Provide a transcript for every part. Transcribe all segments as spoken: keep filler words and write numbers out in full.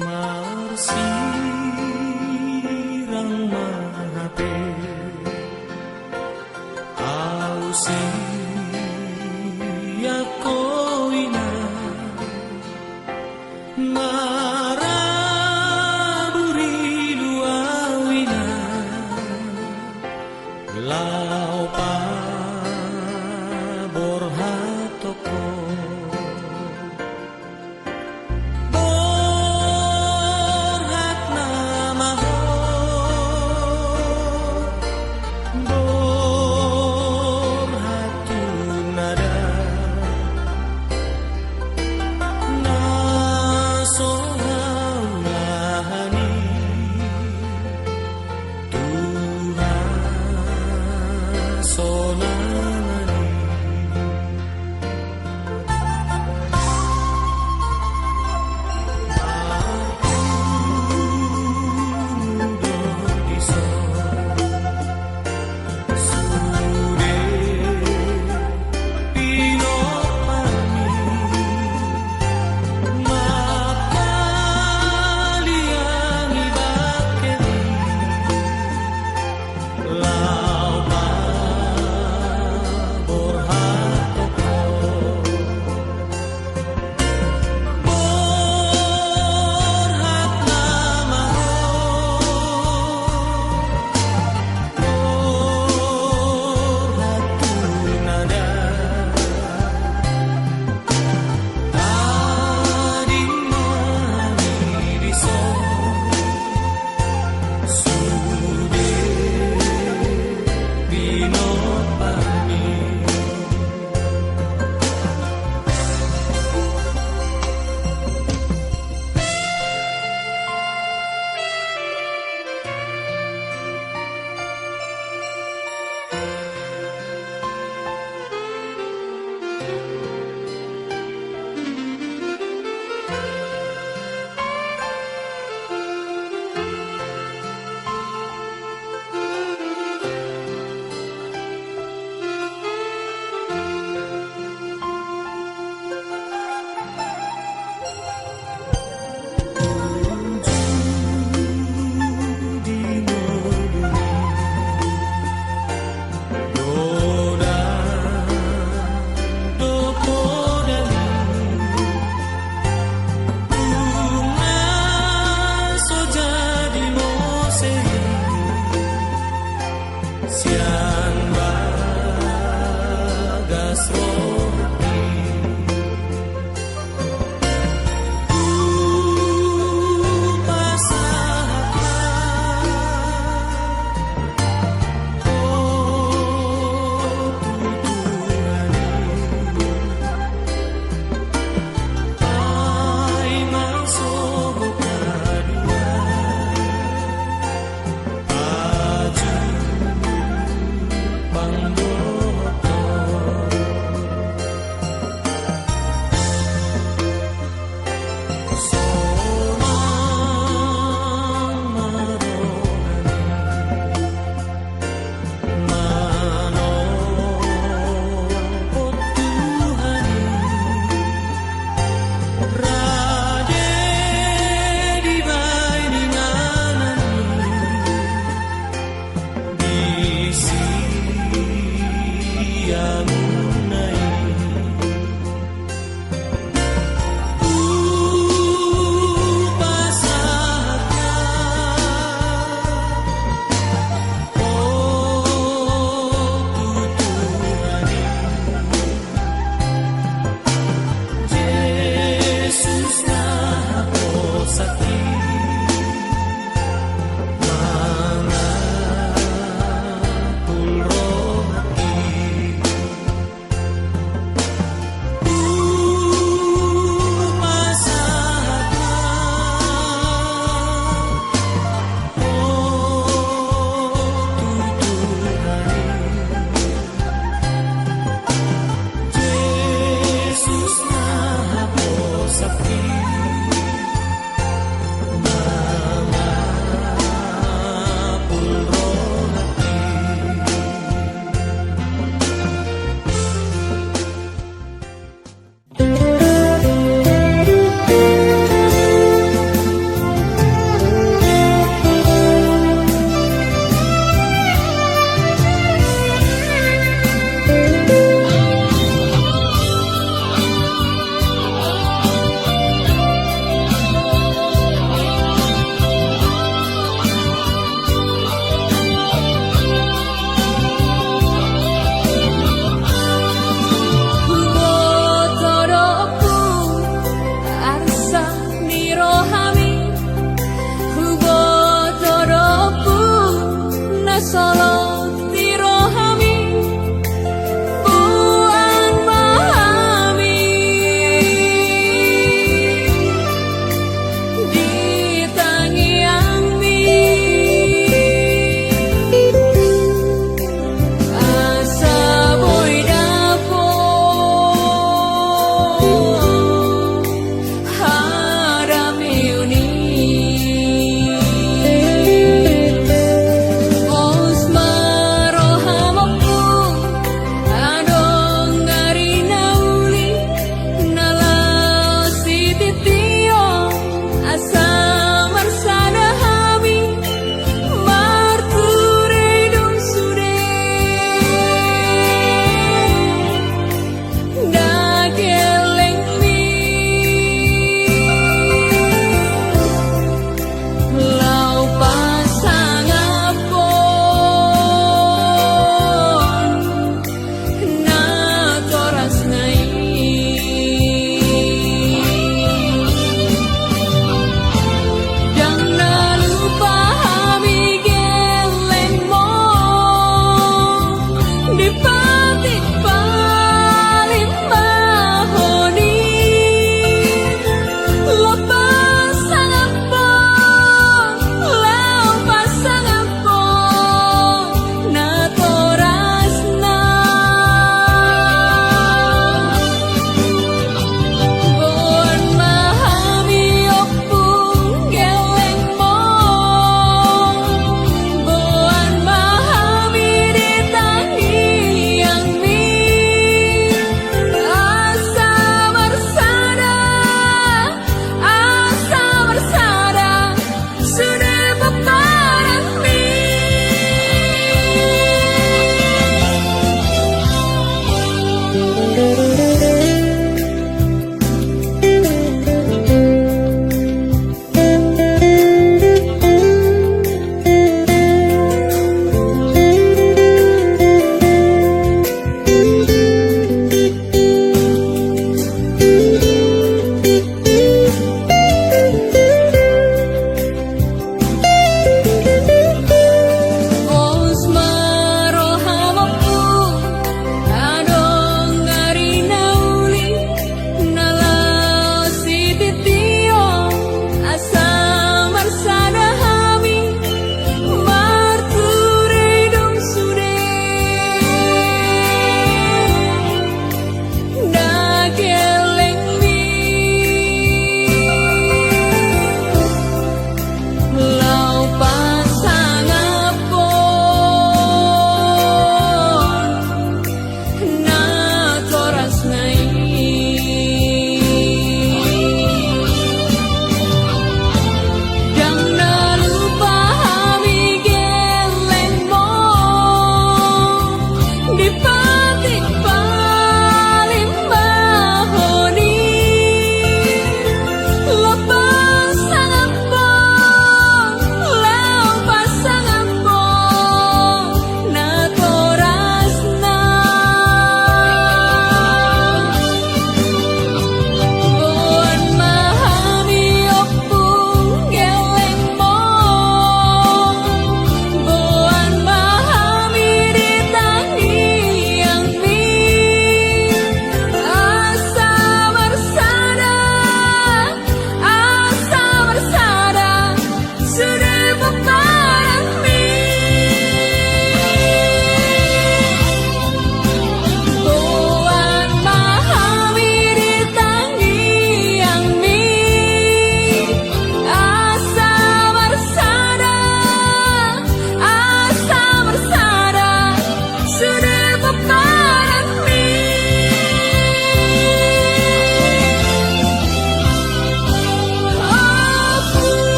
Marsirang ma hape au sian ho, inang, marabur ilu au, inang, laho paborhat ho. Borhat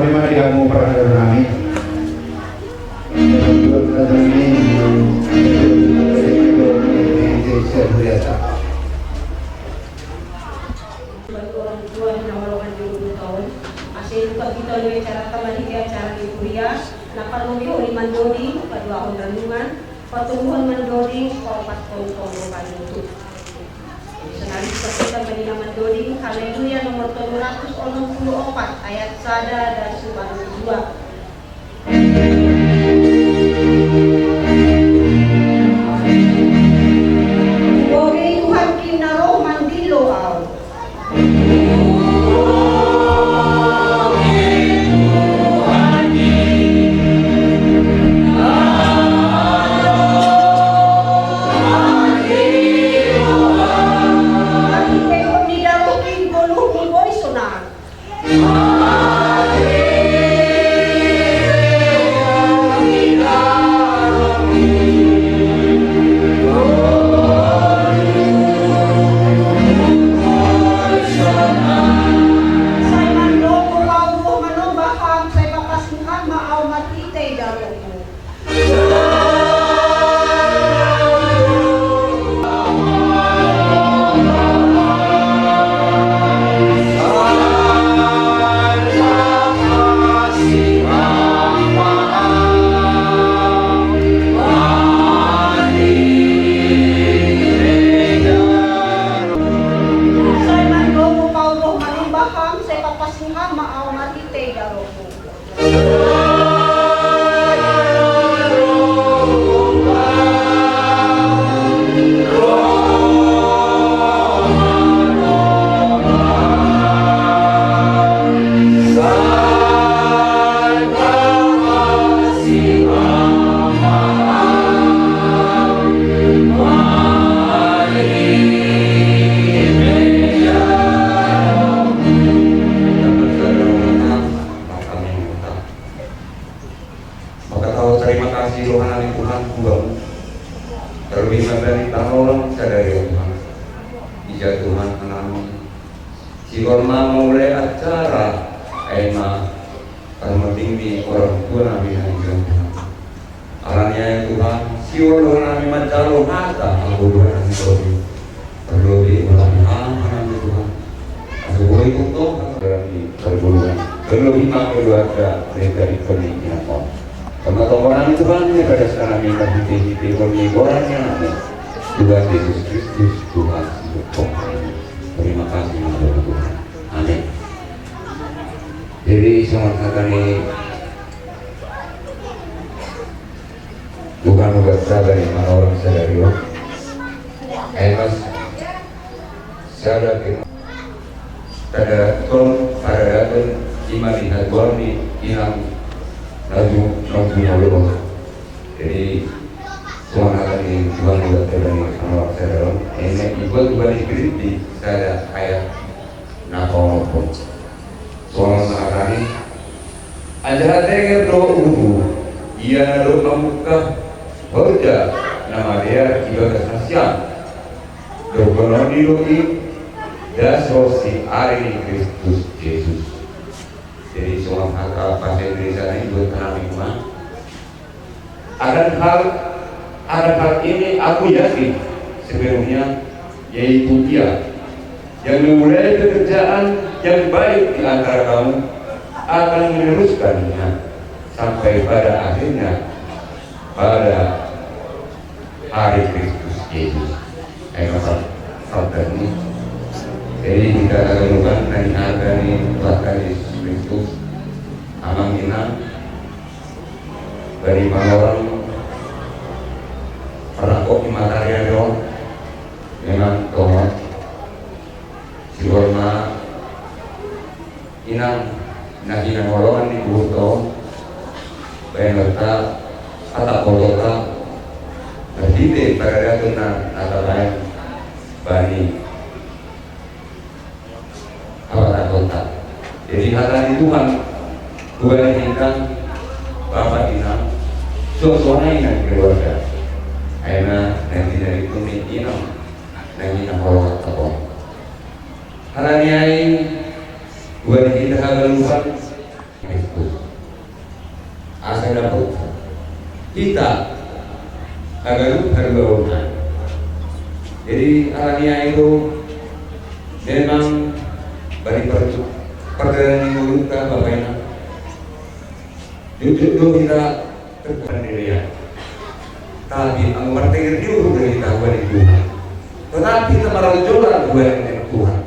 Mari hamu parhadar nami. Bagi orang tua di nama rohani di ulu tahun, asa buka kita oleh acara taman di acara di kuria, na parlobihon i mandoding, paduahon renungan, partomuhon mandoding, paopathon tonggo panutup. Jadi sonari kita bani na mandoding, Haleluya nomor tolu ratus onom pulu opat, ayat sada dan subaru dua. Bogei Tuhan kinna roh mandilo au. Sai mandok ma au roh manomba Ham, sai papasu-pasu ma au marhite jaloonmu. Sai mandok ma au roh manomba Ham, sai papasu-pasu ma au marhite jaloonmu. Mangkatahon tarima kasih rohanami Tuhan tu Ho. Tarlumobi ma di panorang sadari on Tuhan. Ija Tuhan anakmu. Sihol ma mangulahon acara ai ma parmanding ni orang tua nami na hilang Tuhan. Alani ai Tuhan, sihol rohanami manjalo hata panggogoan nami tadi. Parlobi ulang hal nami Tuhan. Asa boi tongtong hata nami pargoluan. Parlobi ma keluarga mereka di pernikahan. Sama tonggo nami Tuhan, mereka dasar nami kasih di pernikahan nami. Tuhan Yesus Kristus, Tuhan hidup kami. Terima kasih, Tuhan. Amin. Jadi, songon hata ni Tuhan ubat sabar ni panorang sadari on. Ai ma sada ke pada tong pada datang ima di hatuan ni inang laju mampu nyolo. Jadi, songon hata ni Tuhan ubat sabar ni panorang sadari on. Ai ma dibuat ubat di Filipi sada ayat na paonomhon. Songon hata ni, anjaha tenger do uhurhu, ia na dohot mamungka horja na madear di bagas nasiam. Dohonon ni do i, das ro si ari ni Kristus Jesus. Jadi songon hata bahasa Indonesia na i buat hami ma. Akan hal, akan hal ini aku yakin sepenuhnya, yaitu Ia yang memulai pekerjaan yang baik di antara kamu akan meneruskannya sampai pada akhirnya, pada hari Kristus Yesus. Ai ma sada ni. Jadi hita haganupan na di harga ni Tuhan Yesus Kristus, amang inang, bani panorang parangkok ni matariari on, memang tongon sihol ma inang na hinaholongan ni uhurta on, baenonta, hata hotota, marhite paradaton na tabaen bani hapatahonta. Jadi hata ni Tuhan, hubani hita, bapa inang, suang songon i nang keluarga. Ai ma na tinadingkon ni inang na hinaholongan on. Alani ai, hubani hita haganupan, Kristus. Asa dapot hita haganup haluaon. Jadi alani i do memang bani per-, pardalanan ni ngolunta, Bapa Inang. Jujur do hita terpandirian. Tapi anggo marteger ni uhur do hita huan ni Tuhan. Tetap hita marajolo huan ni Tuhan.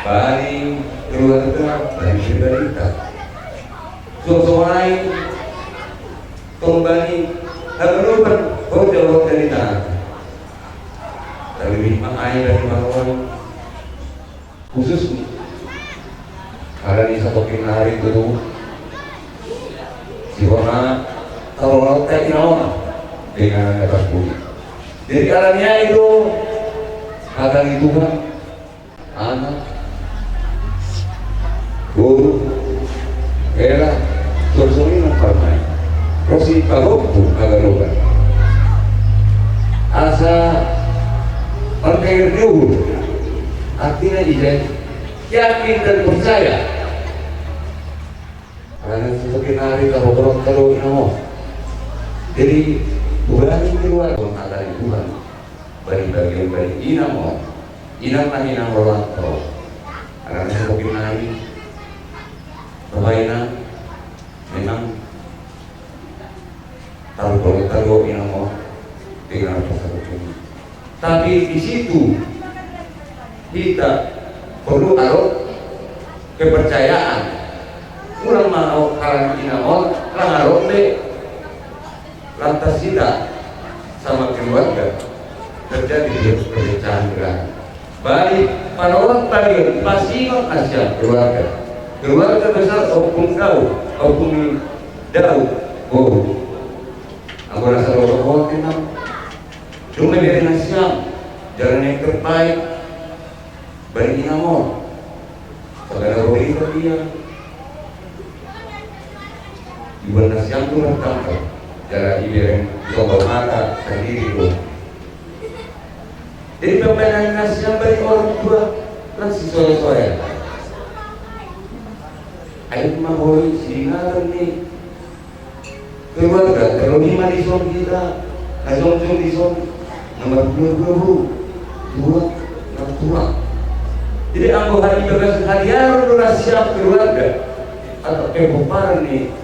Bani keluarga, bani pribadita. Songon i tong bani haganupan horja-horja ni tangan. Terlebih ma i bani paruan khusus ni. Alani satongkin nari tutu sihona taruhon hita i na on dengan ada budi. Jadi alani i do hata ni Tuhan. Anak, boru, hela, songon i nang parumaen. Ro sipahompu haganupan. Asa marteger ni uhur. Artina ijai, yakin dan percaya. Alani satongkin nari taruhon hita do i na on. Jadi bulan ini luar biasa hata ni Tuhan. Bani bagian bani inang on. Inang na inang rolanto. Alana sokir nai babaina memang taruhon hita do inang on dengan pasal ini. Tapi di situ hita perlu adong kepercayaan. Ulang ma halak inang on, lang adong be lantas hita sama keluarga terjadi perpecahan belah. Balik panorang tadi pasingon nasiam keluarga. Keluarga besar Ompung Daud, Ompung Daud, oh. Anggo rasa lorok memang cuma dari nasiam jalan yang terbaik. Balik inang on. Saudara Roy itu dia. Ibu nasiam tu bertangkap. Jalan ibereng coba mata sendiri tu. Jadi pembelaan nasiam balik orang tua. Lang si soya-soya. Ayo ma Roy si ngaran ni. Keluarga, terlebih ma dison hita na jongjong dison, na marguru-guru, tua, na tua. Jadi anggo hadiah, bagasan hadiah do na siap keluarga atau kepomparan ni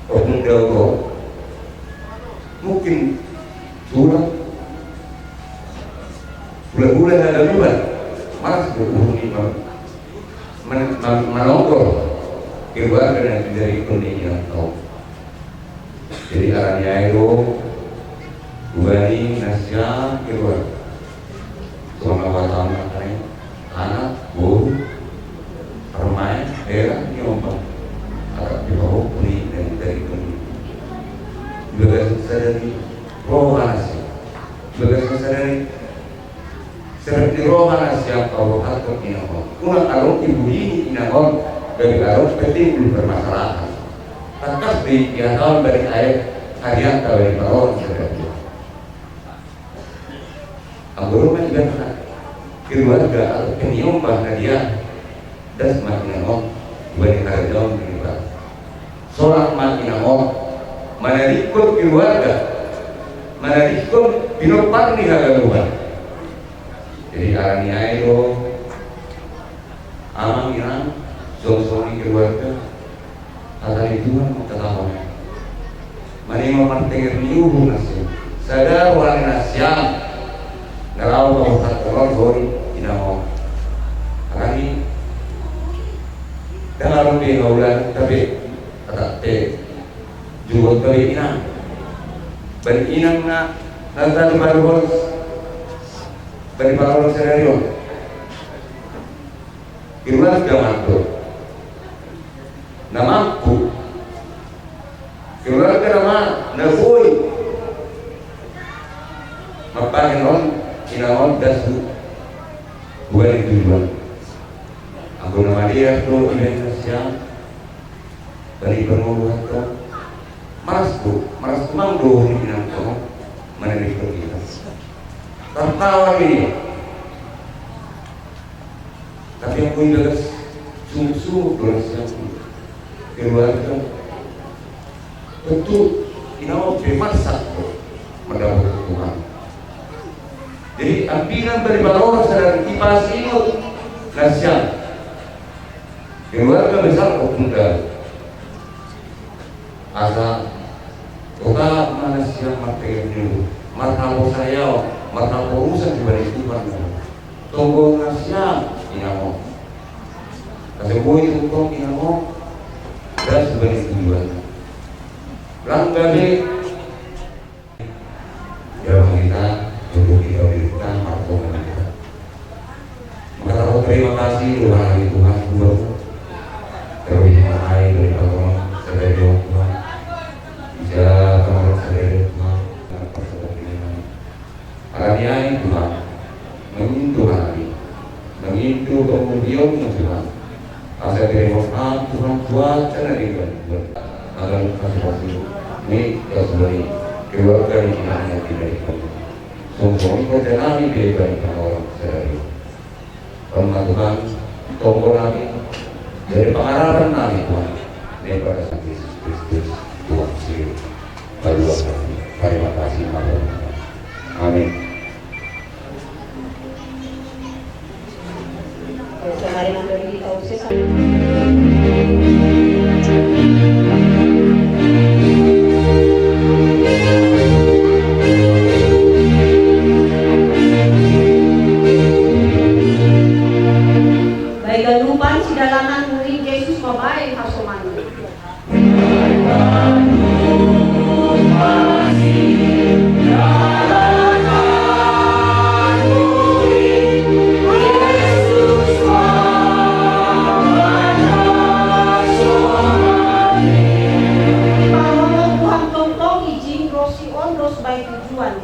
Ompung Daud on, mungkin tulang, tulang-tulang ada dua, malas berhubungi malam. Man-, man-, manonggor keluarga na jadi pemikiran tau. Jadi alani i do hubani nasiam keluarga. Songon na huhatahon nai, anak, boru, parumaen, hela ni ompa. Atap di pahopuni dan dari pemikiran. Di bagasan sadari roha nasiam. Di bagasan sadari Serep ni roha nasiam paborhathon inang on. Unang adong dibulini inang on, gabe adong pe timbul permasalahan. Tangkas do dihatahon bani aek, hadianta bani parumaen sadari. Anggo ro ma ibaratna keluarga atau peniombah na dia. Das ma inang on, hubani harajaon ni Debata. Solang ma inang on, manadingkon keluarga, manadingkon pinompar ni haganupan. Jadi alani i do amang inang, songon-songon i keluarga, hata ni Tuhan mangkatahon. Maningon martenger ni uhur nasiam. Sada roha ni nasiam. Na laho paborhathon on hori inang on. Alani i. Dang adong be haula tapi atap pe jugot gabe inang. Bani inang na, na tadi paruhon. Bani paruhon sadari on. Keluarga mantu. Na mampu. Keluarga nama na boi. Mambahen on, inang on das tu hubani tujuan. Anggo na maliar do ibaen nasiam. Bani pangolu hata. Malas do, malas do mang do ni inang on. Mana di kita. Tartawa ni. Tapi anggo i bagas Sungguh-sungguh do nasiam keluarga. Tentu inang on pe marsak do mandapot Tuhan. Jadi ambilan bani parhoras sadari i, pasingot nasiam keluarga besar Ompunta. Asa totap ma nasiam martegar ni uhum, marhaporseaon, marhaporusan sibahen Tuhan. Tonggo nasiam inang on. Asa boi tongtong inang on das sibahen tujuan. Lang gabe. Ya, kita untuk kita berikan markom kita. Maka terima kasih Tuhan, Tuhan, Tuhan. Terima kasih dari Tuhan, sadari on Tuhan. Bisa Tuhan sadari on Tuhan. Alani i Tuhan, mangido hami, mangido pangurionmu Tuhan. Asa terima kasih Tuhan, Tuhan, karena dengan Tuhan. Agar kasih kasih ni kasih keluarga ni inang on di dari Tuhan. Songon i pe nami pe bani parhoras sadari on. Tonggo nami, tonggo nami, jadi pengharapan nami Tuhan. Di bagasan Yesus Kristus Tuhan si paluah nami. Terima kasih Tuhan. Amin. Baik, ganupan sidalanan muli Jesus mambahen hasoman. Tuhan tongtong ijin ro si on ro sibahen tujuan.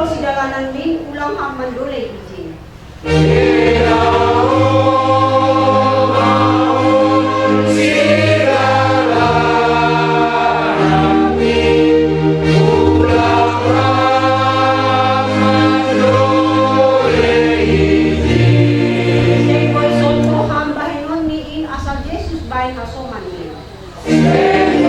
Sidalanan ni ulang ham mandole ijin. Seng boi sopo ham bahenon ni i, asal Jesus bahen hasoman ni. Seng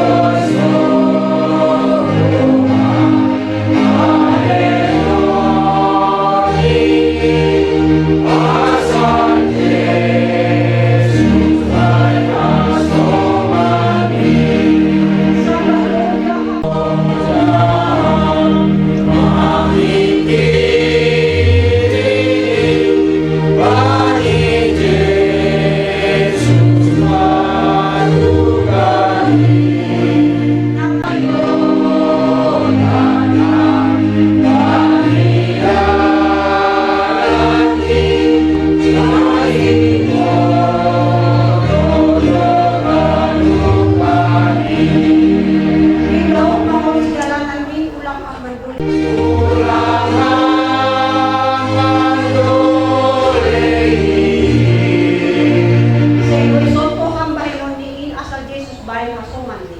boi sopo ham bahenon ni i, asal Jesus bahen hasoman ni.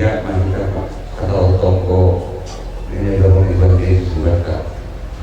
Ia ma hita, kata tonggo, ini adalah Tuhan Yesus berkata,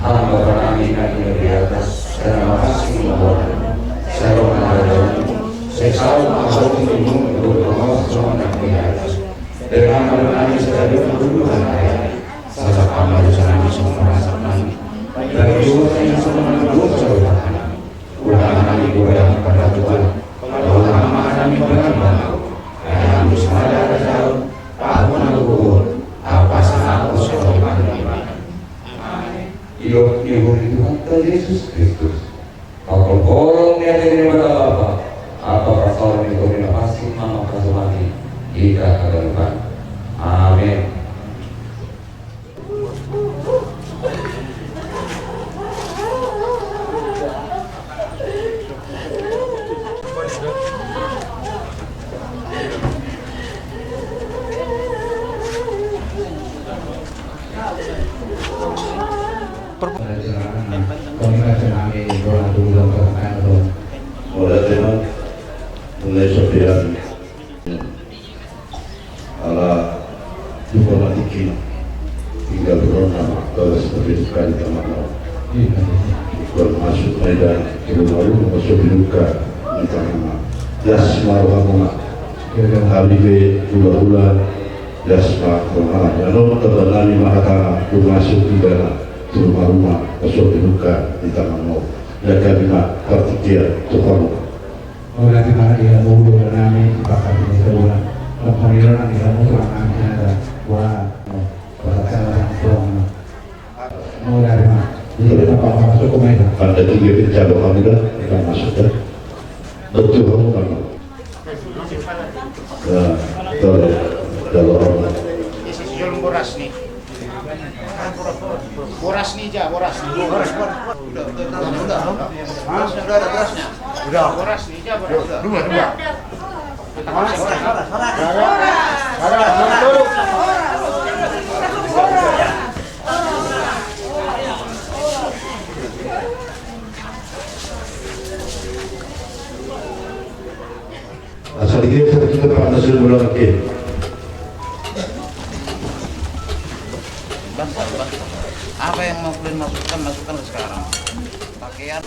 Ham Bapa nami na di atas, sai ma pansing ma goarmu, sai ro ma harajaonmu, sai saut ma haluaonmu di banua songon na di atas. Bere ma dosa nami sadari on di bagasan ari on, sai sasap ma dosa nami songon pansasam nami. Bahen ma dosa nami songon na dosa ni roha nami. Unang ma nami hubahen harajaon, jala unang ma nami hubahen harajaon. Ai Ham do sumada harajaon, pahompu nang gogo, ahu pasangapon songon i ma di roha nami. Amen. Didok ni uhum ni Tuhanta Jesus Kristus, pangkolhon ni ate ni Debata Bapa, ampa parsaoran ni Tondi na Pansing Mamak hasomani hita haganupan. Amen. Mauliate ma, mulai sopian. Ala lupa mati kina. Tinggal berona ma, bagas tapi sekali tangan mau. Ikon masuk medan, rumah-rumah, masuk di luka, di tangan mau. Das ma rohamuna. Kami be hula-hula, das ma rohamuna. Nano, taba nami ma hatana, masuk di dana, rumah-rumah, masuk di luka, di tangan mau. Dan kami ma, partikia, tu kamu. Ora di mana dia mulu nami, pakar di sebulan. Kampung Irona dia mulu nami ada. Wah, perasaan orang tua. Ora di mana. Jadi, apa masuk ke meja? Pada tiga pecah kami dah, kita masuk dah. Betul kamu kan? Ya, betul. Kalau orang Ini si Jol boras nih. Boras nih, ja, boras nih. Boras, boras. Udah, udah, udah, udah. Hah? Udah ada berasnya. Udah. Boras nih, ja, boras. Dua, dua. Asal digeser kita, Pak, hasil bola lagi. Apa yang mau kalian masukkan, masukkan sekarang. Pakaian.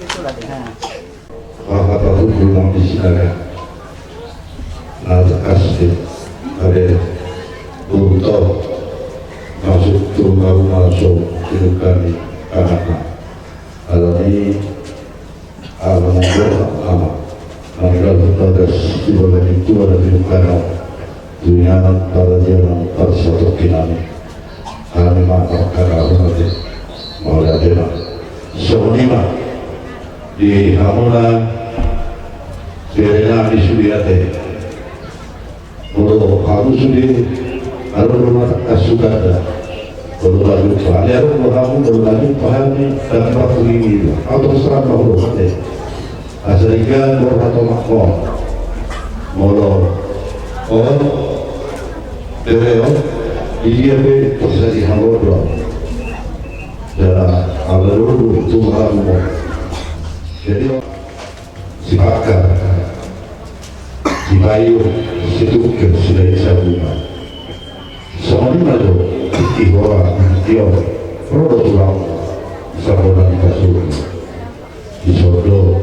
Itulah dia. Maka baru belum di sini. Nah, tekas di ada burto masuk tu rumah-rumah so hidup kami anak-anak. Alani, alani ama. Maka bagas di bawah itu ada hidup kami. Dunia pada dia nang pada satu kinami. Hami ma angka na hona di mauliate ma. Songon i ma di hamuna bere nami sude ate. Molo hamu sude, adong do mata kasugada. Molo lagi pahali adong do hamu, molo lagi pahali dan pakuling i. Au terserah ma molo ate. Asa denggan borhat omak on. Molo on, bere on, di dia pe bisa dihamodo. Jala ala dulu tu hamu. Jadi, si Pakar, si Bayu, si Tungkir, si Dai Sabungan. Songon i ma do, di hora, di on, ro do tulang, sabonan kasur. Di sodo.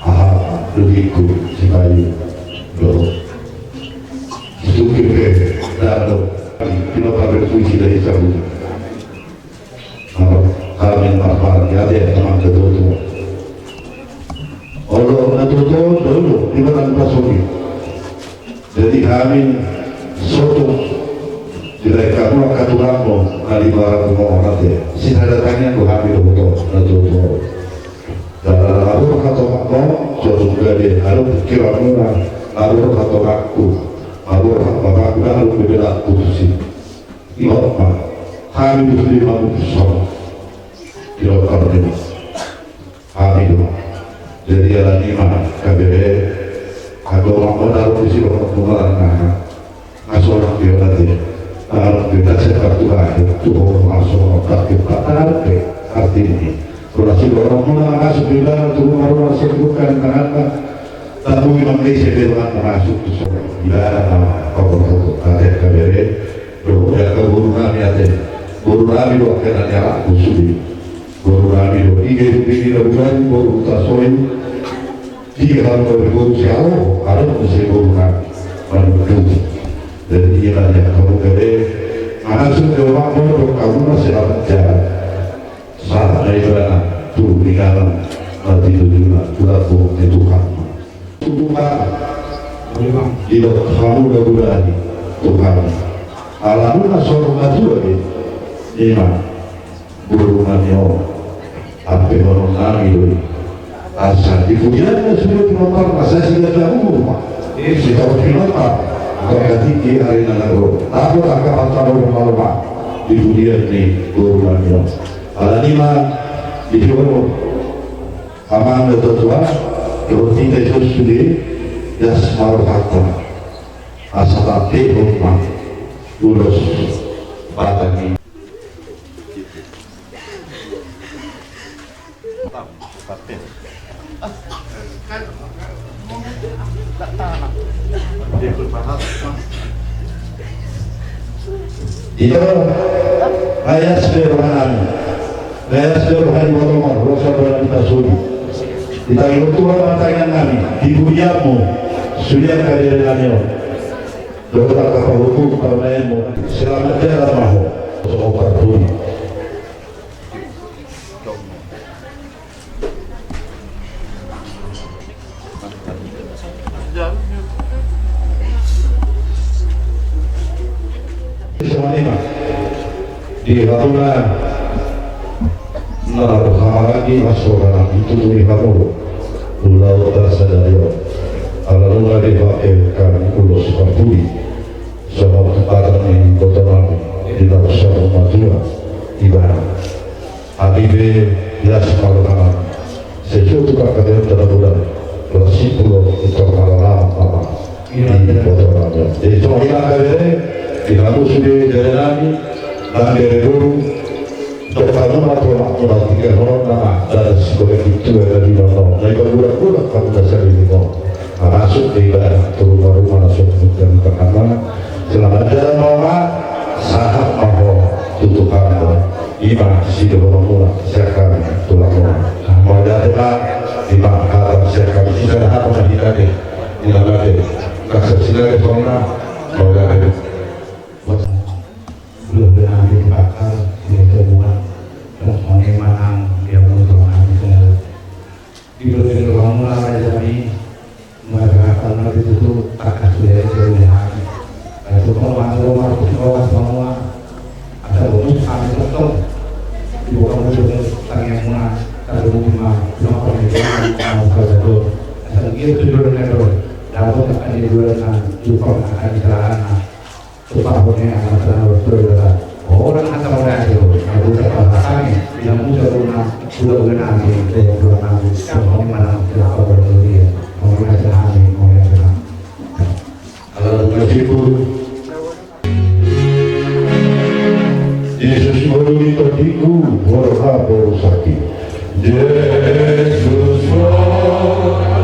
Aha, luhiku, si Bayu. Do. Suki pe, dado. Pino pabe puisi dari sabu. Kami marpar ya de, teman ketutu. Olo, na tutu, dulu, di mana pasoki. Jadi hami sotung, di daerah kamu angka tulangmu, na di barang rumah orang dia. Sisa datangnya tu hami do betul, na tutu. Dalam abur kata makko, sotung gade, aduh pikiran muna, abur kata makku, abur kata makku, aduh bebela putusi. Iwa ma, hami do sude mamutus sama. Iwa kata dia. Hami do. Jadi alani ma, kabere, anggo mangona ro di si bapa punggalan na, ngasorang dia nanti, ngasorang dia nanti, sepak tuhan, tuh ngasorang, tapi tak ada, artinya. Kalau si orang muna masuk di dalam tuh rumah-rumah, saya bukan tangan, tapi memang dia saya bilang masuk tuh, di dalam, apa, apa, apa, ada kabere, tuh, ya, kaburu nami ate, buru nami, lo, kena nyala, kusudi. Boru nami do, i gabe bini na bulan, boru Huta Sohi, i gabe boru Siaho, adong muse boru nami, manunggu. Jadi, i ma dia hamu gabe, masuk ke rumah pondok, hamu na selamat jalan. Sahat na ibana, tu di dalam, mati tujuan, tu lambung ni Tuhan. Tuhan, didok hamu na gurani, Tuhan. Ala muna sorong na tua be, i ma. Boru nami on, ampe honon nami do i. Asa di pudian na sude pinompar na sai sigajamu ma. Isi tau pinompar, angka tingki ari na nagro. Takut angka pantalo ma loma di pudian ni boru nami on. Alani ma di honon. Amang na tuatua, dohot hita ison sude, las ma rohanta. Asa tampehon ma ulos Batak i. Ito, las be rohanami. Las be roha ni botongan, roha ni botongan di pasudi. Di tangan Tuhan ma tangiangnami, di pujianmu, sude angka berenami on. Dohot angka pahuhuman parumaenmu, selamat jalan ma ho. Songon parpudi. Songon i ma di hamuna na marhahamaranggi, las roha nami tu hamu ulaonta sadari on. Ala nunga dipake hami ulos parpudi songon hata ni ibotonami di na saur matua ibana. Hami pe las ma rohanami. Sesuai tu pangkataion na muda, las simpul on, pintor marhahamaranggi ma di ibotonami on. Jadi songon i ma, angka bere, di hamu sude berenami, nang bere boru, dok hamu ma tu anakmuna, tinggalhononna ma, dada sikola pintu na di nono, na iba burak-burak hamu na sari limo. Masuk di ibadah tu ruma-ruma na so mungkin pertama. Selamat jalan ma ho, sahat ma ho tu Tuhan do. I ma sidohononmuna sian hami tulangmuna. Mauliate ma, i ma hata sian hami, sisada hata ma hita be. Di na mate kasar sila ke sona. Mauliate. Belum berani dibakar di semua. Terus mengenai manang dia menurut kami. Di bagaimana raja kami mengatakan nanti itu takkan sudah jauh di hati. Itu kalau masuk rumah itu bawa semua. Asal bonus kami tetap dibuka muncul tangianmuna. Kalau rumah rumah pendidikan mau kerja tuh, asal dia tujuan itu dapat akan di bulan enam, jumpa akan di celana. Tupahon ni anak anak berdoa. Orang akan orang itu, aku tak pahami. Yang muda rumah, sudah udah nanti, saya pulang nanti. Semua mana tidak kau berdoa. Mau yang sehari, mau yang sehari. Kalau begitu, Jesus ngolu ni tondiku, borha boru saki. Jesus ngolu ni tondiku,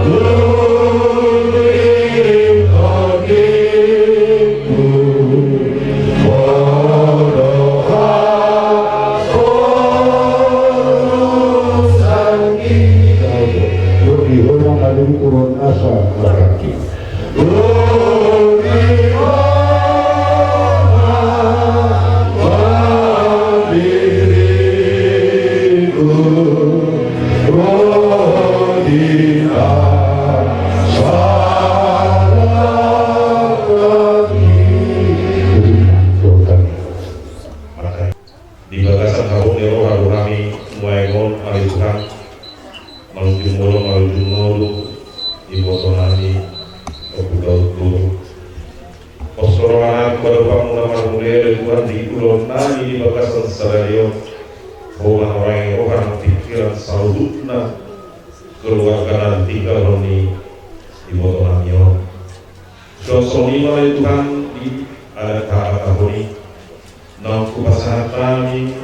borha boru saki. Tondiku, borha boru saki. Di bagasan habot ni roha do hami nuaeng on, ale Tuhan, manunjung molo, manunjung ngolu ibotonami Ompu Daud Lurung. Pos rohanami tu adopanmu na marmulele, Tuhan, di ulaonnami di bagasan sadari on. Ho ma na maroha, roha nang pingkiran saluhutna keluarga na tinggalhon ni ibotonami on. Songon i ma, ale Tuhan, di adat habatahon i. Naung hupasahat hami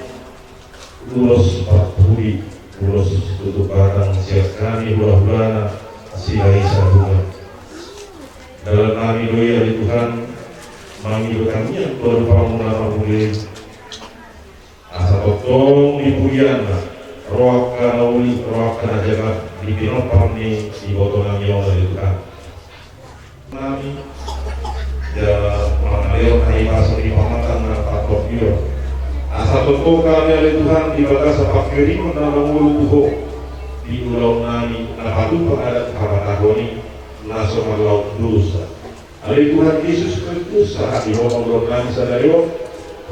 ulos parpudi, ulos tutup batang sian hami hulahulana Silahi Sadungan. Dalannami do i, ale Tuhan, mangido tangiang tu adopanmu na marmulele. Asa tongtong di pudianna ro angka na uli, ro angka na jagar di pinompar ni ibotonami on, ale Tuhan. Nami, ia mangalehon hahipason ni pamatang na tarpinggol. Asa tongtong hami, ale Tuhan, di bagasan pangkirimon na mangolu tu Ho, di ulaonnami na patupa adat habatahon i, na so marlaok dosa. Ale Tuhan Jesus Kristus, sahat di Ho ma ulaonnami sadari on.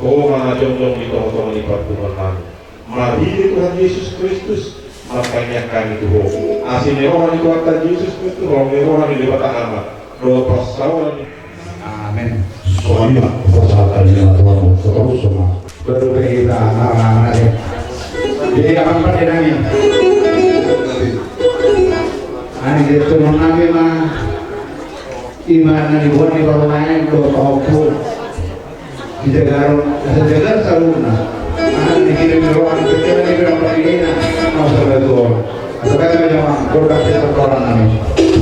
Ho ma na jongjong di tongatonga ni parpudannami. Marhite Tuhan Jesus Kristus, martangiang hami tu Ho. Asi ni roha ni Tuhanta Jesus Kristus, ro ni roha ni Debata Ama, dohot parsaoran ni. Amen. Songon i ma, pasahat hami ma tu Ho, terus ma. Baru pe hita anak-anak ya. Jadi, apa-apa dia nangis. Ima na niboan ni parumaen dohot pahompu. Di Jagar, di Jagar saluhutna. Anak dikirim roha, dikirim roha, dikirim roha, dikirim roha, dikirim roha, dikirim roha.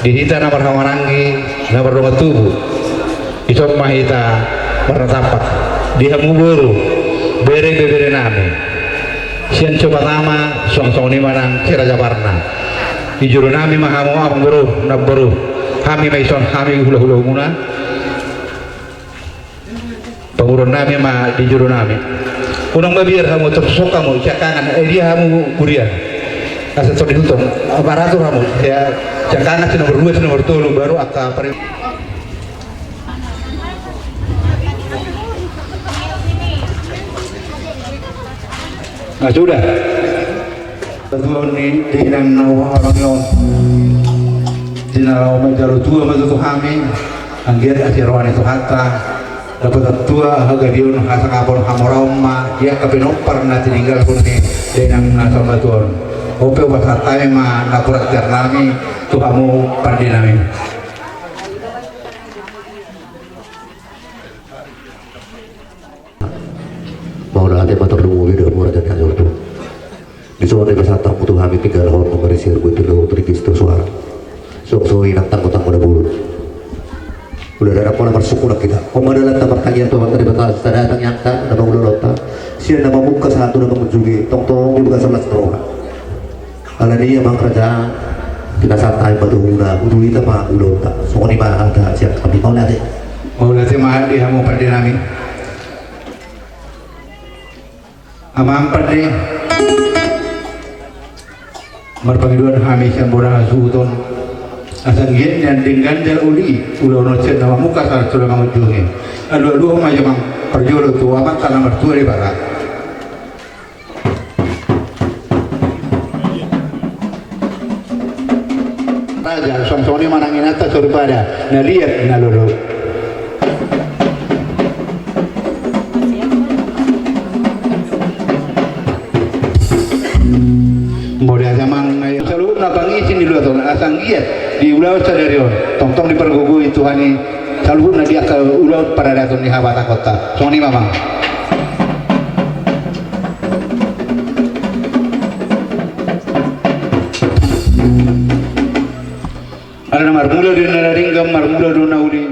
Di hita na marhahamaranggi, na mardongan tubu, dison ma hita marnatampak. Di hamu boru, bere, beberenami, sian si Ompunami, suang songon i ma nang si Raja Parna. Di jolonami ma hamu amangboru, namboru. Hami ma dison, hami hulahulamuna. Pamoruonnami ma di jolonami. Unang mabiar hamu, tor songon hamu siangkangan, eh, dia hamu huria. Asa tor dihuthon, paratur hamu, siangkangan si nomor dua, si nomor tolu, baru angka pari-. Nah, sudah. Tutu ni di inang na huhaholongi on. Di na laho manjalo tua ma tutu hami, anggiat asi roha ni Tuhanta, dapotan tua, hagabeon, hasangapon, hamoraon ma di angka pinompar na tininggalhon ni dainang na salpu on. On pe hupasahat hami ma napuran tiarnami tu hamu pandenami. Mauliate ma, tarlumobi do hamu raja ni hajor tu. Dison ma dipasahat hamu tu hami tinggalhon nunga risiar buat tu laut ripis tu suara. Songon i nang tanggotanggo na bolon. Ula dana pola marsungkun hita. On ma dalanta martangiang tu Amanta Debata, sada tangiangta na mangula ulaonta, sian na mamungka sahat tu na mangunjungi, tongtong di bagasan las ni roha. Alani i amang raja, pinasahat hami ma tu hamuna, unduk hita ma ulaonta. Songon i ma hata sian hami, mauliate. Mauliate ma di hamu pandenami. Amang pande, marpangidoan hami sian bona hasuhuton, asa anggiat nian denggan jala uli ulaon on sian na mamungka sahat tu na mangunjungi. Alualuhon ma i amang parjolo tu Amanta na martua Debata. Raja, suang songon i ma nang inanta soripada, na liat na lolo. Mauliate amang, saluhutna pangisi ni ulaon on, asa anggiat di ulaon sadari on tongtong dipargogoi Tuhan i saluhutna di angka ulaon paradaton ni habatahonta. Songon i ma amang. Alana marmula do na denggan, marmula do na uli.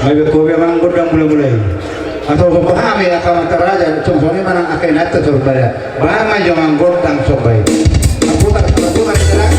Bahen ho be amang gondang mulamula i. Asa songon hami angka amanta raja, songon i ma nang angka inanta soripada. Bahen ma jo amang gondang somba i. Marputar, marputar, marputar.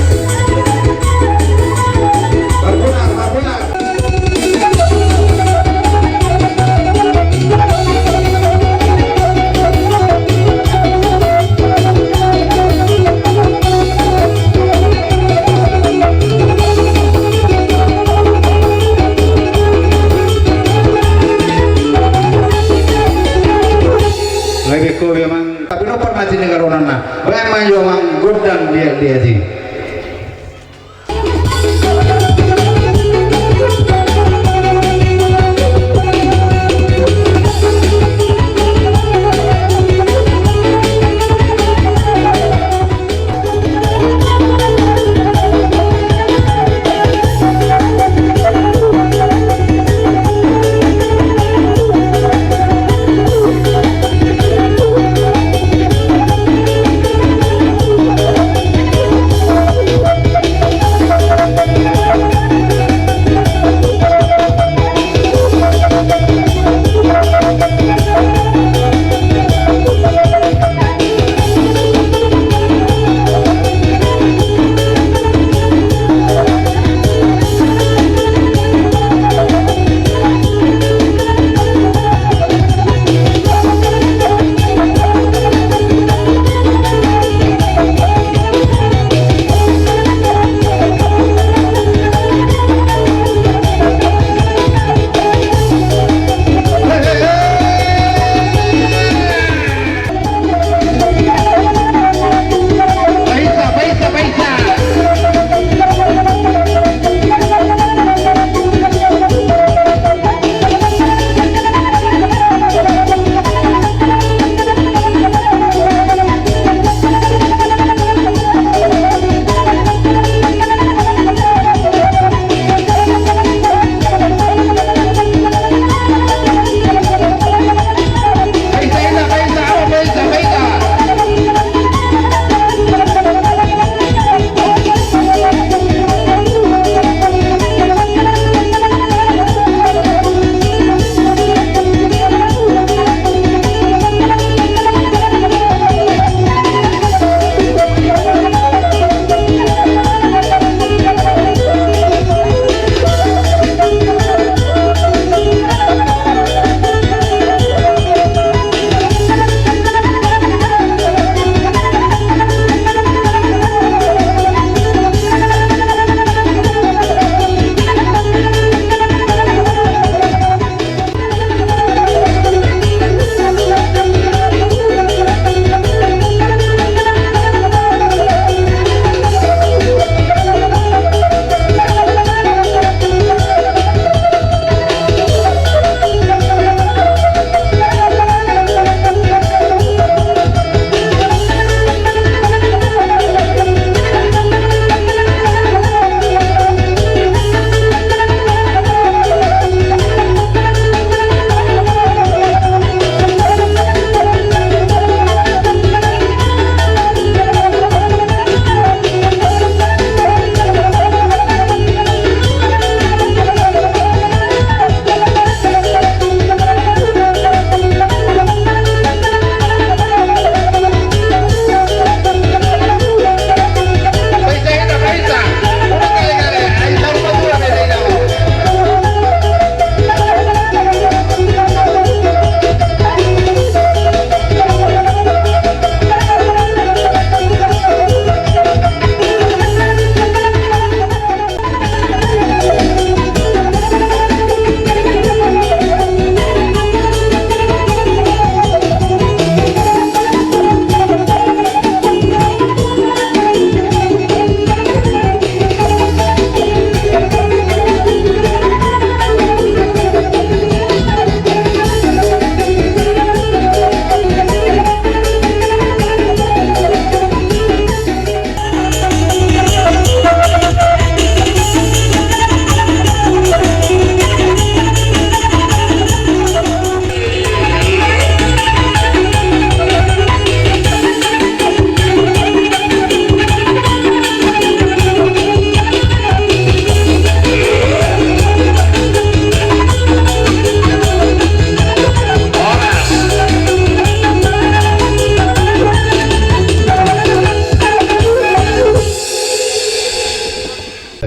Bahen ho be amang, tapi na pernah tininggalhononna. Bahen ma jo amang gondang.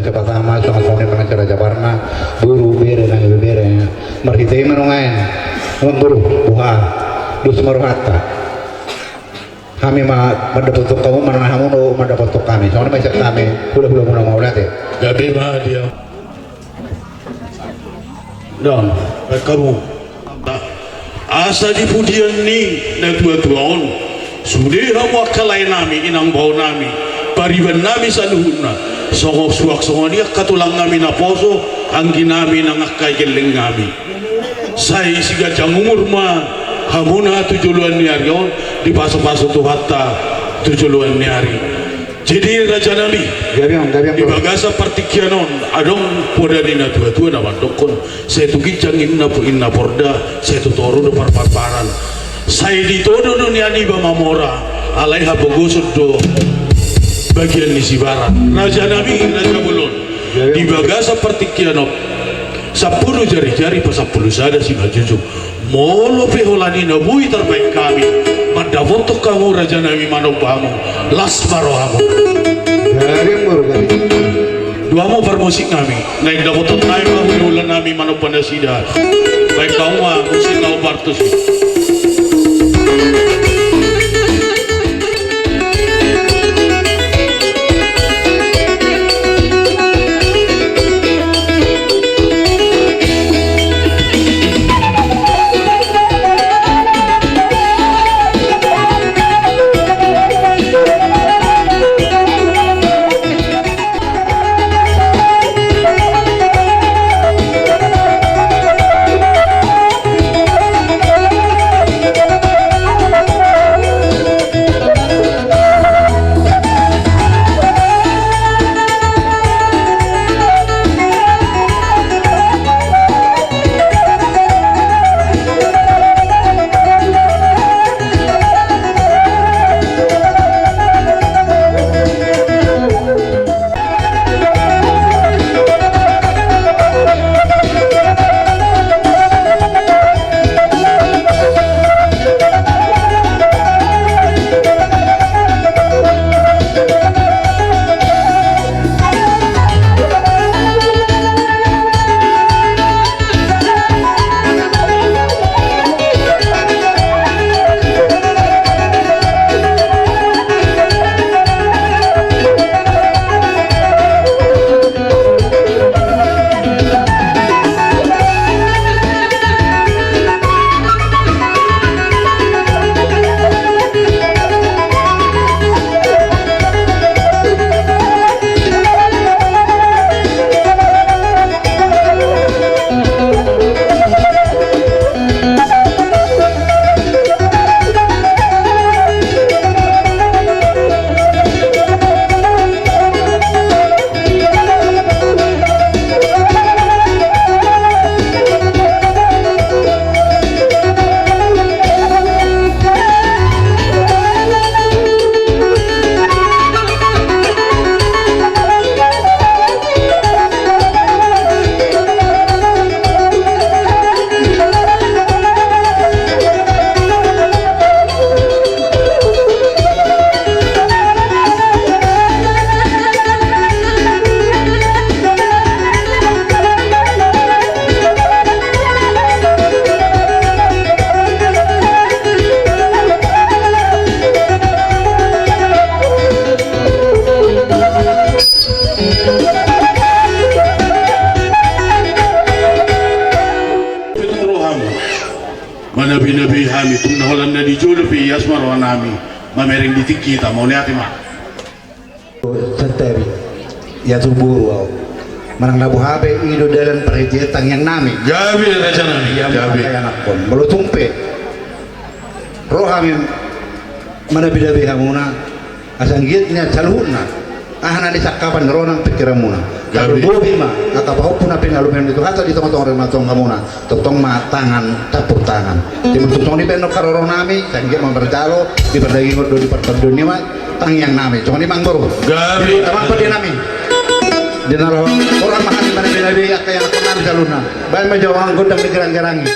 Pertama, songon songon i manang cara jabarna, boru, bere nang ibebere. Marhite i ma nuaeng, nuaeng boru, boha, dos ma rohanta. Hami ma mandapothon hamu, manang hamu do mandapothon hami. Songon i ma sian hami, hula-hula muna, mauliate. Gabe ma dia. Dong, baen hamu. Asa di pudian ni na tua-tua on, sude hamu angka lae nami, inang bao nami, pariban nami saluhutna, songon suang songon i angka tulang nami naposo, anggi nami nang angka gelleng nami. Sai siganjang umur ma hamuna tu joloan ni ari on, dipasu-pasu Tuhanta tu joloan ni ari. Jadi raja nami, gabe on, gabe on, di bagasan partingkian on, adong poda ni na tua-tua na mandokkon, sai tu ginjang inna po-, inna porda, sai tu toru do parparparan. Sai ditodo do nian iba mamora, alai hapogoson do bagian ni sibaran. Raja nami, raja bolon, gabe on, di bagasan partingkian on, sampulu jari-jari pasampulu sada simanjujung. Molo pe holan i na boi tarbaen hami mandapothon hamu raja nami, manomba hamu, las ma rohamuna. Gabe on boru, gabe. Dua ma parmusik nami, naeng dapothon nami ma hula-hula nami manomba nasida. Baen hamu ma musik na opartus i. Manabi-nabi hami, tung na holan na di jolo pe ias ma roha nami, mamereng di tingki hita, mauliate ma. Santabi, ia tu boru au. Manang na boha pe, i do dalan parhitean tangiang nami. Gabe, raja nami, ia gabe. Molo tung pe ro hami manabi-nabi hamuna, asa anggiat nian saluhutna aha na nisangkapan roha nang pingkiranmuna. Gabe. Gabe bohi ma angka pahompu na pinalumen ni Tuhanta di tonga-tonga ni tonga hamuna. Tongtong ma tangan campur tangan. Jadi tongtong di pe annon haroro nami, sai anggiat ma marjalo, di pardagingon dohot di partondion i ma tangiang nami. Songon i ma amang boru. Gabe. Amang pande nami. Di na laho, holan ma hami manabi-nabi angka ianakkon nami saluhutna. Baen ma jo amang gondang di gerang-gerang i.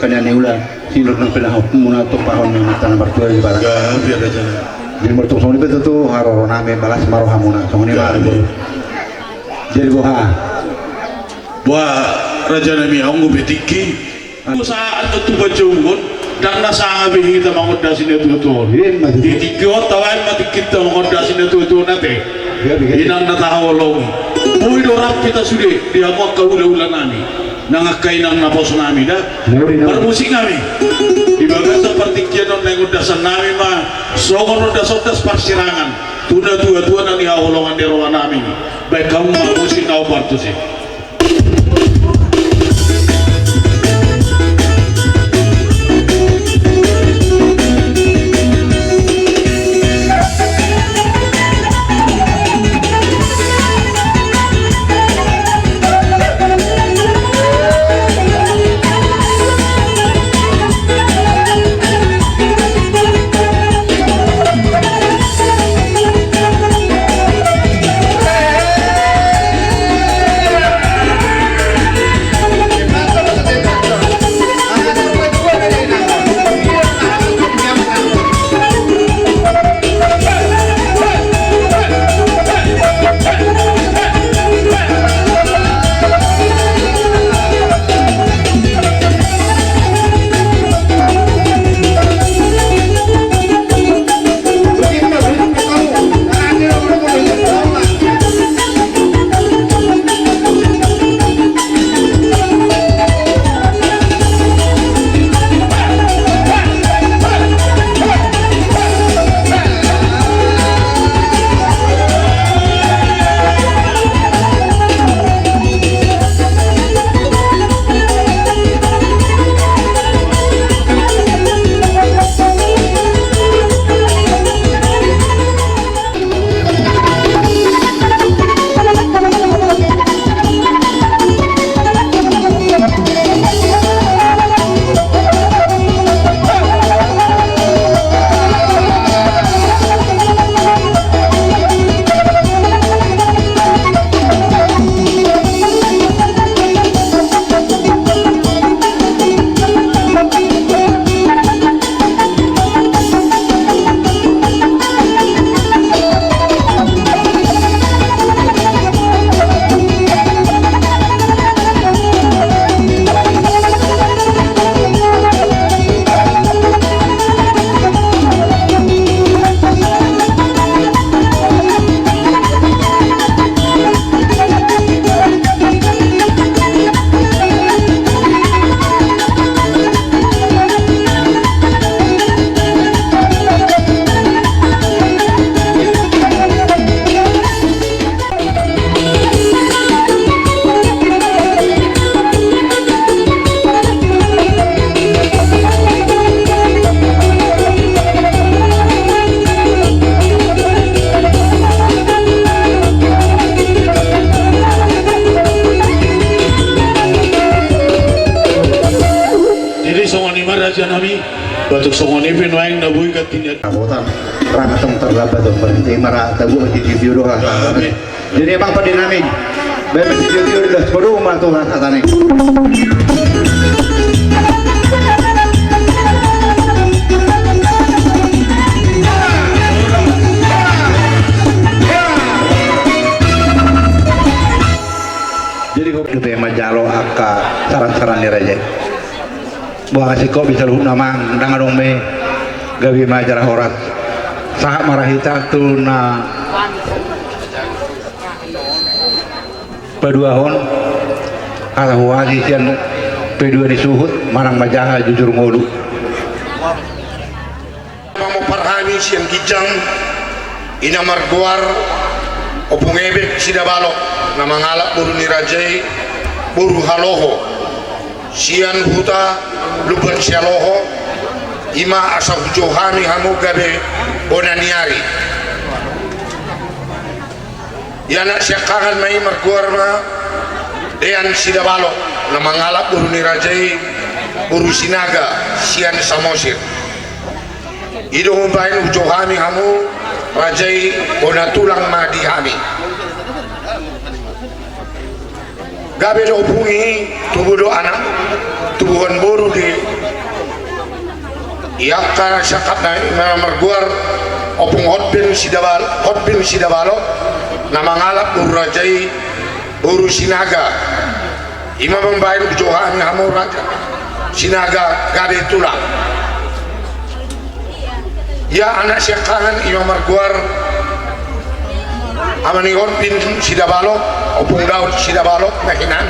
Kan ia ni ula sinur nang pinahanmuna tu pahon ni mata na martua di barang. Jadi martung songon i pe tutu haroro nami, balas ma rohamuna songon i ma. Jadi boha? Boha raja nami, anggo pe tingki saat na tu panjouon, ndang na sanga be hita mangondasi na tuatua on. Di tingki on tabaen ma tingkinta mangondasi na tuatua on ate. Inang na tahaholongi. Boi do rap hita sude di hamu angka hulahula nami nang angka inang na pos nami da. Marmusik nami. Di bagasan partingkian on naeng ondasan nami ma songon ondasondas parsirangan tu na tuatua na nihaholongan ni roha nami. Baen hamu ma musik na hombar tusi. Jadi songon i ma raja nami. Batuk songon i pe nuaeng na boi ganti ni. Abotan. Rang tong terlambat dong berhenti mara tabu di video doha. Jadi abang pade nami. Bae video video das bodo ma tu hata ni. Jadi kok kita yang majalo angka saran-saran ni raja. Boha singkop bisa luhut na mang, ndang adong be. Gabe ma jala horas. Sahat ma ra hita tu na paduahon. Hata huasi sian paidua ni suhut manang manjaha jujur ngolu. Mamompar hami sian ginjang i na margoar Ompung Ebek Sidabalok na mangalap boru ni raja i, boru Haloho. Sian huta Lumban Sialoho, i ma asa hujou hami hamu gabe bona ni ari. Ia anak siangkangan ma i margoar ma Dean Sidabalok na mangalap boru ni raja i, boru Sinaga sian Samosir. I do umbahen hujou hami hamu raja i, bona tulang ma di hami. Gabe do ompung i tubu do anak, tubuhon boru di Angka siangkangan na margoar Ompung Hotbin Sidabal-, Hotbin Sidabalok, na mangalap boru raja i boru Sinaga. I ma mambahen hujoha hami hamu raja, Sinaga gabe tulang. Ia anak siangkangan i ma margoar Ama ni Hotbin Sidabalok, Ompung Daud Sidabalok na hinan.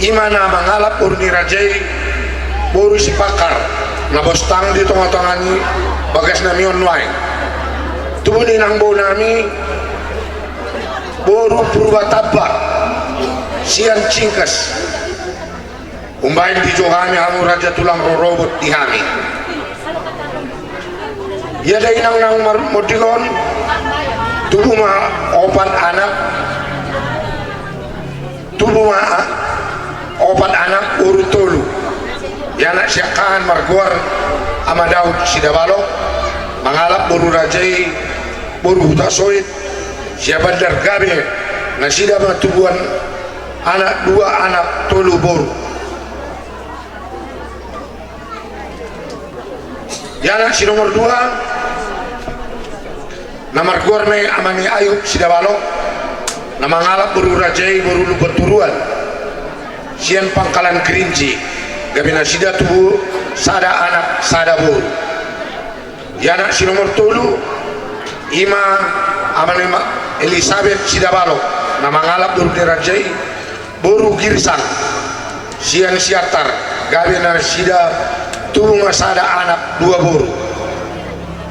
I ma na mangalap boru ni raja i boru Sipakkar, na bostang di tongatonga ni bagas nami on nuaeng. Tubu ni inang boru nami boru Purbatamba sian Cingkas. Umbahen dijoha hami hamu raja tulang rorobot di hami. Ia dainang nang mar-, monding on, tubu ma opat anak, tubu ma a-, opat anak, boru tolu. Ia anak siangkangan margoar Ama Daud Sidabalok, mangalap boru raja i boru Hutasoit, Siabandar gabe, nasida ma tubuan anak dua, anak tolu, boru. Ia anak si nomor dua, na margoar ma i Ama ni Ayub Sidabalok, na mangalap boru raja i boru Lumbanturuan sian Pangkalan Kerinci, gabe nasida tubu sada anak sada boru. Ia anak si nomor tolu, i ma Ama ni Ma-, Elisabet Sidabalok, na mangalap boru ni raja i boru Girsang sian Siantar, gabe nasida tubu ma sada anak dua boru.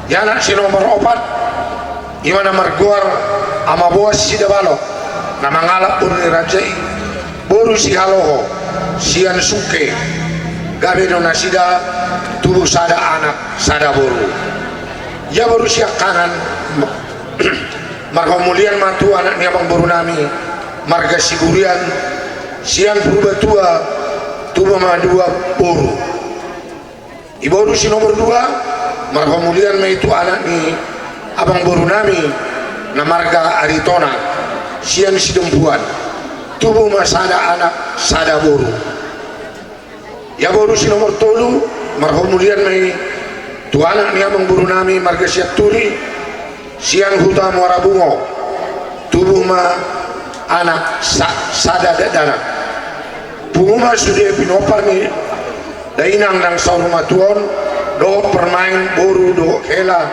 Ia anak si nomor opat, i ma na margoar Ama Boas Sidabalok, na mangalap boru ni raja i boru Sihaloho sian Sungke, gabe do nasida tubu sada anak sada boru. Ia boru siangkangan, marhamulian ma tu anak ni amangboru nami marga Siburian sian Purbatua, tubu ma dua boru. I boru si nomor dua, marhamulian ma i tu anak ni amangboru nami na marga Aritonang sian Sidompuan, tubu ma sada anak sada boru. Ia boru si nomor tolu, marhamulian ma i tu anak ni amangboru nami marga Sianturi sian huta Muara Bungo, tubu ma anak sa-, sada dakdanak. Pungu ma sude pinompar ni dainang nang saur matua on, dohot parumaen, boru dohot hela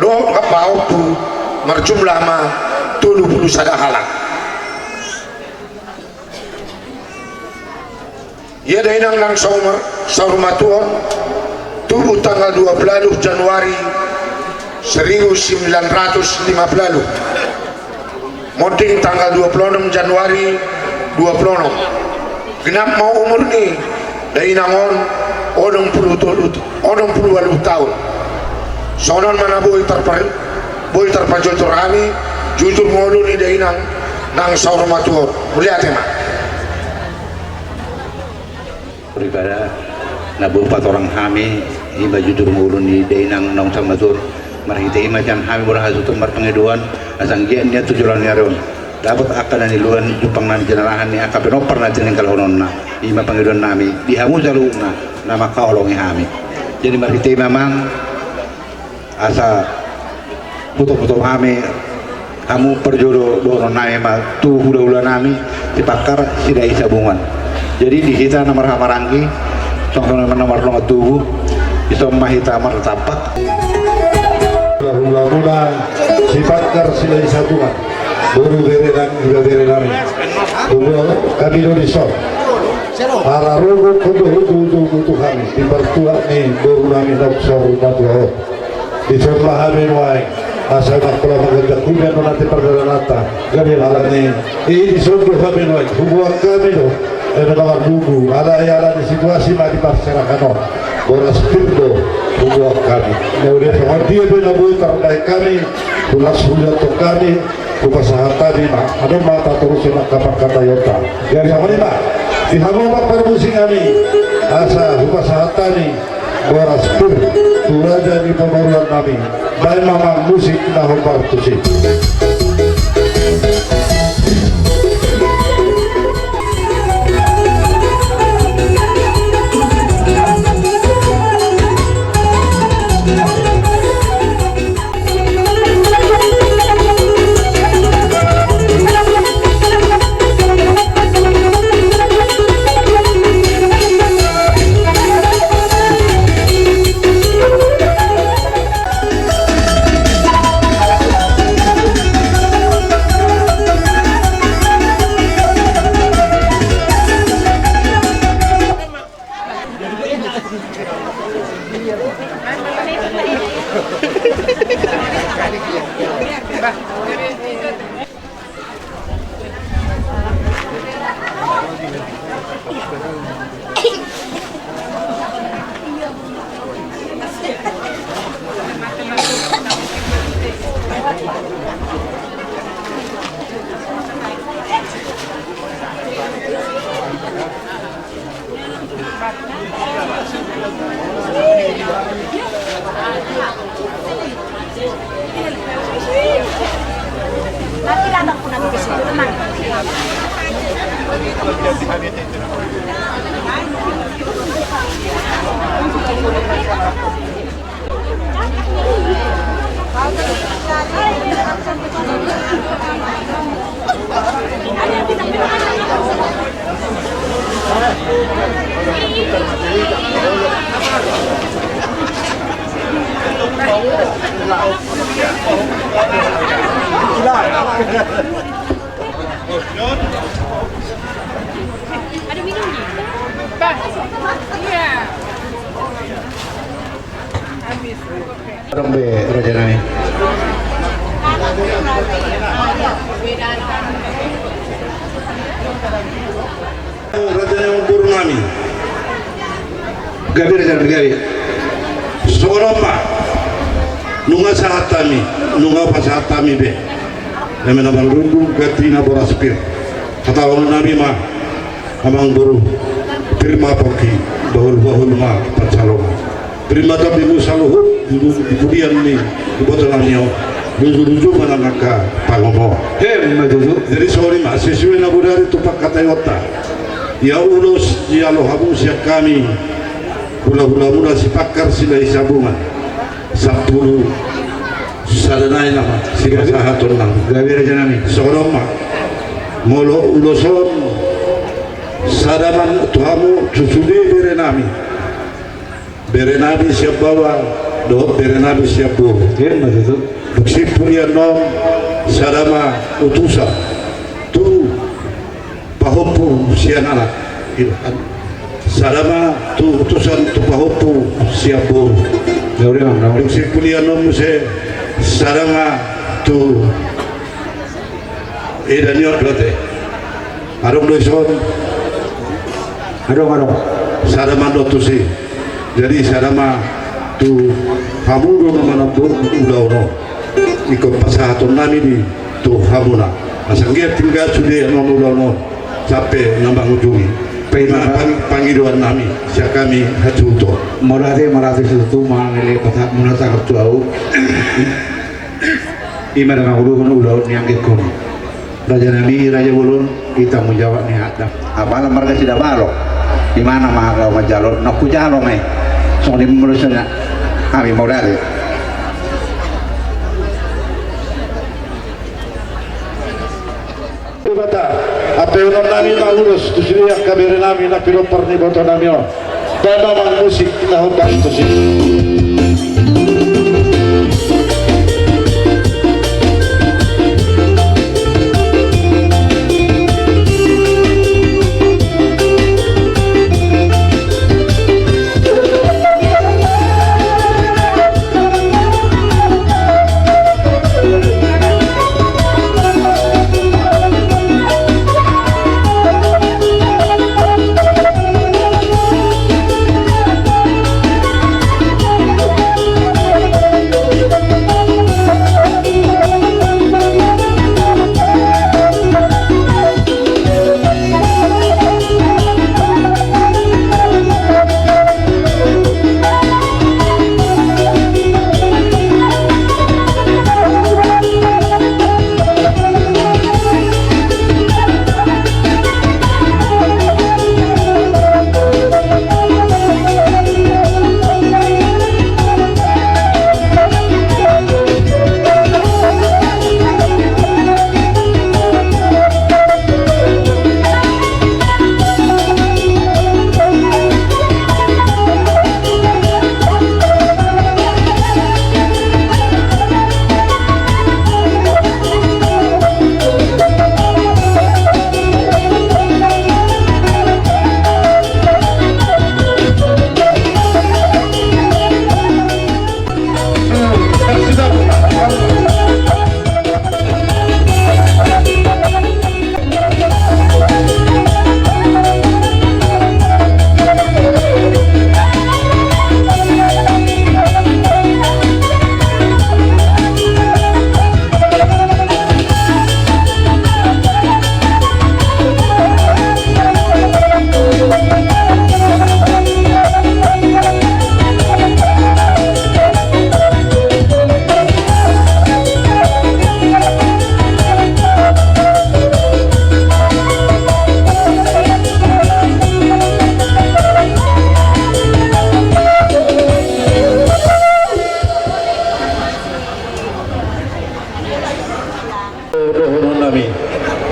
dohot pahompu, marjumlah ma tolu pulu sada halak. Ia dainang nang saur, saur matua on, tubu tanggal dua pulu ualu Januari seribu sembilan ratus lima pulu ualu, monding tanggal dua pulu onom Januari dua pulu onom. Genap ma umur ni dainang on onom pulu tolu, onom pulu ualu taon. Songon on ma na boi tarpa-, boi tarpajojor hami jujur ngolu ni dainang nang saur matua on. Mauliate ma. Daripada na boi patorang hami, i ma jujur ngolu ni dainang nang saur matua on. Marhite i ma sian hami molo hasuhuton marpangidoan, asa anggiat nian tu joloan ni ari on dapot angka na niluluan, jumpang na jinalahan ni angka pinompar na tininggalhononna. I ma pangidoan nami di hamu saluhutna na mangkaholongi hami. Jadi marhite i ma amang, asa hutohuto hami hamu parjolo, dohonon nami ma tu hulahula nami, Sipakkar Silahi Sabungan. Jadi di hita na marhahamaranggi, songon na marlongan tubu, dison ma hita martapak. Hulahula muna Sipakkar Silahi Sabungan, boru bere nang, ibebere nami. Tubu hami do dison. Hararogokhon do hujung-hujung tu hami, di partuat ni boru nami nang saur matua on. Dison ma hami nuaeng, asa nang pola mangganjang hujan do nanti pardalananta. Gabe alani i, dison do hami nuaeng, huboan hami do eme na marbubu, alai alani situasi ma di parserahan on. Boras pir do huboan hami. Mauliate, songon dia pe na boi tarbahen hami, tulas huliathon hami, hupasahat hami ma, adong ma tatorushon angka pangkataionta. Jadi songon i ma, di hamu ma parmusik nami, asa hupasahat hami boras pir tu raja ni pamoruon nami. Baen ma amang musik na hombar tusi. Adong be, raja nami. Raja nami, boru nami. Gabe, raja nami, gabe. Songon on ma. Nunga sahat hami, nunga pasahat hami be. Eme na marlundu gantina boras pir. Hatahonon nami ma. Amang boru, pir ma pongki, bahul-bahul ma pansalongan. Pir ma tondimu saluhut, di, di pudian ni iboto nami on, luju-luju ma nang angka pangomoan. Emma tutu. Jadi songon i ma, sesuai na bodari tu pangkataionta. Ia ulos, ia alo hamu sian hami, hula-hulamuna Sipakkar Silahi Sabungan. Sampulu sada nai nama sipasahaton nama. Gabe, raja nami. Songon on ma. Molo ulos on sada ma tu hamu tu sude bere nami. Bere nami sian baoa dohot bere nami sian boru. Emma tutu. Dung simpul i annon sada ma utusan tu pahompu sian anak. Ila, kan? Sada ma tu utusan tu pahompu sian boru. Dung simpul i annon muse sada ma tu eda ni on dohot. Adong do dison? Adong, adong. Sada ma do tusi. Jadi sada ma tu hamu do na manambur ulaon on. Ingkon pasahaton nami di tu hamuna. Asa anggiat tinggal sude annon ulaon on sampe na mangujungi. Ima pang-, pangidoan nami sian hami hatuhuton. Mauliate, mauliate situtu, mauliate pasahat muna tu ahu. Ima na mangujungi ulaon ni anggikon. Raja nami, raja bolon, i tanggung jawab ni hata. Apala marga Sidabalo. Di mana ma laho manjalo, na hujalo ma i. Songon i molo songon i, hami mauliate. Debata, ampehonon nami ma ulos tu sude angka bere nami na pinompar ni iboto nami on. Baen ma amang musik na hombar tusi.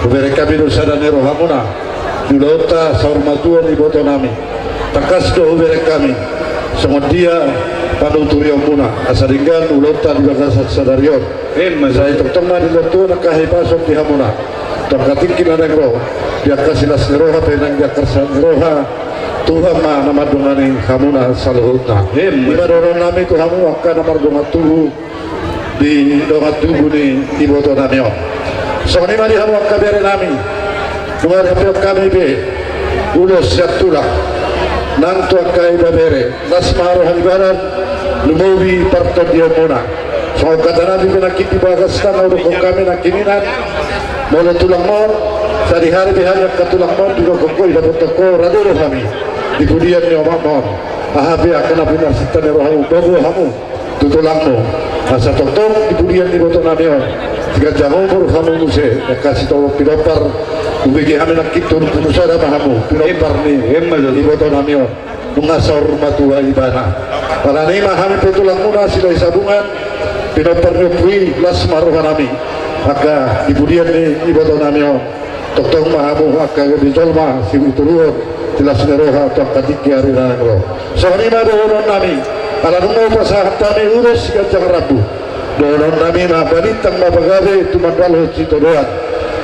Hubereng hami do sada ni rohamuna di ulaonta saur matua ni ibotonami. Tangkas do hubereng hami songon dia panuturionmuna, asa denggan ulaonta di bagasan sadari on. Emma tutu. Sai tongtong ma dilehon Tuhan angka hahipason di hamuna tu angka tingki na naeng ro, di angka silas ni roha pe nang di angka sahat ni roha. Tuhan ma na mandongani hamuna saluhutna. Emma. I ma dohononnami tu hamu angka na mardongan tubu di dongan tubu ni ibotonami on. Songon i ma di hamu angka berenami, nunga dihapehon hami be ulos sian tulang nang tu angka ibebere, las ma roha ni ibana, lumobi partondionmuna. Songon hatanami pe nangkin di bagas tano, dokhon hami nangkiningan, molo tulangmon, sadihari be hami angka tulangmon, didokhon ho, didapothon ho, rade do hami di pudian ni omakmon. Aha pe angka na pinarsinta ni rohamu, boan hamu tu tulangmu, asa tongtong di pudian ni ibotonami on, di ganjang umur hamu muse, angka sitolu pinompar. Hubege hami nangkin tolu pulu sada ma hamu pinompar ni, emma tutu, ibotonami on. Nunga saur matua ibana. Alani i ma hami pe tulangmuna Silahi Sabungan, pinompar ni ompu i, las ma rohanami angka di pudian ni ibotonami on. Tongtong ma hamu angka gabe jolma sihuturuon, di las ni roha tu angka tingki ari na naeng ro. Songon i ma dohononnami, ala nunga hupasahat hami ulos siganjang rambu. Dohononnami ma, balintang ma pagabe tumandalhon sitadoan.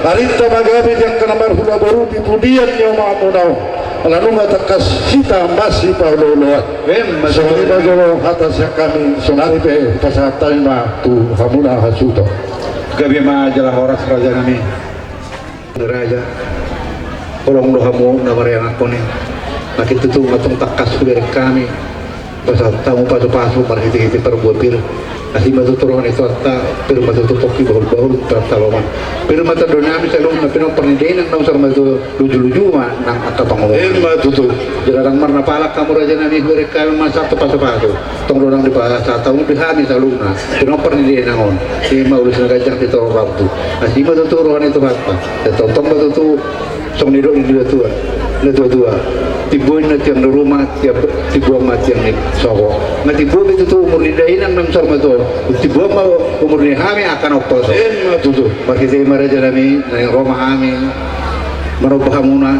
Arinta ma gabe di angka na marhula boru di pudian ni omakmuna on. Ala nunga tangkas hita masipaolooloan. Emma tutu. Songon i ma jolo hata sian hami, saonari pe hupasahat hami ma tu hamuna hasuhuton. Gabe ma jala horas rajanami. Raja, holong do hamu na mariangakhon i. Nangkin tutu ma tong tangkas hubereng hami, pasahat hamu pasupasu marhitehite parbue pir. Asi ma tutu roha ni Tuhanta, pir ma tutu pongki bahulbahul, taloman. Pir ma tondinami saluhutna, pinompar ni dainang naung saur matua, lujuluju ma nang angka pangomoan. Emma tutu. Jala ndang marnapalak hamu rajanami, hubereng hami ma sahat tu pasupasu. Tong do nang dipasahat hamu di hami saluhutna, pinompar ni dainang on. I ma ulos na ganjang sitorop rambu. Asi ma tutu roha ni Tuhanta. Tongtong ma tutu, songon nidok ni natuatua. Natuatua. Timbo inna tiang ni ruma, tiang, timbo ma tiang ni sopo. Nga timbo be tutu umur ni dainang naung saur matua, timbo ma umur ni hami angka na umposo. Emma tutu. Marhite i ma rajanami, naeng ro ma hami manomba hamuna.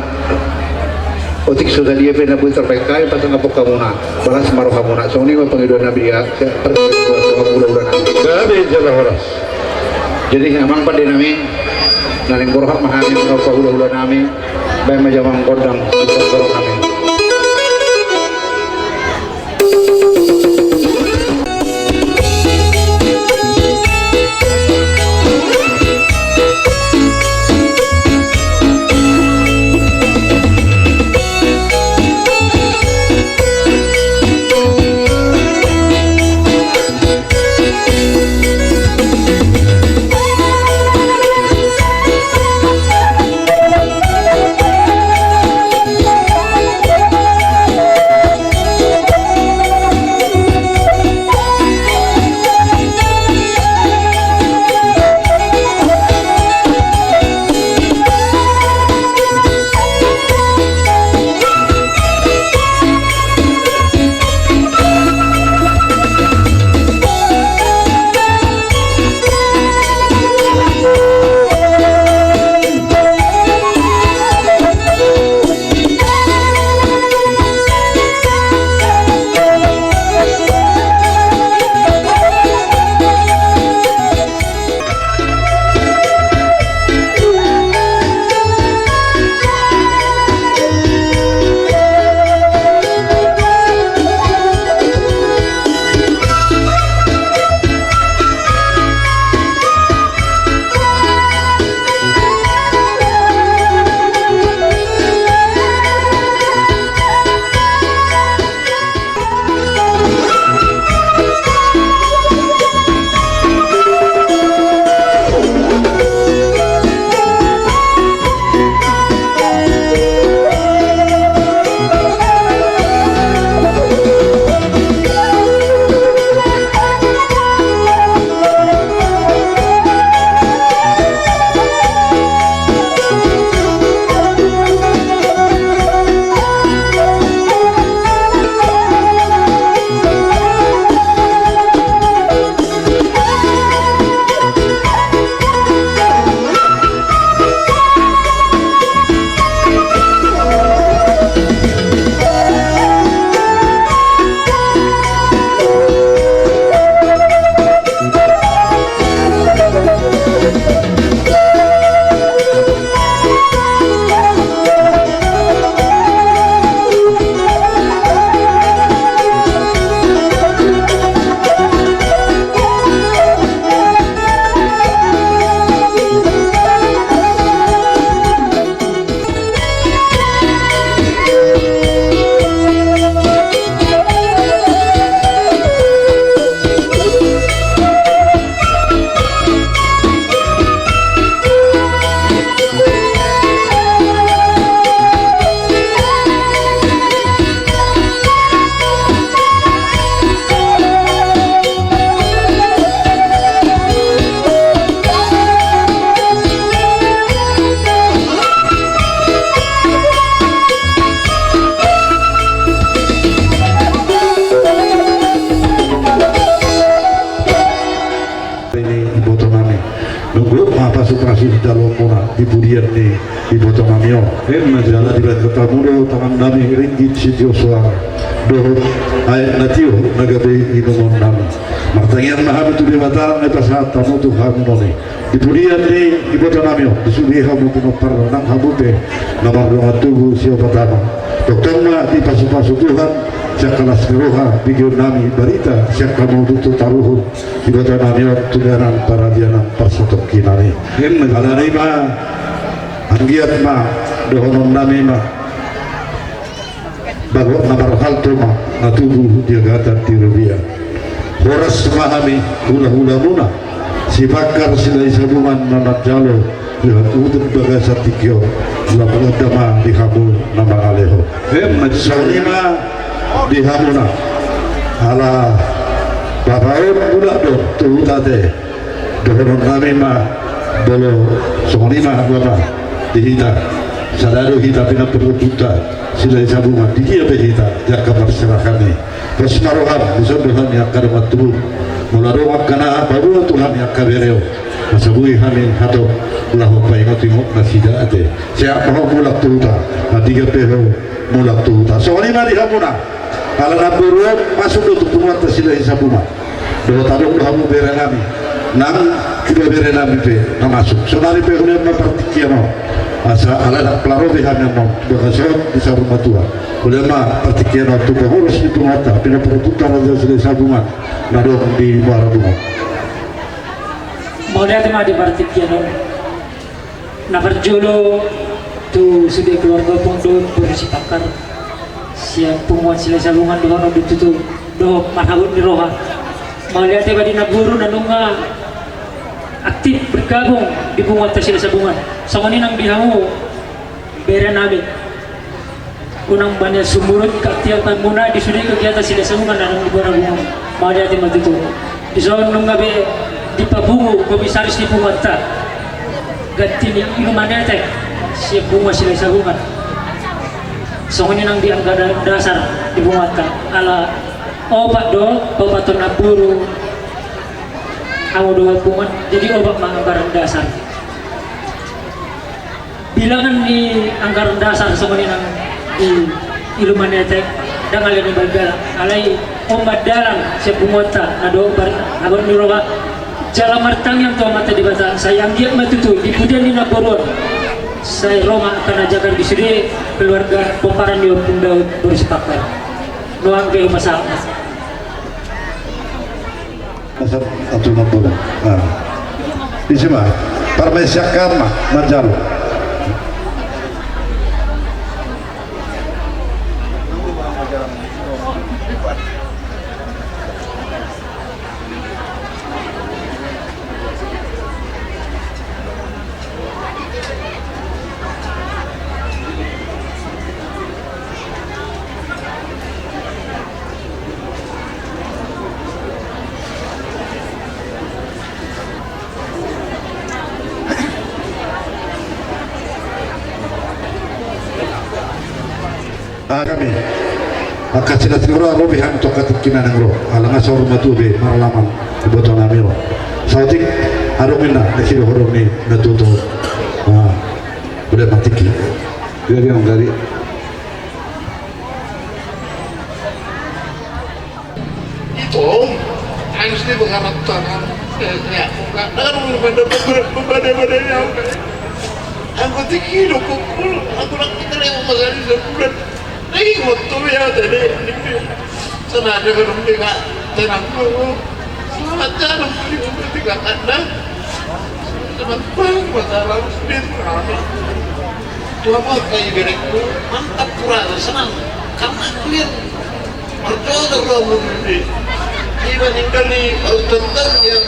Otik so sadia pe na boi tarbahen hami pasangaphon hamuna, balas ma rohamuna. Songon i ma pangidoannami, hulahula nami. Gabe jala horas. Jadi amang pandenami, naeng borhat ma hami manomba hulahulanami. Bahen ma jo amang gondang, borhat ma hami. jaloonmuna di pudian ni ibotonami on. Emma tutu. Jala dibahen hamu do tangannami ringgit sitio suara dohot aek na tio na gabe inumonnami. Martangiang ma hami tu Debata nang dipasahat hamu tu hamu noni di pudian ni ibotonami on, di sude hamu pinompar nang hamu pe na mardongan tubu siopat ama. Tongtong ma dipasupasu Tuhan sian las ni roha begeonnami barita sian hamu tutu taruhut ibotonami on tu dalan paradianan parsatongkinami. Emma. Alani i ma, anggiat ma dohononnami ma, bagot na marhalto ma na tubu di agatan di robean. Horas ma hami hulahulamuna, Sipakkar Silahisabungan na manjalo di hatutu bagasan tingki on, lam unda ma di hamu na mangalehon. Emma tutu. Songon i ma di hamuna, ala bapa on mulak do tu huta ate. Dohononnami ma molo songon i ma bapa di hita, sada do hita pinompar ni ompunta Silahisabungan, di dia pe hita di angka parserahan i. Pos ma roham, dison do hami angka dongan tubum. Molo adong angka na paboa tu hami angka bere on, asa boi hami hatop laho paingotingot nasida ate. Sai ma ho mulak tu huta, andigan pe ho mulak tu huta. Songon i ma di hamuna. Ala namboru on masuk do tu punguanta Silahisabungan. Dohot adong do hamu berenami. Nang iba berenami pe na masuk. Saonari pe hulean ma partingkian on. Asa ala ndang pola ro be hami annon tu bagasan on di saur matua. Hulean ma partingkian on tu pengurus ni punguanta, pinompar ni ompunta Raja Silahisabungan na adong di Muara Bungo. Mauliate ma di partingkian on. Na parjolo tu sude keluarga Ompung dohot boru Sipakkar sian punguan Silahisabungan, dohonon do tutu dohot marhabot ni roha. Mauliate ma di namboru na nunga aktif bergabung di punguanta Silahisabungan. Songon i nang di hamu berenami. Unang banyak sumurut keaktifan muna di sude kegiatan Silahisabungan na adong di Muara Bungo. Mauliate ma tutu. Dison nunga be dipapungu komisaris ni punguanta, ganti ni Ilumanetek sian punguan Silahisabungan. Songon i nang di anggaran dasar di punguanta, ala opat do, opat on namboru, hamu dohot punguan, jadi opat ma anggaran dasar. Bilangan ni anggaran dasar songon i nang di Ilumanetek, ndang ale ni balbala. Alai on ma dalan sian punguanta na dohot bar-, habot ni roha. Jala martangiang tu Amanta Debata, sai anggiat ma tutu di pudian ni namboru on, sai ro ma angka na jagar di sude keluarga pomparan ni Ompung dohot boru Sipakkar. Nuaeng be hupasahat. Masa atu na bola. Nah. Disi ma. Parmesiakan ma manjalo. Ah, hami angka silas ni roha, ro be hami tu angka tingki na naeng ro, ala nga saur matua be maralaman iboto nami ro. Saotik adong inna na sidohonon ni na tutu. Ah, udah mati ki. Dia dia manggali. Ito, harus dia mengharapkan. Ya, ya, nggak ada orang pada pada pada pada. Aku tinggi lo pukul, aku nak kita lewat masali sebulan. Ih, waktu ya tadi. Sana ada kan dia nggak tenang dulu. Selamat jalan, dia nggak ada. Selamat pagi, masalah. Tuhan mau kayak ibaratku, mantap, kurang senang. Karena kalian berdoa terlalu murni. Iba ninggal ni, eh, tentang ya,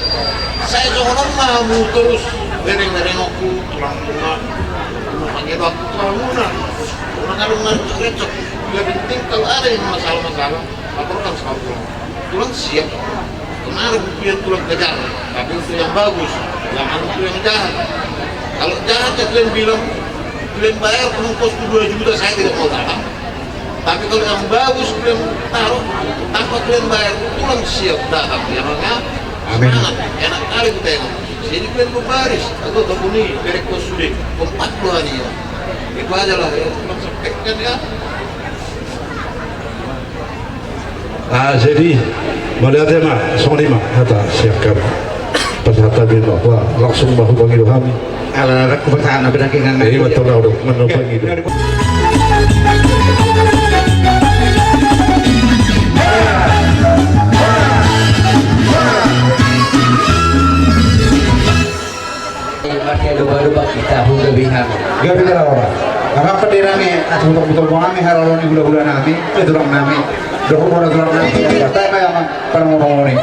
saya songon on ma hamu torus, bereng-berengokku, tulang muna, muna panggil waktu tulang muna. Muna kalau ngarcok-recok, nggak penting, kalau ada yang masalah-masalah, laporkan sama tulang. Tulang siap. Kemarin kalian tulang kejar, tapi itu yang bagus, jangan itu yang jahat. Kalau jahat ya kalian bilang, kalian bayar ongkosku dua juta, saya tidak mau datang. Tapi kalau yang bagus kalian taruh, tanpa kalian bayar, tulang siap datang. Ya, makanya, amin, semangat, enak kali kita ini. Jadi kan baris atau topuni berekon sude. Empat bulan ia. Itu aja lah ya. Maksudnya kan ya. Ah, jadi mauliate ma, songon i ma hata sian hami. Pasahat hami ma, wah, langsung ma hupangido hami. Ala, ala, hupasahat na bedakingan. Eh, betul lah, udah, mana hupangido. Martia doba-doba kita, hula bihan. Gabe jala ora. Rap pe di nami, asa butok-butok nami, haroro ni hula-hula nami, eh, tulang nami. Dohot bona tulang nami, ya, ya. Tahe ma ya, Mang, parmoro-moro ni.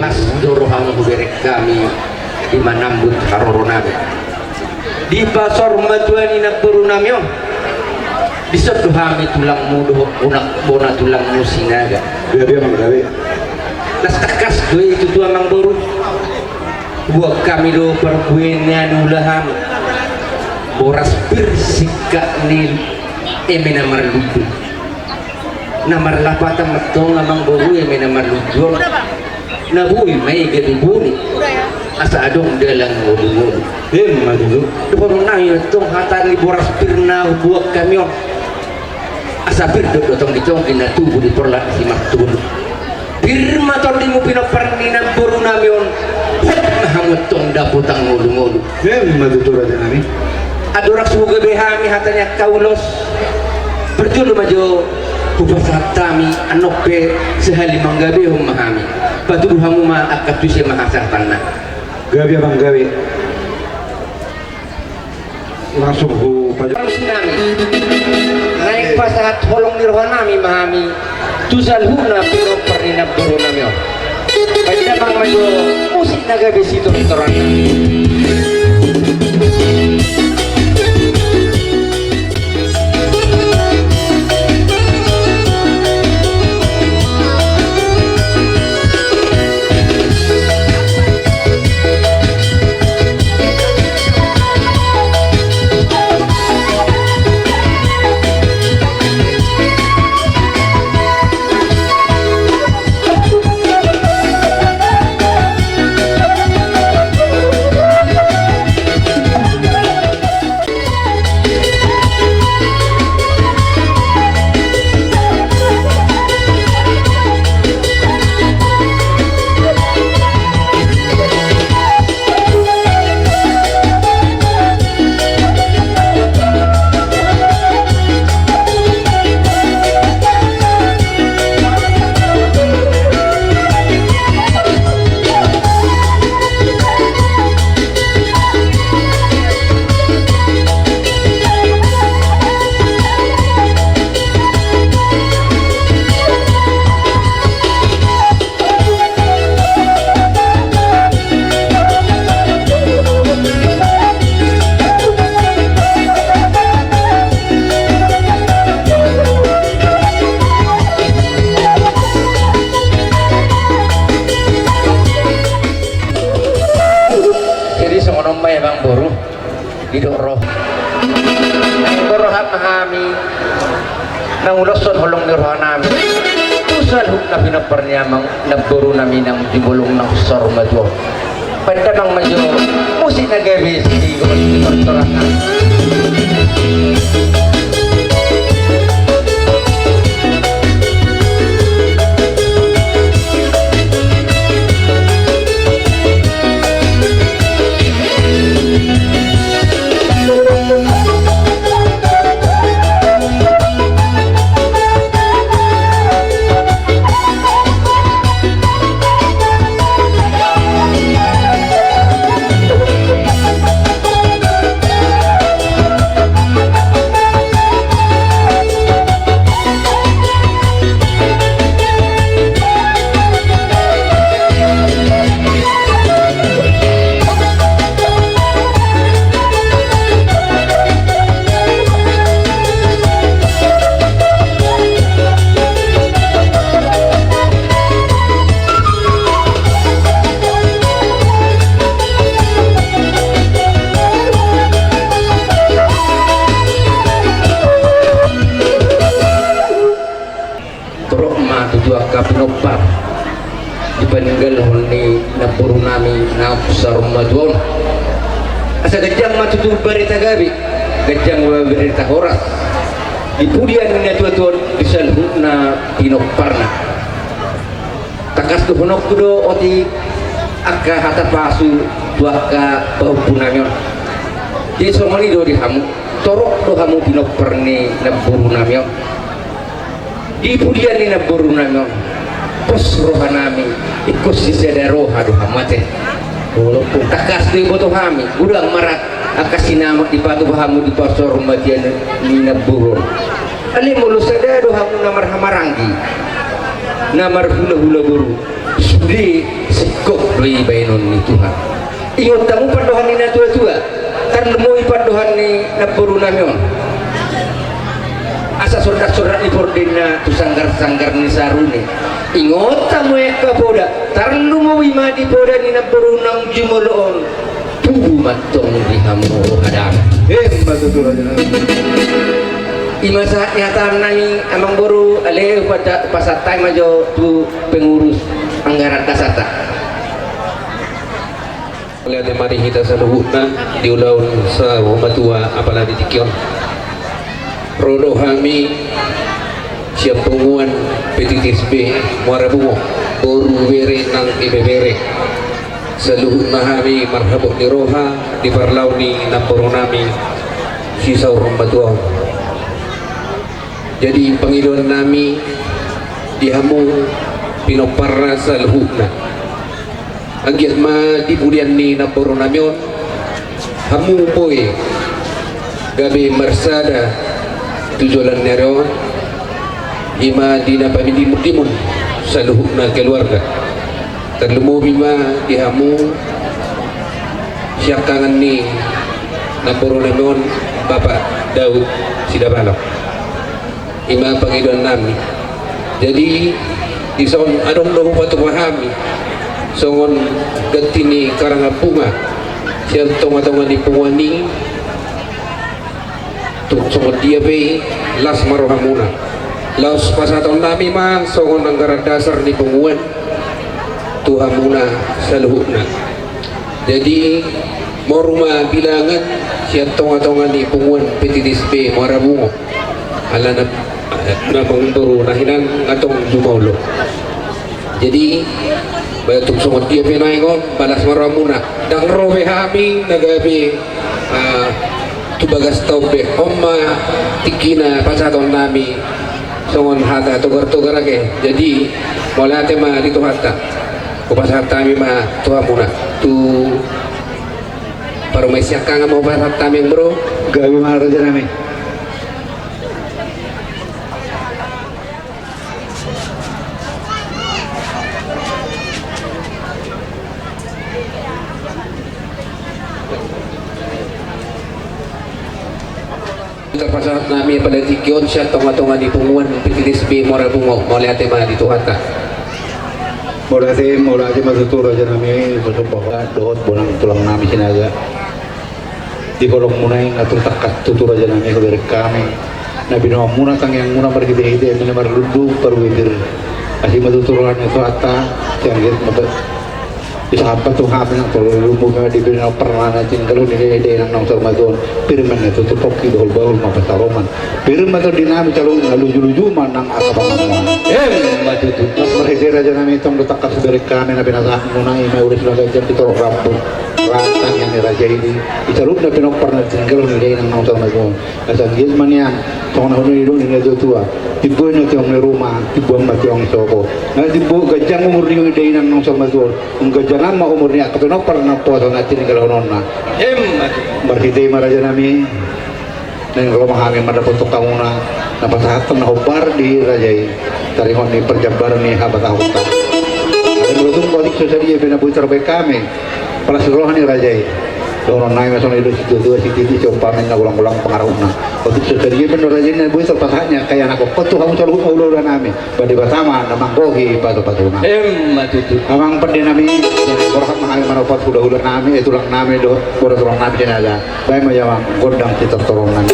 Las do roham hubereng hami di manambut haroro nami. Dipasaor ma Tuhan i namboru nami on. Dison do hami tulangmu dohot bona, bona tulangmu Sinaga. Gabe, Amang, gabe. Las tangkas do i tutu, Amangboru. Buat hami do parbue ni ulaon hami. Boras pir singkat ni eme na marlundu. Na marlapatan ma tong, Amangboru, eme na marlundu on. Na boi ma i gabe buni. Asa adong dalan ngolu-ngolu. Emma tutu. Dohonon nami ma tong hata ni boras pir na hubuat hami on. Asa pir do tonggi-tonggi na tubu di porlak ni si Martulu. Pir ma tondimu pinompar ni namboru nami on. Hot ma hamu tong dapotan ngolu-ngolu. Emma tutu, raja nami. Andorang so hugabe hami hata ni angka ulos, parjolo ma jo hupasahat hami, annon pe sahali manggabehon ma hami. Patudu hamu ma angka tusi ma hasahatan na. Gabe, Amang, gabe. Langsung hupasahat. Nami. Naeng pasahat holong ni roha nami ma hami. Tu saluhutna pinompar ni namboru nami on. Baen damang ma jo musik na gabe sitortoran nami. Naeng borhat ma hami, naeng uloshon holong ni rohanami tu saluhut na pinompar ni amang namboru nami naung jumolo naung saur matua on. Bahen damang ma jo musik na gabe sigogot di partorang nami. Torop ma tutu angka pinompar di paninggalhon ni namboru nami naung saur matua on. Asa ganjang ma tutu barita gabe, ganjang ma barita horas di pudian ni natuatua on di saluhutna pinomparna. Tangkas dohononku do otik angka hata pasu tu angka pahompu nami on. Jadi songon i do di hamu, torop do hamu pinompar ni namboru nami on. Di pudian ni namboru nami on, pos roha nami, ingkon sisada roha do hamu ate. Tangkas do diboto hami, godang ma rap angka sinamot dipatupa hamu di parsaurmatian ni namboru on. Alai molo sada do hamu na marhahamaranggi, na marhulahula boru, sude singkop do i baenon ni Tuhan. Ingot hamu pandohan ni natuatua, tarlumobi pandohan ni namboru nami on. Asa sordaksordaks ni pordengna tu sanggarsanggar ni sarune. Ingot hamu angka poda, tarlumobi ma di poda ni namboru naung jumolo on. Tubu ma antong di hamu roha damang. Emma tutu raja nami. I ma sahat ni hata nami amangboru, alai hupasahat hami ma jo tu pengurus anggaran dasarta. Mauliate ma di hita saluhutna di ulaon saur matua apala di tingki on. Ro do hami sian punguan P T T S B Muara Bungo, boru, bere nang ibebere. Saluhutna hami marhabot ni roha di parlao ni namboru nami sisaur matua on. Jadi pangidoan nami di hamu pinomparna saluhutna. Anggiat ma di pudian ni namboru nami on hamu boi gabe marsada tu joloan ni ari on, i ma di na pamintimun-timun saluhutna keluarga. Tarlumobi ma di hamu siangkangan ni namboru nami on, Bapak Daud Sidabalok. I ma pangidoan nami. Jadi dison adong do hupatupa hami songon ganti ni karangan bunga sian tongatonga ni punguan i. Tung songon dia pe i, las ma rohamuna. Laos pasahaton nami ma songon anggaran dasar ni punguan tu hamuna saluhutna. Jadi moru ma bilangan sian tongatonga ni punguan P T T S B Muara Bungo. Alana, eh, namboru na hinan antong jumolo. Jadi baen tung songon dia pe nuaeng on, las ma rohamuna. Ndang ro be hami na gabe, ah, tu bagas taon be. On ma tingkina pasahaton nami songon hata togar-togar ake. Jadi mauliate ma di Tuhanta. Hupasahat hami ma tu hamuna, tu parumaen siangkangan ma hupasahat hami, bro. Gabe ma raja nami. Tarpasahat nami apala di tingki on sian tongatonga ni punguan P T T S B Muara Bungo. Mauliate ma di Tuhanta. Mauliate, mauliate ma tutu raja nami, dohot bonang tulang nami Sinaga. Di holongmuna i na tung tangkas tutu raja nami hubereng hami na binoanmuna tangiangmuna marhitehite na marlundu parbue pir. Asi ma tutu roha ni Tuhanta, sianggiat ma. Disahat ma tu hami nang tolu lumbu ma di pinompar na tininggalhon i dainang naung saur matua on. Pir ma na tutu pongki, bahulbahul ma pansamotan. Pir ma tondi nami saluhut na lujuluju ma nang angka pangamuan. Emma tutu. Marhite raja nami tong do tangkas hubereng hami na pinasahatmuna i ma ulos na ganjang di torop rambu. Rantang yang ni raja i di saluhut na pinompar na tininggalhon i dainang naung saur matua on. Asa anggiat ma nian songon na nidok ni natuatua: Timbo i na tiong ni ruma, timbo ma tiong ni sopo. Na timbo ganjang umur ni dainang naung saur matua on, ganjang ma umur ni angka pinompar na poso na tininggalhononna. Emma tutu. Marhite i ma raja nami, naeng ro ma hami mandapothon hamuna na pasahathon na hombar di raja i, taringot ni parjambaran ni habatahonta. Alai molo tung otik so sadia pe na boi tarbahen hami, palas roha ni raja i. Dohonon nami ma songon na nidok situatua: Sititi siumpama, ninna golanggolang pangarahutna. Otik so sadia pe do raja i na boi tarpasahat ni angka ianakhon on tu hamu saluhut ma hulahula nami. Ba Debata ma na manggohi patupatuna. Emma tutu. Amang pande nami, borhat ma hami manopot hulahula nami, eh, tulang nami dohot boru tulang nami sinaga. Baen ma i amang gondang sitortoronnami.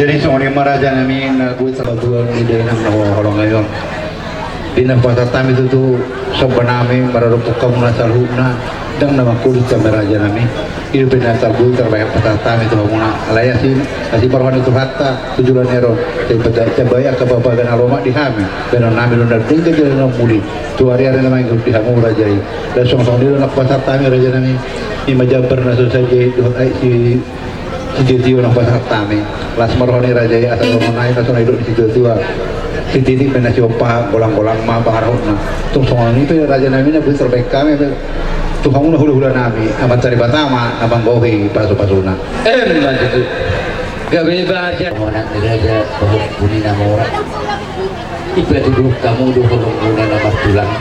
Jadi songon i ma raja nami na boi tarpatuduhon di dainang na hinaholongan i on. Di na hupasahat hami tutu somba nami maradophon hamuna saluhutna, ndang na mangkulit hami raja nami. Ido pe na tarbuat tarbahen pasahat hami tu hamuna. Alai asi, asi ma roha ni Tuhanta tu joloan ni ari on. Sai pata, sai bahen angka parbagabaga na lomak di hami. Bahenon nami do na denggan jala na muli tu ariari na mangihut di hamu raja i. Laos songon i do na hupasahat hami raja nami. I ma jambar na so sadia i dohot aek si, sitio-tio na hupasahat hami. Las ma roha ni raja i asa songon nai na so na didok ni situatua. Sititik ma na siompa, golang-golang ma pangarahutna. Tung songon i pe raja nami na boi tarbahen hami. Tu hamu na hula-hula nami, Amanta Debata ma na manggohi pasu-pasuna. Emma tutu. Gabe baja. Monang ni raja, pahompu ni na mora. Ipatuduhon hamu do holongmuna na martulang.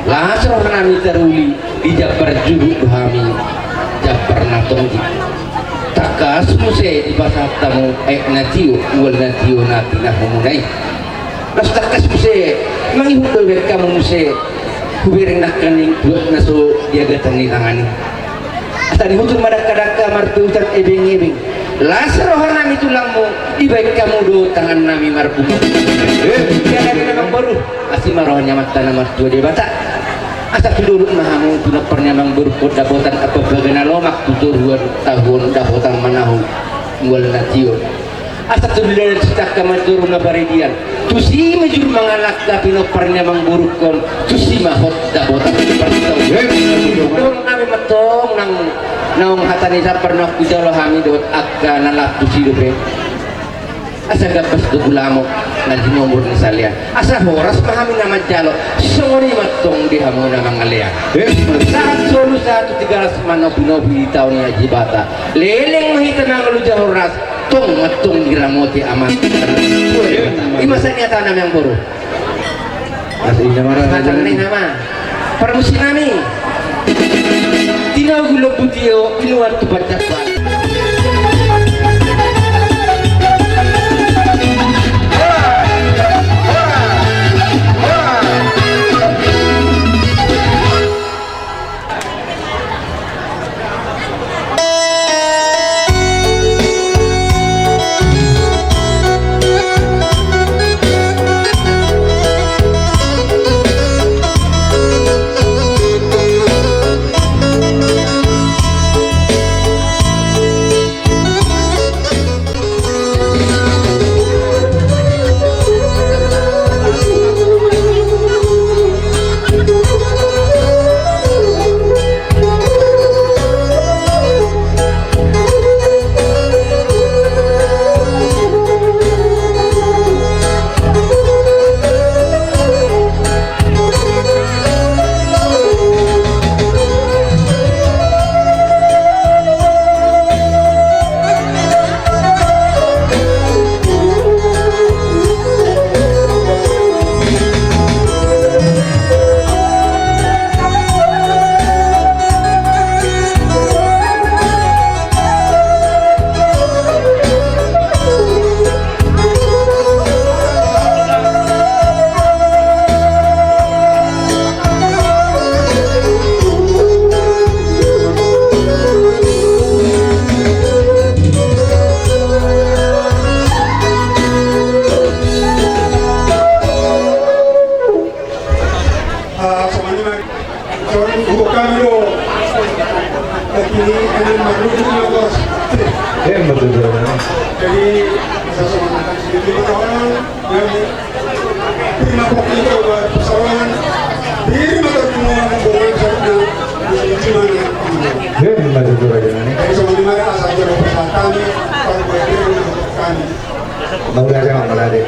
Las roha nami taruli, dijambar juru do hami jambar na tonggi. Tangkas muse dipasahat hamu aek na tio, mual na tio na pinahomuna i. Laos tangkas muse mangihut do ibaen hamu muse hubereng nangkaning buat na so diagatan ni tangan i. Asa dihutur madangka-dangka, martutan ebeng-ebeng. Las roha nami tulangmu, dibaen hamu do tangan nami marbunga. Ia nami na mamboru, asi ma roha ni Amanta na martua Debata. Asa tu dolok ma hamu tu nompar ni amangborungkon dapotan parbagabaga na lomak, tu toruan tahu on dapotan manahu mual na tio. Asa tu didada sitangka ma toru na paridian. Tusi ma jur mangalangka pinompar ni amangborungkon, tusi ma hot dapotan. Dohonon nami ma antong nang naung hata ni sabar na hujalo hami dohot angka na laos tusi dope. Asa gabas do gulamo na di nomor ni salean. Asa horas ma hami na manjalo, songon i ma antong di hamu na mangalean. Sahat solu sahat tu Tigaras, manopi-nopi di taon ni Aji Bata. Leleng ma hita mangolu jala horas, tong ma antong diramoti Amanta. I ma sahat ni hata nami amangboru. Hatana i ma. Parmusik nami. Tinogu lombu tio, inuan tu panjaban. Ah, songon i ma. Songon i ma hami do. Jadi, kami marludu di Lagos. Eh, betul, betul. Jadi, saya songon i ma hami. Jadi, terima kasih buat persoalan. Terima kasih semua. Eh, betul, betul, betul. Jadi, songon i ma asa jadi persoalan kami, kalau boleh kami. Mauliate ma, mauliate.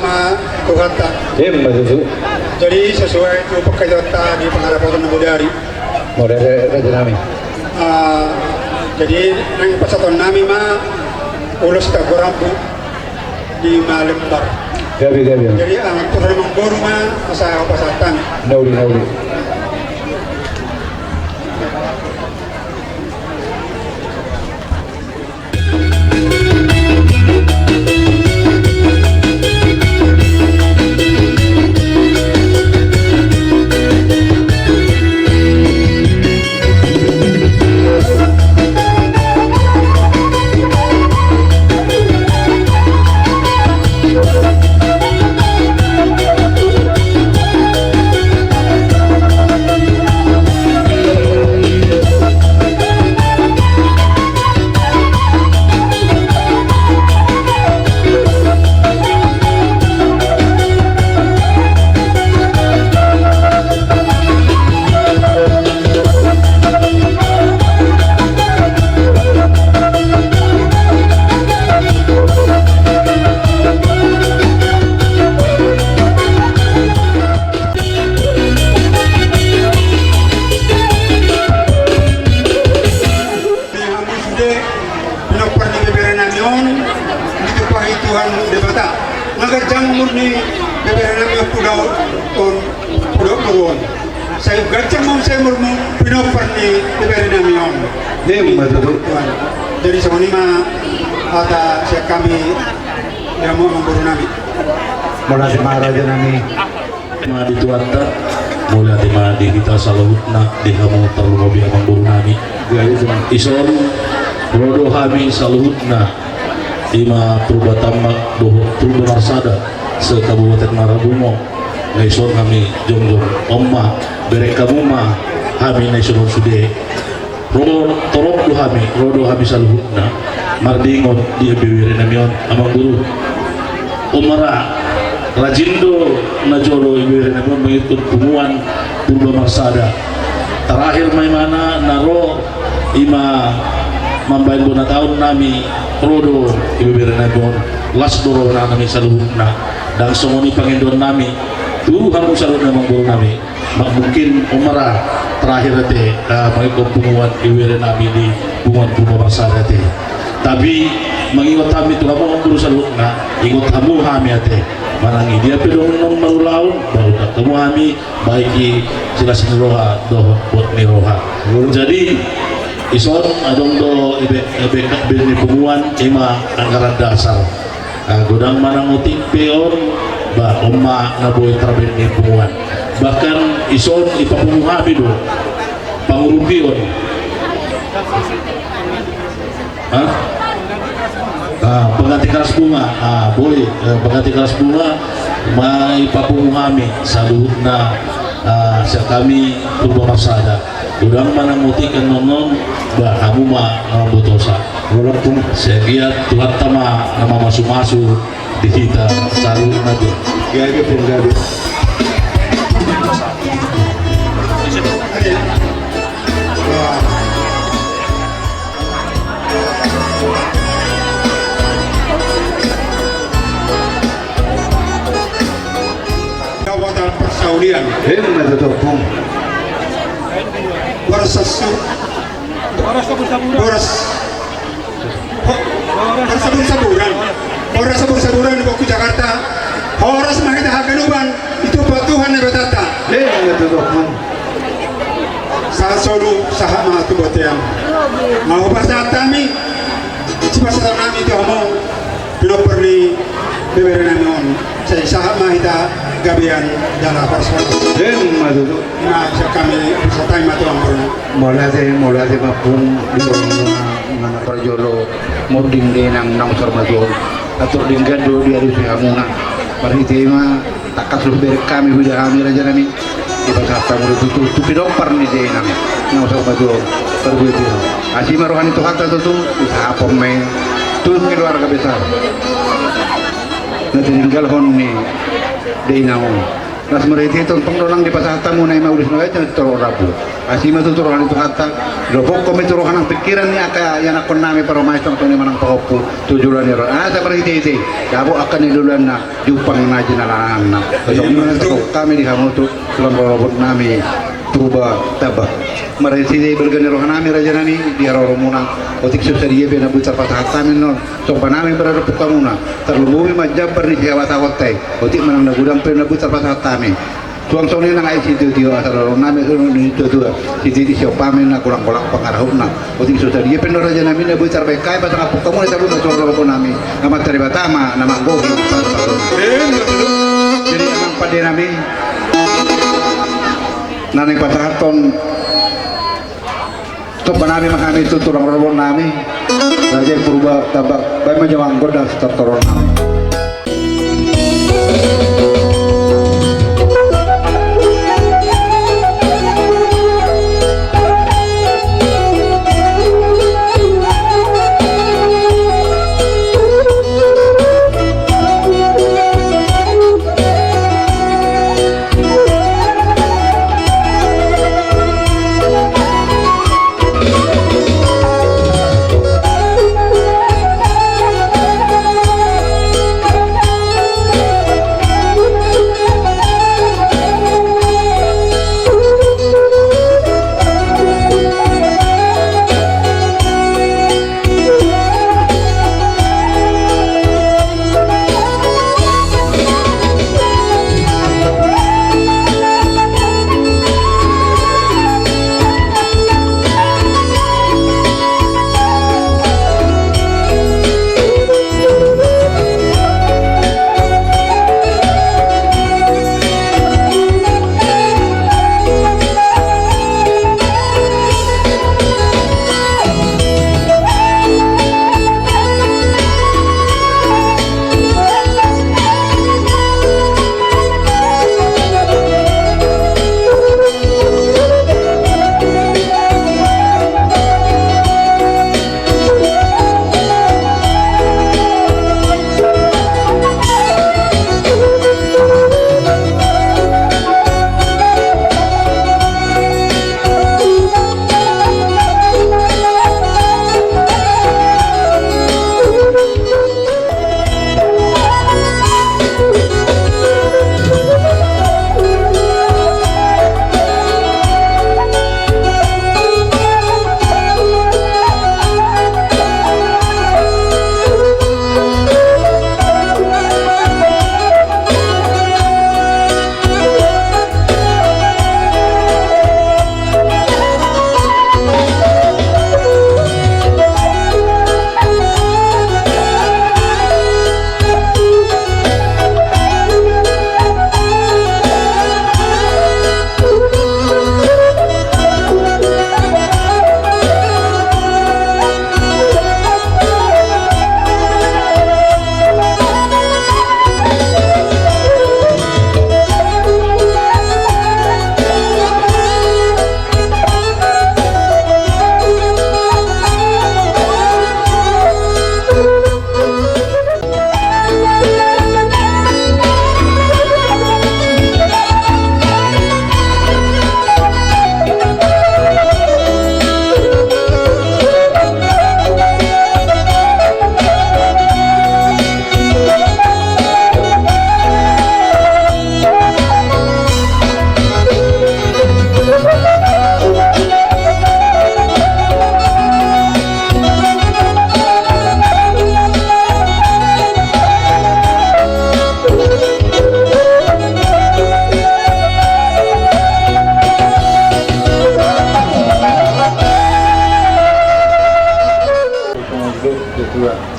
Ma Tuhanta. Emma tutu. Jadi sesuai tu pangkataion ta di pangarapoton na bodari. Mauliate raja nami. Ah, jadi naeng pasahaton nami ma ulos tagorambu di Malembar. Gabe, gabe. Jadi ah, tu amangboru ma asa pasahat hami. Nauli, nauli. Di hamu sude pinompar ni beberenami on, ditumpahi Tuhan Debata. Nga ganjang umur ni beberenami on, puda on, puda boru on. Sai ganjang ma umur ni pinompar ni beberenami on. Emma tutu. Tuhan. Jadi songon i ma hata sian hami di hamu amangborunami. Mauliate ma rajanami. Ma di Tuhanta, mauliate ma di hita saluhutna, di hamu tarlumobi amangborunami. Dison ro do hami saluhutna, i ma Purba Tambak dohot Purba Marsada se-Kabupaten Marabungo. Nga dison hami jongjong, on ma bereng hamu ma hami na dison on sude. Ro torop do hami, ro do hami saluhutna mardongan di beberenami on, amangboru. On ma ra, rajin do najolo beberenami on mangihuthon punguan Purba Marsada. Terakhir ma imana na ro i ma mambahen bona taon nami, ro do beberenami on, las do rohanami saluhutna. Ndang songon i pangidoannami tu hamu saluhutna amangborunami. Ma mungkin on ma ra terakhir ate, ah, mangihuthon punguan beberenami di punguan Purba Marsada ate. Tapi mangingot hami tu hamu amangboru saluhutna, ingot hamu hami ate. Manang i dia pe dongan on marulaon, ba undang hamu hami, bahen i silas ni roha dohot bot ni roha. Jadi dison adong do i be, i be, be ni punguan, i ma anggaran dasar. Ah, godang manang otik pe on, ba on ma na boi tarbahen ni punguan. Bahkan dison ipapungu hami do pangurupion. Hah? Ah, pengganti keras bunga. Ah, boi, eh, pengganti keras bunga ma ipapungu hami saluhutna, ah, sian hami Purba Marsada. Godang manang otik annon, ba hamu ma na mambotosa. Walaupun segiat Tuhanta ma na mamasumasu di hita saluhutna tu. Gabe pun gabe. Jabatan persaulian. Emma tutu. Boras sasu. Boras. Ho-, horas sabur-saburan. Horas sabur-saburan di Bongku Jakarta. Horas ma hita haganupan, ditumpak Tuhan Debatanta. Emma tutu. Sahat solu, sahat ma tu bontean. Nga hupasahat hami sipasahaton nami tu hamu pinompar ni beberenami on. Sai sahat ma hita gabean jala horas. Emma tutu. Ima sian hami, hupasahat hami ma tu amangboru. Mauliate, mauliate ma pung di on. Nga na parjolo monding dainang naung salpu on. Atur denggan do dialusi hamuna. Marhite i ma tangkas do hubereng hami, huida hami rajanami. Dipasahat hamu do tutu tu pinompar ni dainang naung salpu on. Parbuat i. Asi ma roha ni Tuhanta tutu, disahapon ma i tu keluarga besar na tininggalhon ni dainang on. Las marhite tongtong do nang dipasahat hamu na i ma ulos na baen jala torop rambu. Asi ma tutu roha ni Tuhanta, didohonon hamu tu roha nang pingkiran ni angka ianakkon nami parumaen, songon i ma nang pahompu tu joloan ni ari on. Asa marhitehite dapot angka na niluluanna, jumpang na jinalahanna. Songon i ma nang tangkas hami di hamu tu tulang rorobot nami Purba Tambak. Marhitehite balga ni roha nami, raja nami, di haroromuna, otik so sadia pe na boi tarpasahat hami annon somba nami maradophon hamuna, tarlumobi ma jambar ni sihabatahonta i, otik ma nang na godang pe na boi tarpasahat hami. Suang songon i nang aek sitiotio, asa dohonon nami songon i, tuatua, sititi siompa ma na golanggolang pangarahutna. Otik so sadia pe annon, raja nami, na boi tarbahen hami pasangaphon hamuna i saluhutna tu tulang rorobot nami, Amanta Debata ma na manggohi. Jadi amang pande nami, na naeng pasahathon somba nami ma hami tu tulang rorobot nami, raja i Purba Tambak, baen ma jo amang gondang sitortoron nami.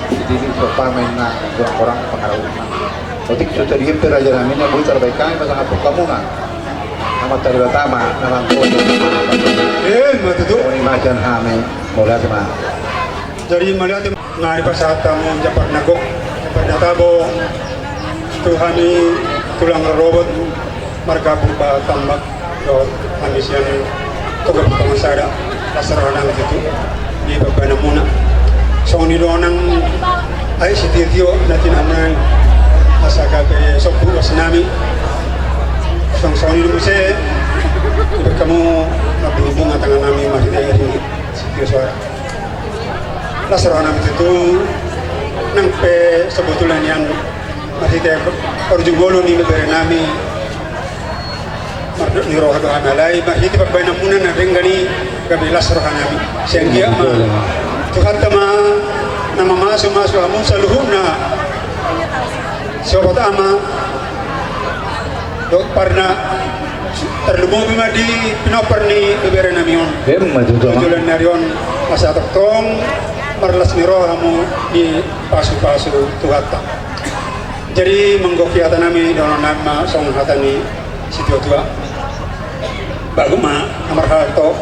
Di sini so pamen na gorang-gorang pangarahutna. Otik so sadia pe raja nami na boi tarbahen hami pasangaphon hamuna. Amanta Debata ma na manggohi. Eh, ma tutu. Mauliate ma. Jadi mauliate ma. Nari pasahat hamu jambar na gok, jambar na tabo tu hami tulang rorobot marga Purba Tambak. Dohot hami sian Toga Purba Sada, las roha nami tutu di pambahenanmuna. Songon i do nang aek sitio-tio na tinaon nami, asa gabe sombu ulos nami. Songon i do muse, dibahen hamu na di tangahonami marhite ringgit sitio soara. Las rohanami tutu, nang pe sebetulna nian marhite parjolo ni berenami, mardot ni roha do hami, alai marhite pambahenanmuna na denggan i gabe las rohanami. Sian dia ma Tuhanta ma na mamasumasu hamu saluhutna. Sobat ama, dohot parna, tarlumobi ma di pinompar ni beberenami on. Emma tutu, Amang. Joloan ni ari on, asa tongtong marlas ni roha hamu dipasupasu Tuhanta. Jadi manggohi hatanami, dohononnami ma songon hata ni situatua. Bagot ma na marhalto,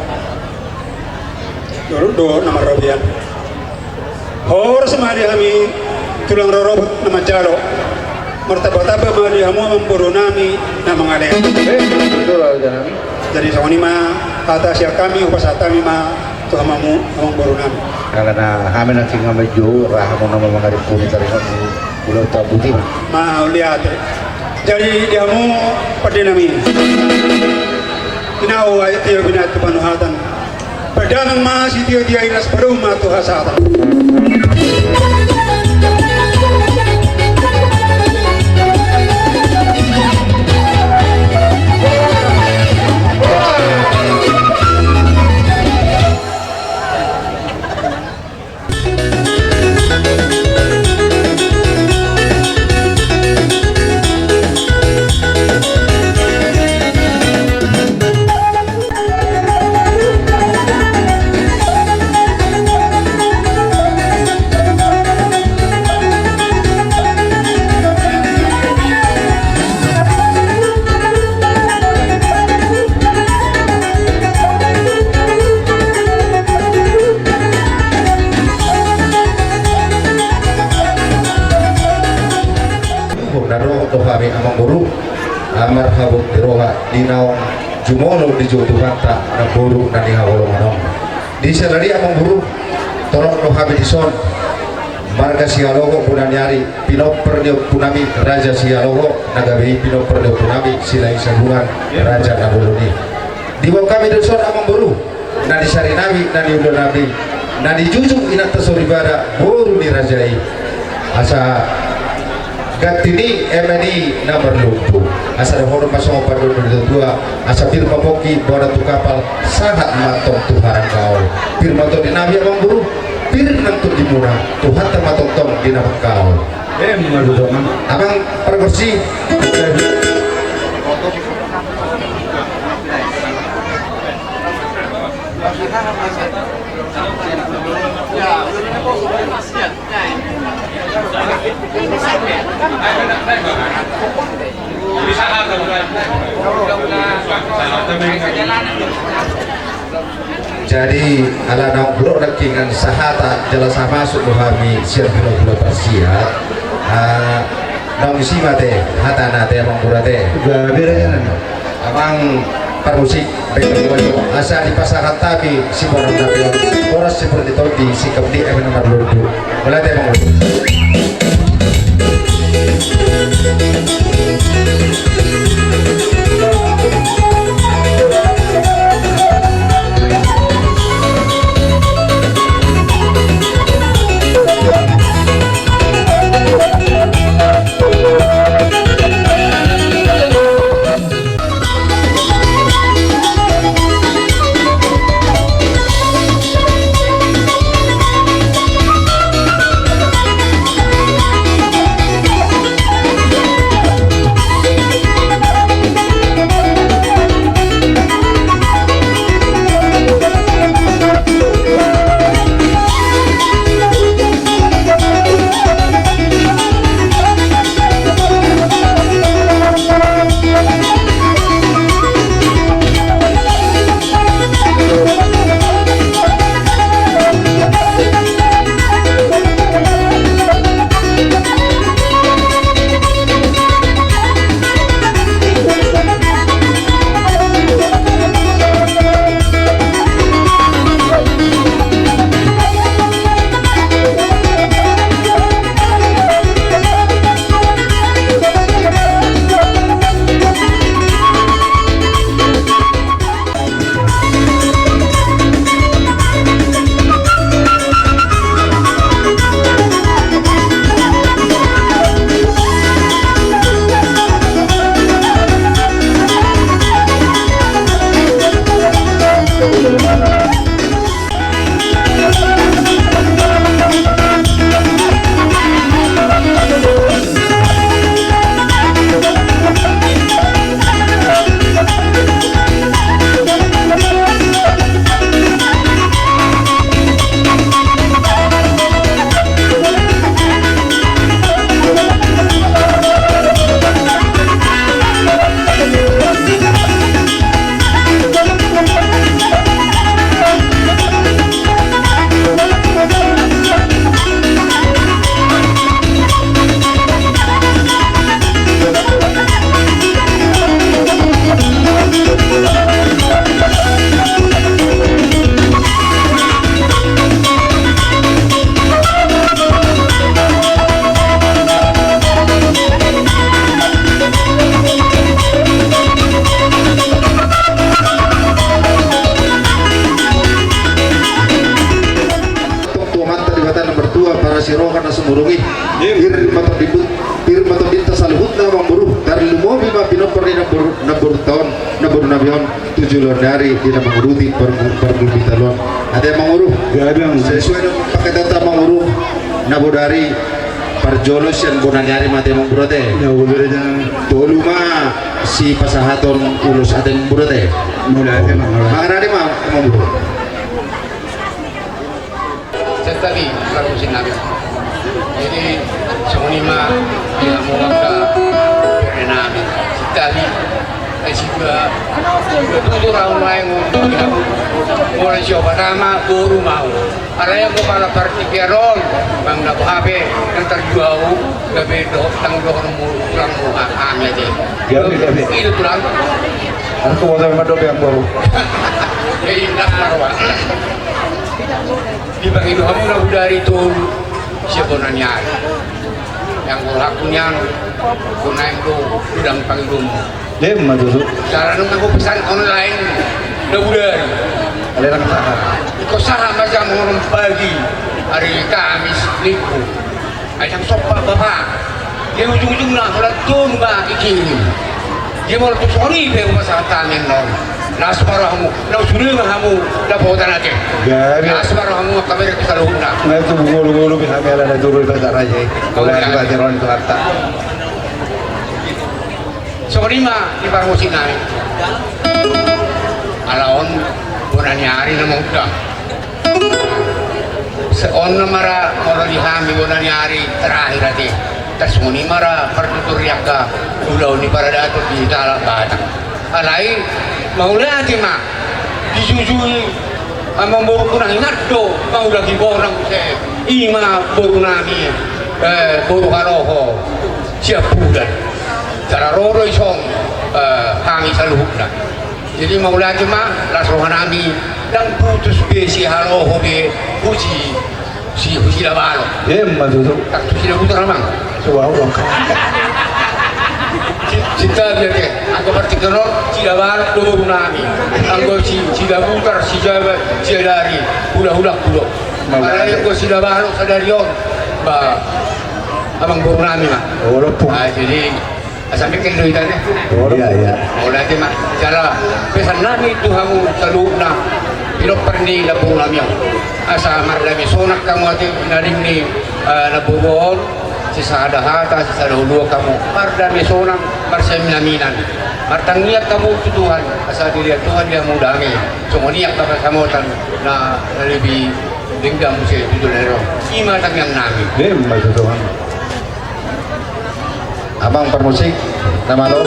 dohot na marrobean. Horas ma di hami tulang rorobot na manjalo. Martambatamba ma di hamu amangborunami na mangalean. Eh, betul, Amang. Jadi songon i ma hata sian hami, hupasahat hami ma tu hamu amangborunami. Alana hami nangkin nga manjou, ra hamu na mangarimpuni taringot ni ulaon tabuti ma. Mauliate. Jadi di hamu pandenami. Inau ai tio binatu panuhatan. Pardamang ma sitio-tio i, las padomu ma tu hasahatan. Naeng ro do hami amangboru, marhabot ni roha di naung jumolo dijou Tuhanta namboru na nihaholongan on. Di sadari amangboru, torop do hami dison, marga Sihaloho Bonaniari, pinompar ni ompunami Raja Sihaloho, na gabe i pinompar ni ompunami Silahisabungan, raja na bolon i. Diboan hami dison amangboru, na nisarinami, na niulanami, na nijujung inanta soripada, boru ni raja i. Asa ganti ni eme ni na marlombu. Asa dohonon ma songon pandohan ni natuatua, asa pir ma pongki bona tu kapal, sahat ma antong tu haranggaol. Pir ma tondinami amangboru, pir nang tondimuna, Tuhanta ma tongtong di na mangkaol. Emma tutu, Amang. Amang pargonsi. Jadi ala naung hudok nangkiningan sahata jala samasuk do hami sian hulahula parsiat. Ah, naung disi ma ate hatana ate amangboru ate. Gabe rajanami. Amang parmusik, baik, asa dipasahat hami siboran na pe on, boras siboran ni tondi, singkop ni eme na marlombu. Mauliate amangboru. Si roha na sumurung i. Pir ma tondinta, pir ma tondinta saluhutna, amangboru. Tarlumobi ma pinompar ni namboru, namborunta on, namborunami on, tu joloan ni ari di na mangurupi parngoluanta on. Ate, amangboru. Sesuai dengan paketanta, amangboru, na bodari parjolo sian bona ni ari ma ate, amangboru, ate. Tolu ma sipasahaton ulos, ate, amangboru, ate. Mangarade ma, amangboru. Sian hami, parmusik nami. Jadi, songon i ma di hamu angka bere nami. Sian hami, eh, sian hami, sian hami, tutur ahu naeng on di hamu. Mulai sian hami ma, boru ma ahu. Alai anggo pala partingkian on, manang na boha pe, nang tarjuahu, gabe dohot, tanggung dohononmu, tulangmu, ha-, hami ate. Gabe, gabe. I do tulang. Aku mau sampai mandok yang baru. Eh, indah marwa. Dipangido hamu na bodari tolu sian bona ni ari. Yang gol hakku nian, ku naeng do godang pangidomu. Dem ma tutu. Cara nunga ku pesan online na bodari. Ale nang saha. Iko saha ma jam onom pagi ari Kamis, Minggu. Ai jam sompat bapa. Di ujung-ujungna holan tolu ma ikirim. Dia molo tu songon i pe hupasahat hami annon. Las ma rohamu, na sude ma hamu dapotan ate. Gabe. Las ma rohamu angka bere saluhutna. Na tu ngolu-ngolu pe hami ala na turu di Bata Raja i. Mulai di Bata Raja tu harta. Songon i ma di parmusik nami. Ala on bona ni ari na mangundang. Songon on ma ra molo di hami bona ni ari terakhir ate. Tarsongon i ma ra partutur ni angka ulaon ni paradaton di halak Batak. Alai mauliate ma dijujui amangborungku na hinan do mangulahon bona muse. I ma boru nami, eh, boru Haloho Siampudan. Jala ro do dison, eh, hami saluhutna. Jadi mauliate ma, las rohanami, ndang putus be si Haloho be, husi, si, husi Labalo. Emma tutu. Ndang tu Sidabutar amang. Coba ulang. Si, si tabi ate, anggo partingkian on, Sidabalo do boru nami. Anggo si, Sidabutar, Sijabat, Sidari, hula-hula kulo. Mauliate. Alai anggo Sidabalo sadari on, ba, amangboru nami ma. Oh, lompung. Ah, jadi, asa mengkel do hita ne. Iya, iya. Mauliate ma. Jala pesan nami tu hamu saluhutna, pinompar ni namboru nami on. Asa mardame sonang hamu ate na denggan ni, eh, namboru on, sisada hata, sisada uluan hamu. Mardame sonang, marsiaminaminan. Martangiang hamu tu Tuhan, asa dilehon Tuhan di hamu dame. Songon i angka pansamotan na, na lebih denggan muse tu joloan on. I ma tangiang nami. Emma tutu. Amang parmusik na malo,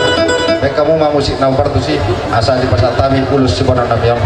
baen hamu ma musik na umpartusi, asa dipasahat hami ulos siboan nami on.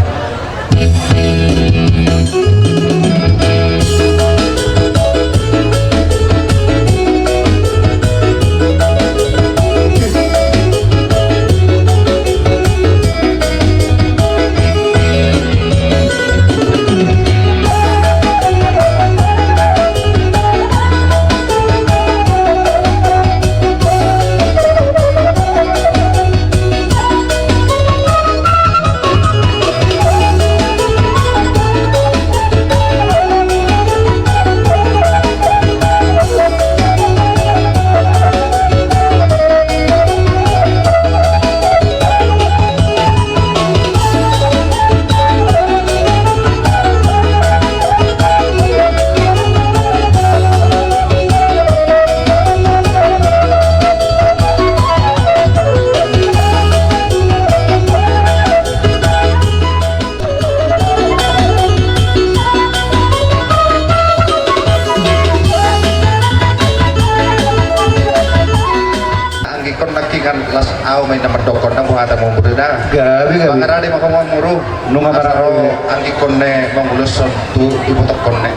Anggingkon nangkin, las ahu ma inna mandokkon, ndang boha hata muru da. Gabe, gabe. Mangarade ma hamu muru. Nunga mangarade. Anggingkon ne manguloshon tu ibotokkon ne.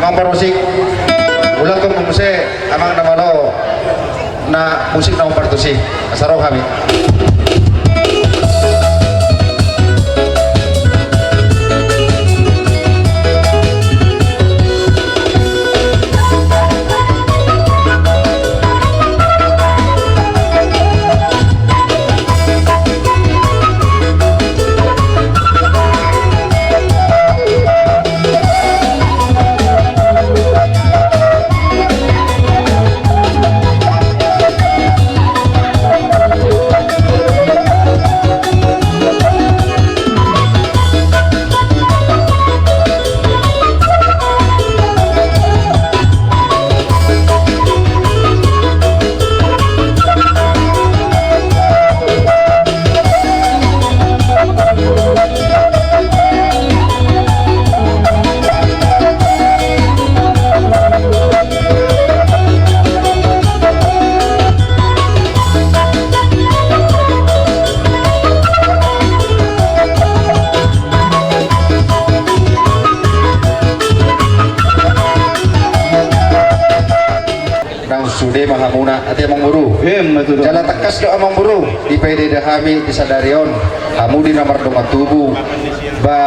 Amang parmusik, ulakkon ma muse, amang na malo, na musik na umpartusi, asa ro hami. Sude ma hamuna, ate amangboru. Emma tutu. Jala tangkas do amangboru, dipaida-ida hami di sadari on, hamu di na mardongan tubu. Ba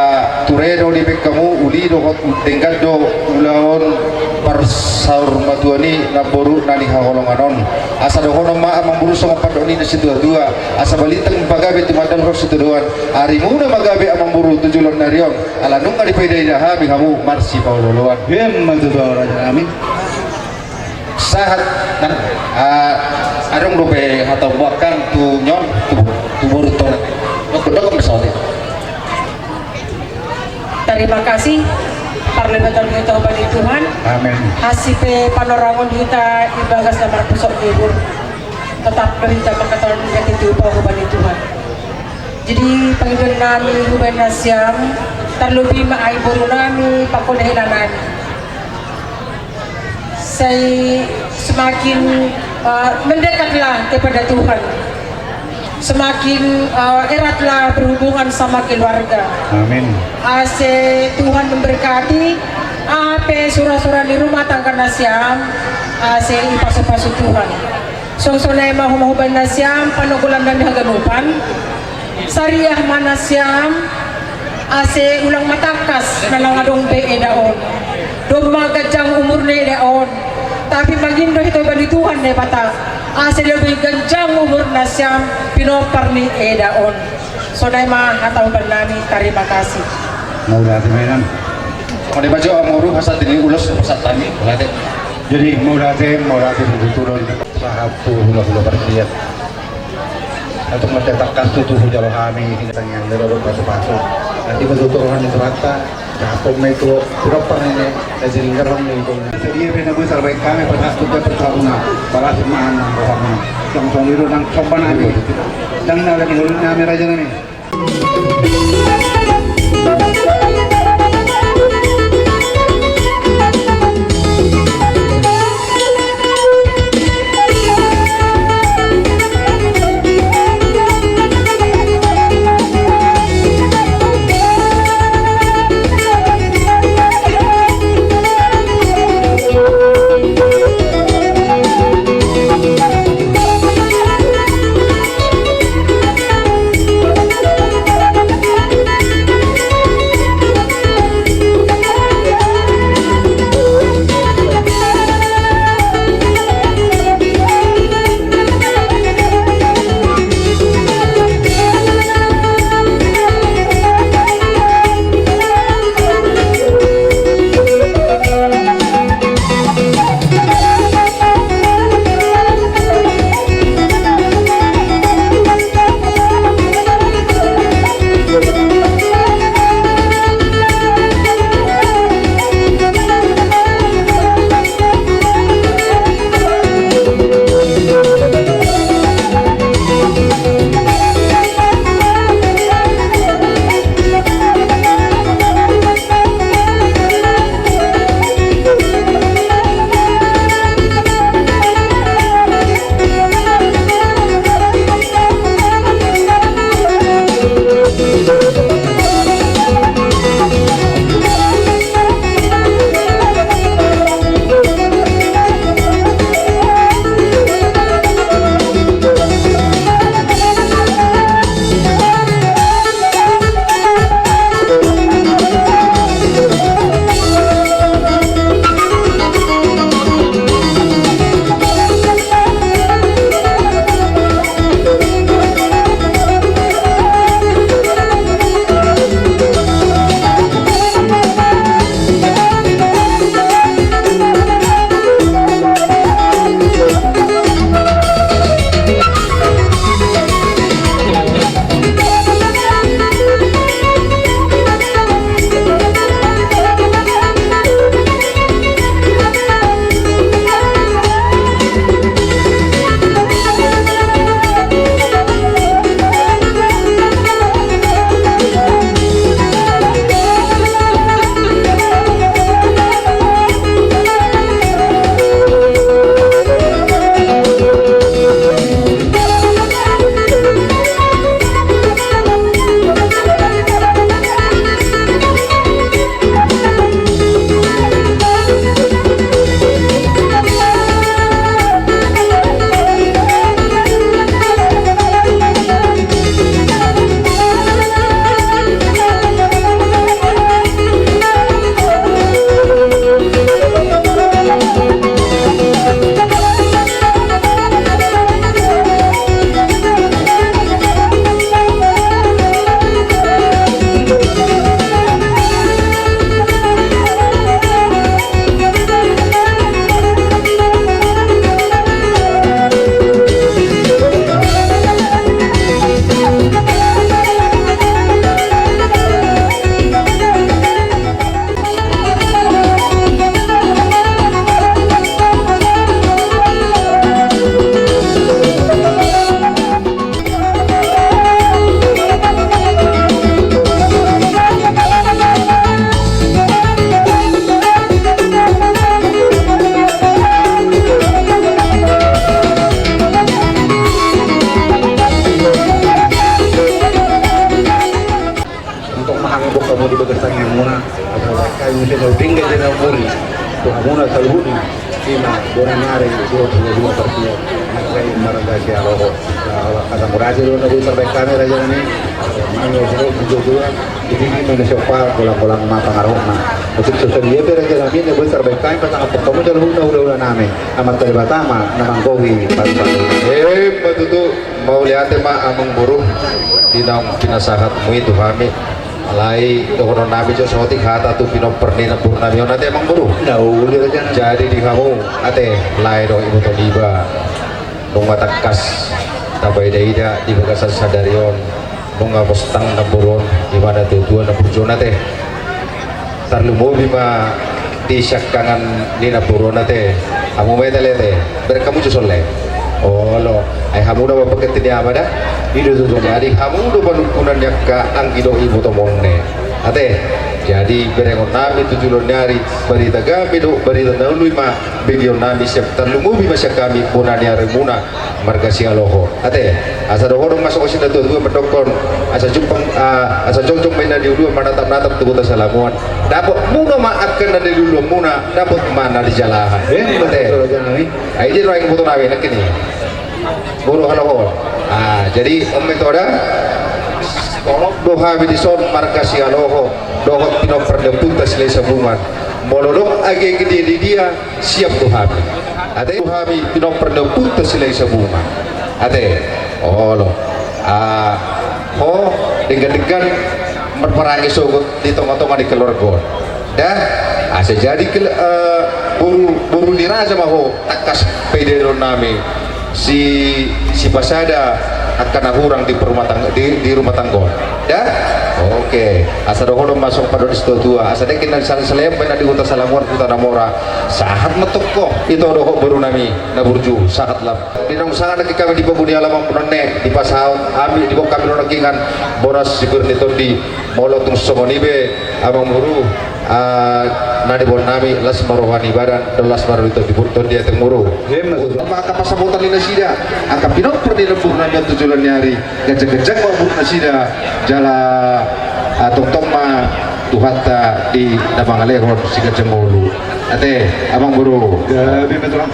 ture do dibaen hamu, uli dohot denggan do ulaon parsaurmatuaon i namboru na nihaholongan on. Asa dohonon ma amangboru songon pandok ni na situa-tua, asa balintang pagabe tumandang ro sitadoan. Arimuna ma gabe amangboru tu joloan ni ari on, ala nunga dipaida-ida hami hamu marsipaolo-oloan. Emma tutu raja nami. Sahat, nah, ah, adong dope hata umbakan tu nyon, tu, tu boru tona. Dokon, dokon pesawat ya. Terima kasih, parlebatan hita hubani Tuhan. Amin. Asi pe panorangon hita di bagas na marpusok ni uhur. Tetap do hita mangkatahon hita tu pahuhuban ni Tuhan. Jadi, pangidoan nami hubani nasiam, tarlobi ma ahu boru nami, pangkola hela nami. Sai semakin, eh, mendekatlah kepada Tuhan. Semakin, eh, eratlah berhubungan sama keluarga. Amin. Ase Tuhan memberkati, aha pe sura-sura ni rumah tangga nasiam, ase ipasu-pasu Tuhan. Songon sonai ma homa hubani nasiam, panungkulan nami haganupan. Sariah ma nasiam, ase ulang ma tangkas na naung adong be eda on. Domma ganjang umur ni eda on. Tapi mangindo hita hubani Tuhan Debata, ase lobi ganjang umur nasiam pinompar ni eda on. Sonai ma hata hubani nami, tarima kasih. Mauliate ma inang. Songon i ma jo amangboru, hasahatan ni ulos, hasahatan ni, mauliate. Jadi, mauliate, mauliate situtu do. Sahat tu hula-hula parsiat. Asa ma tangkas tutu hujalo hami, hina tangiang ni ro dohot pasu-pasu. Nanti ma tutu roha ni Tuhanta, dapot ma i tu pinompar ni na jadi garong ni itu. Sadia pe na boi tarbaen hami pasahat tu dia pertarungan. Balas ma anang rohamuna. Songon i do nang somba nami. Ndang na lagi dulu nami raja nami. Muna, asa baen hami muse na hudenggan di na umuri tu hamuna saluhutna. Ima bona ni ari dua puluh dua partia. Marga Sialoho. Asa murati do na boi tarbaen hami, raja nami. Manu dua puluh dua. Jadi di mana siapa golang-golang ma pangarahutna. Untuk sesuai dia, raja nami, na boi tarbaen hami pasangan pertama saluhutna hula-hula nami. Amanta Debata ma na manggohi paru-paru. Eh, betul tu. Mauliate ma amang boru, di naung pinasahatmu i tu hami. Alai dohonon nami jo saotik hata tu pinompar ni namboru nami on, ate amang boru. Na uli raja nami. Jadi di hamu, ate, lae do iboto niba. Nunga tangkas tapaida-ida di bagasan sadari on. Nunga pos tang namboru on, di mana tua-tua namboru on, ate. Tarlumobi ma di siangkangan ni namboru on, ate. Hamu ma i, ate, lae, ate. Bereng hamu jo son, lae. Olo, ai hamu nama pangganti ni ama da. I do tutu. Jadi hamu do panungkunan ni angka anggi dohot iboto mone, ate. Jadi berengon nami tu joloan ni ari, barita gabe dohot barita na uli ma begeon nami sian, tarlumobi ma sian hami bona ni arimuna. Marga Sialoho. Ate, asa dohonon ma songon si na tua-tua mandokkon, asa jumpang, ah, asa jongjong ma i na di uluan, manatap-natap tu huta salamoan. Dapot muna ma angka na di uluanmuna, dapot ma na di jalahan. Ate. Ai dia nuaeng iboto nami nangkin i. Boru Haloho. Ah, jadi on ma i, ate, da. Tolong do hami dison marga Sialoho dohot pinompar ni ompunta Silahisabungan. Molo dong age-age dia di dia, siap do hami. Ate, tu hami pinompar ni ompunta Silahisabungan. Ate, olo. Ah, ho, denggan-denggan marparange sogot di tonga-tonga ni keluarga on. Da, asa jadi kel-, eh, boru, boru ni raja ma ho, tangkas paidaon nami. Si, sipasada angka na hurang di perumah tangga, di, di rumah tangga on. Da? Oke. Asa dohonon ma songon pandohan ni situa-tua. Asa dengke na di salean-salean pe na di huta salamoan, huta na mora. Sahat ma tongko. Ito dohot boru nami na burju. Sahat lam. Di naung sanga nangkin hami di pagu ni alamanmuna on, dipasahat hami, diboan hami do nangkin boras sipir ni tondi. Molo tung songon i be, amang boru, ah, na niboan nami, las ma roha ni badan, dohot las ma roha ni tondi, boru, tondi, ate boru. Ima tutu. Angka pasamotan ni nasida, angka pinompar ni namboru nami on tu joloan ni ari, ganjang-ganjang ma umur nasida, jala, ah, tongtong ma Tuhanta di na mangalehon siganjang ngolu. Ate, amang boru. Gabe ma tulang.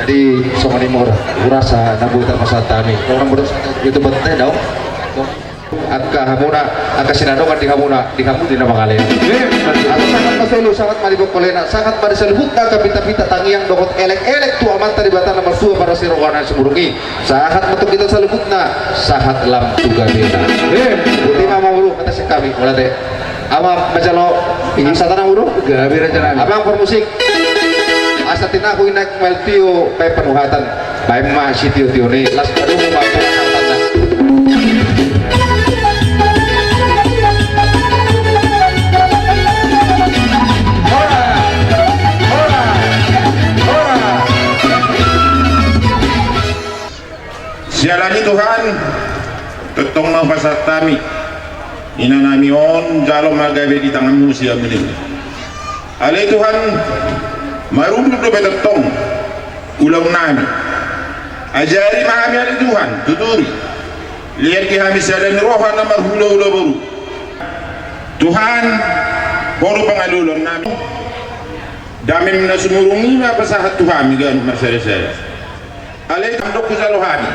Jadi songon i ma, hurasa na boi tarpasahat hami. Orang boru itu bete dao. Angka hamuna, angka sinadongan di hamuna, di hamu di na mangalehon. Ima tutu. Ate, sahat ma solu, sahat ma di bongkolena, sahat ma di saluhutna angka pita-pita tangiang dohot elek-elek tu Amanta Debata na martua marasi roha na sumurung i. Sahat ma tu hita saluhutna, sahat lam tu gabena. Ima tutu. Botima ma boru, atas kami, mauliate. Ama manjalo, ini satana boru? Gabe raja nami. Abang permusik. Asa tinahu inak maltio, baen panuhatan. Baen ma sitio-tio ni, las padumu ma panuhatanna. Horas! Horas! Horas! Siala ni Tuhan, tongtong ma hupasahat hami. Ina nami on, jalo ma gabe di tanganmu sian menimu. Ale Tuhan, marudut dope tongtong ulaon nami. Ajari ma hami ale Tuhan, tuturi. Liat di hami sada ni roha na marhula-hula boru. Tuhan, boru pangalualuan nami. Damem na sumurung i ma pasahat tu hami ganup marsada-sada. Ale Tuhan, dok hujalo hami.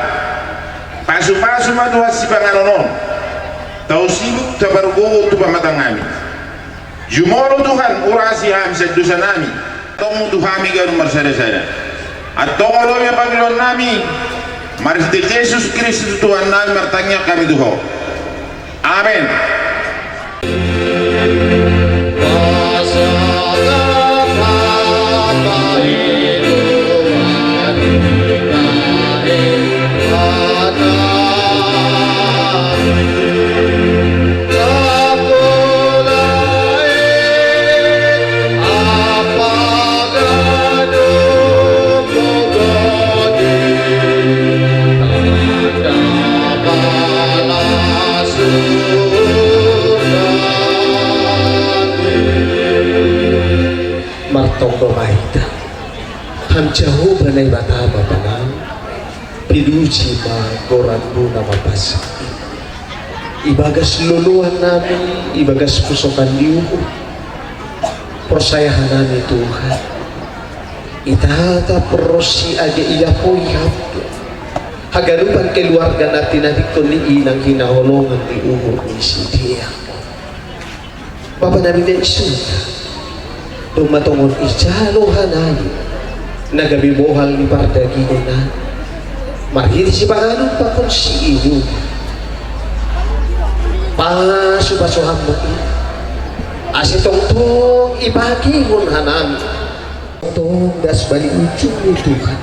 Pasu-pasu ma Tuhan sipanganon on. Tau sibuk tapargogo tu pamatang nami. Jumolo Tuhan, urasi hami sian dosa nami. Antong tu hami ganup marsada-sada. Antong olo ma pangidoan nami. Marhite Jesus Kristus Tuhan nami martangiang hami tu Ho. Amen. Martonggo ma hita. Ham Jahowa Naibata Bapa nami, pinuji ma goranmu na mapansing i. Ibagas loloan nami, ibagas pusokan ni uhur, porsaya hanami Tuhan. Itatap ro si age ia poi haptu haganupan keluarga na tinadingkon ni inang hinaholongan ni uhur ni sidea. Bapa nami na i surga, domma tongon ijalo hanami na gabe bohal ni pardagingon nami marhite sipanganon pakon siinum. Pasupasu Ham ma i ase tongtong ipangihon hanami. Tongtong das bani ujung ni Tuhan.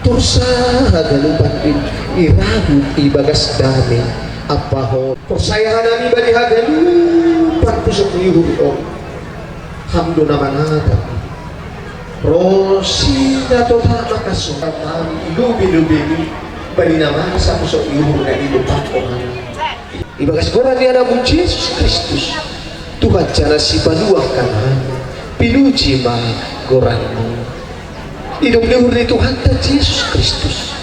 Torus haganupan i irahut ibagas dame ampahon. Porsaya hanami bani haganupan pusok ni uhur on. Ham do na manatap ro si na totap mangkasonang nami i lobi-lobimi bani na masa pusok ni uhur na i do pangkohana. Ibagas goran ni Anakmu Jesus Kristus, Tuhan jala Sipaluahon hami, pinuji ma goranMu. Idop ni uhur ni Tuhanta Jesus Kristus,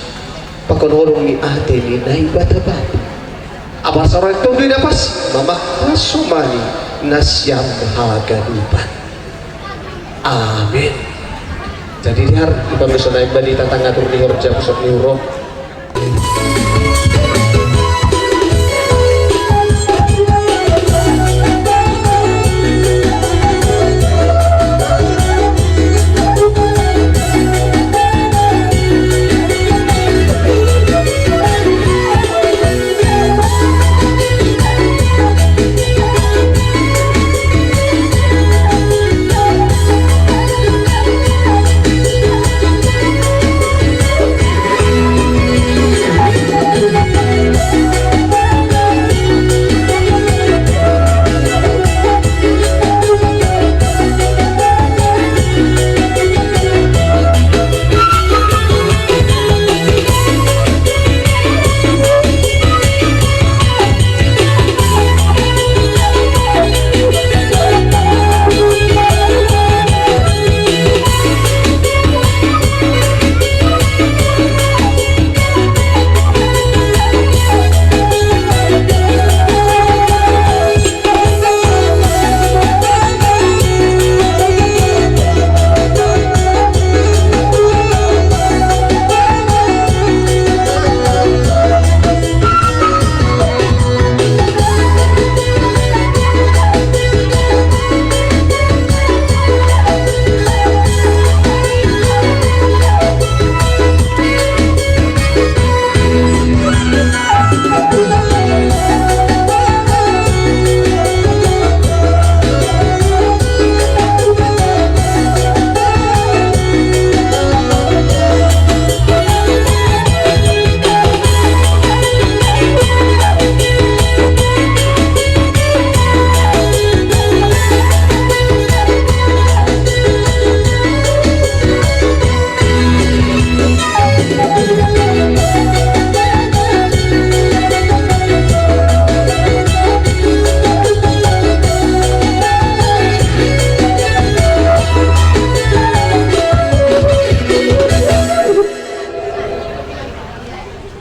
pakon holong ni ate ni Naibata Bapa, Ama Surgawi, Tondi na Pansing, mamangkasomani nasiam haganupan. Amin. Jadi di hari ipameso nai bani tatang atur ni horja pusok ni uhur on.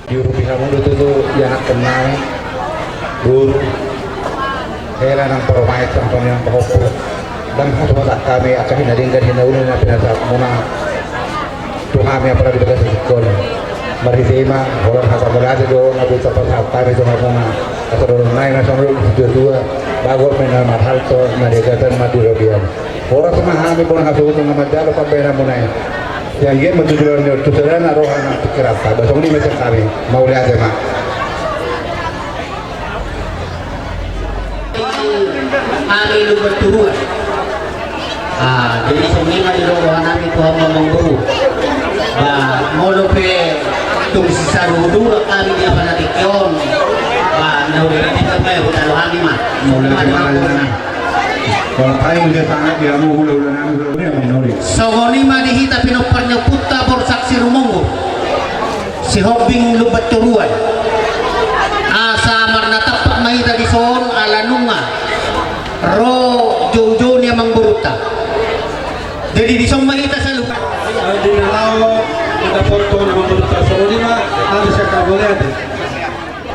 Diurupi hamu do tutu ianakkon nami, boru, hela nang parumaen, songon i nang pahompu. Ndang hasuhuton hami angka hinadenggan hinaula na pinasahatmuna tu hami apala di bagasan tingki on. Marhite i ma holan hata mauliate do na boi tapasahat hami tu hamuna. Asa dohonon nami ma songon didok ni situatua: Bagot ma na marhalto, na degatan ma di robean. Horas ma hami bona hasuhuton na manjalo pambahenanmuna i. Sian dia ma tu joloan ni on tu sada na roha nang pingkiranta. Ba songon i ma sian hami. Mauliate ma. Hami Lumban Toruan. Ah, jadi songon i ma didok roha nami tu hamu amangboru. Ba molo pe tung sisada dua hami di apala tingki on, ba na uli na pintar ma i, hutalo hami ma. Mauliate ma. Songon i ma di hita pinompar ni ompunta Borsak Sirumonggur, Sihombing Lumban Toruan. Asa marnatampak ma hita dison ala nunga ro joujou ni amangborunta. Jadi dison ma hita saluhutna. Di na laho hita potong amangborunta, songon i ma hami sian hamu, mauliate.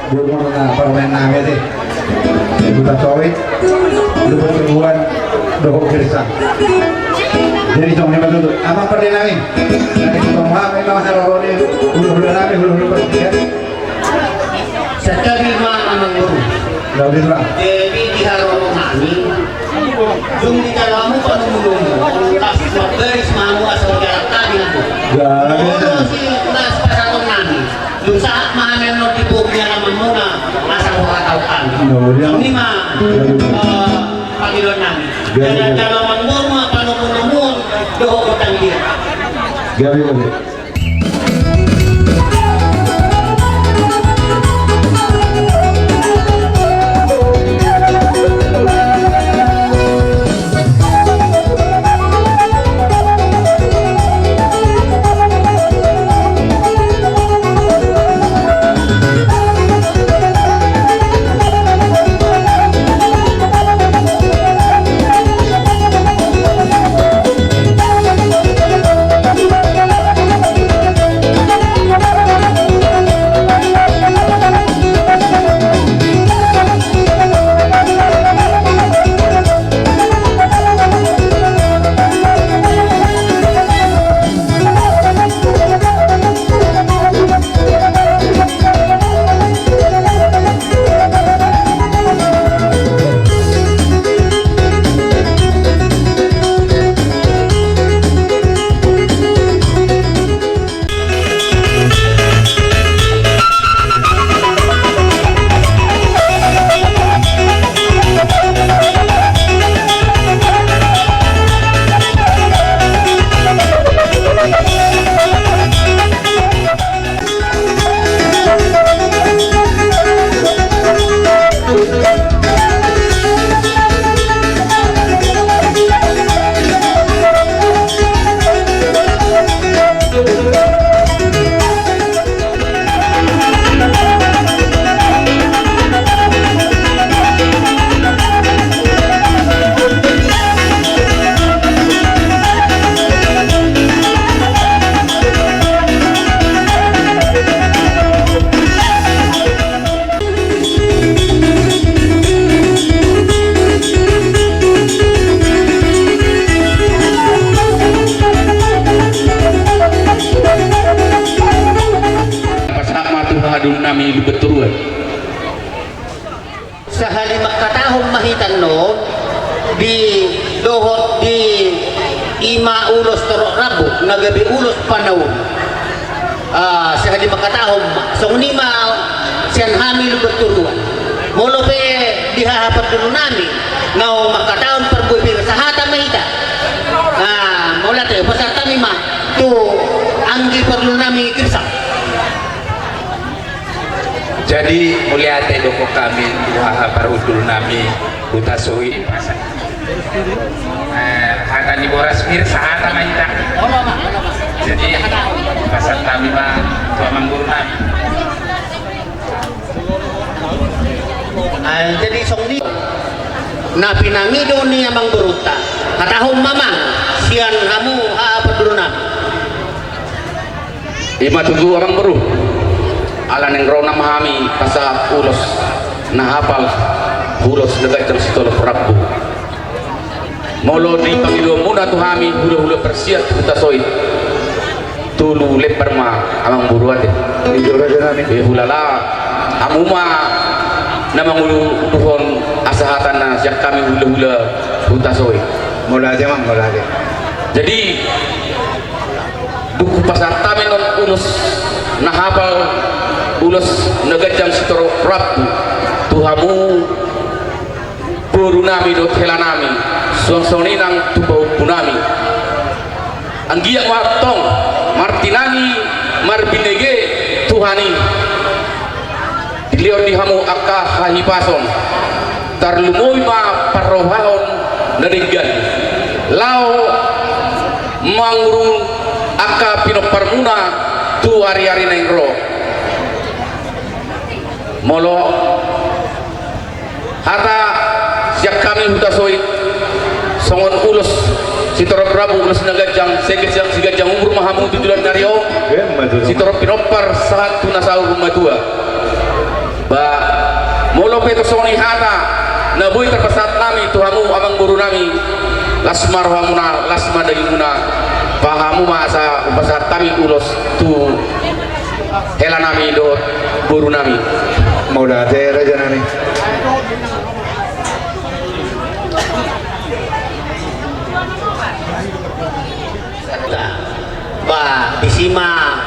Guru na parumaen nami ate. Huta Soit, Lumban Toruan, dohot Girsang. Jadi songon i ma tutu. Amang pande nami. Jadi songon i ma haroro ni hulahula nami, hulahula parhobas. Santabi ma amang boru. Jadi di haroro nami. Dung dijalo hamu panumunu, pas mambaris ma hamu asa hujalang hami hamu. Jadi. Molo si na sipasahaton nami. Dung sahat ma hami annon di boru ni alamanmuna asa huhatahon hami. Songon i ma, eh, pangidoan nami. Jadi, jadi. Jalo amang boru ma panumunu dohot gondang dia. Jadi, jadi. Pasahat ma tu haha dohot nami Lumban Toruan. Sahali mangkatahon ma hita annon di dohot di i ma ulos torop rambu na gabe ulos panaun. Ah, sahali mangkatahon ma. Songon i ma sian hami Lumban Toruan. Molo pe di haha parjolo nami naung mangkatahon parbue pir sahata ma hita. Ah, molo ate pasahat hami ma tu anggi parjolo nami Girsang. Jadi mauliate dohot hami tu haha parhundul nami Hutasoit. Eh, hata ni boras pir sahata ma hita. Jadi pasahat hami ma tu amang boru nami. Ah, jadi songon i na pinangido ni amang borunta. Hatahon ma amang sian hamu haha parjolo nami. I ma tutu amang boru, ala naeng ro nama hami pasahat ulos na hapal, ulos na ganjang sitorop rambu. Molo di pangidoanmuna tu hami hulahula parsiat Hutasoit, tolu lembar ma amang boru ate. Ido raja nami. Eh, hulala hamu ma na manguluhon asa hata na sian hami hulahula Hutasoit. Mauliate amang, mauliate. Jadi dung hupasahat hami annon ulos na hapal, ulos na ganjang sitorop rambu tu hamu boru nami dohot hela nami, suang songon i nang tu pahompu nami. Anggiat ma antong martinangi marbinege Tuhan i. Dilehon di hamu angka hahipason, tarlumobi ma parrohahon na denggan laho mangurung angka pinomparmuna tu ariari naeng ro. Molo hata sian hami Hutasoit, songon ulos sitorop rambu, ulos na ganjang, sai ganjang, sai ganjang umur ma hamu tu joloan ni ari on. Sitorop pinompar sahat tu na saur matua. Ba, molo pe tung songon i hata na boi tarpasahat nami tu hamu amangboru nami, las ma rohamuna, las ma dagingmuna, ba hamu ma asa hupasahat hami ulos tu hela nami dohot boru nami. Mauliate raja nami. Ba, disi ma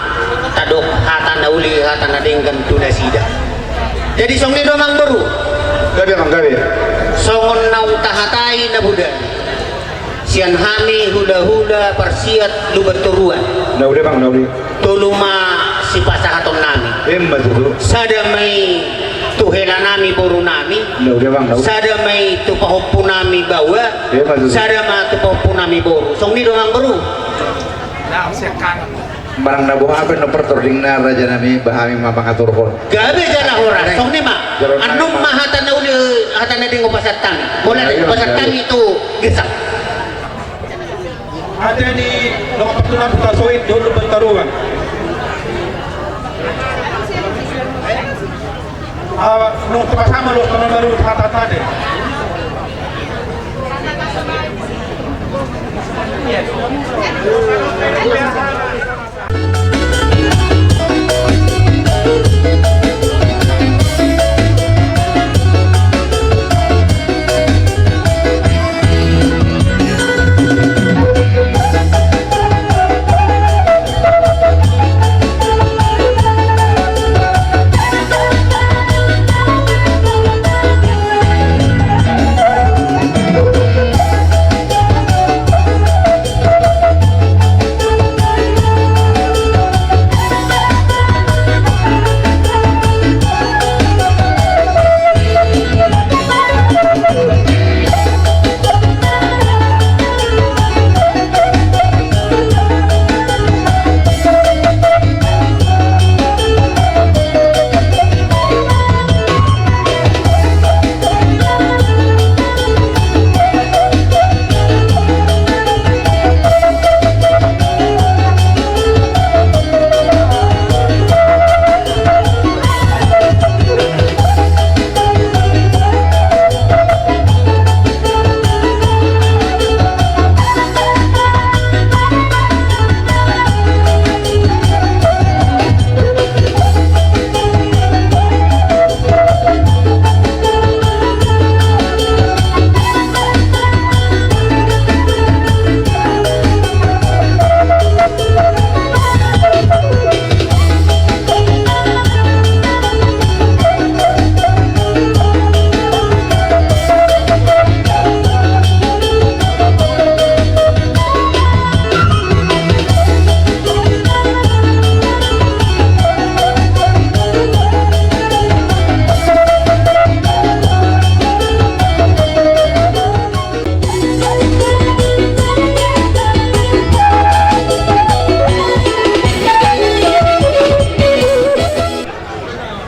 tadok hata na uli, hata na denggan tu nasida. Jadi songon i do amangboru. Gabe, amang, gabe. Songon naung tahatai na muda, sian hami hulahula parsiat Lumban Toruan. Na uli, amang, na uli. Tolu ma sipasahaton nami. Ima tutu. Sada ma i tu hela nami boru nami. Na uli, amang, na uli. Sada ma i tu pahompu nami baoa. Ima tutu. Sada ma tu pahompu nami boru. Songon i do amangboru. Manang na boha pe na partordiang na raja nami, ba hami ma mangaturhon. Gabe jala horas. Songon i ma. Annon ma hata na uli, hata na denggan hupasahat hami. Molo hupasahat hami tu gesang. Ate ni, nunga patuna Hutasoit dohot Lumban Toruan. Ah, nunga tapasama dohot na baru hata tadi.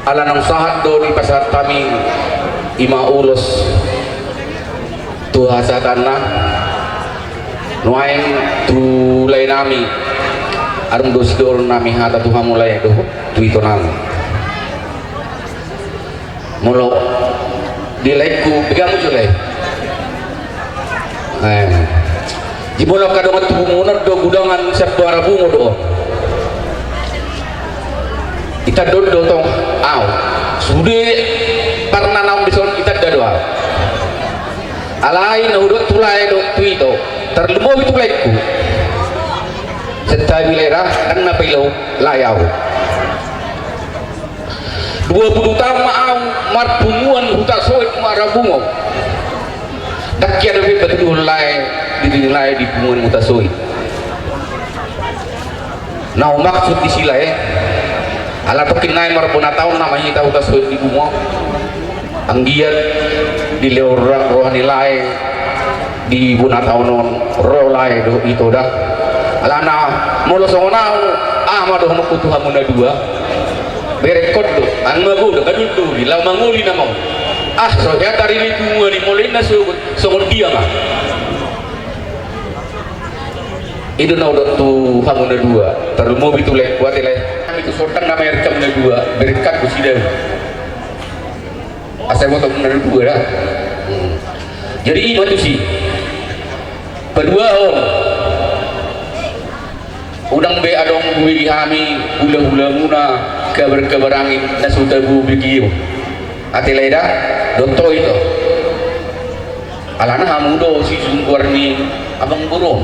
Ala naung sahat do dipasahat hami, i ma ulos tu hasahatanna. Nuaeng tu lae nami, adong do sidohonon nami hata tu hamu lae dohot tu ito nami. Molo di laengku, begamu jo lae. Eh. Di molo angka dongan tubumuna do gudangan sian Muara Bungo do on. Itandahon do tong au. Sude parna naung dison itanda do au. Alai na hudok tu lae dohot tu ito, tarlumobi tu laengku. Santabi lae ra, ndang na paila lae au. Dua pulu taon ma au marpunguan Hutasoit Muara Bungo. Ndang hea dope patuduhon lae, diri ni lae di punguan Hutasoit. Na humaksud disi lae, ala tongkin nai marbona taon nama hita Hutasoit di Bungo. Anggiat dilehon roha ni lae di bona taon on, ro lae dohot ito da. Alana molo songon au, aha ma dohononku tu hamu na dua? Berengkon do, anggo magodang, adul do, laho mangoli nama on. Ah, so hea tarida punguan i, molo inna sogot, songon dia ma? I do na hudok tu hamu na dua, tarlumobi tu laengku ate lae. Hami tu sondang na maer hamu na dua, berengkon do sida. Asa boto na dua da. Hmm. Jadi ima tusi. Paduahon. Unang be adong hubege hami hulahulamuna kabar-kabar angin na so tabo bege i. Ate lae da, dohot ito. Alana hamu do sijujung goar ni amangboru on.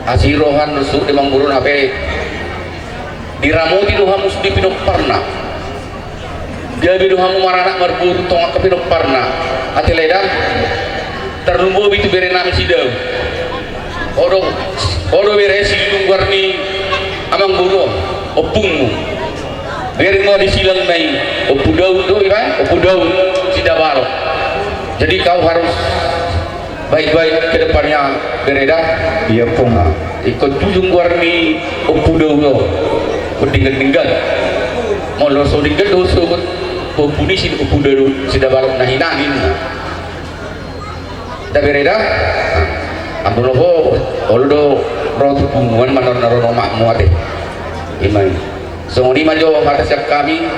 Asi roha ni sude amangboru on hape diramoti do hamu sude pinomparna. Gabe do hamu maranak marboru tongon angka pinomparna. Ate lae da. Tarlumobi tu berenami si Daud. Odo, odo bere sijujung goar ni amangboru on, ompungmu. Bere ma di silangna i, Ompu Daud do iba, Ompu Daud Sidabalok. Jadi kau harus baik-baik ke depannya, bere da. Ia pung. Ingkon jujung goar ni Ompu Daud on. Ingkon denggan-denggan. Molo so denggan do so ingkon Ompu ni si Ompu Daud Sidabalok na hinan ninna. Da bere da. Ambo lopo olo do ro tu punguan manor na ro no makmu ate. Ima i. Songon i ma jo hata sian hami.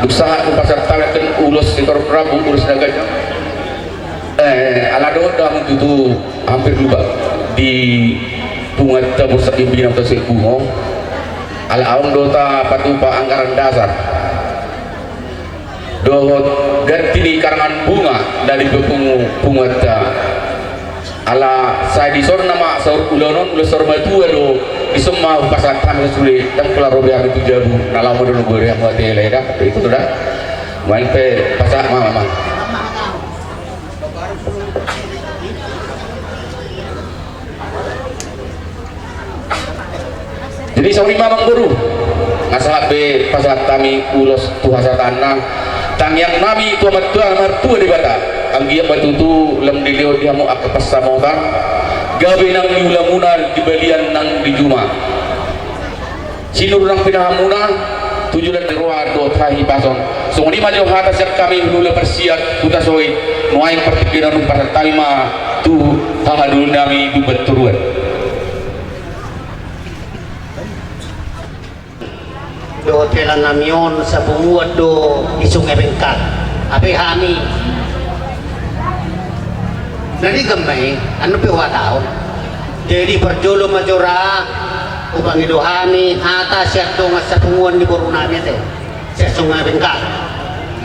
Dung sahat hupasahat hami ulos sitorop rambu ulos na ganjang. Eh, ala dohot do hamu tutu hampir lupa di punguanta Bursa Pimpinan Kota Sibungo. Ala adong do tapatupa anggaran dasar dohot ganti ni karangan bunga na dipapungu punguanta. Ala sai dison nama saur ulaon on ulos saur matua do. Dison ma hupasahat hami sude ndang pola ro be hami tu jabu na laho ma do na bere hamu ate lae da. Itu da. Main pe pasahat ma amang. Jadi songon i ma amangboru. Nga sahat be pasahat hami ulos tu hasahatanna. Tangiang nami tu Amanta na martua Debata. Anggiat ma tutu lam dilehon di hamu angka pansamotan. Gabe nang di ulamuna di balian nang di juma. Sinur nang pinahanmuna tu joloan ni roha dohot hahipason. Songon i ma jo hata sian hami hulahula parsiat Hutasoit. Nuaeng partingkian on hupasahat hami ma tu hahadohononnami Dumban Toruan. Dohot hela nami on sapunguan do di Sungai Bengkal. Hape hami na denggan ma i, annon pe huhatahon. Jadi parjolo ma jo ra hupangido hami hata sian dongan sapunguan ni boru nami ate, sian Sungai Bengkal.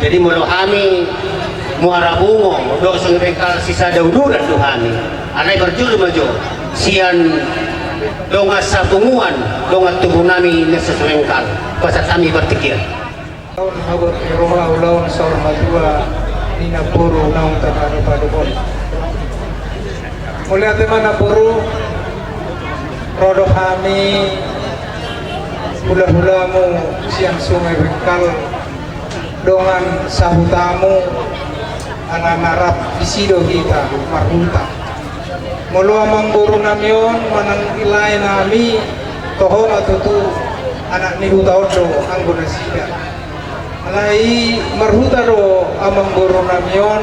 Jadi molo hami Muara Bungo dohot Sungai Bengkal sisada uduran do hami. Alai parjolo ma jo sian dongan sapunguan, dongan tubu nami na sian Sungai Bengkal. Pasahat hami partingkian. Ulaon habot ni roha, ulaon saur matua ni namboru naung tarpadopadop on. Mauliate ma namboru, ro do hami hulahulamu sian Sungai Bengkal, dongan sahutamu, ala na rap disi do hita marhuta. Molo amangboru nami on manang lae nami, toho ma tutu anak ni huta on do anggo nasida. Alai marhuta do amangboru nami on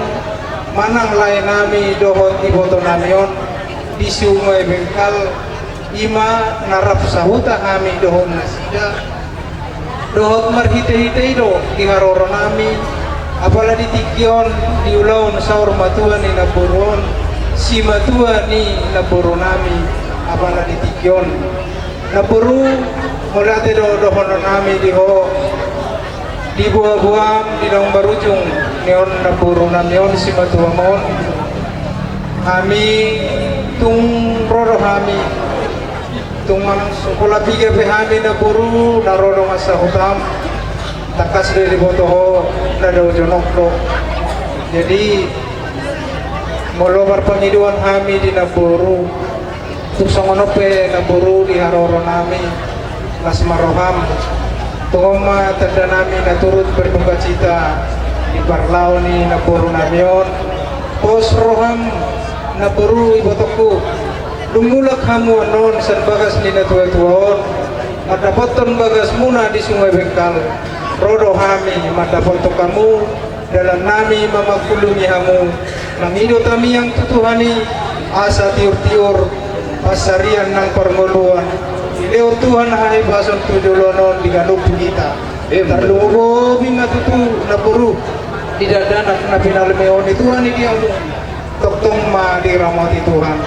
manang lae nami dohot iboto nami on di Sungai Bengkal, ima na rap sahuta hami dohot nasida. Dohot marhitehite i do di haroro nami, apala di tingki on di ulaon saur matua ni namboru on, simatua ni namboru nami, apala di tingki on. Namboru, mauliate do dohonon nami di ho, di boaboam di naung marujung ni on namboru nami on simatuam on. Hami tung ro do hami. Tung manang so pola piga pe hami namboru na ro dongan sahutam, tangkas do diboto ho na dao jonok do. Jadi molo marpangidoan hami di namboru, tung songon on pe namboru di haroro nami, las ma roham. Tung on ma tanda nami na turut berdukacita di parlao ni namboru nami on. Pos roham namboru ibotongku. Dung mulak hamu annon sian bagas ni natuatua on, mandapothon bagasmuna di Sungai Bengkal, ro do hami mandapothon hamu, dalan nami mamangkulungi hamu, mangido tamiang tu Tuhan i, asa tiurtiur pansarian nang parngoluan, dilehon Tuhan hahipason tu joloan on di ganup hita. Tarlumobi ma tutu namboru Di dakdanak na pinalmehon ni Tuhan i di hamu, tongtong ma diramoti Tuhan.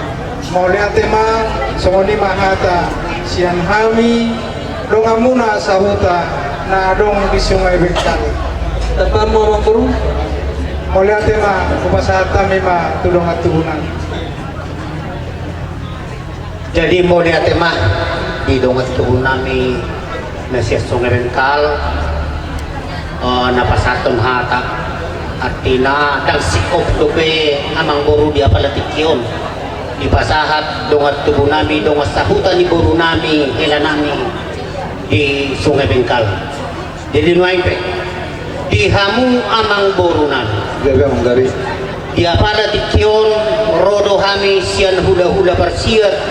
Mauliate ma. Songon i ma hata sian hami donganmuna sahuta na adong di Sungai Bengkal. Tamba ma, Amangboru. Mauliate ma, hupasahat hami ma tu dongan tubunami. Jadi mauliate ma di dongan tubunami na sian Sungai Bengkal, eh, na pasahathon hata. Artina ndang singkop dope, Amangboru, di apala tingki on dipasahat dongan tubunami, dongan sahuta ni borunami, helanami di Sungai Bengkal. Jadi nuaeng pe, di hamu, Amangborunami, gabe, Amang, gabe. Di apala tingki on ro do hami sian hulahula parsiat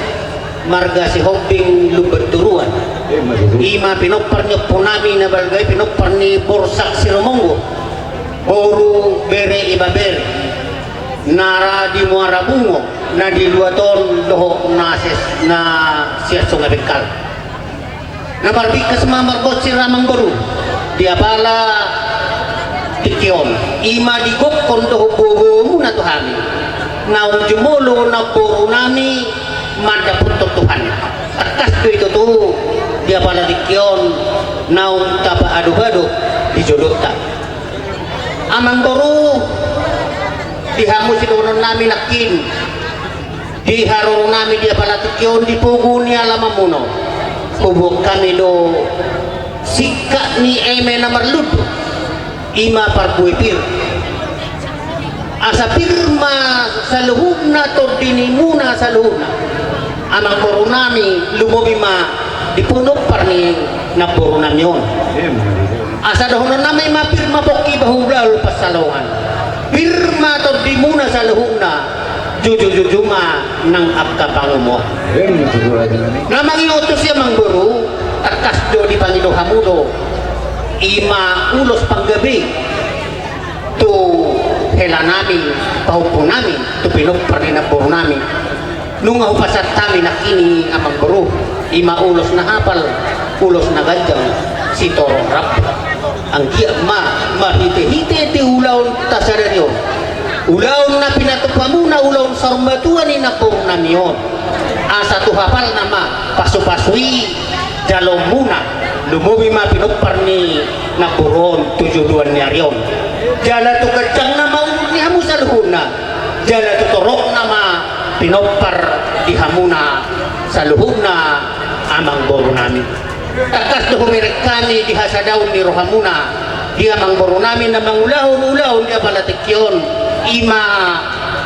marga Sihombing Lumbantoruan. Eh, ma tutu. I ma pinompar ni ompunami na balga i, pinompar ni Borsak Sirumonggur, boru, bere, ibebere, na ra di Muara Bungo, na di luat on dohot na ses-, na sian Sungai Bengkal. Na marbingkas ma marbonsir, Amangboru, di apala tingki on. I ma digokhon dohot bobomu na tu hami, naung jumolo namborunami mandapothon Tuhan. Tangkas do i tutu, di apala tingki on naung tapaadop-adop di jolonta. Amangboru, di hamu sidohononnami nangkin, di haroronami di apala tingki on, di pogu ni alamanmuna on, huboan hami do singkat ni eme na marlundu, i ma parbue pir. Asa pir ma saluhutna tondinimuna saluhutna, Amangborunami, lumobi ma di pinompar ni namborunami on. Asa dohononnami ma pir ma pongki bahulbahul pansalongan. Pir ma tondimuna saluhutna, juju-juju ma nang angka pangomoan. Na mangihuthon tusi, Amangboru, tangkas do dipangido hamu do, i ma ulos panggabean tu helanami, pahompunami, tu pinompar ni namborunami. Nunga hupasahat hami nangkin i, Amangboru, i ma ulos na hapal, ulos na ganjang, sitorop rambu. Anggiat ma marhite-hite di ulaonta sadari on, ulaon na pinatupa muna, ulaon saur matua ni namborunami on, asa tu hapalna ma pasu-pasu i jaloonmuna, lumobi ma pinompar ni namboru on tu joloan ni ari on. Jala tu ganjangna ma umur ni hamu saluhutna, jala tu toropna ma pinompar di hamuna saluhutna, Amangborunami. Tangkas do hubereng hami di hasadaon ni rohamuna, di Amangborunami na mangulahon ulaon di apala tingki on, i ma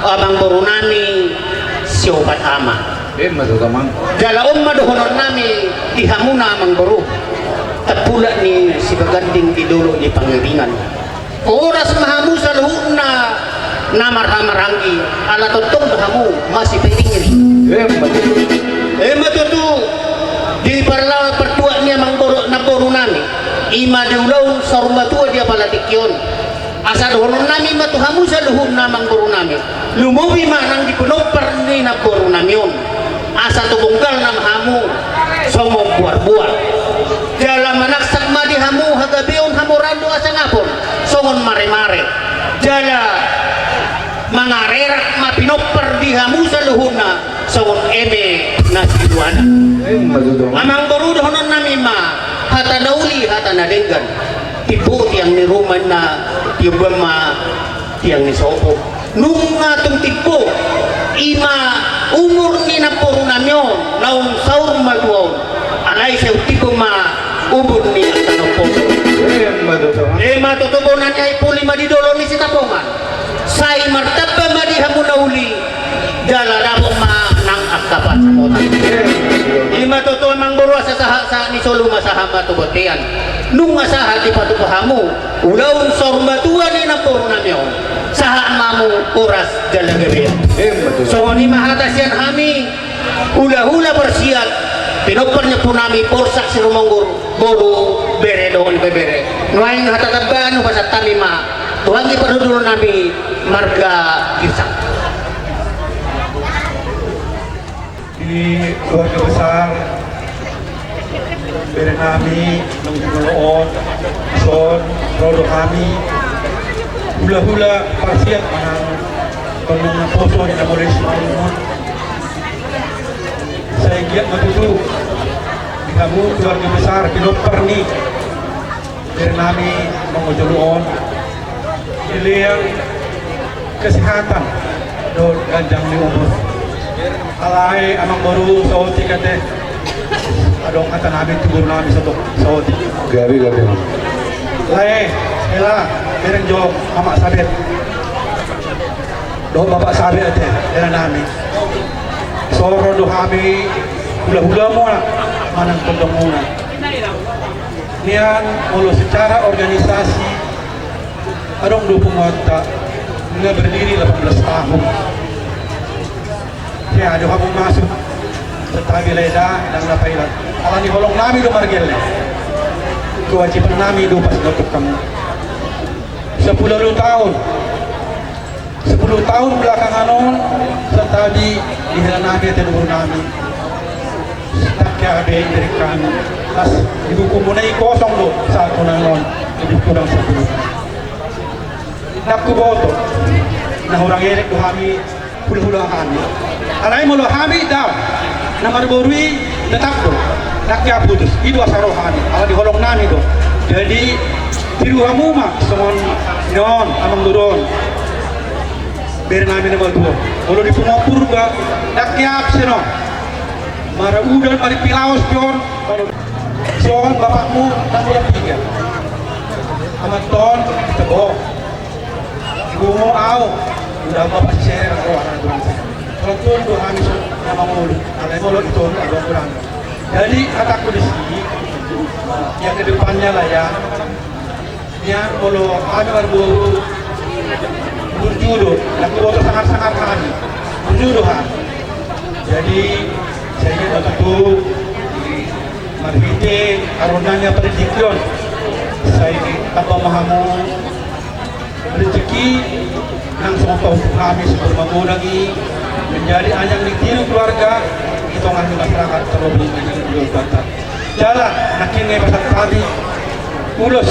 Amangborunami Siopat Ama. Ima tutu, Amang. Jala on ma dohononnami di hamuna, Amangboru: Tambulak ni Sibaganding di dolok ni Pangiringan. Horas ma hamu saluhutna na marhahamaranggi, ala tongtong do hamu masipaingiring. Ima tutu. Ima tutu, di parlawan partuat ni Amangboru, namborunami, i ma di ulaon saur matua di apala tingki on. Asa dohononnami ma tu hamu saluhutna, Amangborunami, lumobi ma nang di pinompar ni namborunami on, asa tu bonggalna ma hamu songon boar-boar. Jala manangsak ma di hamu hagabeon, hamoraon dohot hasangapon songon mare-mare. Jala mangarerak ma pinompar di hamu saluhutna songon eme na siluanan. Ima tutu. Amangboru, dohononnami ma: Hata na uli, hata na denggan, timbo tiang ni ruma, na tiombuan ma tiang ni sopo. Nunga tung timbo, i ma umur ni namborunami on naung saur matua on, alai sai tung timbo ma umur ni angka na umposo. Ima tutu. Ima tutu, bona ni aek puli ma di dolok ni Sitapongan. Sai martamba ma di hamu na uli, jala dapot ma nang angka pansamotan. Ima tutu, Amangboru, asa sahat-sahat ni solu ma sahat ma tu bontean. Nunga sahat dipatupa hamu ulaon saur matua ni namborunami on, sahat ma hamu horas jala gabe. Ima tutu. Songon i ma hata sian hami, hula-hula parsiat, pinompar ni ompunami Borsak Sirumonggur, boru, bere dohot ibebere. Nuaeng hata tambahan hupasahat hami ma tu anggi parhundulnami marga Girsang. Di keluarga besar berenami, nang di molo on, dison, ro do hami Hulahula parsiat manang tondong naposo ni na molo i simarungon. Sai giat ma tutu di hamu keluarga besar, pinompar ni bere nami mangojolo on, dilehon kesehatan dohot ganjang ni umur. Alai amangboru, saotik ate. Adong hata nami tu boru nami saotik, saotik. Gabe, gabe. Lae, hela, bereng jo Mamak Sabet dohot Bapak Sabet ate, hela nami. So ro do hami hulahulamuna manang tondongmuna. Nian molo secara organisasi adong do punguanta na berdiri delapan belas tahun. Hea do hamu masuk, santabi lae da, ndang na pailat. Alani holong nami do margelleng. Kewajiban nami do pasingot hamu. Sepuluh tahun, sepuluh tahun belakangan on, santabi di hela nami ate, di boru nami, ndang hea be ibereng hami. Las, di bukumuna i kosong do saat on, on lebih kurang sepuluh tahun. Ndang huboto na hurang elek do hami hulahula hami. Alai molo hami dao na marboru i tetap do, ndang hea putus. I do asa ro hami, alani holong nami do. Jadi tiru hamu ma songon on, amangboru on, bere nami na matua on. Molo di punguan Purba ndang hea absen on. Maraudan, marpilaos pe on. Songon bapakmu na mula piga, amanta on tebo. Ibumu au, uda ma pasisere nang roha na tulang. Songon do hami songon na mangolu, alai molo ito adong kurang. Jadi hatangku disi, ya, ke depannya lah ya. Nian molo hami marboru, burju do, ndang huboto sangar-sangar hami. Burju do hami. Jadi sai ingot ma tutu, marhite arona ni parindikion, sai tamba ma hamu rezeki nang songon pahumpung hami sian boru magodang i, menjadi anyang ni tilu keluarga di tongah ni masyarakat, terlebih di Uluwatu Batam. Jala nangkin nunga pasahat hami ulos,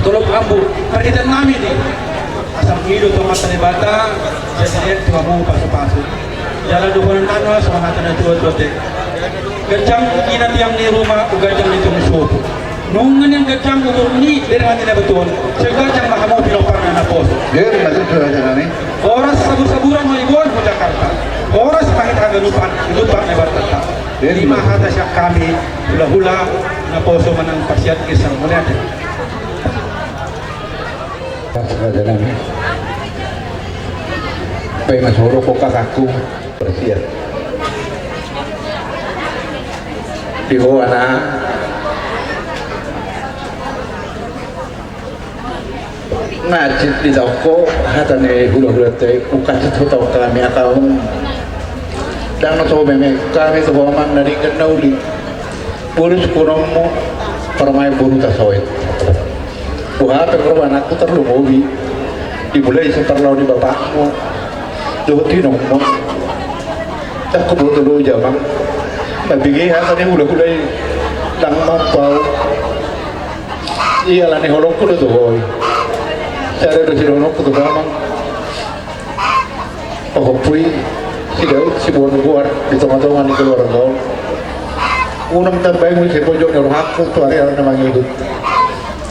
tolop rambu, parhitean nami di, asa mangido tu Amanta Debata, jadi tu hamu pasu-pasu. Jala dohonon nami ma songon hata ni natuatua te: Ganjang ina tiang ni ruma, ganjang ni toru ni sopo. Nunga nian ganjang umur ni bere nami na matua on, sai ganjang ma hamu pinomparna naposo. Horas sabur-saburan ma iboan tu Jakarta, horas ma hita haganupan, lupa na bartata. I ma hata sian hami hulahula naposo manang parsiat Girsang. Mauliate. Paima soro ko kakakku. Parsiat. Di ho ana. Nunga ditaon ho hata ni hulahulanta i, ungkap tu hutangkon hami angka on. Ndang na so meme hami tu ho amang na denggan na uli. Boru suhutmu, parumaen boruta Soet. Boha pe roha ni anakku tarlumobi. Dimulai sian parlaho ni bapakmu dohot inongmu. Ndang huboto do jamang. Mambege hata ni hulahula i, ndang mampu au. Ia alani holongku do tu ho i. Sada do sidohononku tu ho amang. Pahompu i si Daud siboan goar di tongatonga ni keluarga on. Unang tambai muse pojok ni rohangku tu ari-ari na mangihut.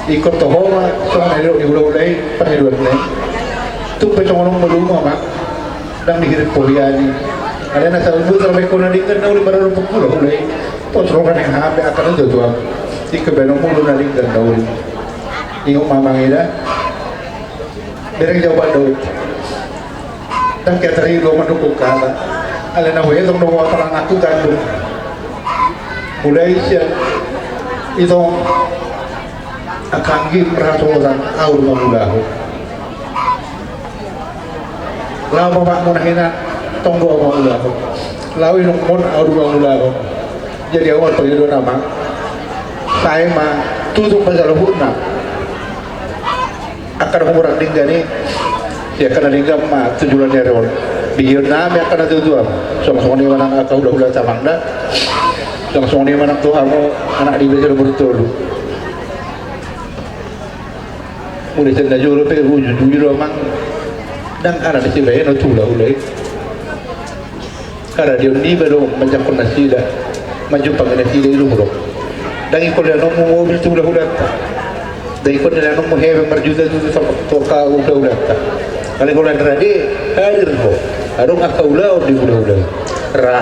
Ingkon tu ho ma songon na nidok ni hulahula i pangidoanna i. Tung pe songon on ma lumobi ma. Ndang dihirim pohian i. Alai na salpu tarbaen ho na denggan na uli marorot hulahula i. Pos roha ni hami angka natuatuam. Ingkon baenonmu do na denggan na uli. Ingot ma amang i da. Bereng jawaban Daud. Ndang hea tarido mandok hata. Alai na huetong do ho apala anakku tandung. Mulai sian itong angka anggim rahasohotan ahu do mangulahon. Laho bapakmu na hinan tong do ahu mangulahon. Laho inongmu on ahu do mangulahon. Jadi ahu marpangidoan amang. Sai ma tutu ma saluhutna. Angka na hurang denggan i, di angka na denggan ma tu joloan ni ari on. Begeon nami angka natuatuam. Songon songon i ma nang angka hulahula tu amang da. Songon songon i ma nang tu hamu anak di bere solu boru tolu. Mulai sian najolo pe ujujui do amang. Ndang ada na sibaen tu hulahula i. Karadion niba do manjangkon nasida, manjumpangi nasida i do ho do. Ndang ingkon leanonmu mobil tu hulahulanta. Ndang ingkon leanonmu hepeng marjuta-juta tu angka hulahulanta. Alai holan rade hadir ho. Adong angka ulaon di hulahula i. Ra,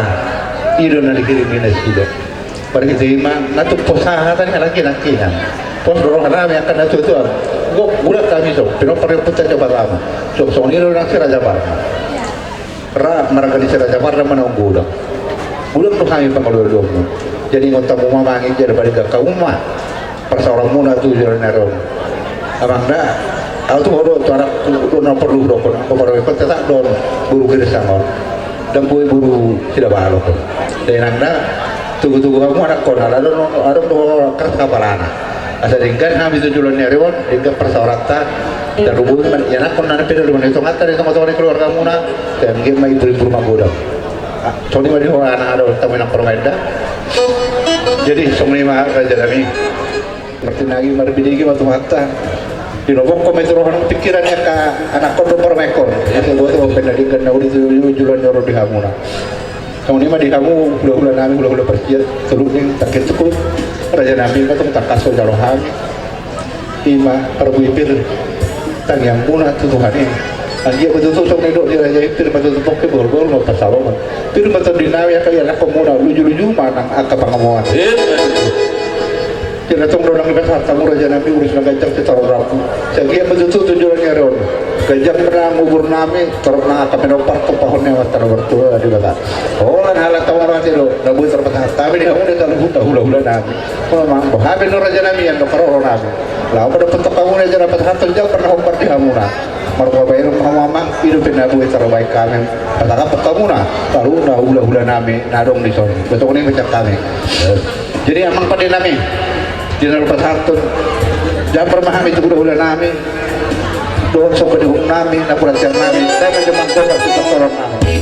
i do na dikirim ni nasida. Marhite i ma na tung pos hata ni halak i nangkiningan. Pos do rohanami angka natuatua. Gok, godang hami so pinompar ni ompunta Raja Parna. Songon i do nang si Raja Parna. Ra marga ni si Raja Parna ma naung godang. Godang do hami pangaloaloanmu. Jadi ingot hamu ma amang i, jala paling gak hamu ma parsaoranmuna tu joloan ni ari on. Amang da, au tu ho do tu anak, tu na porlu hudokkon, anggo parumaen tetap do on boru Girsang on. Ndang boi boru Sidabalok on. Jadi inang da, tugu-tugu hamu anakkon, ala adong, adong do keras hapalana. Asa denggan hami tu joloan ni ari on, denggan parsaoranta. Tarlumobi ma ianakhon na pinarlumobi di tonganta, di tongatonga ni keluargamuna. Sai anggiat ma ibur-ibur magodang. Ah, songon i ma di ho anak adong, tamu inang parumaen da. Jadi songon i ma rajanami. Martinangi marbinege ma Tuhanta. Dilobokon ma i tu roha nang pingkiran ni angka anakhon dohot parumaekhon. Asa boto baen na denggan na uli tu joloan ni ari on di hamuna. Songon i ma di hamu hulahulanami, hulahula parsiat, tolu ni tangkin tuku. Rajanami, ma tung tangkas hujalo hami. I ma parbue pir tangiangmuna tu Tuhan i. Anggiat ma tutu songon nidok ni raja i, pir ma tutu pongki, bohol-bohol ma pansalongan. Pir ma tondinami angka ianakhonmuna, luju-luju ma nang angka pangomoan. Jala tong do nang dipasahat hamu rajanami ulos na ganjang sitaon rambu. Sai anggiat ma tutu tu joloan ni ari on ganjang ma nang umurnami, torop nang angka pinompar, tumpahon ni Amanta na martua Debata. Holan halak tamu mate do na boi tarpasahat hami di hamu na taluhut na hulahulanami. Holan ma boha pe do rajanami, andok haroronami. Laho ma dohot hamu na jala pasahathon jam na hombar di hamuna. Marhua baenon ma hamu amang, i dope na boi tarbaen hami. Pasahathon hamuna taluhut na hulahulanami na adong dison. Songon i ma sian hami. Jadi amang pandenami, di na pasahathon jambar ma hami tu hulahulanami dohot songon i umnami, na pura sian nami, sai ma jambar tu tortoronnami.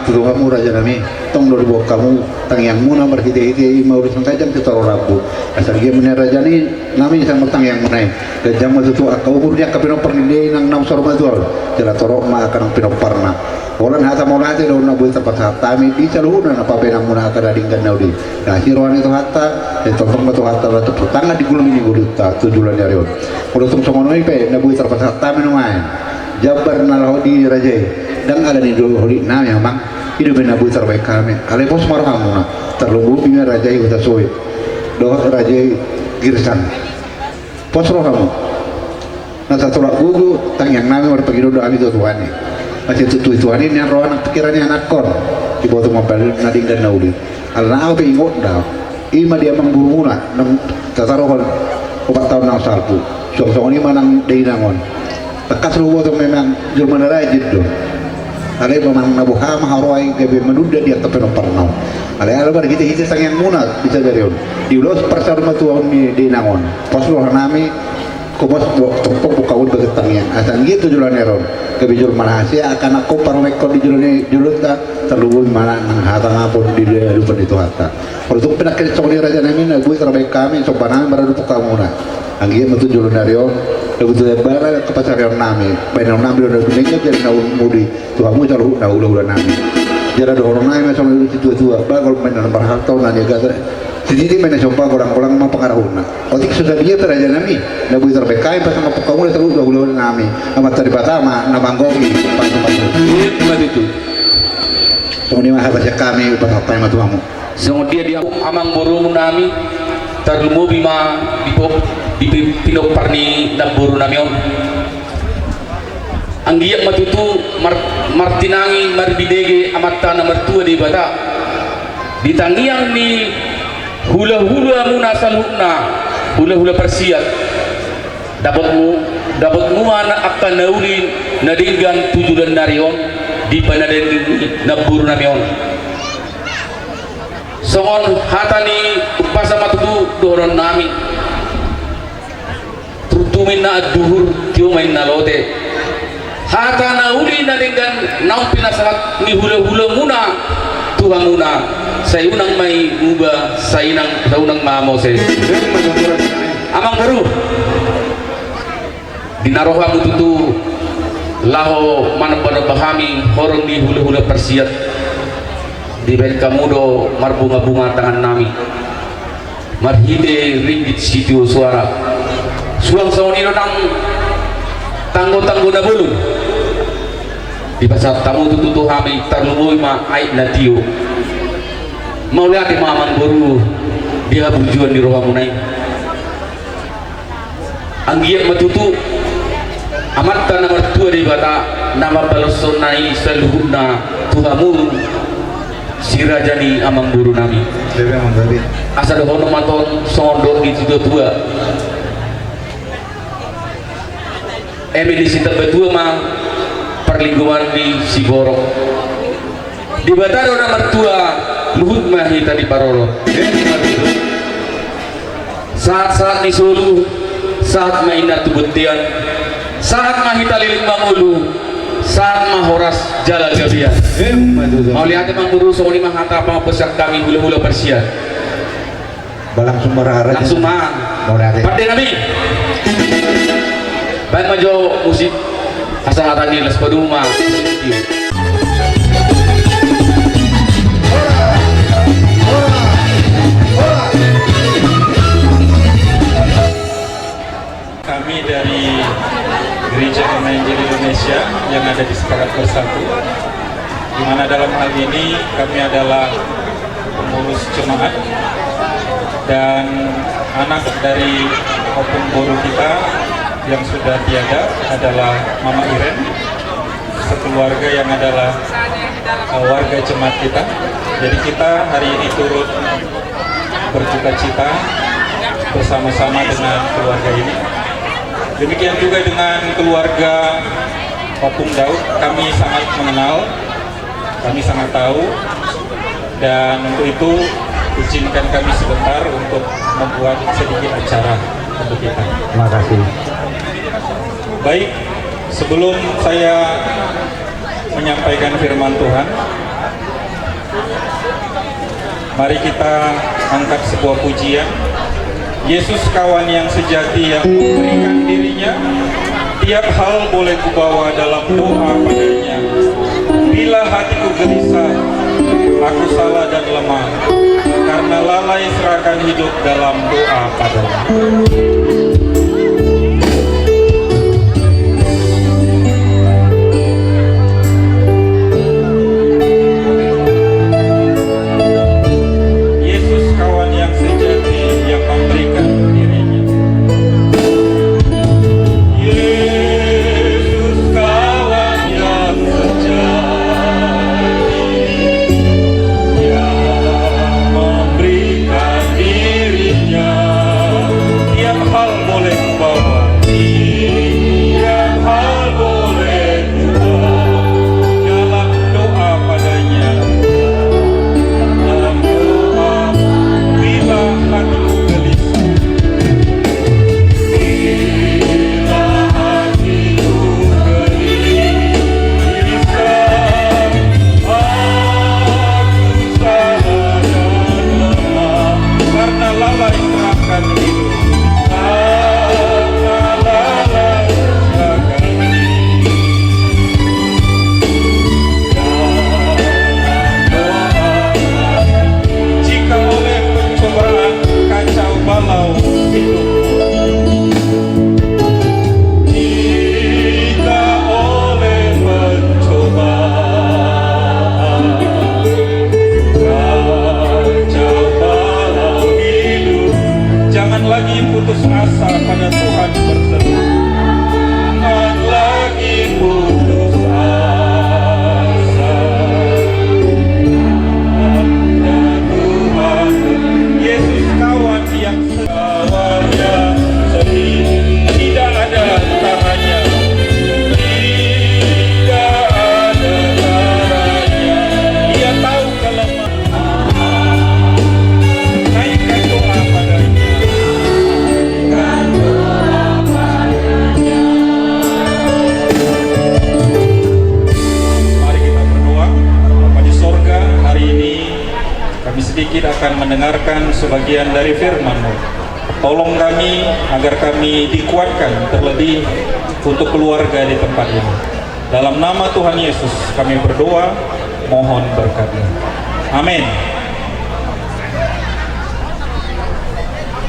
Tutu hamu raja nami, tong do diboan hamu tangiangmuna marhite-hite i ma ulos na ganjang tu toro rambu. Asa giat ma nian raja nami, sai martangiangmuna i. Ganjang ma tutu angka umur ni angka pinompar ni dainang na saur matua on. Jala torop ma angka naung pinomparna. Holan hata mauliate do na boi tarpasahat hami di saluhutna na pabaenanmuna angka na denggan na uli. Asi roha ni Tuhanta, sai tongtong ma Tuhanta na turpuk tangan di gulmi ni ngolunta tu joloan ni ari on. Molo tung songon i pe na boi tarpasahat hami nuaeng jambar na laho di raja i, ndang ala ni dohot holit nami amang, i dope na boi tarbaen hami. Alai pos ma rohamuna, tarlumobi ma raja i Hutasoit dohot raja i Girsang. Pos rohamu. Na tatolak gogo tangiang nami marpangido do hami tu Tuhan i. Asa tutu Tuhan i nian roha nang pikiran ni anakkon. Diboto mambahen na denggan na uli. Alana au pe ingot do au. I ma di amang borumuna naung tataruhon opat taon na salpu. Suang songon i ma nang dainang on. Tangkas do huboto memang jolma na rajin do. Alai memang na boha ma haroa i gabe manunda di angka pinomparna on. Alai ala marhite-hite tangiangmuna di sadari on, di ulos parsaurmatuaon ni dainang on, pos roha nami. Hombar do tongtong boan hamu bagas tangiang asa anggiat tu joloan ni ari on gabe jolma na hasea angka anakkon parumaenhon di jolo ni jolonta, tarlumobi ma nang hatangapon di adopan ni Tuhanta. Molo tung pe nangkin songon i raja nami na boi tarbaen hami somba nami maradophon hamuna. Anggiat ma tu joloan ni ari on na boi tu jabara angka pasarion nami, baenon nami do na dumenggan jala na muli tu hamu saluhutna hula-hula nami. Jala dohonon nami ma songon i tu situa-tua, bagol ma inna na marhalto na niagatan, sititi ma inna somba, golang-golang ma pangarahutna. Otik so sadia pe raja nami na boi tarbaen hami pasangaphon hamuna saluhut do hula-hula nami. Amanta Debata ma na manggohi pasu-pasu. Ima tutu. Songon i ma hata sian hami, pasahat hami ma tu hamu. Songon dia di amang boru nami, tarlumobi ma di pop-, di pi-, pinompar ni namboru nami on. Anggiat ma tutu mar-, martinangi marbinege Amanta na martua Debata di tangiang ni hula-hula muna saluhutna, hula-hula parsiat. Dapot mu, dapot muna angka na uli na denggan tu joloan ni ari on di panandaion ni namboru nami on. Songon hata ni umpasa ma tutu dohonon nami. Turtu ma inna anduhur, tio ma inna lote. Hata na uli na denggan naung pinasahat ni hula-hula muna tu hamuna, sai unang ma i muba, sai unang, sai unang ma mose. Amang boru, di na ro hamu tutu laho manomba-nomba hami horong ni hula-hula parsiat, dibaen hamu do marbunga-bunga tangan nami marhite ringgit sitio soara. Suang songon i do nang tanggo-tanggo na bolon. Dipasahat hamu tutu tu hami, tarlumobi ma aek na tio. Mauliate ma amang boru di haburjuon ni rohamuna i. Anggiat ma tutu Amanta na martua Debata na mambaloshon na i saluhutna tu hamu si raja ni amang boru nami. Asa dohonon ma tutu songon dohot ni situa-tua. Eme ni sitambatua ma parlinggoman ni siborok. Debata do na martua, luhut ma hita diparorot. Sahat-sahat ni solu, sahat ma inna tu bontean, sahat ma hita leleng mangolu, sahat ma horas jala gabean. Mauliate amang boru, songon i ma hata pamamposan hami hula-hula parsiat. Ba langsung ma ra-, ra-, langsung ma. Mauliate. Pande nami. Baen ma jo musik. Asa hata ni las paduma. Kami dari Gereja Pemain Jeli Indonesia yang ada di Sepakat Bersatu, di mana dalam hal ini kami adalah pengurus jemaat dan anak dari opung boru kita yang sudah tiada adalah Mama Iren, sekeluarga yang adalah, eh, warga jemaat kita. Jadi kita hari ini turut berduka cita bersama-sama dengan keluarga ini. Demikian juga dengan keluarga Opung Daud, kami sangat mengenal, kami sangat tahu, dan untuk itu izinkan kami sebentar untuk membuat sedikit acara untuk kita. Terima kasih. Baik, sebelum saya menyampaikan firman Tuhan, Mari kita angkat sebuah pujian. Yesus kawan yang sejati yang memberikan dirinya. Tiap hal boleh kubawa dalam doa padanya. Bila hatiku gelisah, aku salah dan lemah. Karena lalai serahkan hidup dalam doa padanya. Yesus kawan yang sejati yang memberikan dirinya. Yesus kawan yang sejati yang memberikan dirinya. Tiap hal boleh kubawa. Tiap hal boleh kubawa. Dalam doa padanya. Dalam doa. Bila hatiku gelisah. Bila hatiku gelisah. Aku salah dan lemah. Karena lalai serahkan hidup. Jika oleh pencobaan kacau balau hidupmu. Jika oleh pencobaan kacau balau hidup. Jangan lagi putus asa pada Tuhan berseru. Jangan lagi putus asa pada Tuhan. Yesus kawan yang setia. Tidak ada taranya. Tidak ada taranya. Dia tahu kelemahan. Naikkan doa padanya. Mari kita berdoa. Bapa di sorga, hari ini kami sedikit akan mendengarkan sebagian dari firman-Mu. Tolong kami agar kami dikuatkan, terlebih untuk keluarga di tempat ini. Dalam nama Tuhan Yesus kami berdoa, mohon berkat-Mu. Amin.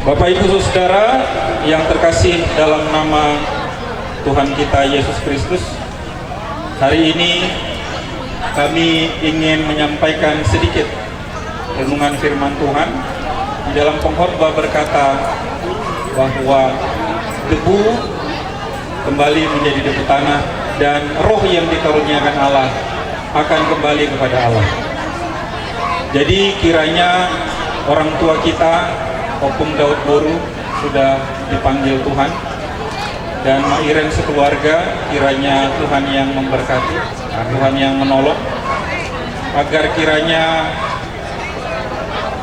Bapak, Ibu, Saudara yang terkasih dalam nama Tuhan kita Yesus Kristus, hari ini kami ingin menyampaikan sedikit renungan firman Tuhan. Di dalam pengkhotbah berkata bahwa debu kembali menjadi debu tanah dan roh yang dikaruniakan Allah akan kembali kepada Allah. Jadi kiranya orang tua kita, Ompung Daud boru, sudah dipanggil Tuhan. Dan Mak Iren sekeluarga, kiranya Tuhan yang memberkati, Tuhan yang menolong, agar kiranya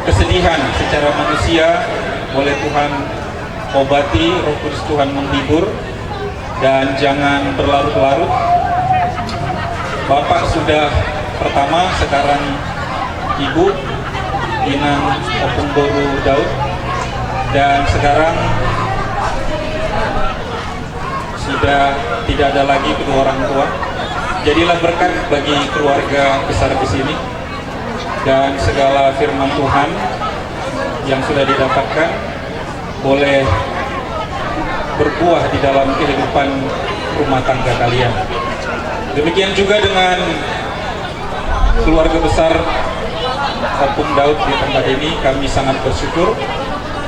kesedihan secara manusia boleh Tuhan obati, Roh Kudus Tuhan menghibur, dan jangan berlarut-larut. Bapak sudah pertama, sekarang Ibu, Inang Ompung boru Daud, dan sekarang sudah tidak ada lagi kedua orang tua. Jadilah berkat bagi keluarga besar di sini, dan segala firman Tuhan yang sudah didapatkan boleh berbuah di dalam kehidupan rumah tangga kalian. Demikian juga dengan keluarga besar Ompung Daud di tempat ini, kami sangat bersyukur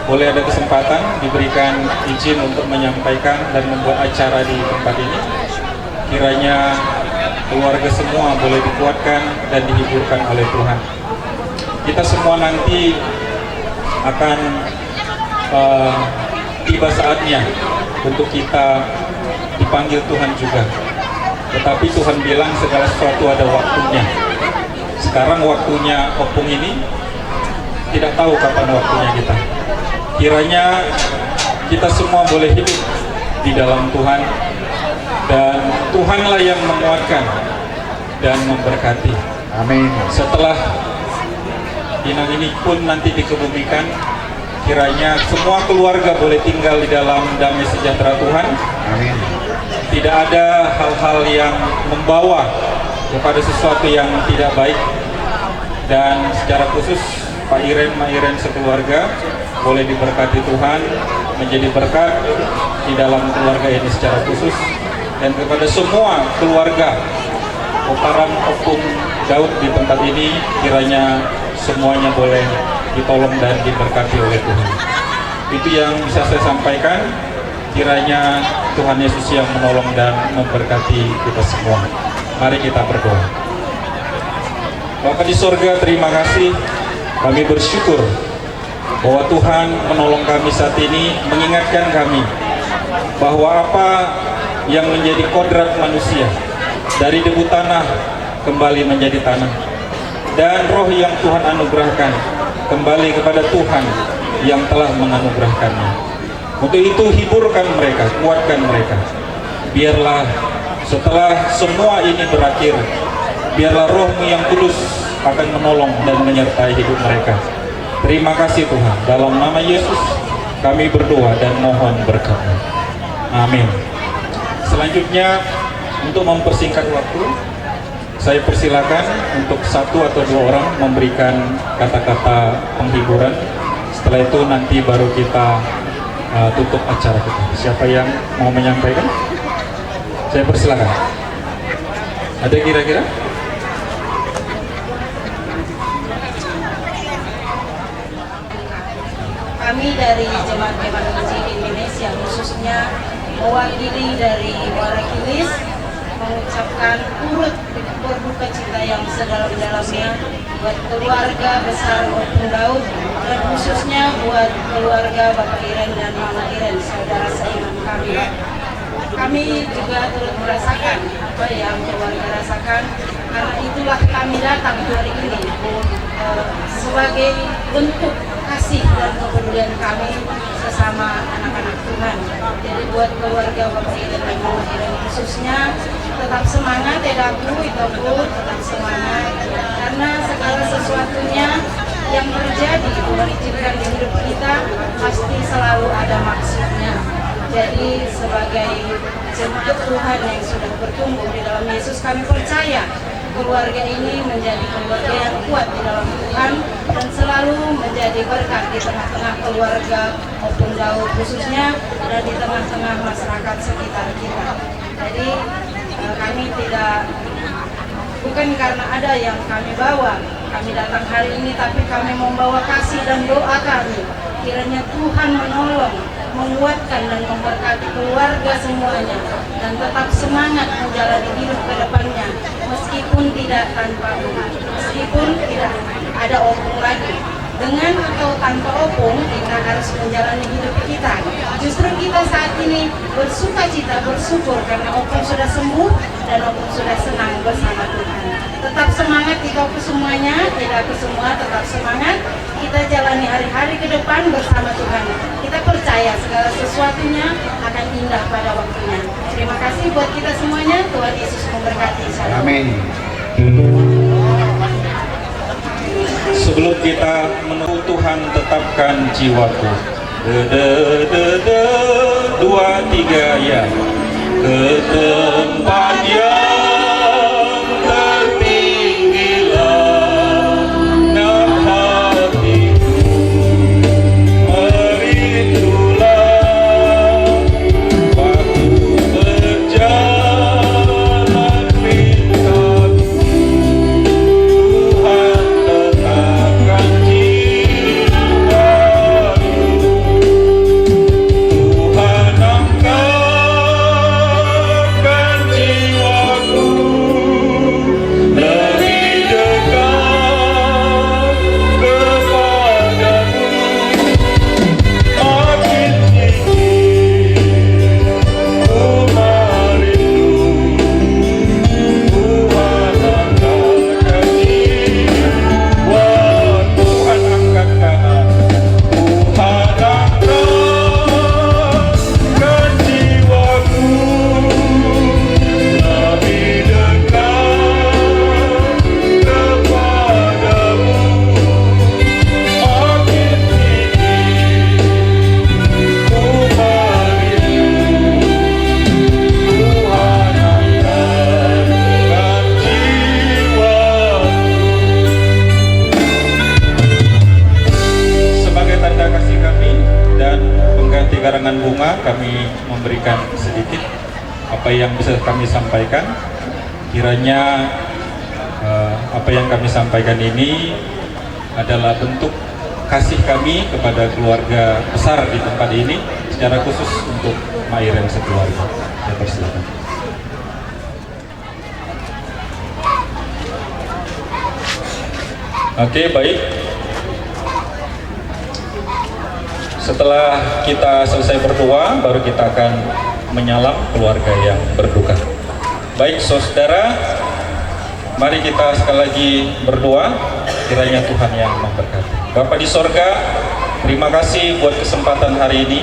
boleh ada kesempatan diberikan izin untuk menyampaikan dan membuat acara di tempat ini. Kiranya keluarga semua boleh dikuatkan dan dihiburkan oleh Tuhan. Kita semua nanti akan, eh, tiba saatnya untuk kita dipanggil Tuhan juga. Tetapi Tuhan bilang segala sesuatu ada waktunya. Sekarang waktunya Ompung ini, tidak tahu kapan waktunya kita. Kiranya kita semua boleh hidup di dalam Tuhan, dan Tuhanlah yang menguatkan dan memberkati. Amin. Setelah Inang ini pun nanti dikebumikan, kiranya semua keluarga boleh tinggal di dalam damai sejahtera Tuhan. Amin. Tidak ada hal-hal yang membawa kepada sesuatu yang tidak baik. Dan secara khusus, Pak Iren, Mak Iren sekeluarga boleh diberkati Tuhan, menjadi berkat di dalam keluarga ini secara khusus. Dan kepada semua keluarga Ompung Daud di tempat ini, kiranya semuanya boleh ditolong dan diberkati oleh Tuhan. Itu yang bisa saya sampaikan. Kiranya Tuhan Yesus yang menolong dan memberkati kita semua. Mari kita berdoa. Bapa di sorga, terima kasih. Kami bersyukur bahwa Tuhan menolong kami saat ini, mengingatkan kami bahwa apa yang menjadi kodrat manusia, dari debu tanah kembali menjadi tanah, dan roh yang Tuhan anugerahkan kembali kepada Tuhan yang telah menganugerahkannya. Untuk itu, hiburkan mereka, kuatkan mereka. Biarlah setelah semua ini berakhir, biarlah Roh-Mu yang Kudus akan menolong dan menyertai hidup mereka. Terima kasih, Tuhan. Dalam nama Yesus kami berdoa dan mohon berkat-Mu. Amin. Selanjutnya, untuk mempersingkat waktu, saya persilakan untuk satu atau dua orang memberikan kata-kata penghiburan. Setelah itu nanti baru kita, eh, tutup acara kita. Siapa yang mau menyampaikan? Saya persilakan. Ada kira-kira? Kami dari Jemaat Kemah Masjid Indonesia, khususnya mewakili dari Muara Kilis, mengucapkan turut berduka cita yang sedalam-dalamnya buat keluarga besar Ompung Daud, dan khususnya buat keluarga Bapak Iren dan Mama Iren, saudara seiman kami. Kami juga turut merasakan apa yang keluarga rasakan, karena itulah kami datang hari ini, eh, sebagai bentuk kasih dan kepedulian kami sesama anak-anak Tuhan. Jadi, buat keluarga Bapak Iren dan Mama Iren khususnya, tetap semangat ya, Daku, Itoku, tetap semangat. Karena segala sesuatunya yang terjadi, Tuhan izinkan di hidup kita, pasti selalu ada maksudnya. Jadi, sebagai jemaat Tuhan yang sudah bertumbuh di dalam Yesus, kami percaya keluarga ini menjadi keluarga yang kuat di dalam Tuhan dan selalu menjadi berkat di tengah-tengah keluarga Ompung Daud khususnya, dan di tengah-tengah masyarakat sekitar kita. Jadi, eh, kami tidak, bukan karena ada yang kami bawa, kami datang hari ini, tapi kami membawa kasih dan doa kami. Kiranya Tuhan menolong, menguatkan, dan memberkati keluarga semuanya, dan tetap semangat menjalani hidup ke depannya, meskipun tidak tanpa Ompung, meskipun tidak ada Ompung lagi. Dengan atau tanpa Ompung, kita harus menjalani hidup kita. Justru kita saat ini bersuka cita, bersyukur karena Ompung sudah sembuh dan Ompung sudah senang bersama Tuhan. Tetap semangat, Itoku semuanya, Edaku semua, tetap semangat. Kita jalani hari-hari ke depan bersama Tuhan. Kita percaya segala sesuatunya akan indah pada waktunya. Terima kasih buat kita semuanya. Tuhan Yesus memberkati. Shalom. Amin. Sebelum kita menutup, Tuhan tetapkan jiwaku. De, de, de, de, dua, tiga, ya. Ke tempat yang tertinggilah hatiku, merindulah waktu berjalan pintaku. Tuhan tetapkan jiwaku. Tuhan angkatkan jiwaku. Kami memberikan sedikit apa yang bisa kami sampaikan. Kiranya, eh, apa yang kami sampaikan ini adalah bentuk kasih kami kepada keluarga besar di tempat ini, secara khusus untuk Mak Iren sekeluarga. Saya persilakan. Oke, baik. Setelah kita selesai berdoa, baru kita akan menyalam keluarga yang berduka. Baik, saudara, mari kita sekali lagi berdoa, kiranya Tuhan yang memberkati. Bapa di sorga, terima kasih buat kesempatan hari ini.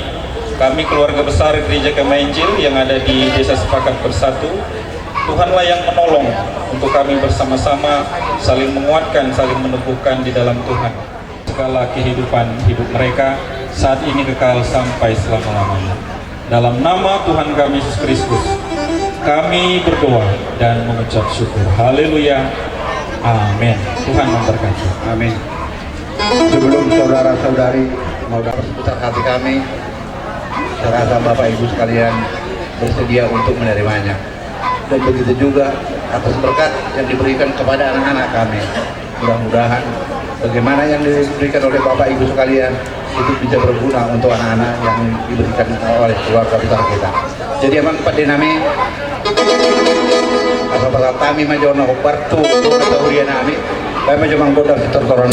Kami keluarga besar Gereja Kemah Injil yang ada di Desa Sepakat Bersatu, Tuhanlah yang menolong untuk kami bersama-sama saling menguatkan, saling meneguhkan di dalam Tuhan. Segala kehidupan hidup mereka saat ini kekal sampai selama-lamanya. Dalam nama Tuhan kami Yesus Kristus, kami berdoa dan mengucap syukur. Haleluya. Amin. Tuhan memberkati. Amin. Sebelum saudara-saudari mau dapat besar hati kami, saya rasa Bapak Ibu sekalian bersedia untuk menerimanya. Dan begitu juga atas berkat yang diberikan kepada anak-anak kami. Mudah-mudahan bagaimana yang diberikan oleh Bapak Ibu sekalian itu bisa berguna untuk anak-anak yang diberikan oleh keluarga besar kita. Jadi, amang pande nami, asa pasahat hami ma jolo na hombar tu, tu huria nami. Baen ma jolo amang gondang sitortoron.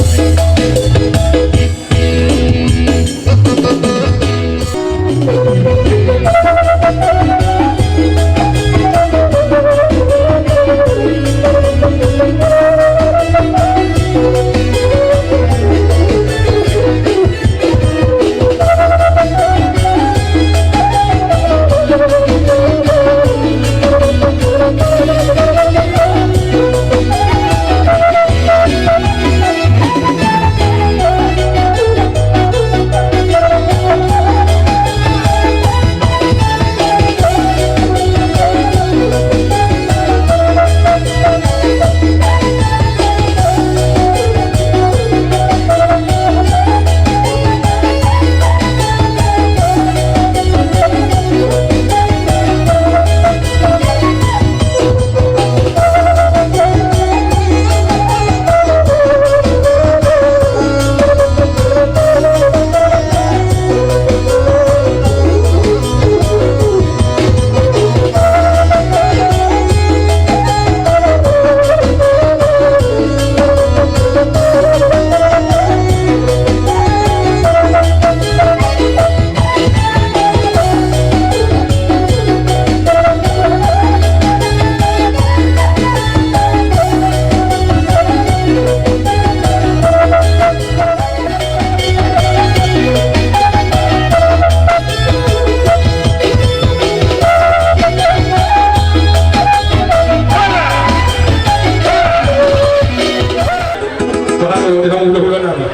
Bahat do di hamu hulahula nami.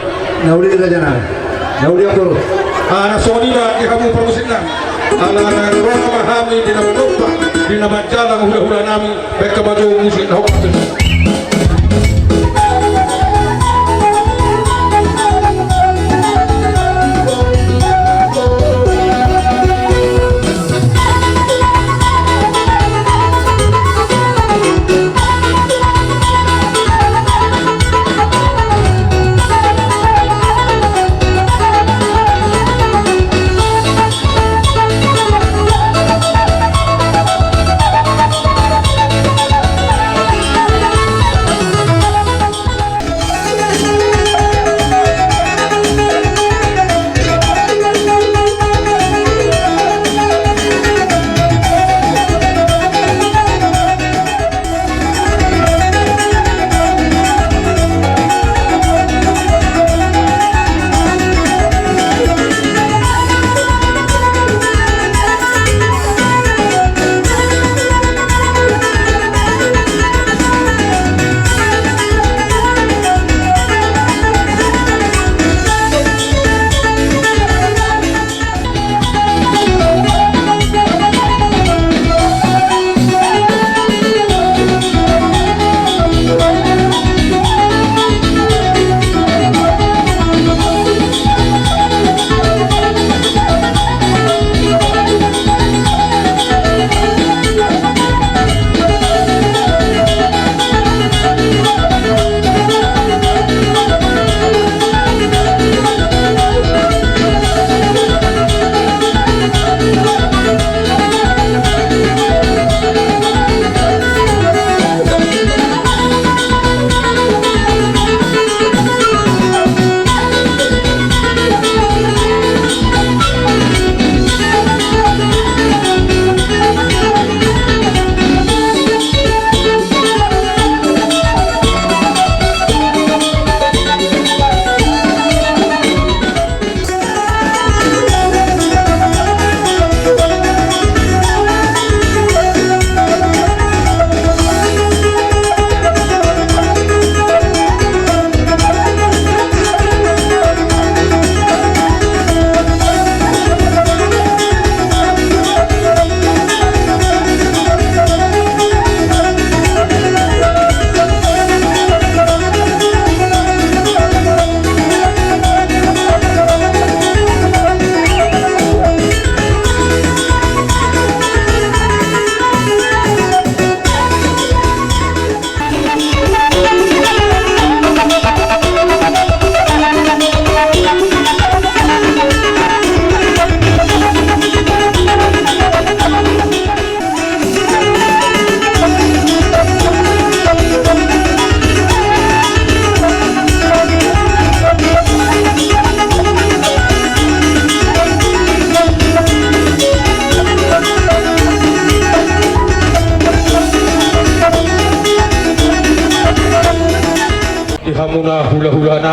Na uli raja nami. Na uli ampuru. Ala songon i ma di hamu parmusik nami. Ala na ro ma hami di na manompa, di na manjalang hulahula nami. Baen hamu ma jo musik na hombar tu.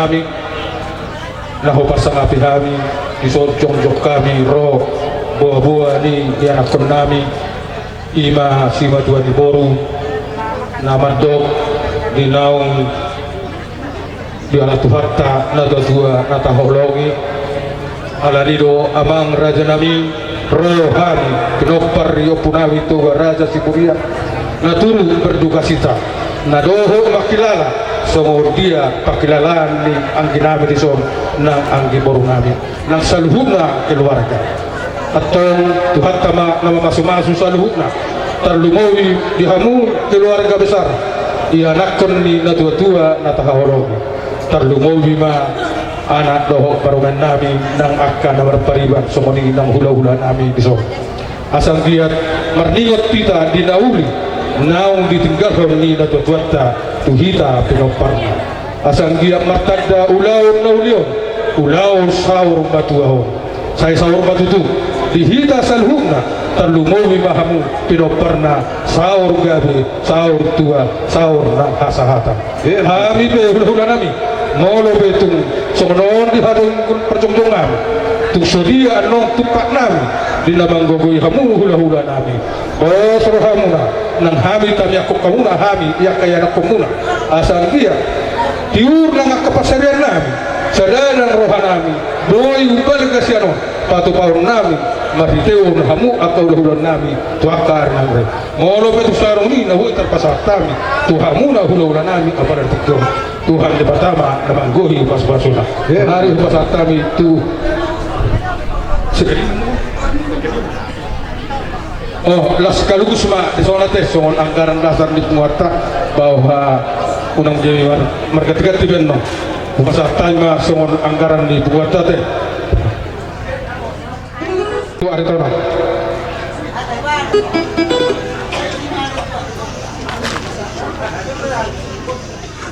Hami na hupasangapi hami, dison jongjong hami ro boaboa ni ianakkon nami, ima simatua ni boru na mandok di naung di ala Tuhanta na tuatua na taholongi. Alani do amang raja nami, ro hami pinompar ni ompu nami Toga Raja Siburian na turut berdukacita, na dohot mangkilala songon dia pangkilalaan ni anggi nami dison nang anggi boru nami nang saluhutna keluarga. Antong Tuhanta ma na mamasumasu saluhutna, tarlumobi di hamu keluarga besar ianakkon ni na tuatua na tahaholongi. Tarlumobi ma anak dohot parumaen nami nang angka na marpariban songon i nang hulahula nami dison. Asa anggiat marningot hita di na uli naung ditinggalhon ni na tuatuanta tu hita pinomparna. Asa anggiat martanda ulaon na uli on ulaon saur matua on. Sai saur ma tutu di hita saluhutna, tarlumobi ma hamu pinomparna, saur gabe, saur tua, saur nang hasahatan. Hami pe hulahula nami, molo pe tung songon on di hadengkon parjongjong nami, tung sodia annon tumpak nami di na manggogoi hamu hulahula nami. Pos rohamuna nang hami tamiangkon hamuna hami i angka ianakkonmuna. Asa anggiat tiur nang angka pansarian nami, sada nang roha nami, boi umbalga sian on patupaon nami marhitehon hamu angka hulahula nami tu angka ari na murah. Molo pe tung sarong i na boi tarpasahat hami tu hamuna hulahula nami apala di tingki on, Tuhan Debata ma na manggohi pasupasuna. Ari hupasahat hami tu Oh, las kalugus ma di songon ate songon anggaran dasar ni punguanta. Bahwa unang jadi margati-gati benno. Hupasahat hami ma songon anggaran ni punguanta te. Tu ari tona.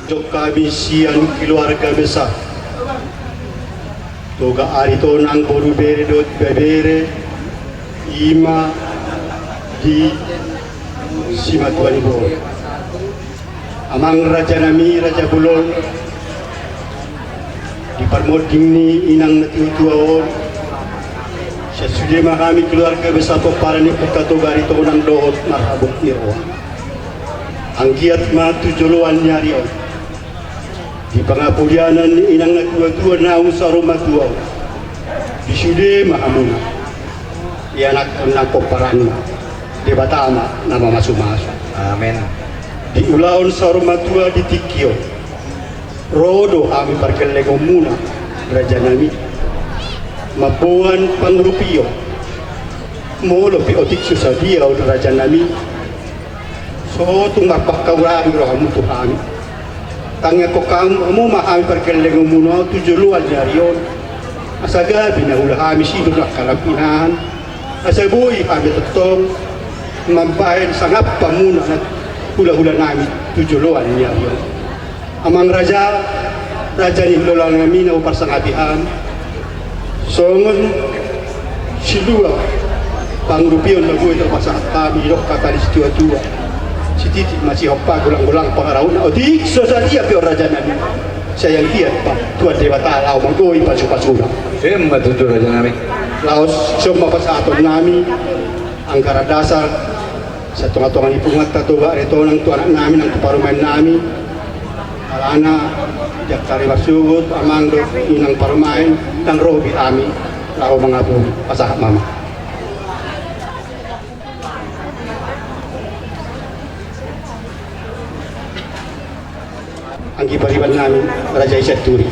Jokka bisian keluarga besar Toga Aritonang boru bere dohot ibebere, ima di simatua ni boru. Amang raja nami, raja bolon, di parmonding ni inang na tuatua on, sian sude ma hami keluarga besar pomparan ni Ompunta Toga Aritonang dohot marhabot ni roha. Anggiat ma tu joloan ni ari on di pangapodianan ni inang na tuatua naung saur matua on, di sude ma hamuna ianakkon nang pomparanna. Debata ma na mamasumasu. Amen. Di ulaon saur matua di tingki on, ro do hami pargellengonmuna raja nami, mamboan pangurupion. Molo pe otik so sadia on raja nami, so tung marpangkaurami rohamu tu hami. Tangiangkon hamu ma hami pargellengonmuna on tu joloan ni ari on, asa gabe na huula hami sidur nangkaning pinahan, asa boi hami tongtong mambahen sangap hamuna na hulahula nami tu joloan ni ari on. Amang raja, raja ni hulahula nami na huparsangapi hami, songon silua pangurupion na boi tarpasahat hami didok hata ni situatua: Sititi ma sihompa, golang-golang pangarahutna. Otik so sadia pe on raja nami, sai anggiat ma Tuhan Debata laho manggohi pasupasuna. Emma tutu raja nami. Laos ison ma pasahaton nami anggaran dasar sian tongatonga ni punguanta Toga Aritonang tu anak nami nang tu parumaen nami. Alana di angka ari marsogot amang dohot inang parumaen, ndang ro be hami laho mangapuli. Pasahat ma amang. Anggi pariban nami raja i Sianturi.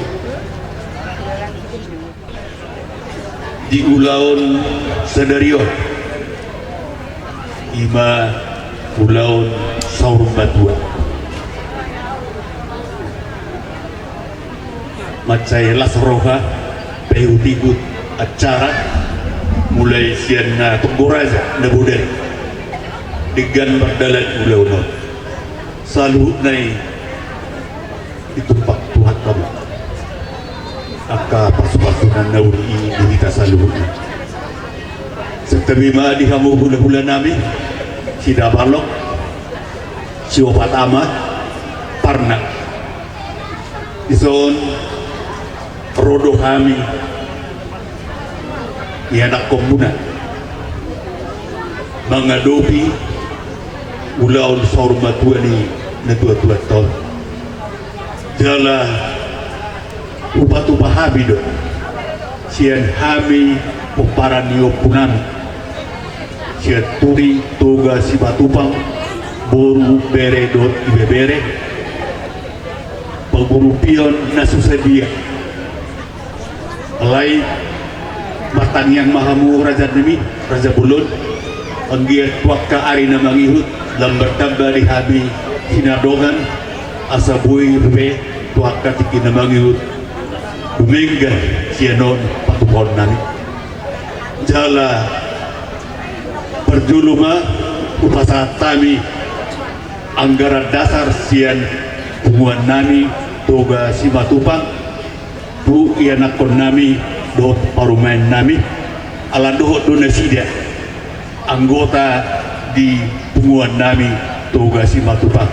Di ulaon sadari on, ima ulaon saur matua, mansai las roha paihutihut acara, mulai sian na tonggo raja na bodari, denggan mardalan ulaon on. Saluhutna i ditumpak Tuhanta ma angka pasupasuna na uli i di hita saluhutna. Santabi ma di hamu hulahula nami, Sidabalok, siopat ama, Parna. Dison Ro do hami ianakkonmuna mangadopi ulaon saur matua ni natuatuanta on. Jala hupatupa hami do sian hami pomparan ni ompunami, sian Turi Toga Simatupang, boru, bere dohot ibebere, pangurupion na so sadia. Alai martangiang ma hamu, rajanami, raja bolon, anggiat tu angka ari na mangihut lam martamba di hami sinadongan, asa boi dope tu angka tingki na mangihut dumenggan sian on patupaonnami. Jala parjolo ma hupasahat hami anggaran dasar sian punguannami Toga Simatupang tu ianakkonnami dohot parumaennami, ala dohot do nasida anggota di punguannami Toga Simatupang.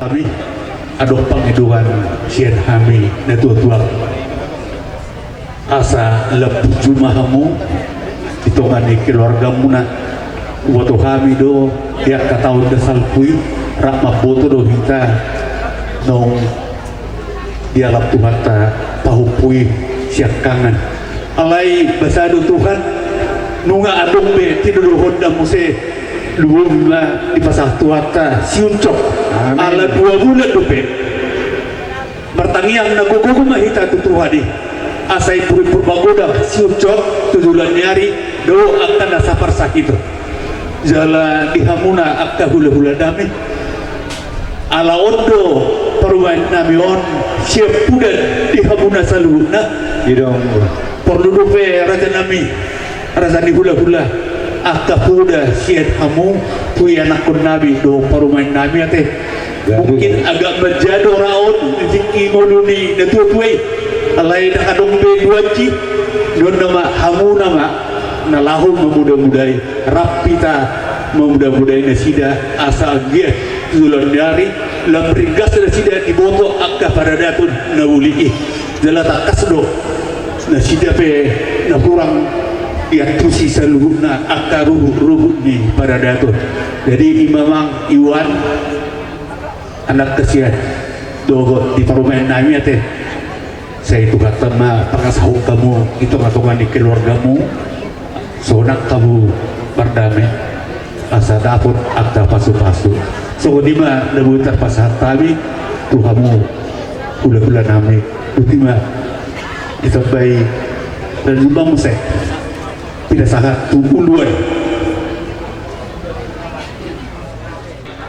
Hami adong pangidoan sian hami natuatua, asa lam burju ma hamu di tonga ni keluargamuna. Huboto hami do di angka taon na salpu i, rap mamboto do hita naung dialap Tuhanta pahompu i siangkangan. Alai basa do Tuhan, nunga adong be tinodohonna muse, luluan ma dipasahat Tuhanta siuncop. Amin. Ala dua bulan dope. Martangiang na gogo ma hita tu Tuhan i, asa i purimbur magodang siuncop tu joloan ni ari dohot angka na saparsahiton. Jala di hamuna angka hulahulanami, ala on do parumaennami on siampudan di hamuna saluhutna. Idong. Porlu dope, rajanami, raja ni hulahula, angka poda sian hamu tu ianakkonnami dohot parumaennami ate. Mungkin agak manjalo ra on di tingki ngolu ni natuatua i. Alai ndang adong be duanji, dohot nama hamuna ma na laho mamudamudai, rap hita mamudamudai nasida asa anggiat tu joloan ni ari lam ringgas nasida diboto angka paradaton na uli i. Jala tangkas do nasida pe na hurang diantusi saluhutna angka ruhutruhut ni paradaton. Jadi i ma amang Iwan, anak kesian dohot di parumaennami ate, sai Tuhanta ma pangasahon hamu di tongatonga ni keluargamu, sonang hamu mardame asa dapot angka pasupasu. Songon i ma na boi tarpasahat hami tu hamu hulahulanami. Boti ma ditambai na jumpa muse, pinasahat tu uluan.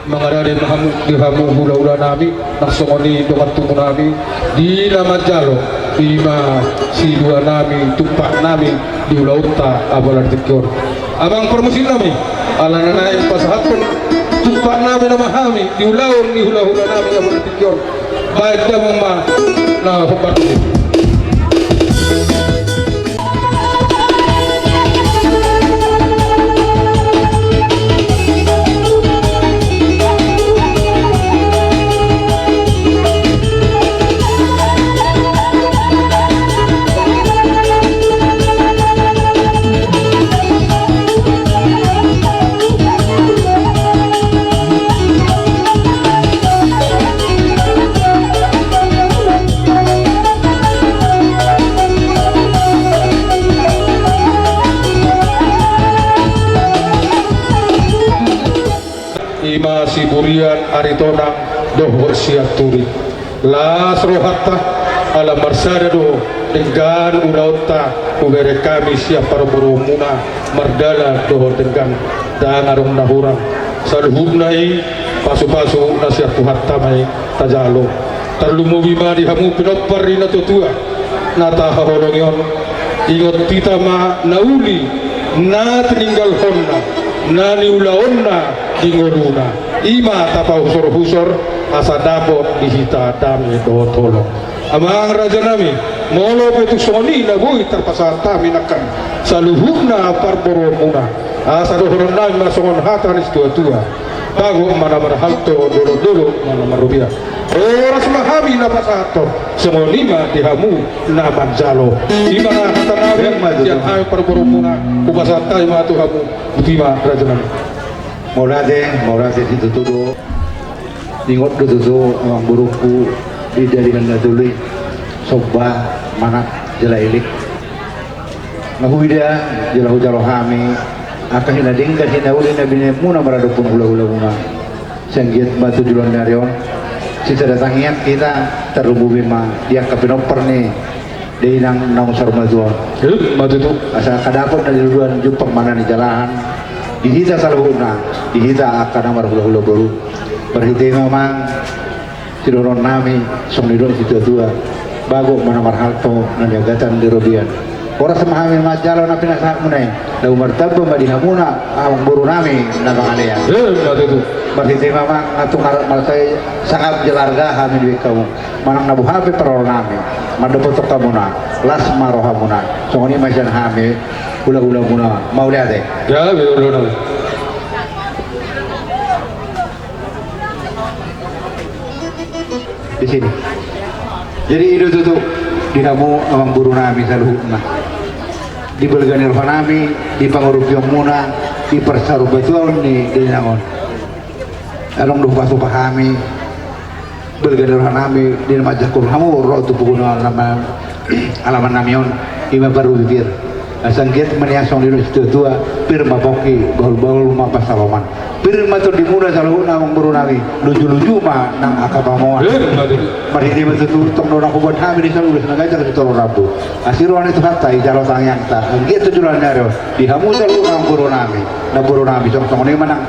Mangaradei ma hamu di hamu hulahulanami, nang songon i dongan tubu nami, di na manjalo, i ma siduanami, tumpaknami di ulaonta apala di tingki on. Amang parmusiknami, ala na naeng pasahathon tumpaknami nama hami di ulaon ni hulahulanami apala di tingki on. Baen damang ma na hombar. I ma Siburian, Aritonang dohot Sianturi. Las rohanta, ala marsada do denggan ulaonta hubereng hami sian parboruonmuna, mardalan dohot denggan, ndang adong na hurang. Saluhutna i pasupasu na sian Tuhanta ma i tajalo. Tarlumobi ma di hamu pinompar ni natuatua, na tahaholongi on, ingot hita ma na uli na tininggalhonna, na niulaonna di ngoluna. I ma tapahusorhusor asa dapot di hita dame dohot holong. Amang rajanami, molo pe tung songon i na boi tarpasahat hami nangkin saluhutna parboruonmuna, asa dohononnami ma songon hata ni situatua: Bagot ma na marhalto, dolok-dolok ma na marrupiah. Horas ma hami na pasahathon, songon i ma di hamu na manjalo. I ma na hata nami, sian parboruonmuna, hupasahat hami ma tu hamu, botima raja nami. Mauliate, mauliate situtu do. Ingot do tutu amangborungku di dalihan na tolu i, somba, manat, jala elek. Nga huida, jala hujalo hami angka na denggan, na uli, na binenmuna maradophon hula-hulamuna. Sai anggiat ma tu joloan ni ari on, sisada tangiang hita, tarlumobi ma di angka pinompar ni dainang naung saur matua on. Ima tutu. Asa angka dapot na niluluan jumpang ma na nijalahan di hita saluhutna, di hita angka na marhula-hula boru. Marhite i ma, amang, sidohonon nami, songon nidok ni situa-tua, bagot ma na marhalto, na niagatan di robean. Horas ma hami manjalo na pinasahatmuna i, laho martamba ma di hamuna amangboru nami na mangalean. Ima tutu. Marhite i ma, amang, na tung arat marsai sangap jala arga hami dibahen hamu. Manang na boha pe paroloi nami, mandapothon hamuna, las ma rohamuna. Songon i ma sian hami hula-hulamuna. Mauliate. Gabe, hula-hula nami. Di sini. Jadi i do tutu di hamu amangboru nami saluhutna. Di balga ni roha nami, di pangurupionmuna, di parsaur matuaon ni dainang on. Adong do hupasahat hami, balga ni roha nami, di na manjangkon hamu ro tu pogu ni alaman, alaman nami on, i ma parlupir. Asa anggiat ma nian songon nidok ni situa-tua, pir ma pongki, bahul-bahul ma pansalongan. Pir ma tondimuna saluhutna amangboru nami, luju-luju ma nang angka pamoan. Ima tutu. Marhite i ma tutu, tong do na huboan hami di son ulos na ganjang di toru rambu. Asi roha ni Tuhanta, ijalo tangiangta, anggiat tu joloan ni ari on, di hamu saluhutna amangboru nami, namboru nami, songon-songon i ma nang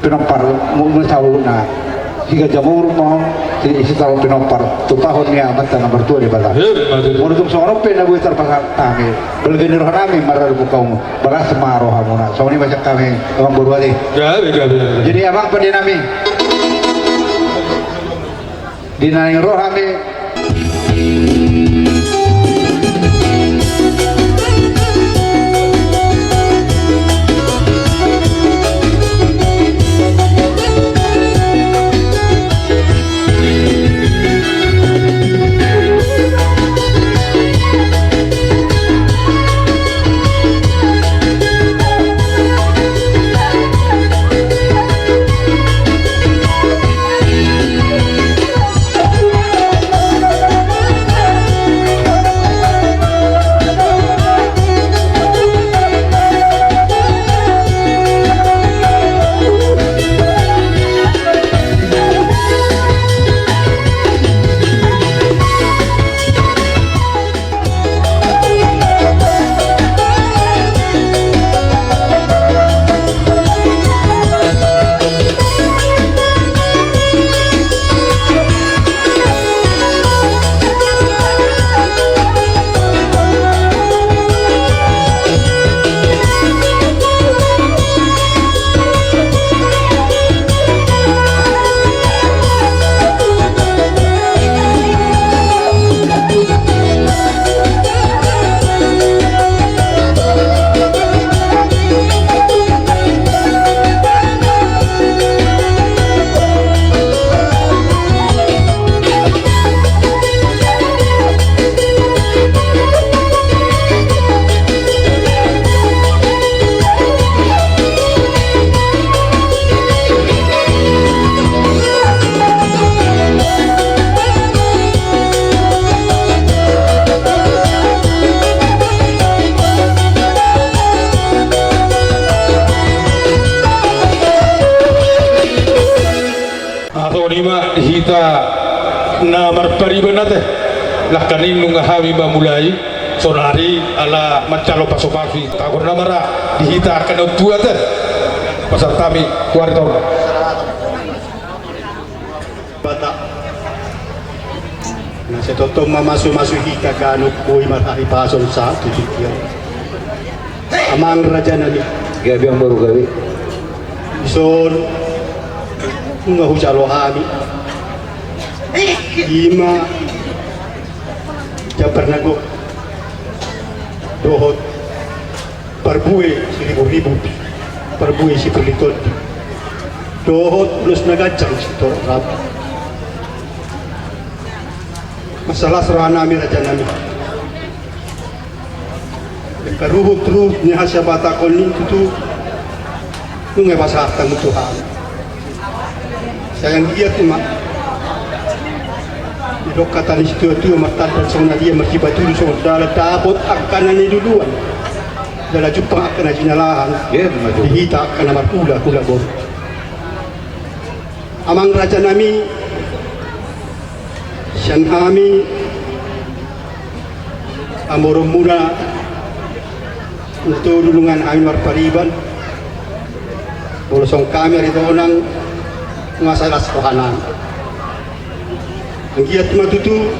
pinompar, mu, mu saluhutna. Siganjang umur ma on, si, sitaruhon pinompar, tupahon ni Amanta na martua Debata. Ima tutu. Molo tung songon on pe na boi tarpasahat hami, balga ni roha nami maradophon hamu, balas ma rohamuna. Songon i ma sian hami, amangboru, ate. Gabe, gabe, gabe. Jadi amang pande nami, di na naeng ro hami. Songon i ma hita na marpariban, ate. Langka ni i nunga hami mamulai saonari ala manjalo pasu-pasu i. Tangkas na mara di hita angka na tua, ate. Pasahat hami tu ari taon. Bata. Na sai tongtong mamasu-masu hita ganup, boi marhahipason sahat tu tingki on. Amang raja nami. Gabe amangboru, gabe. Dison nunga hujalo hami. I ma jambar na gok dohot parbue siribu-ribu, parbue sipir ni tondi. Dohot ulos na ganjang sitorop rap. Mansai las rohanami rajanami. Angka ruhut-ruhut ni hasiabatahon i tutu nunga pasahat hamu tu hami. Sai anggiat ma didok hata ni situa-tua, martanda songon na dia, marsipaturut songon dalan, dapot angka na niluluan jala jumpang angka na jinalahan. Di hita angka na marhula-hula boru. Amang rajanami, sian hami amboromuna Antong dulungan hami marpariban, molo songon hami Aritonang, mansai las rohanami. Anggiat ma tutu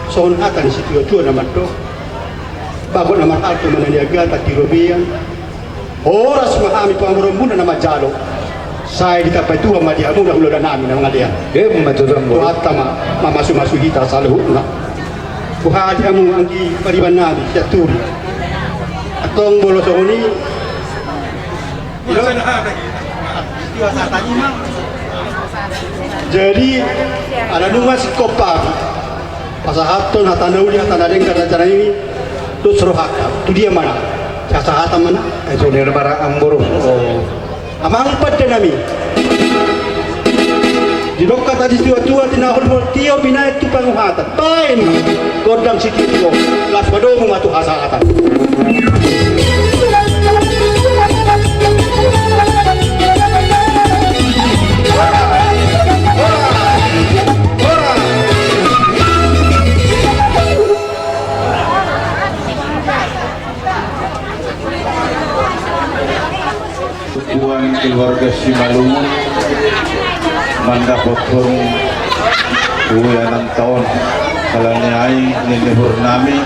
songon hata ni situa-tua na mandok: Bagot na marhalto ma na niagatan di robean. Horas ma hami tu amboromuna na manjalo. Sai ditambai Tuhan ma di hamu na hulahula nami na mangalean. Tuhanta ma mamasu-masu hita saluhutna. Boha di hamu anggi pariban nami sian Turi. Antong molo songon i. Jadi ala nunga singkop pasahathon hata na uli, hata na denggan, hata na ini. Dos rohanta tu dia ma na sasahatan ma na. Amang pandenami. Didok hata ni situa-tua, tinaholhol tio binahen tu panguhatan. Baen gondang sitio-tio, laos padomu ma tu hasahatan. Tuan keluarga Simalungun mandapothon uanan taon. Ala ni i, ninna uhur nami,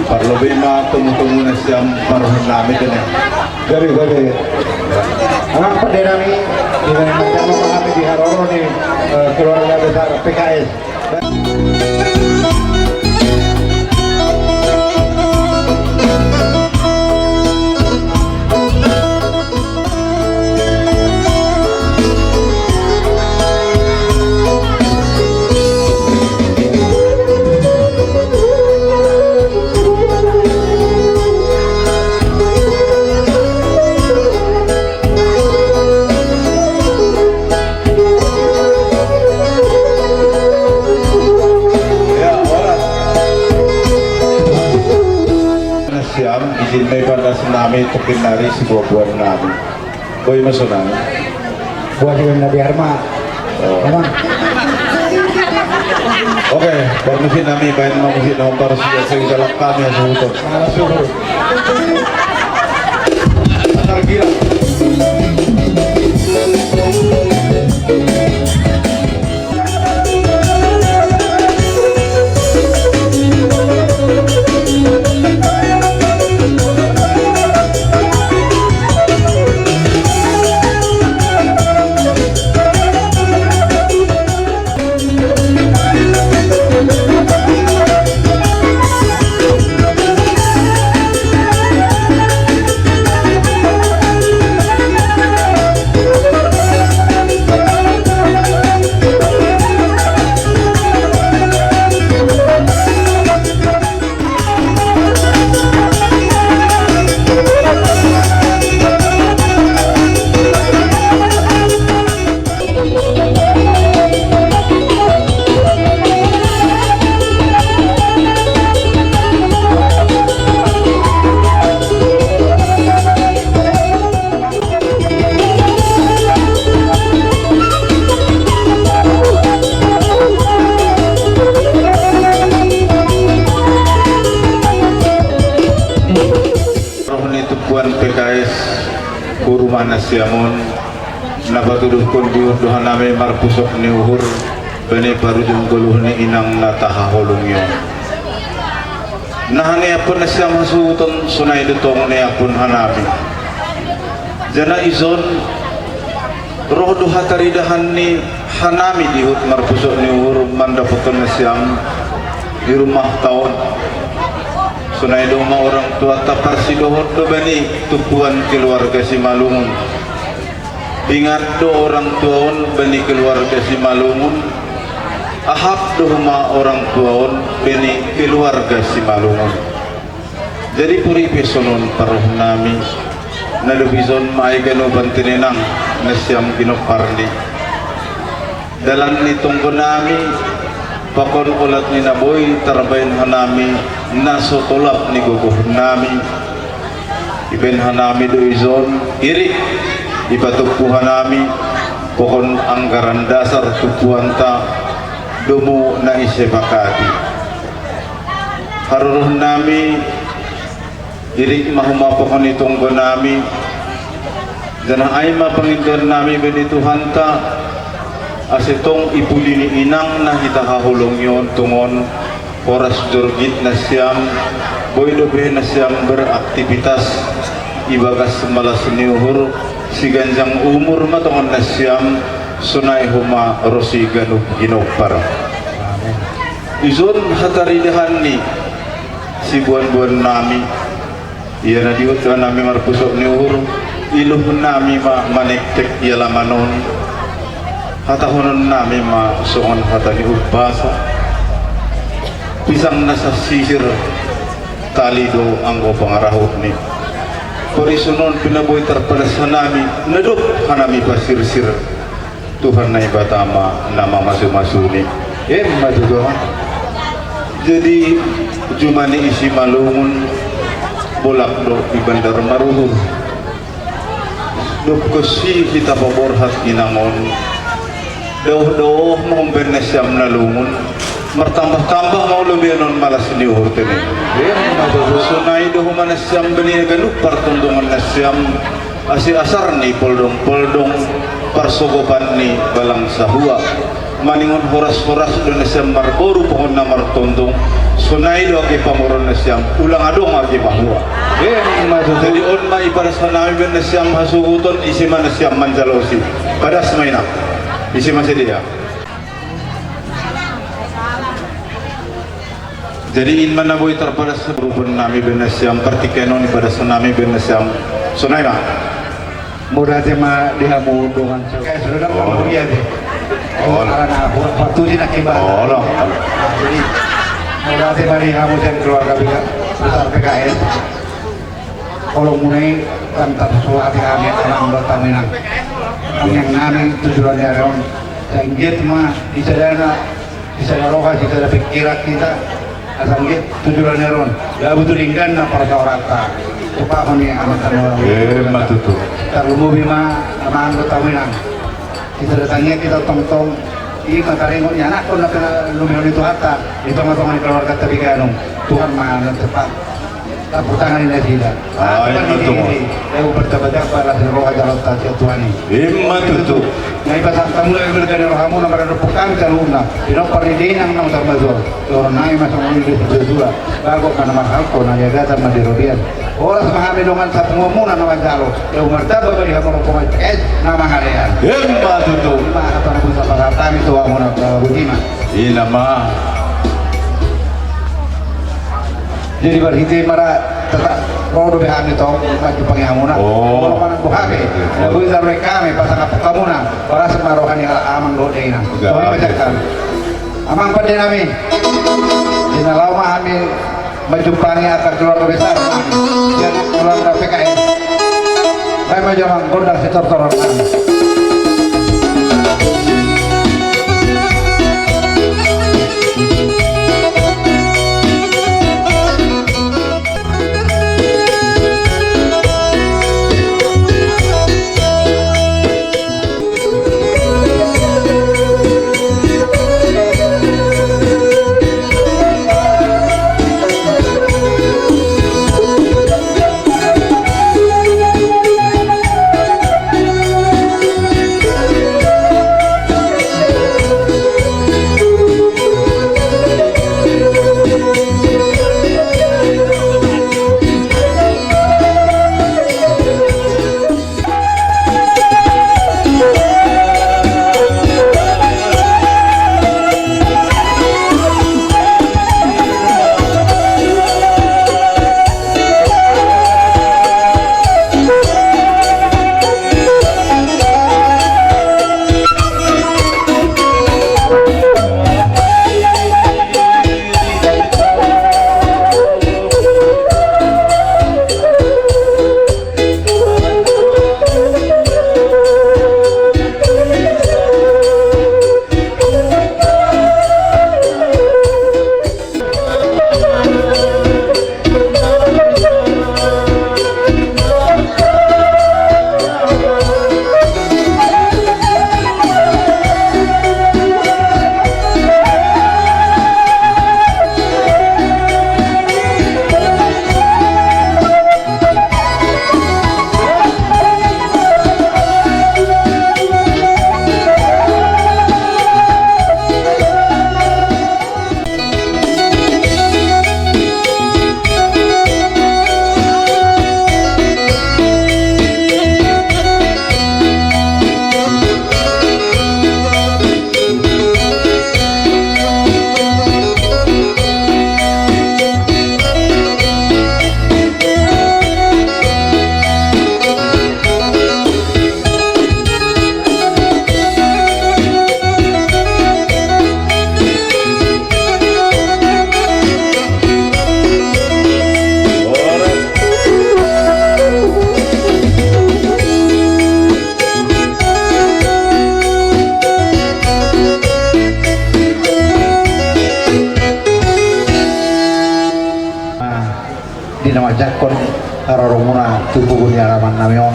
parlobei ma tomutomu nasiam paruhon nami tene. Gabe, gabe. Amang pandenami, dengan mendapat kami di haroro ni, eh, keluarga besar P K S. Nasiam, ijin ma i pandas nami, tokkin nari sibuanbuan nami. Boi ma sonang. Buat dengan Nabi Arma. Oke, parmusik nami, baen ma musik na hombar, siap-siap jalan kami, ya, suhuton. Roh ni tumpuan P K S, huruma nasiam on, na patuduhon di uhur dohanami marpusok ni uhur, bani parujung goluh ni inang na tahaholongi on. Na haniaphon nasiam hasuhuton sonai do tong niaphon hanami. Jala ison, roh do hataridahan ni hanami di uhur marpusok ni uhur mandapothon nasiam di rumahta on. Sonai do ma orang tuanta parsidohot do bani tumpuan keluarga Simalungun. Ingat do orang tua on bani keluarga Simalungun, ahap do homa orang tua on bani keluarga Simalungun. Jadi puripe songon parrohanami, na dope ison ma i ganup ni inang nasiam ginompar ni dalan ni tonggonami, pakon olat ni na boi tarbahen hanami, na so tolap ni gogohonnami. Dibahen hanami do ison, irik dipatompu hanami, pakon anggaran dasar tompuanta, domu na disepakati. Harorohonnami, irik ma homa pakon ni tonggonami, janah ai ma pangidoannami bani Tuhanta, ase tong dipuli ni inang na hita haholongi on tongon, horas jorgit nasiam, boi dope nasiam beraktivitas, ibagas malas ni uhur, siganjang umur ma tongon nasiam, sonai homa ro siganup ginompar. Ison hataridahan ni siboanboannami. Ia na dihuthon nami marpusok ni uhur, iluhonnami ma manektek di alaman on. Hatahononnami ma songon hata ni umpasa. Pisang na sasisir, tali do anggo pangarahutni. Parison on pe na boi tarpadas hanami, na dob hanami pasirsir. Tuhan Naibata ma na mamasu-masuni. Emma tutu. Jadi jumani i Simalungun, bolak do di Bandar Maruhur. Dob konsi hita paborhat inang on, daoh-daoh ma umbahen nasiam na lungun, martambah-tambah ma ulaon on malas ni uhur tene. Emma tutu. Sonai do homa nasiam bani ganup partondongan nasiam. Ase asar ni poldong-poldong, parsogopan ni balang sahua. Maningon horas-horas do nasiam marboru, pohon na martondong. Sonai do age pamoruon nasiam, ulang adong age mahua. Emma tutu. Jadi on ma i padas hanami bahen nasiam hasuhuton, ise ma nasiam manjalosi. Padas ma inang. Ise ma sidea. Jadi i ma na boi tarpadas, rupan nami bahen nasiam, partingkian on i padas nami bahen nasiam. Sonai ma. Mauliate ma di hamu dongan. Oke, sudah dapat. Oh. Mauliate. Oh. Ala na, buat batu di nak kimbal. Oh, no. Jadi mauliate ma di hamu dan keluarga besar P K N. Holong muna i, kan tarsuhati hami, amang dohot inang. Tangiang nami tu joloan ni ari on. Sai anggiat ma di sadana, di sada roha, di sada pikiran hita. Asa anggiat tu joloan ni ari on. Laho tu denggan na parsaoranta. Tupahon ni amanta na. Emma tutu. Tarlumobi ma amang dohot inang. Di sada tangiang hita tongtong. I ma taringot ni anakkon na pinalumehon ni Tuhanta di tonga-tonga ni keluarganta di Ganung. Tuhan ma na tepat. Tampuk tangan ni nasida. Ah, emma tutu. Emma tutu. Emma tutu. Na i pasahat hamu na i bergana rohamuna marhite hami saluhutna. Pinompar ni dainang na hutamba tutu. Dohonon nami ma songon i di sura-sura. Bagot ma na marhalto, na niagatan ma di robean. Horas ma hami dongan sapunguanmuna na manjalo. Ia martamba ma di hamu rombongan C K S na mangalean. Emma tutu. Ima hata na bisa pasahat hami tu hamuna, Bujima. Ina ma. Jadi marhite i ma ra tata ro dope hami tong manjumpangi hamuna. Oh. Ro manang boha pe. Iya. Boi taruhon hami pasangaphon hamuna. Horas ma roha ni halak amang dohot inang. Iya. Songon i ma jangkon. Amang pande nami. Di na laho ma hami manjumpangi angka keluarga besar nami. Jadi keluarga P K N. Baen ma jo amang gondang sitortoron nami. Na manjangkon haroromuna tu pugu ni alaman nami on,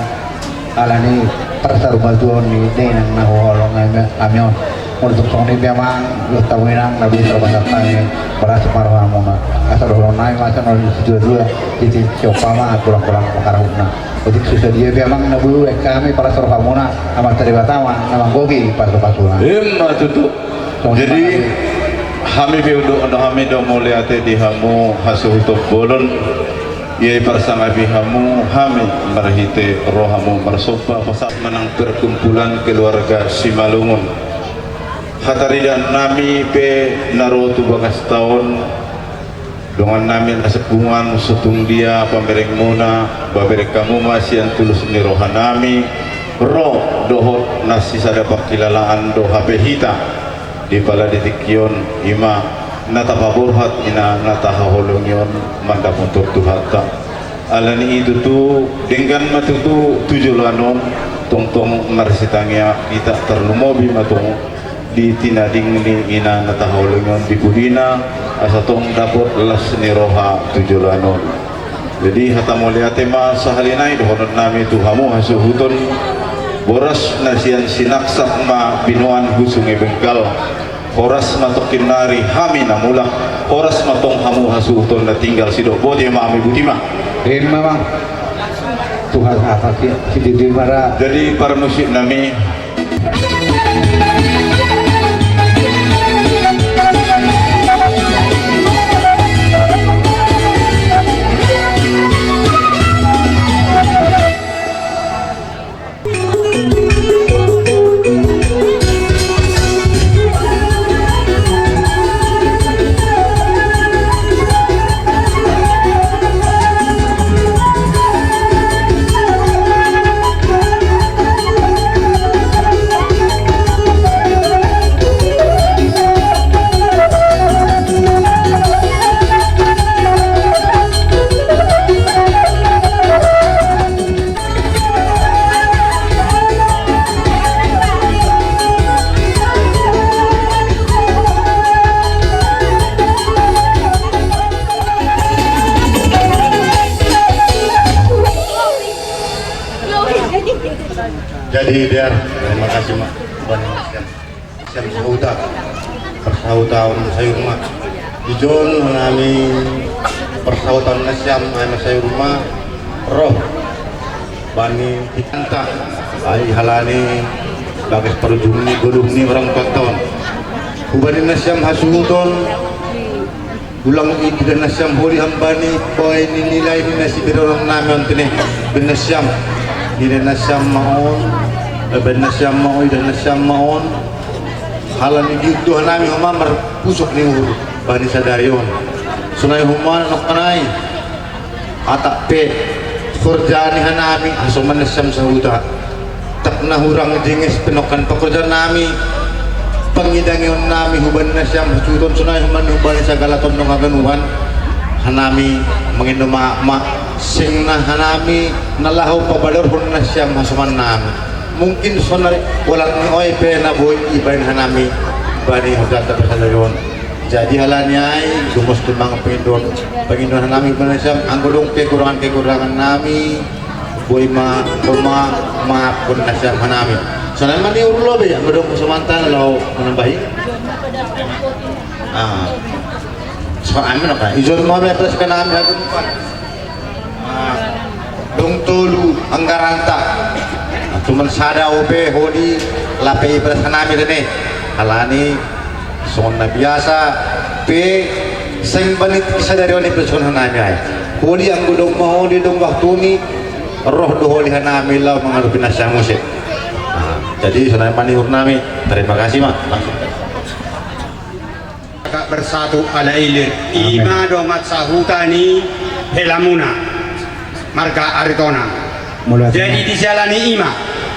ala ni parsaurmatuaon ni dainang na huhaholongi hami on. Molo tung songon i pe amang, dohot hamu inang, na boi tarbahen hami, palas ma rohamuna. Asa dohonon nami ma songon na didok situa-tua, titi siompa ma golang-golang pangarahutna. Otik so sadia pe amang, na boi hami palas rohamuna, Amanta Debata ma na manggohi pasu-pasuna. Ima tutu. Jadi hami pe do, hami do mauliate di hamu hasuhuton bolon. Ia diparsangapi hamu hami marhite rohamu marsomba pasahat manang perkumpulan keluarga Simalungun. Hataridaan nami pe na ro tu bagasta on, dongan nami na sepungan, so tung dia pamerengmuna, babereng hamu ma sian tulus ni roha nami, ro dohot na sisada pangkilalaan do hape hita di pala di tingki on, ima na tapaborhat ina na tahaholongi on mandapothon Tuhanta. Ala ni i tutu, denggan ma tutu tu joloan on, tongtong marsitangiang hita, tarlumobi ma tong di tinading ni ina na tahaholongi on di pudina, asa tong dapot las ni roha tu joloan on. Jadi hata mauliate ma sahali nai dohonon nami tu hamu hasuhuton. Boras na sian Sinaksak ma binoan hu Sungai Bengkal. Horas ma tongkin nari hami na mulak. Horas ma tong hamu hasuhuton na tinggal, sidok boti ma hami, boti ma. Ima ma. Tuhan apa sih? Jadi parmusik nami. Jadi biar terima kasih mak. Sian sahuta, parsahutaon sayur ma. Ijon nami parsahutaon nasiam, ai ma sayur ma roh bani hita, ai halani bagas parujung ni godung ni orang tonton. Hubani nasiam hasuhuton. Ulang i diida nasiam holi hambani, boe ni nilai ni na sibereon nami on tene. Baen nasiam, diida nasiam ma on, eh, baen nasiam ma on, diida nasiam ma on. Halani diuduh nami homa marpusok ni uhur bani sadari on. Sonai homa nongkanai. Atap pe horja ni hanami, hasoman nasiam sahuta. Tap na hurang jenges pe nongkan pangkorjaan nami, pangidangion nami hubani nasiam hasuhuton sonai homa hubani sagala tondong haganupan. Hanami mangindo ma, ma seng na hanami na laho pabalorhon nasiam hasoman nami. Mungkin sonari olat ni oi pe na boi ibaen hanami bani horjanta pasadarion. Jadi halani ai, gomos tumang pangindo, pangindo hanami hubani nasiam, anggo adong kekurangan-kekurangan nami, boi ma, boi ma, maafkon nasiam hanami. Sonai ma ni uru lobi, anggo adong somanta laho manambahi. Ah. So, amin apa? Ijon ma me atas kanami aku. Ah, dung tolu anggaranta. Cuman sada ope holi lape ibalas hanami dene. Halani songon na biasa pe seng bani sadari on ibalas hanami ai. Holi anggo dung maholi dung waktuni roh do holi hanami laho mangadopi nasiam muse. Ah, jadi sonai ma ni uru nami. Terima kasih ma. Langsung. Bersatu ala ilir. Ima dongan sahuta ni helamuna marga Aritonang. Jadi di siala ni ima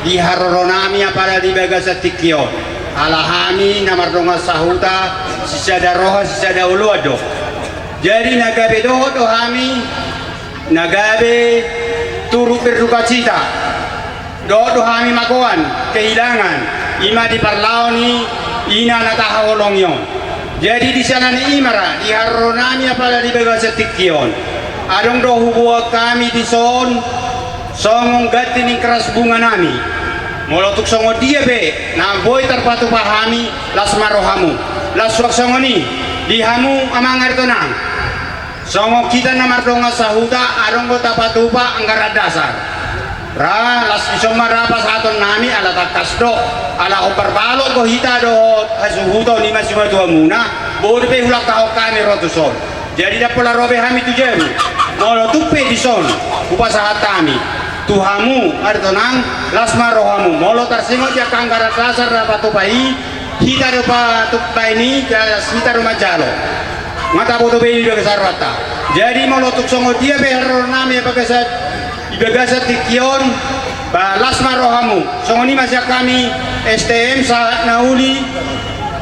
di haroro nami apala di bagasan tingki on, ala hami na mardongan sahuta sisada roha sisada oloan do. Jadi na gabe dohot do hami na gabe turut berdukacita. Dohot do hami magoan kehilangan ima di parlao ni ina na tahaholongi on. Jadi di siala ni ima ra di haroro nami apala di bagasan tingki on, Adong do huboan hami dison songon ganti ni keras bunga nami. Molo tung songon dia pe na boi tarpatupa hami, las ma rohamu. Las suang songon i di hamu amang Aritonang. Songon hita na mardongan sahuta, adong do tapatupa anggaran dasar. Ra, las dison ma ra pasahaton nami, ala tangkas do, ala hombar balok do hita dohot hasuhuton i ma sumatuamuna, boi dope hulangkahon hami ro tuson. Jadi ndang pola ro be hami tu jabu. Molo tung pe dison hupasahat hami tu hamu Aritonang, las ma rohamu. Molo tarsingot di angka anggaran dasar na patupa i, hita do patumbaen i, jala hita do manjalo. Nga taboto be i di bagasan rohanta. Jadi molo tung songon dia pe haroro nami di bagasan, di bagasan tingki on, ba las ma rohamu. Songon i ma sian hami S T M sahat na uli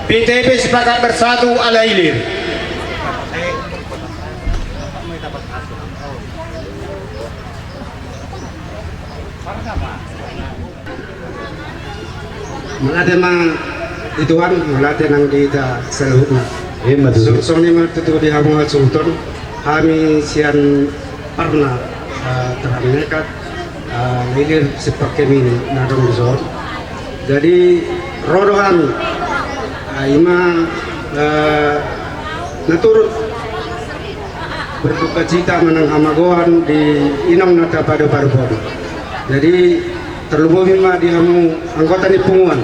P T P Sepakat Bersatu ala ilir. Mauliate ma di Tuhan, mauliate nang di hita saluhutna. Ima tutu. Songon i ma tutu di hamu hasuhuton, hami sian Parna, eh, Teranekat, eh, Ilir Simpang Kemini na adong dison. Jadi ro do hami, eh, ima, eh, na turut berdukacita manang hamagoan di inong na tapadopadopan. Jadi tarlumobi ma di hamu anggota ni punguan,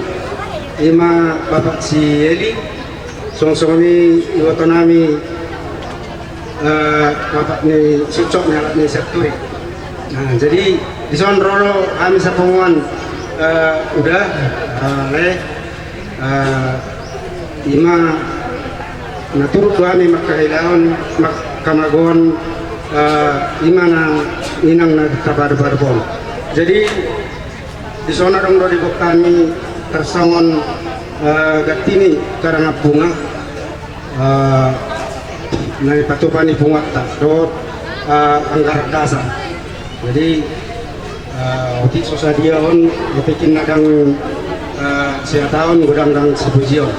ima Bapak si Eli, songon songon i iboto nami, eh, Bapak ni Sucok ni halak ni Sianturi. Nah, jadi dison ro do hami sapunguan, eh, uda, eh, le, eh, ima na turut do hami mangkahilaon, mangkamagoon, eh, ima na inang na tapadopadopan. Jadi dison adong do diboan hami tarsongon, eh, ganti ni karangan bunga, eh, na dipatupa ni punguanta dohot, eh, anggaran dasar. Jadi, eh, otik so sadia on, otik inna ndang, eh, sihataon, godang ndang sipujion.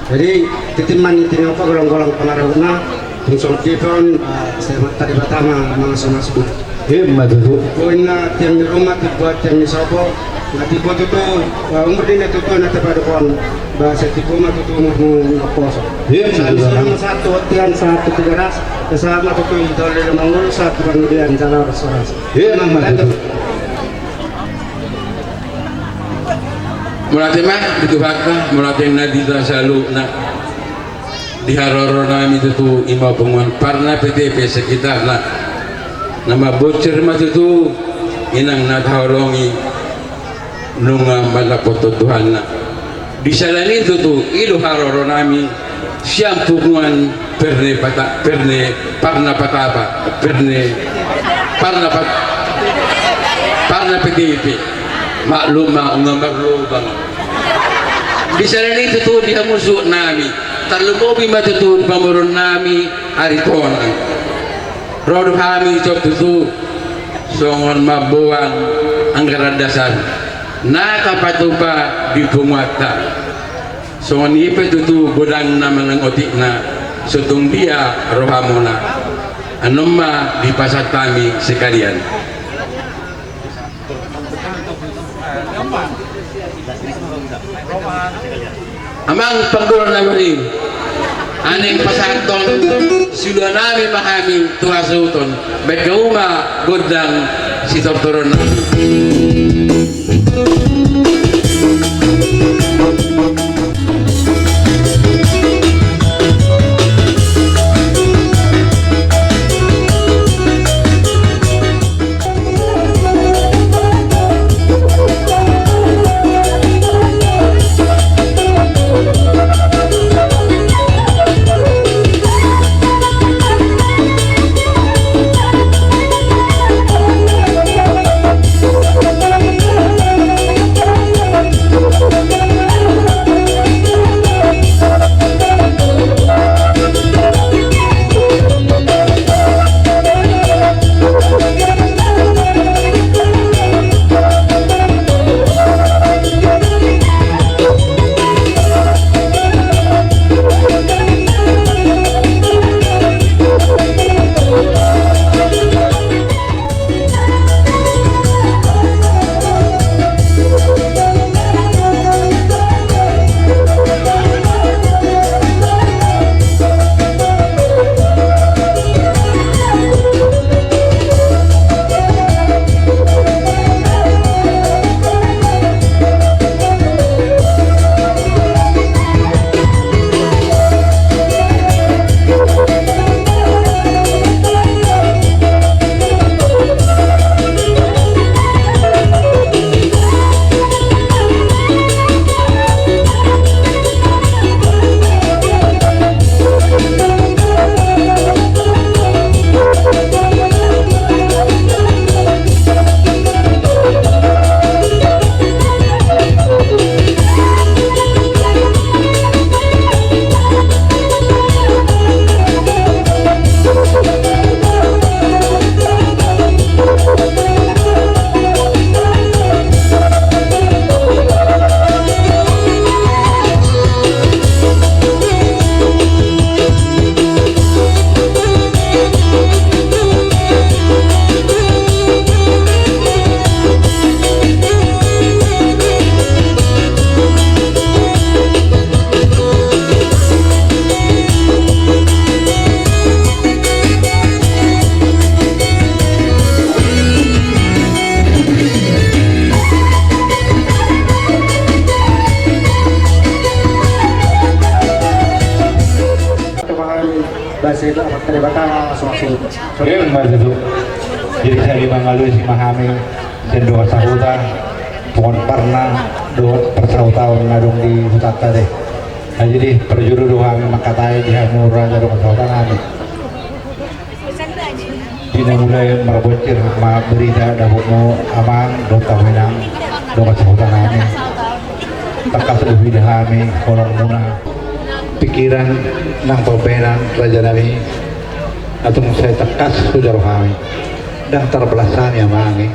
Jadi tintin ma ni tintin opa, golanggolang pangarahutna, tung songon dia pe on, eh, sai amanta Debata ma mangasumasuhon. Ima tutu. Boi na tiang ni ruma, timbo tiang ni sopo, na timbo tutu, eh, umur ni na tutu na tapadopadopan, ba sai timbo ma tutu umurmu na poso. Ima tutu. Sahat tu bontean, sahat tu Tigaras, sahat ma tutu di taon leleng mangolu, sahat tu panggabean jala horas-horas. Ima tutu. Mauliate ma di Tuhanta, mauliate nang di hita saluhutna. Di haroro nami tutu ima punguan Parna P T P sekitarna, na mambonsir ma tutu inang na taholongi nunga mandapothon Tuhanna. Di siala ni i tutu i do haroro nami sian punguan Perne Pata-, Perne Parna Patapa, Perne Parna Pat-, Parna P T P. Maklum ma, nunga marlobang. Di siala ni i tutu di hamu suhut nami, tarlumobi ma tutu di pamoruon nami Aritonang. Ro do hami dison tutu songon mamboan anggaran dasar na tapatupa di punguanta. Songon i pe tutu godangna manang otikna, so tung dia rohamuna. Annon ma dipasahat hami sekalian. Amang pangguru na bani, aning pasahathon siluanami ma hami tu hasuhuton, baen hamu ma gondang sitortoronnami. Emma tutu. Jadi sari mangalusi ma hami sian dongan sahuta, punguan Parna, dohot parsahutaon na adong di hutanta dei. Jadi parjolo do hami mangkatai di hamu raja dongan sahuta nami. Di na mulai marbonsir ma berita dapotmu amang dohot hamu inang dongan sahuta nami. Tangkas do huida hami holongmuna. Pikiran nang pambahenan raja nami. Antong sai tangkas hujaha hami. Ndang tarbalas hami amang i.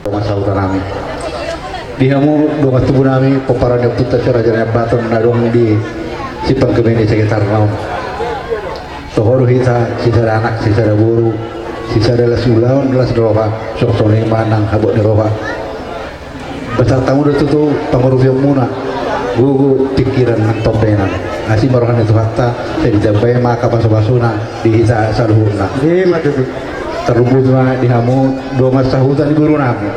Dongan sahuta nami. Di hamu dongan tubu nami, pomparan ni ompunta si Raja Nai Ambaton na adong di simpang Gemene sekitarna on. Toho do hita sisada anak, sisada boru, sisada las ulaon, las roha, songon i ma nang habot ni roha. Pasahat hamu do tutu pangorupionmuna, gogo, pikiran nang pambahenan. Asi ma roha ni Tuhanta, sai ditambai ma angka pasupasuna di hita saluhutna. Emma tutu. Tarlumobi ma di hamu dongan sahuta ni boru nami.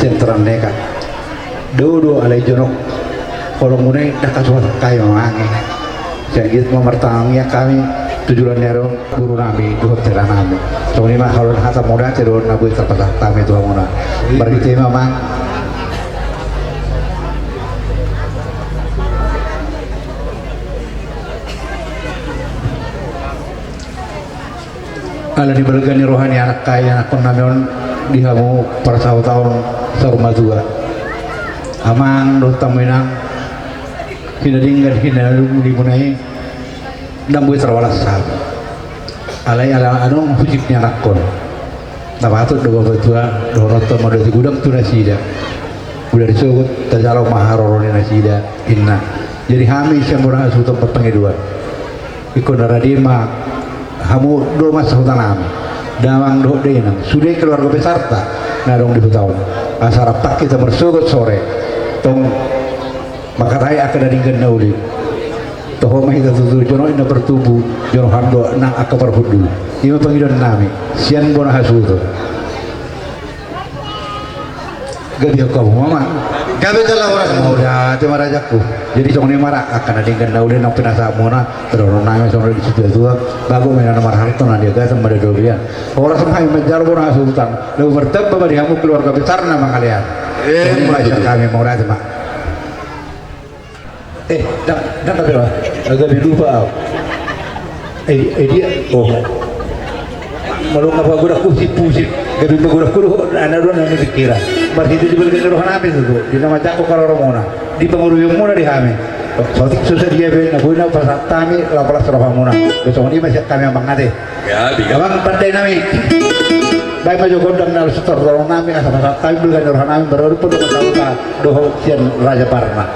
Sian Taranneka. Dao do alai jonok holongmuna i, ndang hasuhat hami amang i. Sai anggiat ma martangiang hami tu joloan ni ari on, boru nami dohot hela nami. Songon i ma haluaon hata, mauliate do na boi tarpasahat hami tu hamuna. Marhite i ma amang. Ala ni balga ni roha ni anakkon, anakkon nami on, di hamu parsahutaon saur matua. Amang dohot hamu inang, hinadenggan hinalulimuna i, ndang boi tarbalas hami. Alai ala adong husip ni anakkon. Na patut do bapatua dohononta, mauliate godang tu nasida. Molo disogot, tajalo ma haroro ni nasida, inna. Jadi hami sian bona hasuhuton marpangidoan. Ingkon na rade ma hamu dongan sahuta nami, damang dohot dainang, sude keluarga besarta na adong di huta on. Asa rap hita marsogot sore. Tong mangkatai angka na denggan na uli. Toho ma hita tutu jonok i na partubu, jonok hamu do nang angka parhundul. I ma pangidoan nami sian bona hasuhuton. Gabe hamu ma amang. Gabe jala horas. Mauliate ma rajaku. Jadi songon i ma ra angka na denggan na uli nang pinasahatmuna. Dohonon nami songon i di situatua, bagot ma inna na marhalto na niagatan ma dadobian. Horas ma hami manjalo bona hasuhuton. Laho martamba ma di hamu keluarga besarna Mangalean. Emma tutu. Mauliate ma. Eh, ndang, ndang gabe ra. Gabe lupa au. Eh, eh, dia. Oh. Molo nga pagodangku si Pusip, gabe pagodangku do, ana do na pikiran. Marhite di balga ni roha nami tutu, di na manjangkon haroromuna, di pangorupionmuna di hami. Saotik so sadia pe na boi na pasahat hami, lapalas rohamuna. Songon i ma sian hami amang ate. Ya, di amang pandai nami. Baen ma jo gondang na laos tardohon nami, asa pasahat hami balga ni roha nami, marorupon dongan sahuta dohot sian Raja Parna.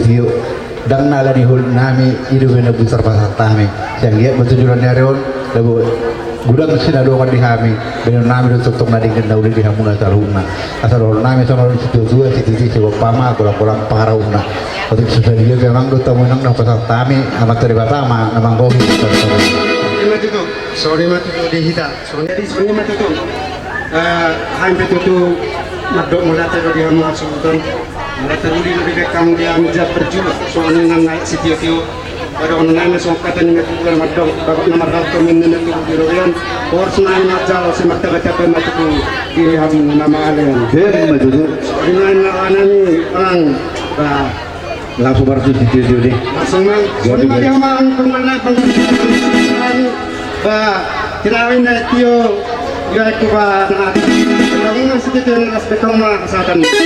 Iyo, ndang na ala ni holit nami, i do baen na boi tarpasahat hami. Sai anggiat ma tu joloan ni ari on, labo godang sinadongan di hami, baenon nami do tongtong na denggan na uli di hamuna saluhutna. Asa dohonon nami songon na didok ni situatua, sititi sigompa ma, golang-golang pangarahutna. Otik so sadia pe amang dohot hamu inang na hupasahat hami, Amanta Debata ma na manggohi. Ima tutu, songon i ma tutu di hita. Songon i, songon i ma tutu. Eh, hami pe tutu mandok mauliate do di hamu hasuhuton. Mauliate do di na binahen hamu di hami jala berjuang. Songon i nang na sitio-tio. Pada on nang na songon hata ni natuatua mandok, bagot na marhalto, ninna na tubu di robean. Horas nang na jalo, sai martamba-tamba ma tutu diri hamu na mangalean. Songon i nang na ala nami, ba, Langsung marhusip di studio deh. Langsung, Mang. Gabe, gabe. Songon i ma dia, Mang, pengalaman, pengalaman. Ba, tinawin na tio, ya, itu, ba, na, na, na, na, na, na, na, na, na, na, na, na, na, na, na, na, na, na,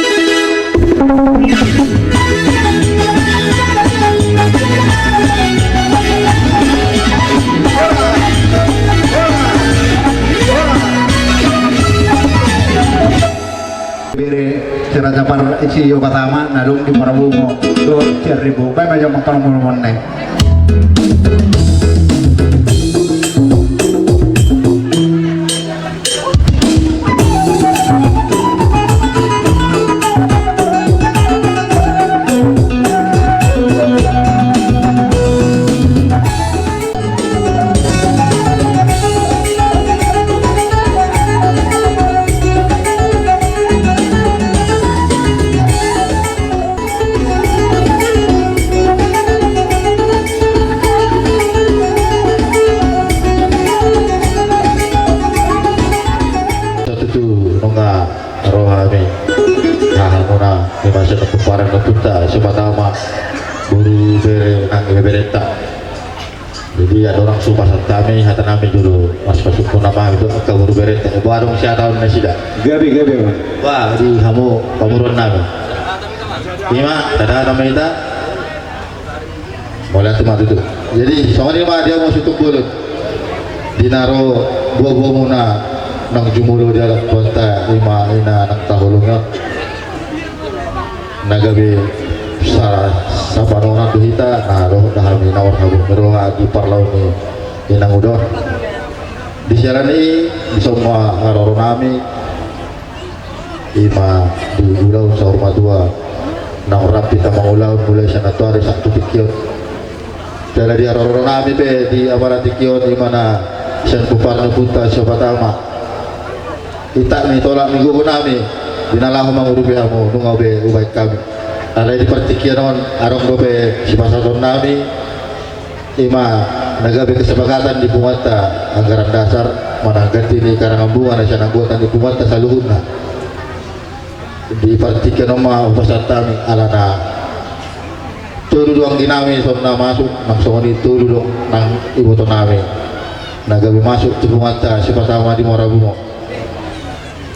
Bere si Raja Par-, si Obatama na adong di Muara Bungo. Dohot si Ari Rimbo. Baen ma jolo mangkanon mulumonne. Tutu nunga ro hami, haha, muna, di masa na pomparan na punta, siopatama, boru bere nang ibeberenta. Jadi, adong na so pasahat hami, hata nami jolo, mas pasuk pun nama itu, angka boru berenta. Boha adong sihataon nasida? Gabe, gabe, Mang. Wah, di hamu, pamoruon nami. Ima, tada nama ita. Mauliate ma tutu. Jadi, songon i ma dia mau sutuk bulut. Di na ro buabua muna nang jumolo di alam Tuhanta, ima ina nang taholongi on. Na gabe sa-, sapanonan do hita, na dohot da hami na marhabot ni roha di parlaon ni inang uda on. Di siala ni i, di son ma haroro nami, ima di ulaon saur matua, naung rap hita mangulahon mulai sian antuari sahat tu tingki on. Jala di haroro nami pe di apala tingki on, ima na sian pomparan ni ompunta siopatama. Itak ni tolap ni gogo nami, di na laho mangurupi hamu, nunga be hubahen hami. Alai di partingkian on, adong dope sipasahaton nami, ima na gabe kesepakatan di punguanta anggaran dasar, manang ganti ni karangan bunga na sian anggota ni punguanta saluhutna. Di partingkian on ma hupasahat hami, alana tolu do anggi nami songon na masuk, nang songon i tolu do nang iboto nami. Na gabe masuk tu punguanta siopatama di Muara Bungo.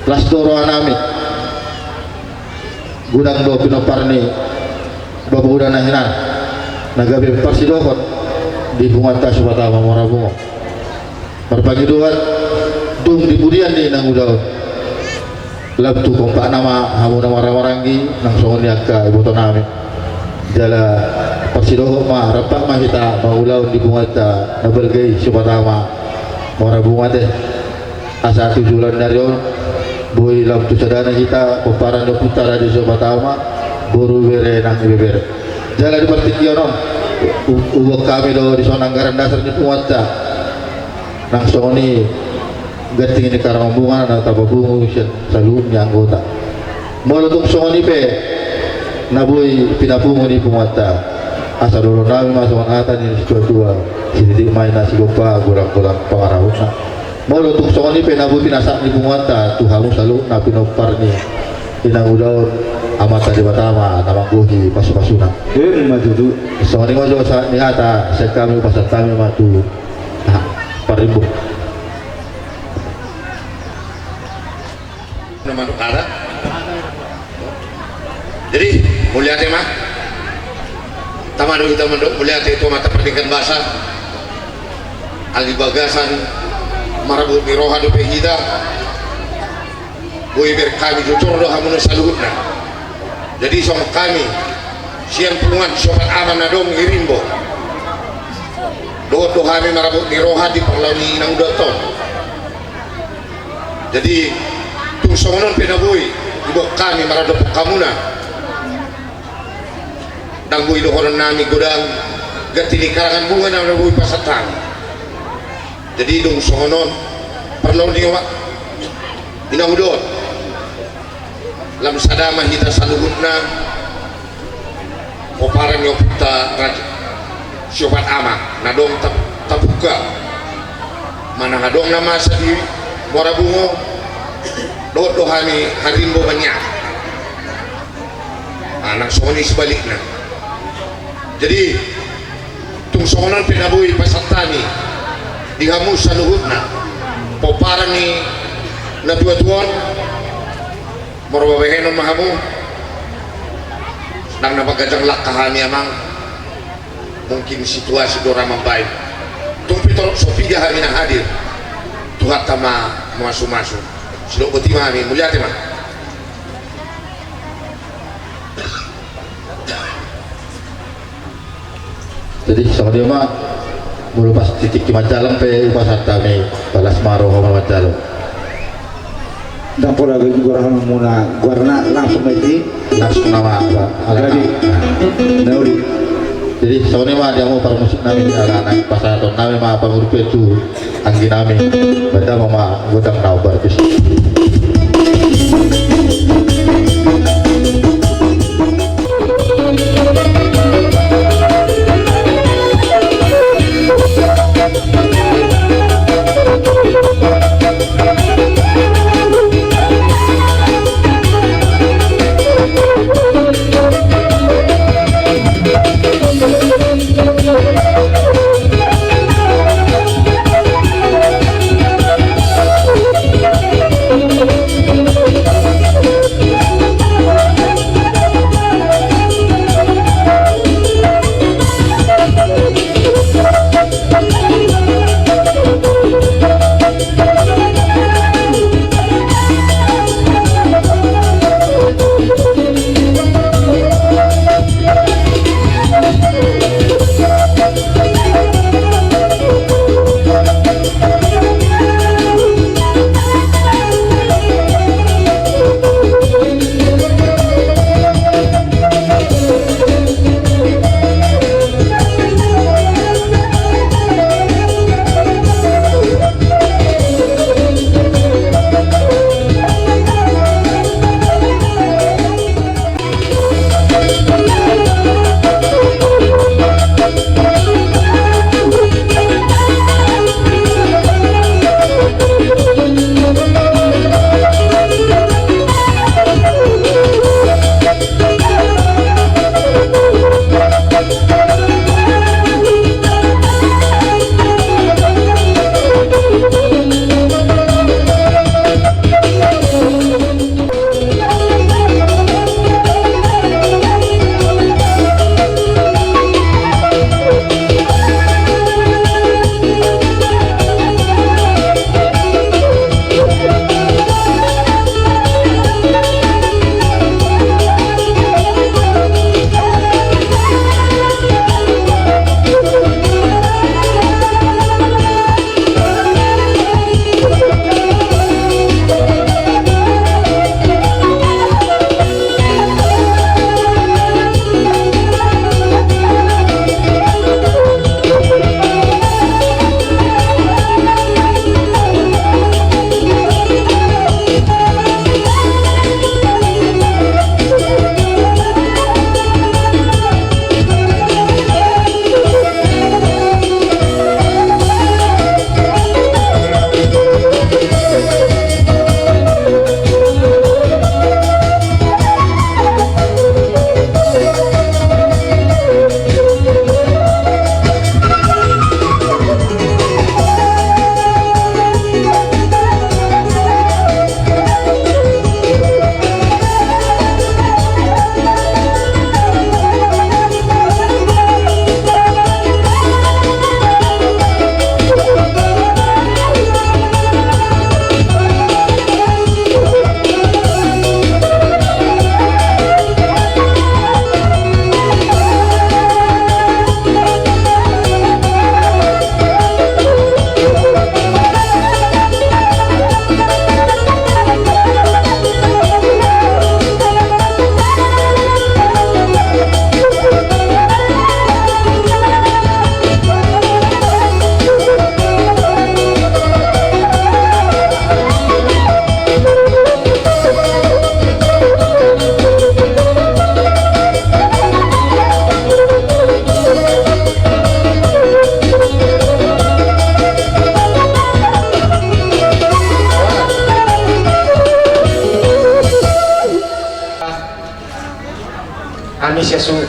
Las do roha nami. Godang do pinompar ni bapa uda na hinan. Na gabe parsidohot di punguanta siopatama Muara Bungo. Marpangidoan, dung di pudian ni inang uda on. Lam tu kompak nama hamu na marhahamaranggi, nang songon i angka iboto nami. Jala parsidohot ma, rampak ma hita mangulahon di punguanta na balga i siopatama Muara Bungo ate. Asa tu joloan ni ari on, boi lam tu sadana hita, pomparan ni ompunta Raja Siopatama, boru bere nang ibebere. Jala di partingkian on, hu-, huboan hami do dison anggaran dasar ni punguanta. Nang songon i ganti ni karangan bunga na tapapungu sian saluhut ni anggota. Molo tung songon i pe na boi pinapungu ni punguanta, asa dohonon nami ma songon hata ni situatua, sititi ma ina sigompa, golang-golang pangarahutna. Molo tung songon i pe na boi pinasahat ni punguanta tu hamu saluhut na pinompar ni inang uda on, Amanta Debata ma na manggohi pasu-pasuna. Ima tutu. Songon i ma jolo sahat ni hata sian hami, hupasahat hami ma tu, ah, Parimbun. Na mandok hata. Jadi, mauliate ma. Tama do hita mandok mauliate tu Amanta Pardenggan Basa. Ala di bagasan marhabot ni roha dope hita. Boi bereng hami jujur do hamu na saluhutna. Jadi, songon hami, sian punguan Siopat Ama na adong di Rimbo. Dohot do hami marabot ni roha di parlaon ni inang uda on. Jadi tung songon on pe na boi diboan hami maradophon hamuna. Ndang boi dohonon nami godang ganti ni karangan bunga na boi pasahat hami. Jadi dung songon on parlaon ni omak inang uda on, lam sada ma hita saluhutna pomparan ni ompunta Raja Siopat Ama na adong tap-, tapungka manang adong na masa di Muara Bungo dohot do hami Harimbo Banjar. Nang songon i sebalikna. Jadi tung songon on pe na boi pasahat hami di hamu saluhutna pomparan ni natuatua on, marbahenon ma hamu. Ndang na mangganjang langka hami amang. Mungkin situasi do ra mambahen. Tung pe torop so piga hami na hadir, Tuhanta ma mamasumasu. Sidok boti ma hami, mauliate ma. Jadi songon dia ma, molo pas titik i manjalang pe hupasahat hami, palas ma roha molo manjalang. Ndang pola goarna muna, goarna langsung ma i. Langsung nama apa? Jadi, na uli. Jadi songon i ma di hamu parmusik nami, ala na pasahaton nami ma pangurupion tu anggi nami. Bahen damang ma godang na umbar pis.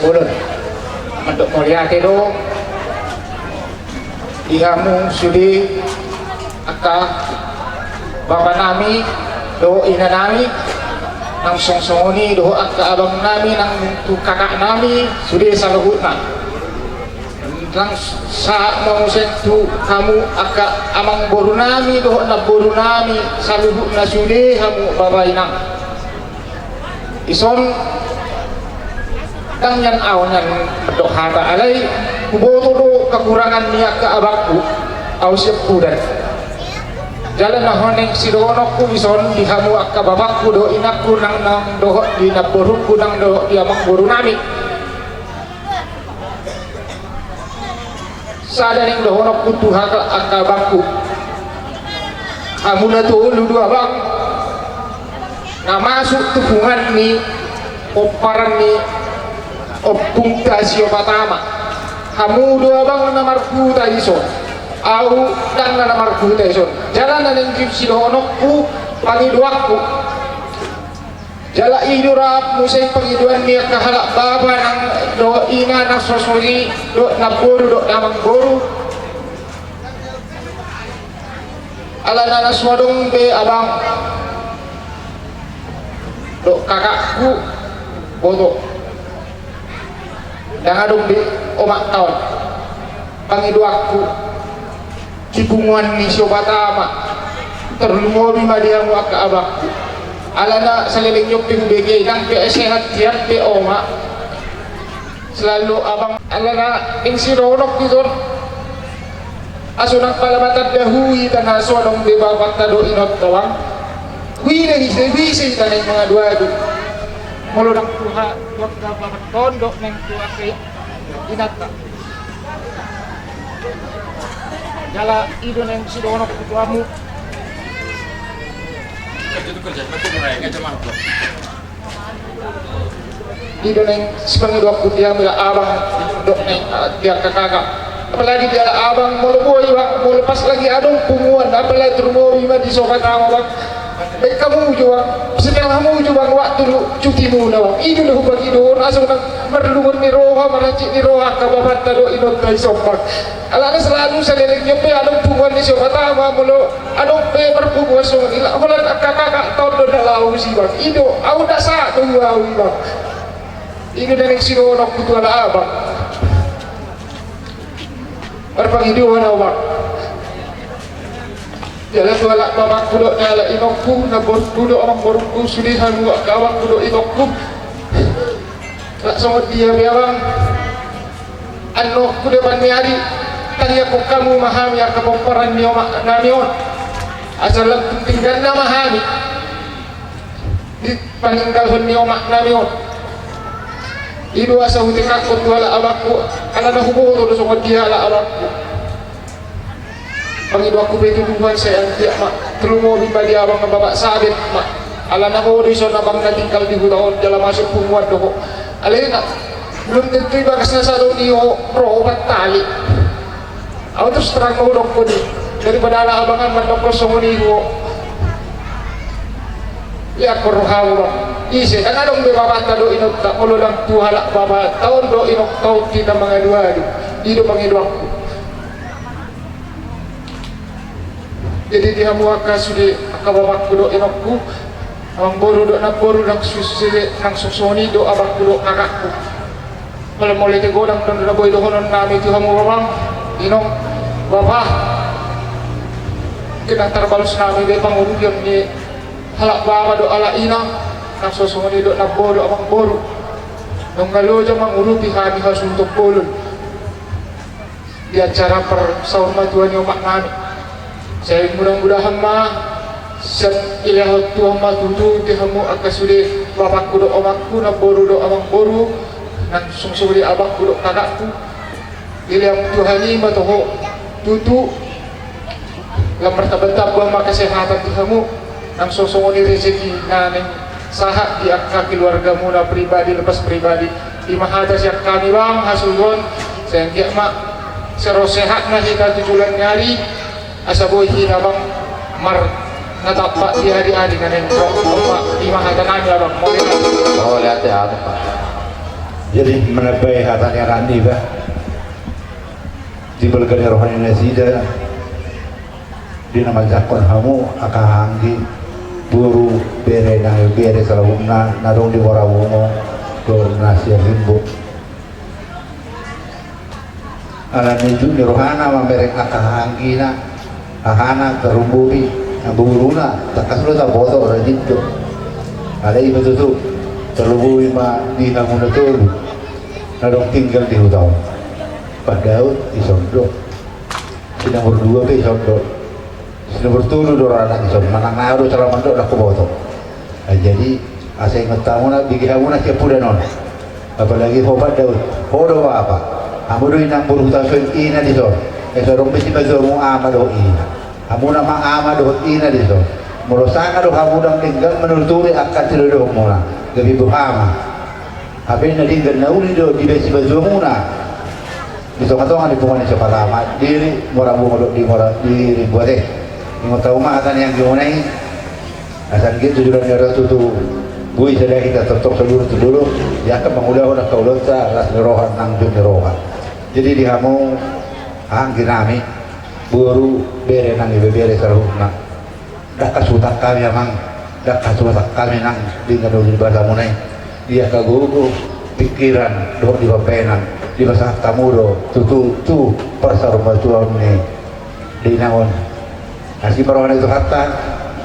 Ulun mandok mauliate do di hamu sude angka bapanami dohot inanami, nang songon i dohot angka abangnami nang tu kakaknami sude saluhutna. Nang sahat ma muse tu hamu angka amangborunami dohot namborunami saluhutna sude hamu bapa inang. Ison, ndang nian ahu nian mandok hata alai huboto do kekurangan ni angka abangku, ahu sian Pudan. Jala na naeng sidohononku ison di hamu angka bapangku dohot inangku nang, nang dohot di namborungku nang dohot di amangborunami. Sada naeng dohononku tu angka abangku. Hamu na tolu do abang na masuk tu punguan ni pomparan ni ompungta Siopat Ama. Hamu do abang na marhuta ison. Ahu ndang na marhuta ison. Jala na naeng sidohononku pangidoanku. Jala i do rap muse pangidoan ni angka halak bapa nang dohot ina nang songon i dohot namboru dohot amangboru. Alana na so adong be abang dohot kakakku boto. Ndang adong be omakta on. Pangidoanku di punguan ni Siopat Ama, tarlumobi ma di hamu angka abangku. Alana saleleng ni on pe hubege, ndang pe sehat, tiap pe omak selalu abang. Alana naeng sidohononku ison. Asa unang pala matanda hu hita na so adong be bapanta dohot inonta bang. Huida hise hise hita naeng mangadoado. Molo ndang tu ha, tu angka bapanta on dohot naeng tu angka inanta. Jala i do naeng sidohononku tu hamu. I do naeng sipangidoanku di hamu halak abang dohot naeng di angka kakak. Apalagi di halak abang molo boi bang, molo pas lagi adong punguan, apalagi tarlumobi ma di Siopat Ama bang. Baen hamu jo bang, setel hamu jo bang waktu cutimuna bang. I do na hupangidohon asa unang marlungun ni roha, marhansit ni roha angka bapanta dohot inonta ison bang. Alana selalu saleleng ni on pe adong punguan ni Siopat Ama molo adong pe marpunguan songon i, holan angka kakakta on do na laho tusi bang. I do, ahu ndang sahat do ahu i bang. I do naeng sidohononku tu halak abang. Marpangidoan ahu bang. Jala tu halak bapangku dohot halak inongku, namborungku dohot amangborungku, sude hamu angka abangku dohot inongku. Halak songon dia pe abang. Annon tu depan ni ari, tangiangkon hamu ma hami angka pomparan ni omaknami on. Asa lam tinggalna ma hami di paninggalhon ni omaknami on. I do asa hutingkangkon tu halak abangku, alana huboto do songon dia halak abangku. Pangidoanku pe tu Tuhan sai anggiat ma tarlumobi ma di abang Bapak Sabet ma. Alana ho do ison abang na tinggal di huta on jala masuk punguan do ho. Alai na belum tentu i bagas na sadongan i ho ro opat tali. Ahu terus terang ma hudokkon i, daripada halak abangan mandokkon songon i ho. Ia angkon rohamu bang. Ise, ndang adong be bapanta dohot inonta molo ndang tu halak bapanta on dohot inongta on hita mangadoado. I do pangidoanku. Jadi di hamu angka sude, angka bapangku dohot inongku, amangboru dohot namboru, nang sude, nang songon i dohot abangku dohot kakakku. Molo mauliate godang do na boi dohononnami tu hamu bapa, inong, bapa. Ndang tarbalos nami be pangurupion ni halak bapa dohot halak ina, nang songon i dohot namboru dohot amangboru. Nunga loja mangurupi hami hasuhuton bolon di acara parsaur matua ni omaknami. Sai mudah-mudahan ma sian dilehon Tuhan ma tutu di hamu angka sude bapangku dohot omangku, namboru dohot amangboru, nang songon i abangku dohot kakakku. Dilehon Tuhan i ma toho tutu lam martamba-tamba ma kesehatan di hamu. Nang songon i rezeki na naeng sahat di angka keluargamuna pribadi lepas pribadi. I ma hata sian hami bang hasuhuton, sai anggiat ma sai ro sehatna hita tu joloan ni ari, asa boi hita bang marnatampak di ari-ari na naeng ro. I ma hata nami abang. Mauliate. Mauliate abang. Jadi manambai hata ni anak niba di balga ni roha ni nasida, di na manjangkon hamu angka hahaanggi, boru, bere, nang bere saluhutna na adong di Muara Bungo dohot na sian Rimbo. Ala ni juk ni rohana mamereng angka hahaanggina, hahana, tarlumobi anggo boruna, tangkas do taboto, rajin do. Alai ima tutu, tarlumobi ma di hamu na tolu na adong tinggal di huta on. Pandaut, ison do. Si nomor dua pe ison do. Si nomor tolu do ra nang ison, manang na adong sala mandok, ndang huboto. Ah, jadi, asa ingot hamuna, bege hamuna sian pudan on. Apalagi ho Pandaut, ho do bapa. Hamu do inang boru hutason, ina dison. Eh, so adong be sipajomu ama dohot ina. Hamuna ma ama dohot ina dison. Molo sanga do hamu ndang denggan manuturi angka sidohononmuna, gabe boha ma. Hape na denggan na uli do dibaen sipajomuna di tongatonga ni punguan ni Sipata Madiri, Muara Bungo dohot di Muara, di Rimbo ate. Ingot hamu ma hata ni anggimuna i. Asa anggiat tu joloan ni ari on tutu boi sada hita tongtong saluhut tu dolok, di angka mangulahon angka ulaonta las ni roha nang jot ni roha. Jadi di hamu hahaangginami, boru, bere nang ibebere saluhutna. Ndang hasuhuton hami amang, ndang hasuhuton hami nang denggan uli ni basamuna i. Di angka gogo, pikiran dohot di pambahenan, dipasahat hamu do tutu tu parsarumatuaon ni dainang on. Asi ma roha ni Tuhanta,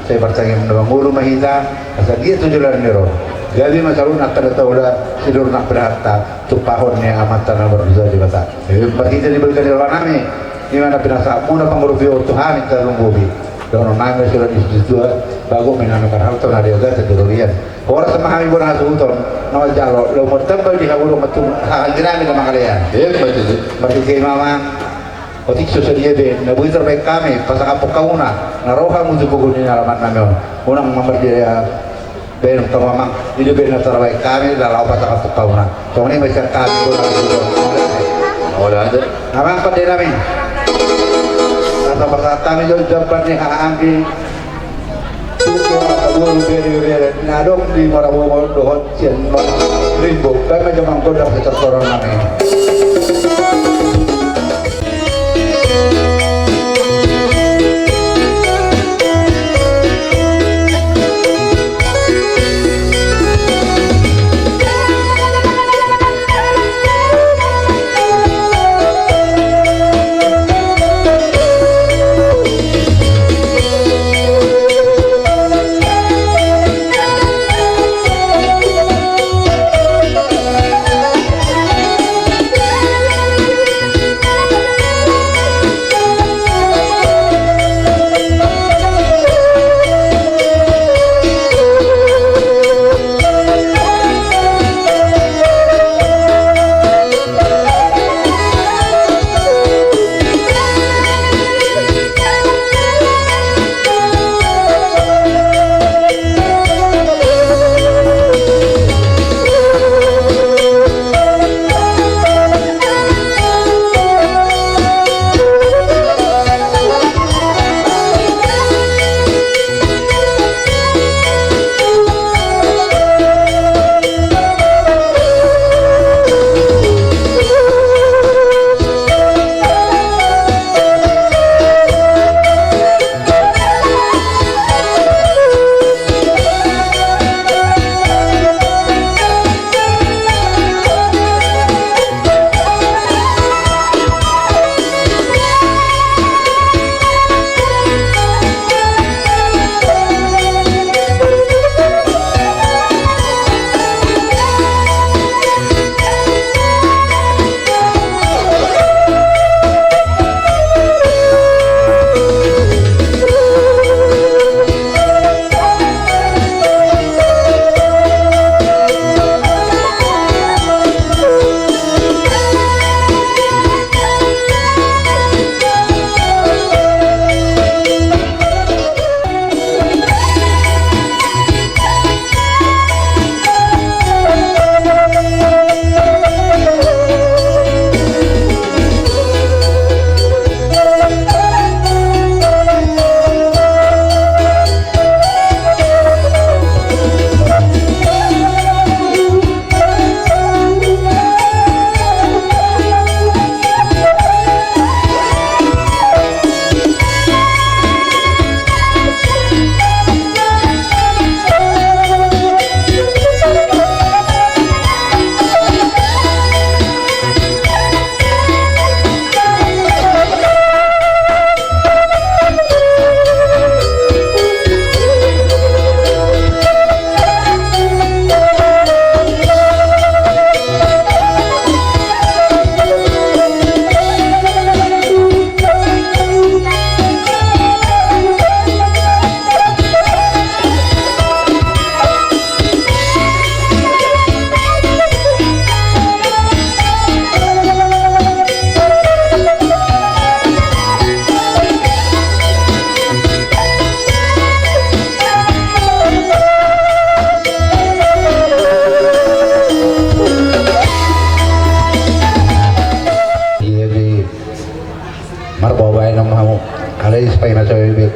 sai partangiangan na mangolu ma hita, asa anggiat tu joloan ni ari on gabe ma saluhutna angka na taula, sidor nang pinahanta, tumpahon ni Amanta na martua Debata. Eh, marhite di balga ni rohanami, ima na pinasahatmuna pangurupion tu hami tarlumobi dohononnami ma sian na situa, bagot ma inna na marhalto, na dao gata di robean. Horas ma hami bona hasuhuton na manjalo, laho martamba di hamu dongan tu hahaangginami na mangalean. Emma tutu. Marhite i ma amang, otik so sadia be na boi tarbaen hami pasangaphon hamuna, na ro hamu tu pogu ni alamannami on. Unang ma mardia baen hamu amang, i do be na tarbaen hami, laho pasangaphon hamuna. Songon i ma sian hami, boru. Mauliate. Amang pandenami, asa pasahat hami do jamban ni hahaanggi, tu angka boru, bere, bere na adong di Muara Bungo dohot sian Muara Rimbo. Baen ma jo amang gondang sitortoronnami.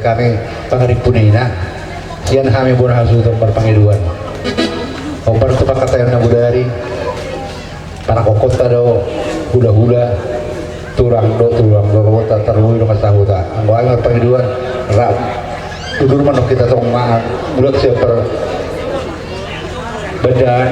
Hami pangaripuna ina, sian hami bona hasuhuton marpangidoan. Hombar tu pangkataion na bodari, panangkokhonta do hulahula, tulang do, tulang do rohanta, tarlumobi dongan sahuta. Anggo hami marpangidoan, rap tudur ma nang hita tong ma, mulak sian par badan,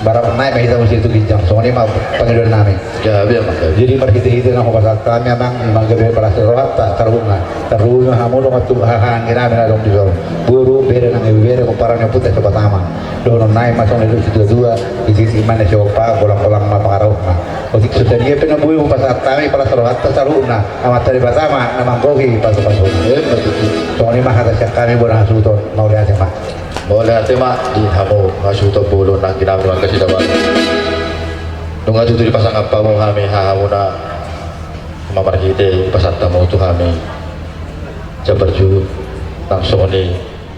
barang naik ma hita muse tu ginjang, songon i ma pangidoan nami. Jadi marhite-hite na hupasahat hami amang, ima gabe palas ni rohanta saluhutna. Tarlumobi ma hamu dongan tu haha anggi nami na adong dison. Boru, bere nang ibebere, pomparan ni ompunta Sipasaman. Dohonon nami ma songon nidok ni situa-tua, di sisi ma na siompa, golang-golang ma pangarahutna. Otik so sadia pe na boi hupasahat hami palas rohanta saluhutna, Amanta Debata ma na manggohi pasu-pasuna. Songon i ma hata sian hami bona hasuhuton, mauliate ma. Mauliate ma di hamu hasuhuton bolon nangkin hamu angka sidabalan. Nunga tutu dipasangap hamu hami hahamuna, ima marhite dipasahat hamu tu hami jambar juhut nang songon i.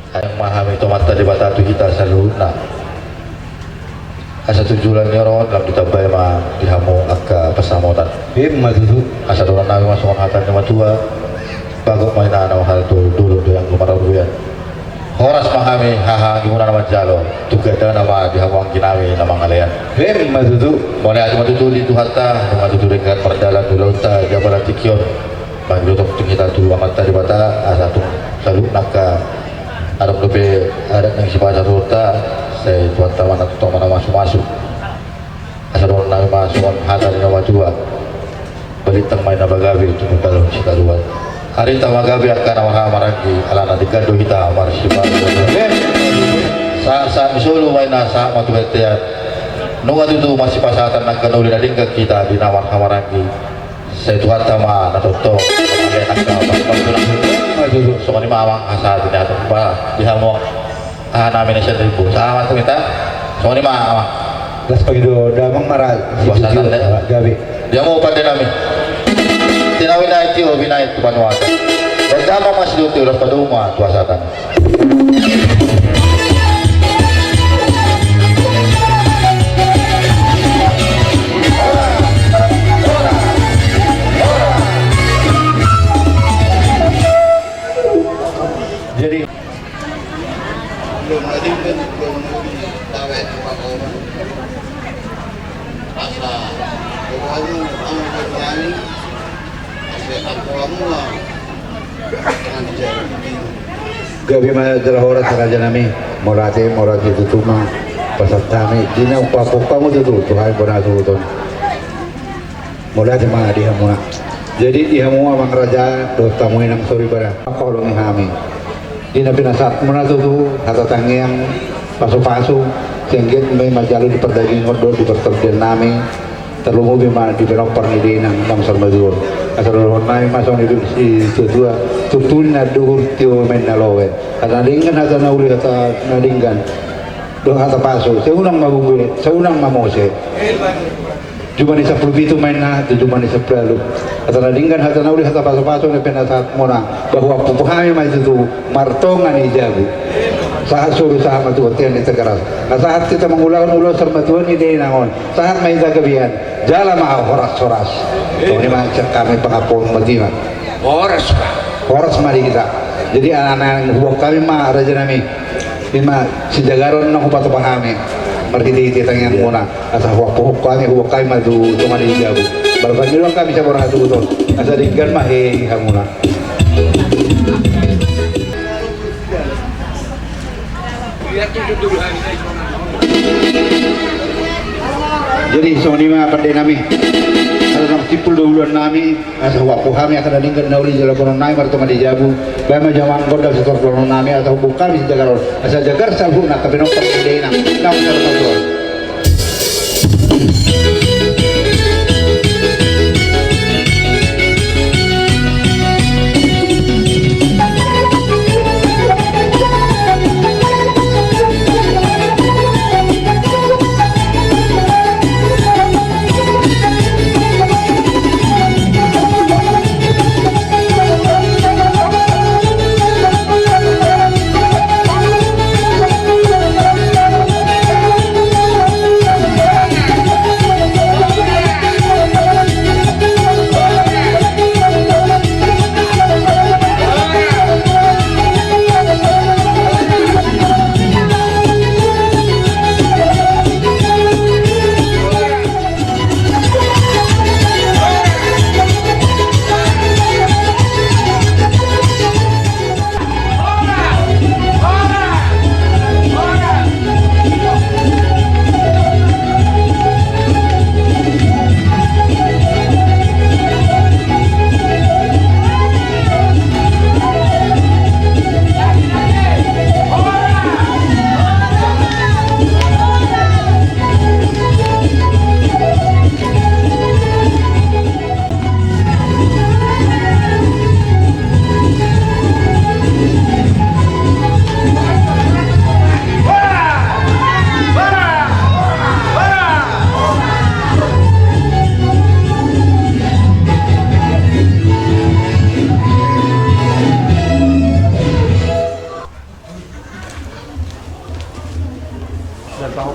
Ayang ma hami tu Amanta Debata tu hita saluhutna. Asa tu joloan ni ari on lam ditambai ma di hamu angka pansamotan. Ima tutu. Asa dohonon nami ma songon hata ni na matua. Bagot ma inna na mahal tu dolok do yang marorobot. Horas ma hami haha anggimuna na manjalo. Tu gandana ma di hamu anggi nami na mangalean. Ima tutu. Mauliate ma tutu di Tuhanta, nunga tutu denggan mardalan ulaonta di apala tingki on. Mangido tongtong hita tu Amanta Debata, asa tung saluhutna angka adong dope adat nang sipasahatonta, sai Tuhanta ma na tongtong mamasu-masu. Asa dohonon nami ma songon hata ni na matua. Balintang ma inna pagabe, tumundalhon sitadoan. Arinta ma gabe angka na marhahamaranggi, alana denggan do hita marsipasahaton. Sahat-sahat ni solu ma inna sahat ma tu bontean. Nunga tutu marsipasahatan angka na uli na denggan hita di na marhahamaranggi. Sai Tuhanta ma na tongtong mangalean angka pasu-pasuna. Ima tutu. Songon i ma amang, asa di na tongtong di hamu. Aha nami na sian rimbo. Sahat ma tu hita. Songon i ma amang. Las pangido damang ma ra. Puasa tanda. Gabe. Di hamu pande nami. Tinawi nai tio binai tu panuatan. Dan damang ma sidung tio las padomu ma puasa tanda. Jadi, gabe ma jala horas raja nami. Mauliate, mauliate tutu ma pasahat hami. Di na hupasahat hamu tutu tu hami bona hasuhuton. Mauliate ma di hamuna. Jadi di hamu amang raja dohot hamu inang soripada. Mangkaholongi hami. Di na pinasahatmuna tutu hata tangiang, pasu-pasu, sai anggiat ma i manjalo di pardagingon dohot di partondion nami. Tarlumobi ma di pinompar ni dainang nang saur matua on. Asa dohonon nami ma songon nidok ni situa-tua, turtu ni na duhur tio ma inna loe. Hata na denggan, hata na uli, hata na denggan. Dohot hata pasu, sai unang ma bubue, sai unang ma mose. Juma ni sampulu pitu ma inna tu juma ni sampulu ualu. Hata na denggan, hata na uli, hata pasu-pasu na pinasahatmuna. Bahwa pupu hami ma tutu martonga ni jabu. Sahat solu sahat ma tu bontean ni Tigaras. Asa sahat hita mangulahon ulaon saur matua ni dainang on. Sahat ma hita gabean. Jala ma horas-horas. Songon i ma sian hami pangapohon ma di ma. Horas ma. Horas ma di hita. Jadi anak-anak huboan hami ma raja nami. Ima sijagaron na hupatupa hami marhite-hite tangiangmuna, asa huampu hami, huboan hami ma tu tonga ni jabu. Marpangidoan hami sian bona hasuhuton asa denggan ma hehe hamuna. Jadi songon i ma pande nami. Asa nang simpul do ulaon nami. Asa huampu hami angka na denggan na uli jala boanon nami martonga di jabu. Baen ma jolo amang gondang sitorop dohonon nami asa huboan hami sian jagar on. Asa jagar saluhutna angka pinompar ni dainang nang saur matua on.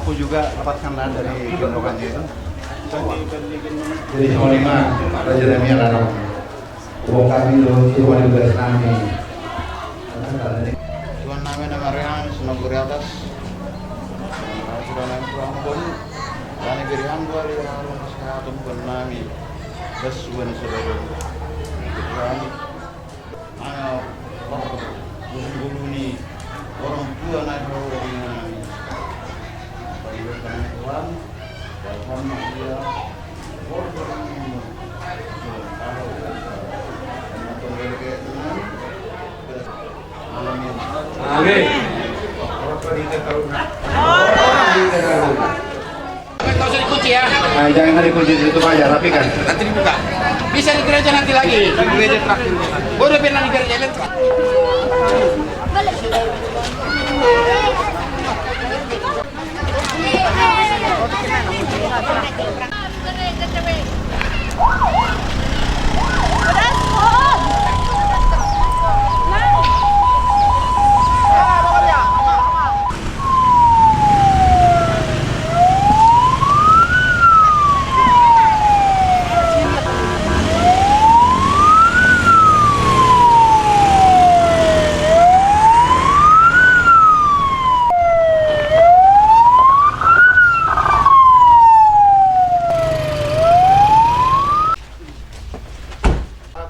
Aku juga lepaskan lahan dari gendongannya itu. Jadi, songon i ma, raja nami, ala naung bongkar i do, suruh ada tugas nami. Tuhan nami na marehang di nagori atas. Sudah nami pulang pun, dan berikan dua lima rumah sehat untuk nami. Terus sudah sudah. Tuhan. Ayo, guru-guru ni orang tua na di bawah ini. Pariwet kami Tuhan, Tuhan dia. Amin. Amin. Nggak usah dikunci ya. Nah, jangan dikunci, ditutup aja, rapikan. Nanti dibuka. Bisa di gereja nanti lagi. Di gereja terakhir. Boleh biar nanti gereja lain terakhir.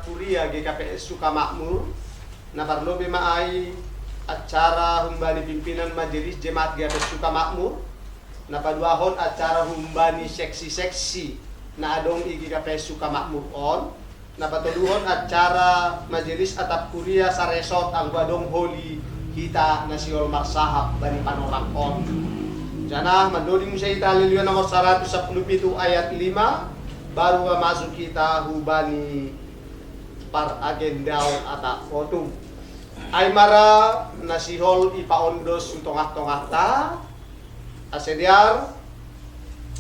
Kuria G K P S Sukamakmur, na parlobi ma ai acara humbani pimpinan Majelis Jemaat G K P S Sukamakmur, na paduahon acara humbani seksi-seksi na adong i G K P S Sukamakmur on, na patoluhon acara majelis atap kuria saresort anggo adong holi hita na sihol marsahap bani panorang on. Janah mandoding muse hita Haleluya nomor saratus sampulu pitu ayat lima, baru ma masuk hita hubani paragendaon atap votum. Ai ma ra na sihol ipaondos tu tongah-tongahta, asa dear,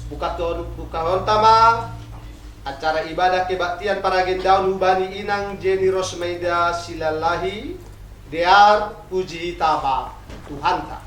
buka to-, bukahonta ma acara ibadah kebaktian paragendaon hubani Inang Jenny Rosmaida Silalahi, dear, puji hita ma Tuhanta.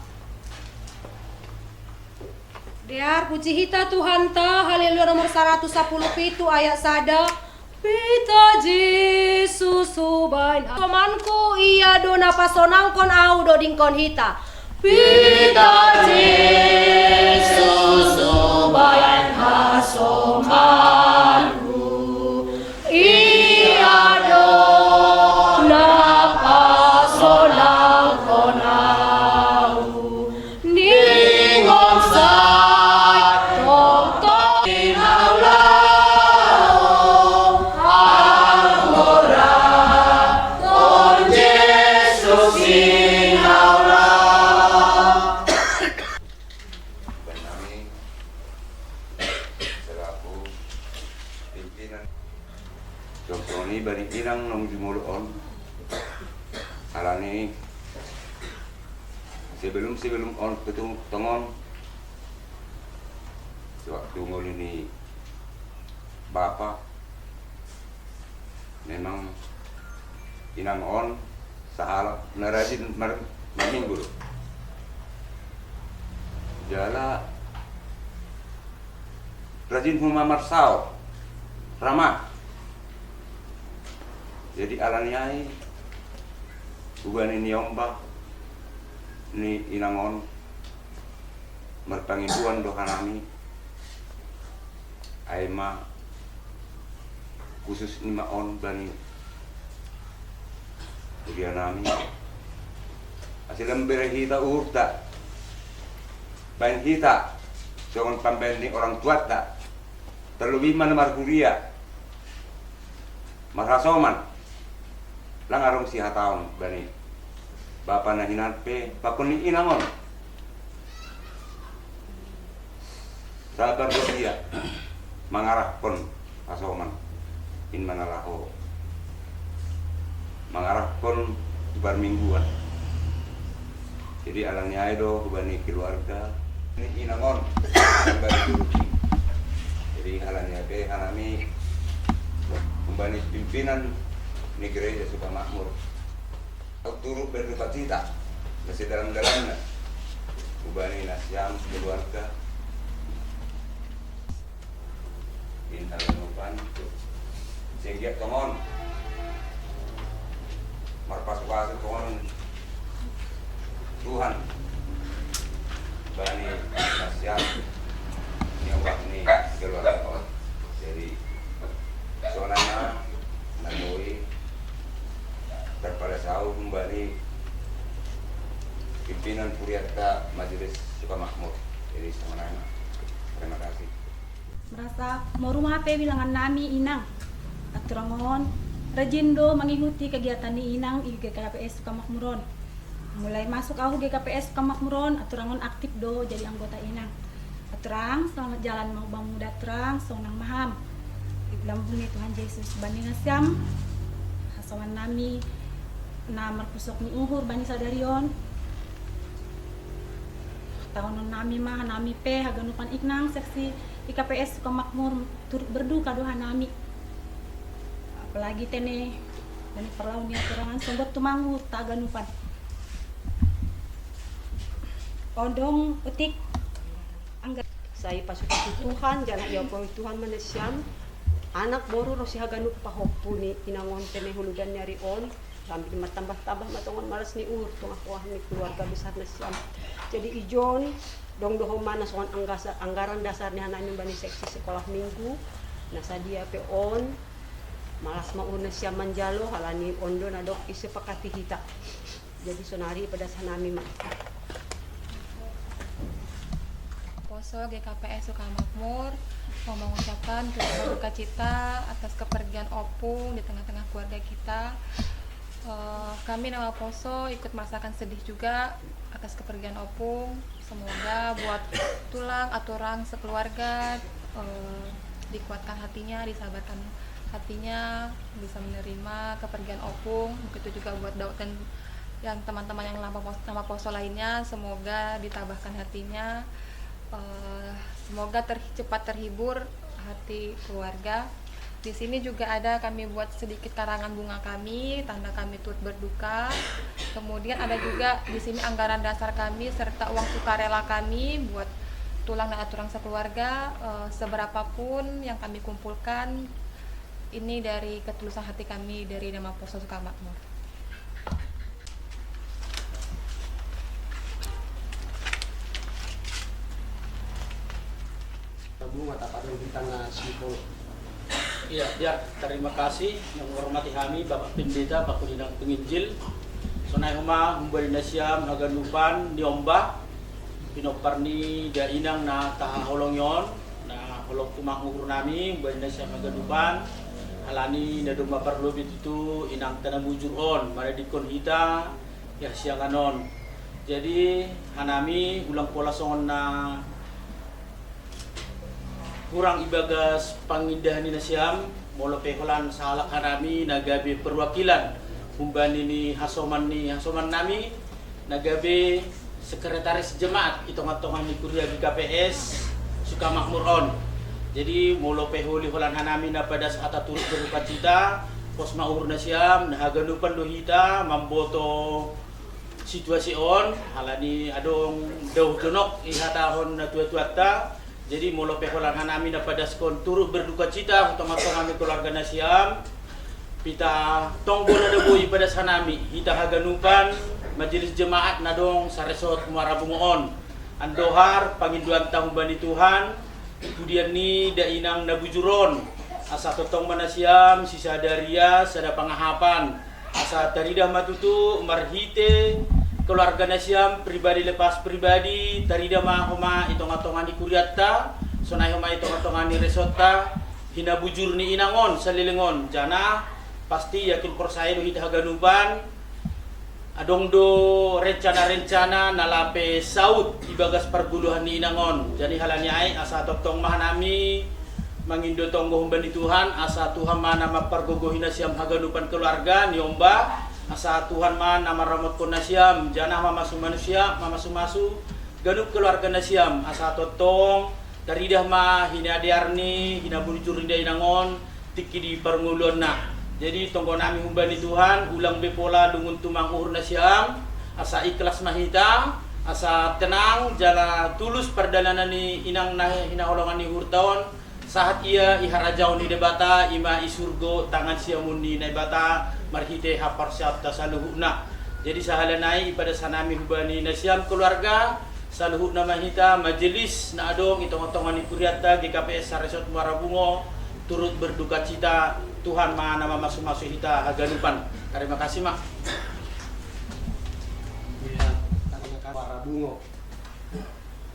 Dear, puji hita Tuhanta, Haleluya nomor saratus sampulu pitu ayat sada, Pita Jesus hubaen hasomanku, Ia do na pasonangkon ahu, dodingkon hita. Pita Jesus hubaen hasomanku, Ia do na pasonangkon ahu. Ningon sai tongtong, inaulah, amora, on Jesus inaulah. Bani nami selaku pimpinan. Tongtong i bani inang naung jumolo on. Alani sebelum, sebelum on, pe tung tongon, sewaktu ngolu ni bapa, memang inang on sahalak na rajin mar-, marminggu do. Jala rajin homa marsaor, ramah. Jadi alani ai hubani ni omba ni inang on marpanginduan do hanami. Ai ma khusus ni ma on bani huria nami. Asa lam bere hita uhurta, baen hita songon pambaen ni orang tuanta, terlebih ma na marhuria, marhasoman, lang adong sihataon bani bapa na hinan pe, pakon ni inang on. Sabar do ia mangarahkon hasoman, in ma na laho mangarahkon tu parmingguan. Jadi alani ai do hubani keluarga ni inang on. Jadi alani ai pe hanami hubani pimpinan ni Gereja Sukamakmur. Au turut berduka cita na sedalam-dalamna Hubani nasiam keluarga, inta lupan singgiat tongon marpasupasu tongon Tuhan bani nasiam ni ombak ni keluarga on. Jadi songon na nanggo i tarpadasahu humbani pimpinan kurianta Majelis Sukamakmur. Jadi songon na. Terima kasih. Merasa moru ma pe bilangan nami inang. Aturang on rajin do mangikuti kegiatan ni inang i G K P S Sukamakmur on. Mulai masuk ahu G K P S Sukamakmur on, aturang on aktif do jadi anggota inang. Aturang, selamat jalan ma bamu da aturang, sonang ma ham. Dilambung ni Tuhan Jesus bani nasiam, hasoman nami na marpusok ni uhur bani sadari on. Tahonon nami ma hanami pe haganupan inang seksi I K P S Sukamakmur turut berduka do hanami. Apalagi tene, tene parlau ni aturang on songon tumanggu haganupan. Ondong utik angga. Sai pasupasu Tuhan, jala diampuni Tuhan ma nasiam. Anak boru ro si haganup pahompu ni inang on tene huludan ni ari on. Sambil martambah-tambah ma tongon malas ni uhur, tongah-tongah ni keluarga besar nasiam. Jadi ijon, dong do homa na songon anggaran dasar ni hanami bani seksi sekolah minggu. Na sadia pe on, malas ma uhur nasiam manjalo, halani on do na dok disepakati hita. Jadi sonari padas hanami ma. Poso G K P S Sukamakmur mau mengucapkan turut berduka cita atas kepergian Opung di tengah-tengah keluarga kita. Eh, kami nama Poso ikut merasakan sedih juga atas kepergian Opung. Semoga buat tulang aturang sekeluarga, eh, dikuatkan hatinya, disabarkan hatinya, bisa menerima kepergian Opung. Begitu juga buat Daud dan yang teman-teman yang nama pos-, nama Poso lainnya, semoga ditabahkan hatinya. Eh, semoga ter-, cepat terhibur hati keluarga. Di sini juga ada kami buat sedikit karangan bunga kami, tanda kami turut berduka. Kemudian ada juga di sini anggaran dasar kami serta uang sukarela kami buat tulang dan aturang sekeluarga, eh, seberapapun yang kami kumpulkan, ini dari ketulusan hati kami dari nama Poso Sukamakmur. Tabunga tapadon di tangan si Polo. Iya, biar terima kasih yang menghormati kami Bapak Pendeta, Pak Kudinang Penginjil. Sonai homa humbani nasiam haganupan ni omba pinompar ni dainang na tahaholongi on. Na holong tumang uhur nami humbani nasiam haganupan, halani na domma parlobi tutu inang tana bujur on manadingkon hita di hasiangan on. Jadi hanami ulang pola songon na hurang ibagas pangindahan ni nasiam, molo pe holan sahalak hanami na gabe perwakilan humbani ni hasoman ni hasoman nami, na gabe sekretaris jemaat i tonga-tonga ni kuria G K P S Sukamakmur on. Jadi molo pe holi holan hanami na padas hata turut berduka cita, pos ma uhur nasiam, na haganupan do hita mamboto situasi on, halani adong dao jonok i hatahon na tua-tuanta. Jadi molo pe holan hanami na padaskon turut berduka cita hu tonga-tonga ni keluarga nasiam, pita tong bona do boi padas hanami hita haganupan majelis jemaat na adong saresort Muara Bungo on. Andohar pangindoanta humbani Tuhan, pudian ni dainang na bujur on, asa tongtong ma nasiam sisada ria sada pangahapan, asa tarida ma tutu marhite keluarga nasiam pribadi lepas pribadi, tarida ma homa i tonga-tonga ni kurianta, sonai homa i tonga-tonga ni resortta, hinabujur ni inang on saleleng on, janah pasti yakin porsaya do hita haganupan, adong do rencana-rencana na lape saut ibagas pargoluhan ni inang on. Jadi halani ai asa tongtong ma hanami mangindo tonggo humbani Tuhan, asa Tuhan ma na mampargogohi nasiam haganupan keluarga ni omba, asa Tuhan ma na maramotkon nasiam, janah mamasu manusia, mamasu-masu ganup keluarga nasiam, asa tongtong taridah ma hinadear ni hinabujur ni dainang on, tingki di parngoluonna. Jadi tonggo nami humbani Tuhan, ulang be pola lungun tumang uhur nasiam, asa ikhlas ma hita, Asa tenang jala tulus pardalanan ni inang na hinaholongan ni uhurta on, sahat ia i harajaon ni Debata, i ma i surgo tangan siamun ni Naibata, marhite haporseaonta saluhutna. Jadi sahali nai ipadas hanami hubani nasiam keluarga, saluhutna ma hita majelis na adong i tongatonga ni kurianta G K P S Saresot Muara Bungo, turut berdukacita. Tuhan ma na mamasumasu hita haganupan. Terima kasih ma. Iya, karena kan Muara Bungo.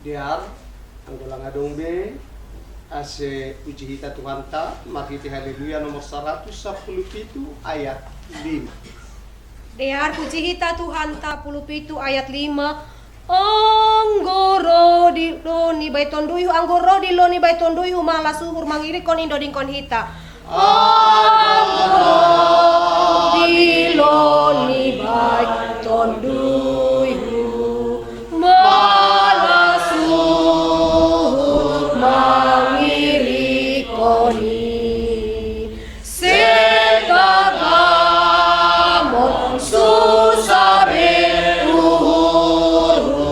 Dear, anggo lang adong be, ase puji hita Tuhanta, marhite Haleluya nomor saratus sampulu pitu ayat lima. Dear, puji hita Tuhanta, pulu pitu ayat lima. Anggo ro di lo ni baitonduyhu, anggo ro di lo ni baitonduyhu malas uhur, mangirikkon i dodingkon hita. Anggo ro di lo ni baitonduyhu malas uhur, mangirikkon i. Seng tagamon susa be uhurhu,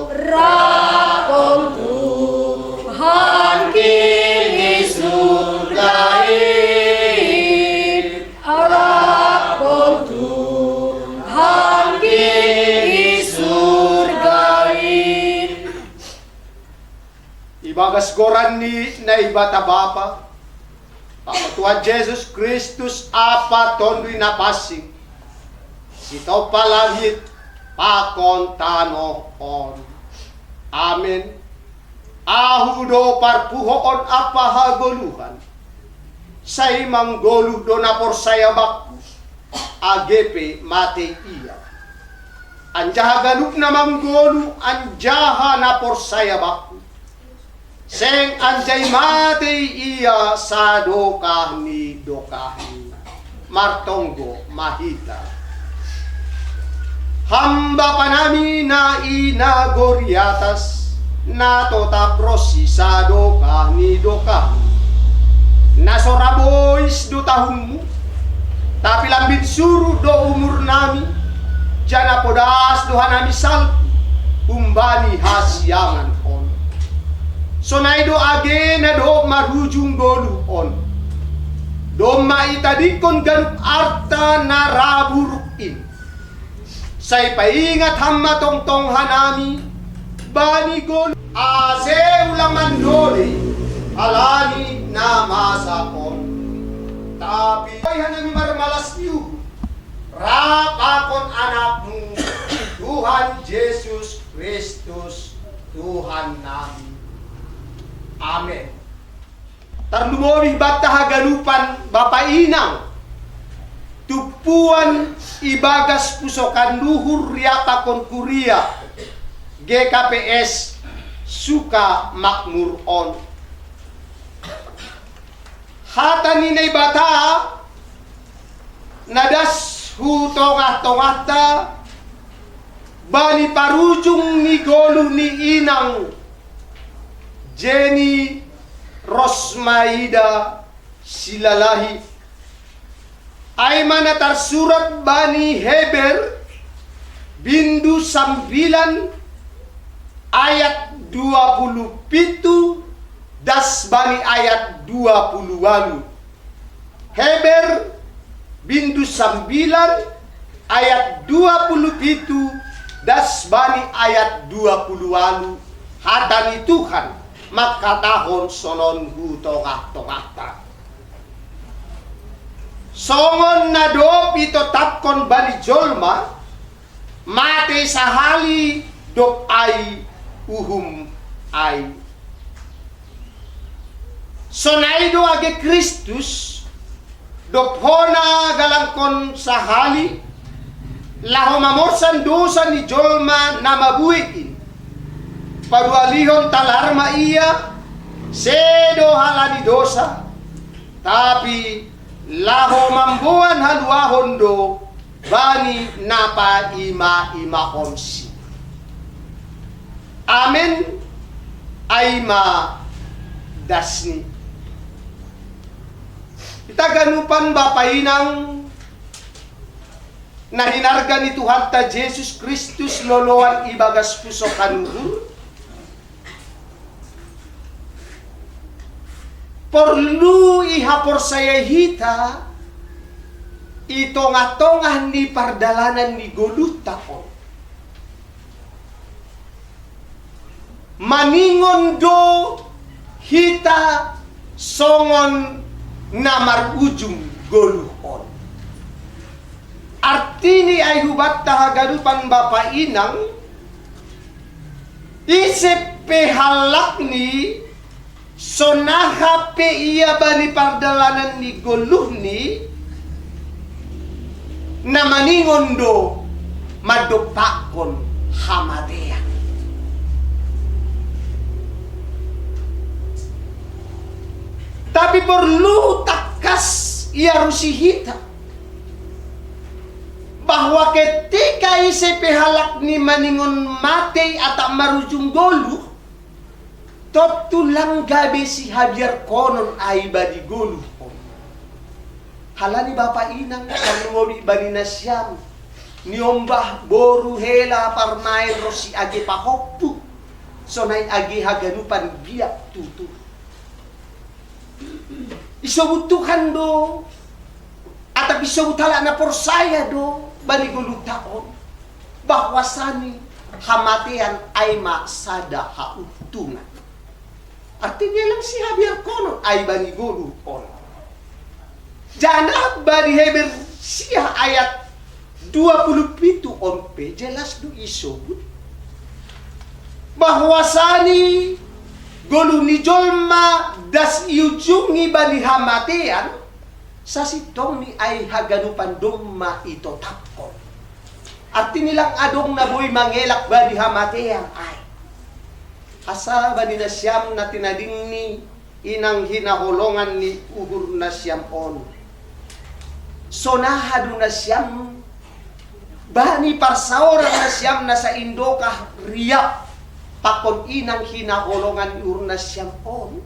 rap on Tuhan King i surga i. Rap on Tuhan King i surga i. Ibagas goran ni Naibata Bapa, Tuhan Jesus Kristus, Amanta Tonduy Na Pansing, sitompa langit pakon tano on. Amen. Ahu do parpuhoon ampa hagoluhan. Sai manggoluh do na porsaya bakku, age pe mate ia. Anjaha ganup na manggoluh anjaha na porsaya bakku, seng anjai mate ia sadokah ni dokahni. Martonggo ma hita. Ham Bapa nami na i nagori atas, na totap ronsi sadokah ni dokahmi. Na so ra bois do tahunmu, tapi lambin surut do umur nami, jala podas do hanami salpu humbani hasiangan on. Sonai do age na dohot marujung goluh on. Domma itadingkon ganup arta na ra buruk in. Sai paingat ham ma tongtong hanami bani goluh, ase ulang mandole halani na masa on. Tapi boi hanami marmalas ni uhum rap pakon Anakmu, Tuhan Jesus Kristus, Tuhan nami. Amen. Tarlumobi banta haganupan Bapa Inang, tumpuan ibagas pusokan luhur riapakhon kuria G K P S Suka Makmur on. Hata ni Naibata na das hu tongah-tongahta bani parujung ni goluh ni inang Jenny Rosmaida Silalahi. Ai ma na tarsurat bani Heber bindu sambilan ayat dua pulu pitu das bani ayat dua pulu walu. Heber bindu sambilan ayat dua pulu pitu das bani ayat dua pulu walu. Hata ni Tuhan mangkatahon sonon hu tongah-tongahta. Songon na dob itotapkon bani jolma, mate sahali dob ai uhum ai. Sonai do age Kristus, dob hona galangkon sahali, laho mamorsan dosa ni jolma na mabue in. Padualihon talar ma ia, sedo halani dosa, tapi laho mamboan haluahon do bani na paima-imaonsi. Amen. Ai ma dasni. Hita ganupan Bapa Inang, Na hinarga ni Tuhanta Jesus Kristus loloan ibagas pusokan uhur, porlu ihaporsayai hita i tongah-tongah ni pardalanan ni goluhta on. Maningon do hita songon na marujung goluh on. Artini ai hubanta haganupan bapa inang, ise pe halakni, sonaha pe ia bani pardalanan ni goluhni, na maningon do mandompakkon hamatean. Tapi porlu tangkas iarusi hita bahwa ketika ise pe halakni maningon mate atap marujung goluh, tontu lang gabe sihabiarkonon ai bani goluh on. Halani bapa inang, parlumobi bani nasiam niombah, boru, hela, parmaen ronsi age pahompu, sonai age haganupan biak tutu. Isobut Tuhan do, atap isobut halak na porsaya do bani goluhta on, bahwasani hamatean ai ma sada hauntungan. Artini lang sihabiarkonon ai bani goluh on. Janah bani Heber sia ayat dua pulu pitu on pe jelas do isobut bahwasani goluh ni jolma das iujungi bani hamatean, sasintongni ai haganupan domma itotapkon. Artini lang adong na boi mangelak bani hamatean ai. Asa bani nasiam na tinadingni inang hinaholongan ni uhur nasiam on, sonaha do nasiam bani parsaoran nasiam na saindokah riap pakon inang hinaholongan ni uhur nasiam on,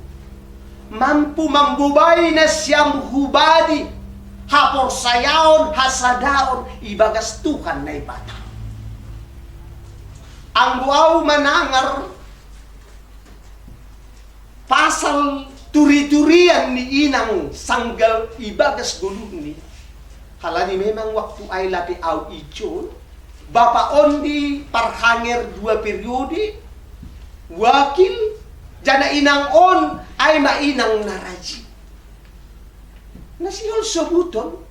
mampu mambobai nasiam hubani haporsayaon, hasadaon ibagas Tuhan Naibata. Anggo au manangar pasal turiturian ni inang sanggal ibagas goluhni. Halani memang waktu ai lape au ijon, bapa on di parhanger dua periode, wakil, jana inang on ai ma inang na rajin. Na sihol sobuton.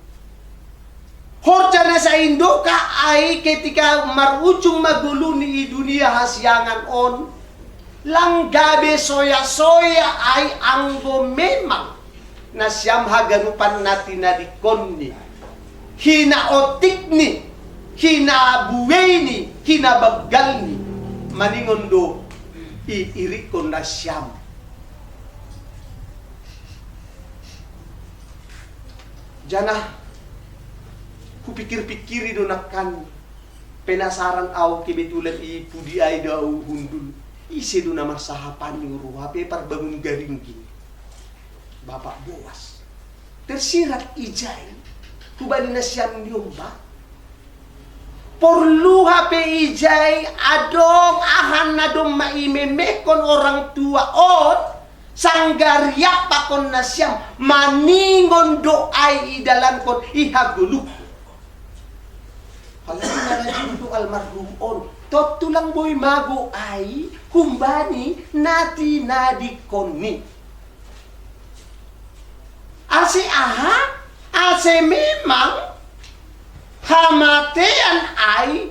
Horja na saindokah ai ketika marujung ma goluhni i dunia hasiangan on, lang gabe soya-soya ai anggo memang nasiam haganupan na tinadingkonni, hinaotikni, hinabueini, hinabanggalni, maningon do i irikkon nasiam. Janah hupikir-pikiri do nangkan, penasaran au kebetulan i pudi ai do au hundul, ise do na marsahapan ni uruha pe parbangun garingging. Bapak Boas. Tersirat ijai hubani nasiam ni omba. Porlu hape ijai adong aha na domma imemehkon orang tua on, sanggar riap pakon nasiam, maningon do ai idalankon i hagoluhkon. Halani na rajin do almarhum on, tontu lang boi mago ai humbani na tinadingkonni. Ase aha? Ase memang hamatean ai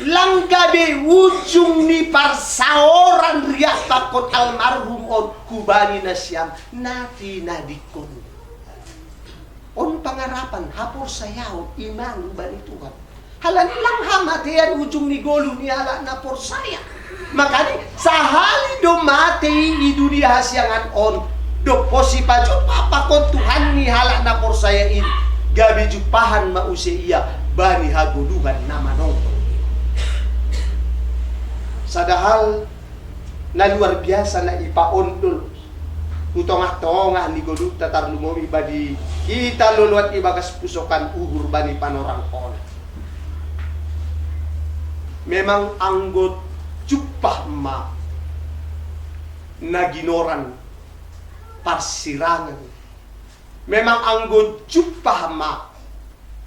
lang gabe ujung ni parsaoran riap pakon almarhum on hubani nasiam na tinadingkon. On pangarapan, haporsayaon, iman hubani Tuhan. Halani lang hamatean ujung ni goluh ni halak na porsaya. Makana sahali do mate i di dunia hasiangan on, dob pos sipajumpa pakon Tuhan ni halak na porsaya i, gabe jumpahan ma use ia bani hagoluhan na manongtong. Sada hal na luar biasa na ipaondol tu tongah-tongah ni goluhta, tarlumobi bani hita loloan ibagas pusokan uhur bani panorang on. Memang anggo jumpah ma na ginoran parsirangan. Memang anggo jumpah ma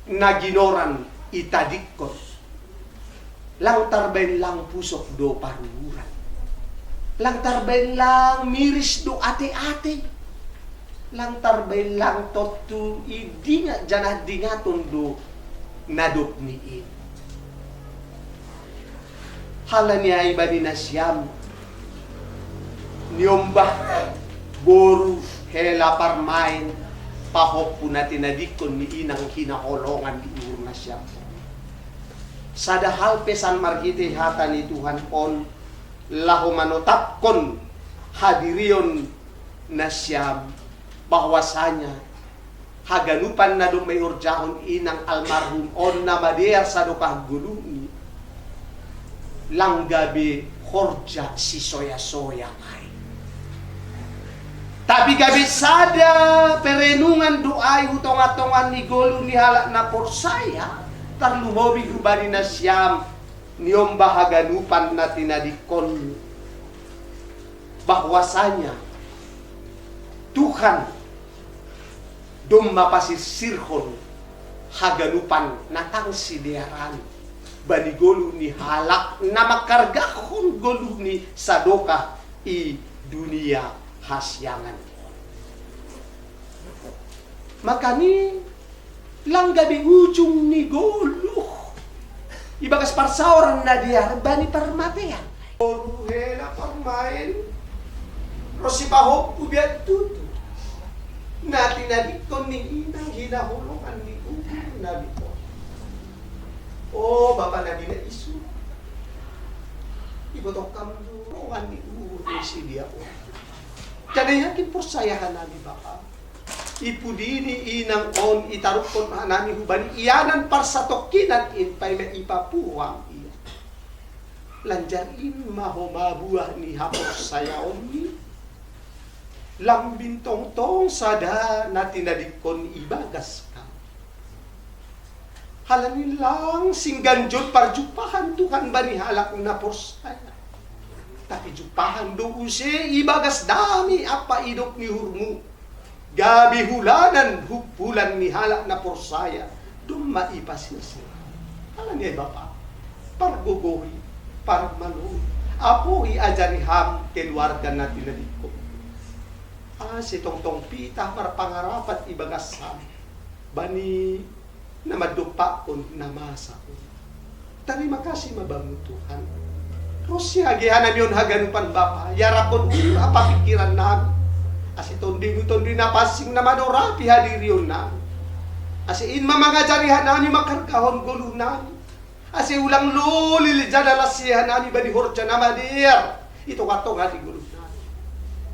na ginoran itadingkon. Lang tarbaen lang pusok do paruhuran. Lang tarbaen lang miris do ate-ate. Lang tarbaen lang tontu i dingat janah dingaton do na dob ni i. Halani ai bani nasiam niombah boru hela parmaen pahompu na tinadingkon ni inang hinaholongan di uhur nasiam. Sada hal pesan marhite hata ni Tuhan on laho manotapkon hadirion nasiam, bahwasanya haganupan na domma ihorjahon inang almarhum on na madear sadokah goluhni, lang gabe horja sisoya-soya ai. Tapi gabe sada perenungan do ai hu tonga-tonga ni goluh ni halak na porsaya, tarlumobi hubani nasiam niombah haganupan na tinadingkon, bahwasanya Tuhan domma pasirsirhon haganupan na tang sidearan bani goluh ni halak na mangkargahon goluh ni sadokah i dunia hasiangan. Makani lang gabe ujung ni goluh ibagas parsaoran na dear bani parmatean. Boru hela parmaen ro sipahompu bian tutu na tinadingkon ni inang hinaholongan ni uhur nami on. O Bapa nami na i surga, iboto Ham do holongan ni uhur ni si dia on. Jadi yakin porsaya hanami Bapa. I pudi ni inang on itaruhon hanami hubani ianan parsatongkinan in paima ipapuho Ham ia. Lanjar in ma homa buah ni haporsayaon ni lambin tongtong sada na tinadingkon ibagas Ham. Halani lang sing ganjot parjumpahan Tuhan bani halak na porsaya. Tapi jumpahan do use ibagas dame ampa idop ni uhurmu. Gabe hulanan humpulan ni halak na porsaya domma ipasirsir. Halani ai Bapa, pargogohi, parmaloi, apohi ajari Ham keluarga na tinadingkon. Ase tongtong pitah marpangarapan ibagas Ham bani na mandompakkon na masa on. Tarima kasih ma Bamu Tuhan. Ro siage hanami on haganupan Bapa, iaraphon uhur ampa pingkiran nami. Ase tondimu tondi na pansing na madorapi hadirion nami. Ase in ma mangajari hanami manghargahon goluh nami. Ase ulang loli jala las hanami bani horja na madear i tongatonga ni goluh nami.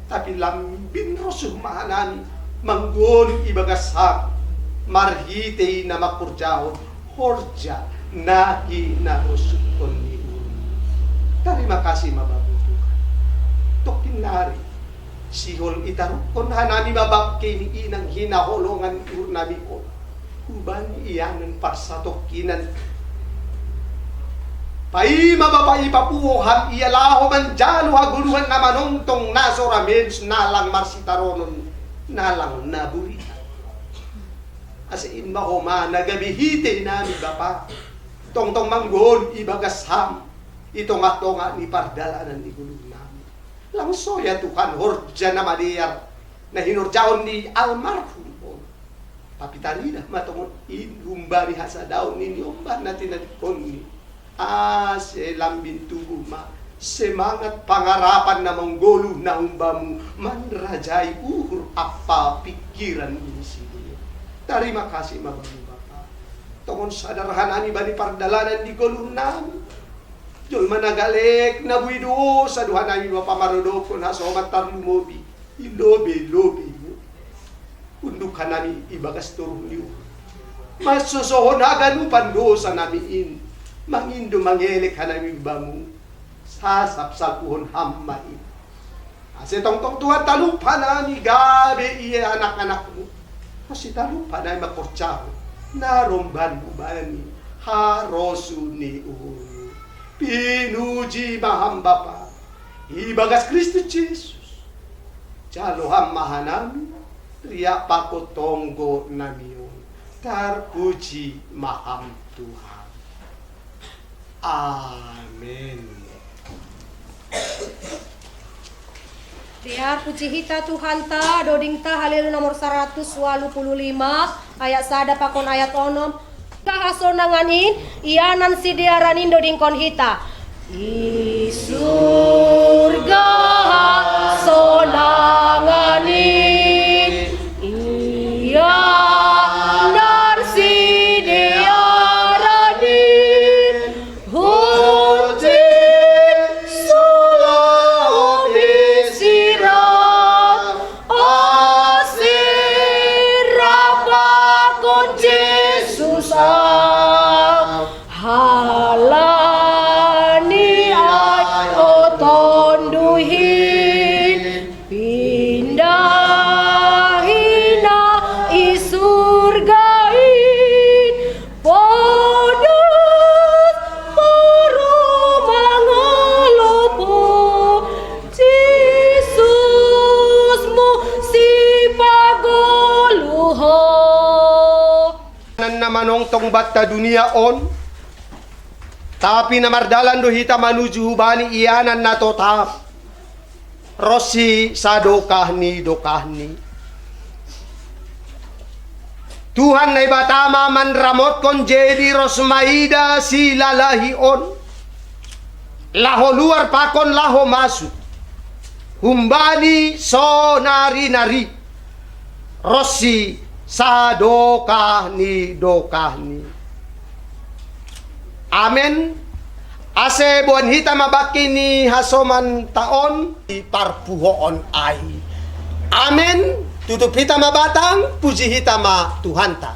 Tapi lambin rosuh ma hanami manggoluh ibagas Ham marhite i na mangkorjahon horja na hinarosuhon ni uhur. Tarima kasih ma Bamu Tuhan. Tongkin nari sihol itaruhon hanami ma bangke ni inang hinaholongan ni uhur nami on. Hubani ianan parsatongkinan. Paima Bapa ipapuho Ham ia laho manjalo hagoluhan na manongtong na so ra menus na lang marsitaronon na lang na buritan. Ase in ma homa na gabe hite nami Bapa tongtong manggoluh ibagas Ham i tongatonga ni pardalanan ni goluh nami. Lang soya Tuhan horja na madear na hinorjahon ni almarhum on. Tapi tarida ma tongon in humbani hasadaon ni niombah na tinadingkon ni. Ase lambin tubu ma semangat pangarapan na manggoluh na humbamu manrajai uhur ampa pingkiran ni sidea. Tarima kasih ma Bamu Bapa. Tongon sadar hanami bani pardalanan ni goluh nami. Jolma na galek na boi dosa do hanami Bapa marodophon hasoman tarlumobi i lobelobemu. Unduk hanami ibagas toruh ni uhur mansosohon haganupan dosa nami in. Mangindo mangelek hanami Bamu. Sasap salpuhon Ham ma i. Ase tongtong Tuhan talup hanami gabe ia anak-anakmu. Ase talup hanami mangkorjahon na romban hubani harosuh ni uhurmu. Inuji ma Ham Bapa, di bagas Kristus Jesus. Jalo Ham ma hanami, riap pakon tonggo nami on. Tarpuji ma Ham Tuhan. Amen. Dear, puji hita Tuhanta, dodingta Haleluya nomor saratus walu pulu lima, ayat sada pakon ayat onom. Hasonangan i, ianan sidearan i dodingkon hita. Di surga hasonangan i, ianan sidearan i. Hoti solaho bisira, asera pakon Jesus a. Halani ai o tonduhin, pinda hina i surga i. Podas parumaen mangalopo, Jesus muse sipagoluhon. Na manongtong banta dunia on, tapi na mardalan do hita manuju hubani ianan na totap. Ronsi sadokah ni dokahni. Tuhan Naibata ma manramotkon, jadi ros ma ida silalahi on, laho luar pakon laho masuk humbani saonari-nari. Ronsi sadokah ni dokahni. Amen. Asa boan hita ma bangke ni hasomanta on di parpuhoon ai. Amen. Tutup hita ma batang, puji hita ma Tuhanta.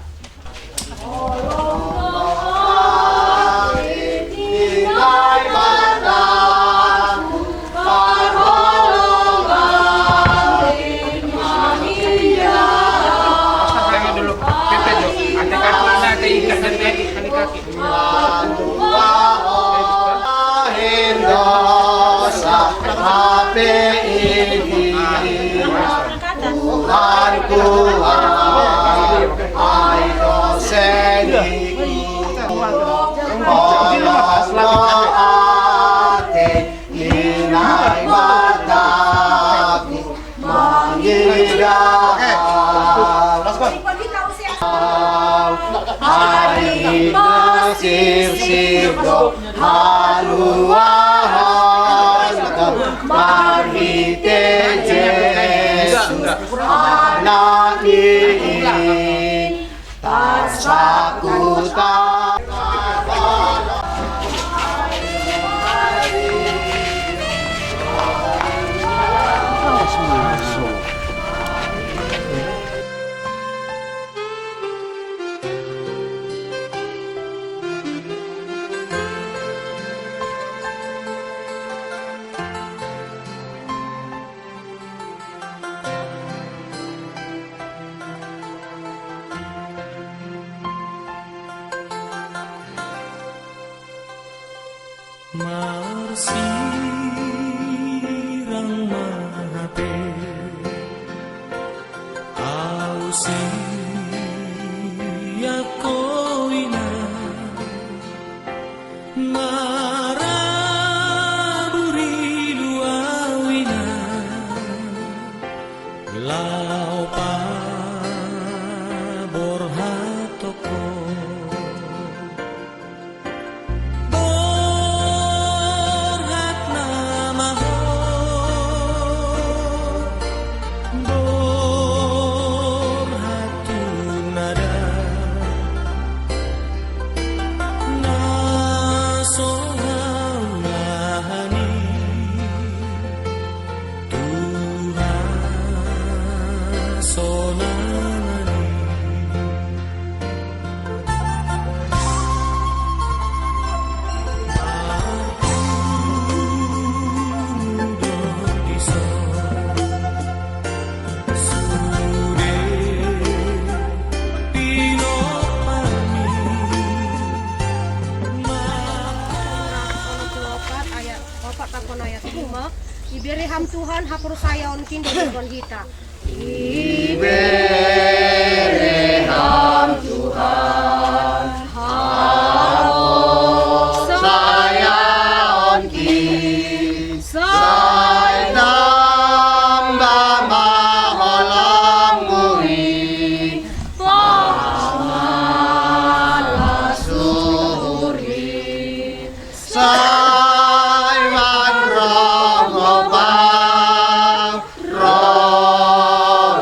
Mangidah. Ari na sirsir do haluaon marhite Jesus Anakni. Marsirang ma hape au sian ho ina. Marabur ilu au ina, laho paborhat ho. Borhat na Patahon ayat lima. Ibere Ham Tuhan haporsayaonki dongkon hita. Ibere Ham Tuhan haporsayaonki, sai tamba ma holongmu i, pamalas uhurmi, sai manrongop Ham, ro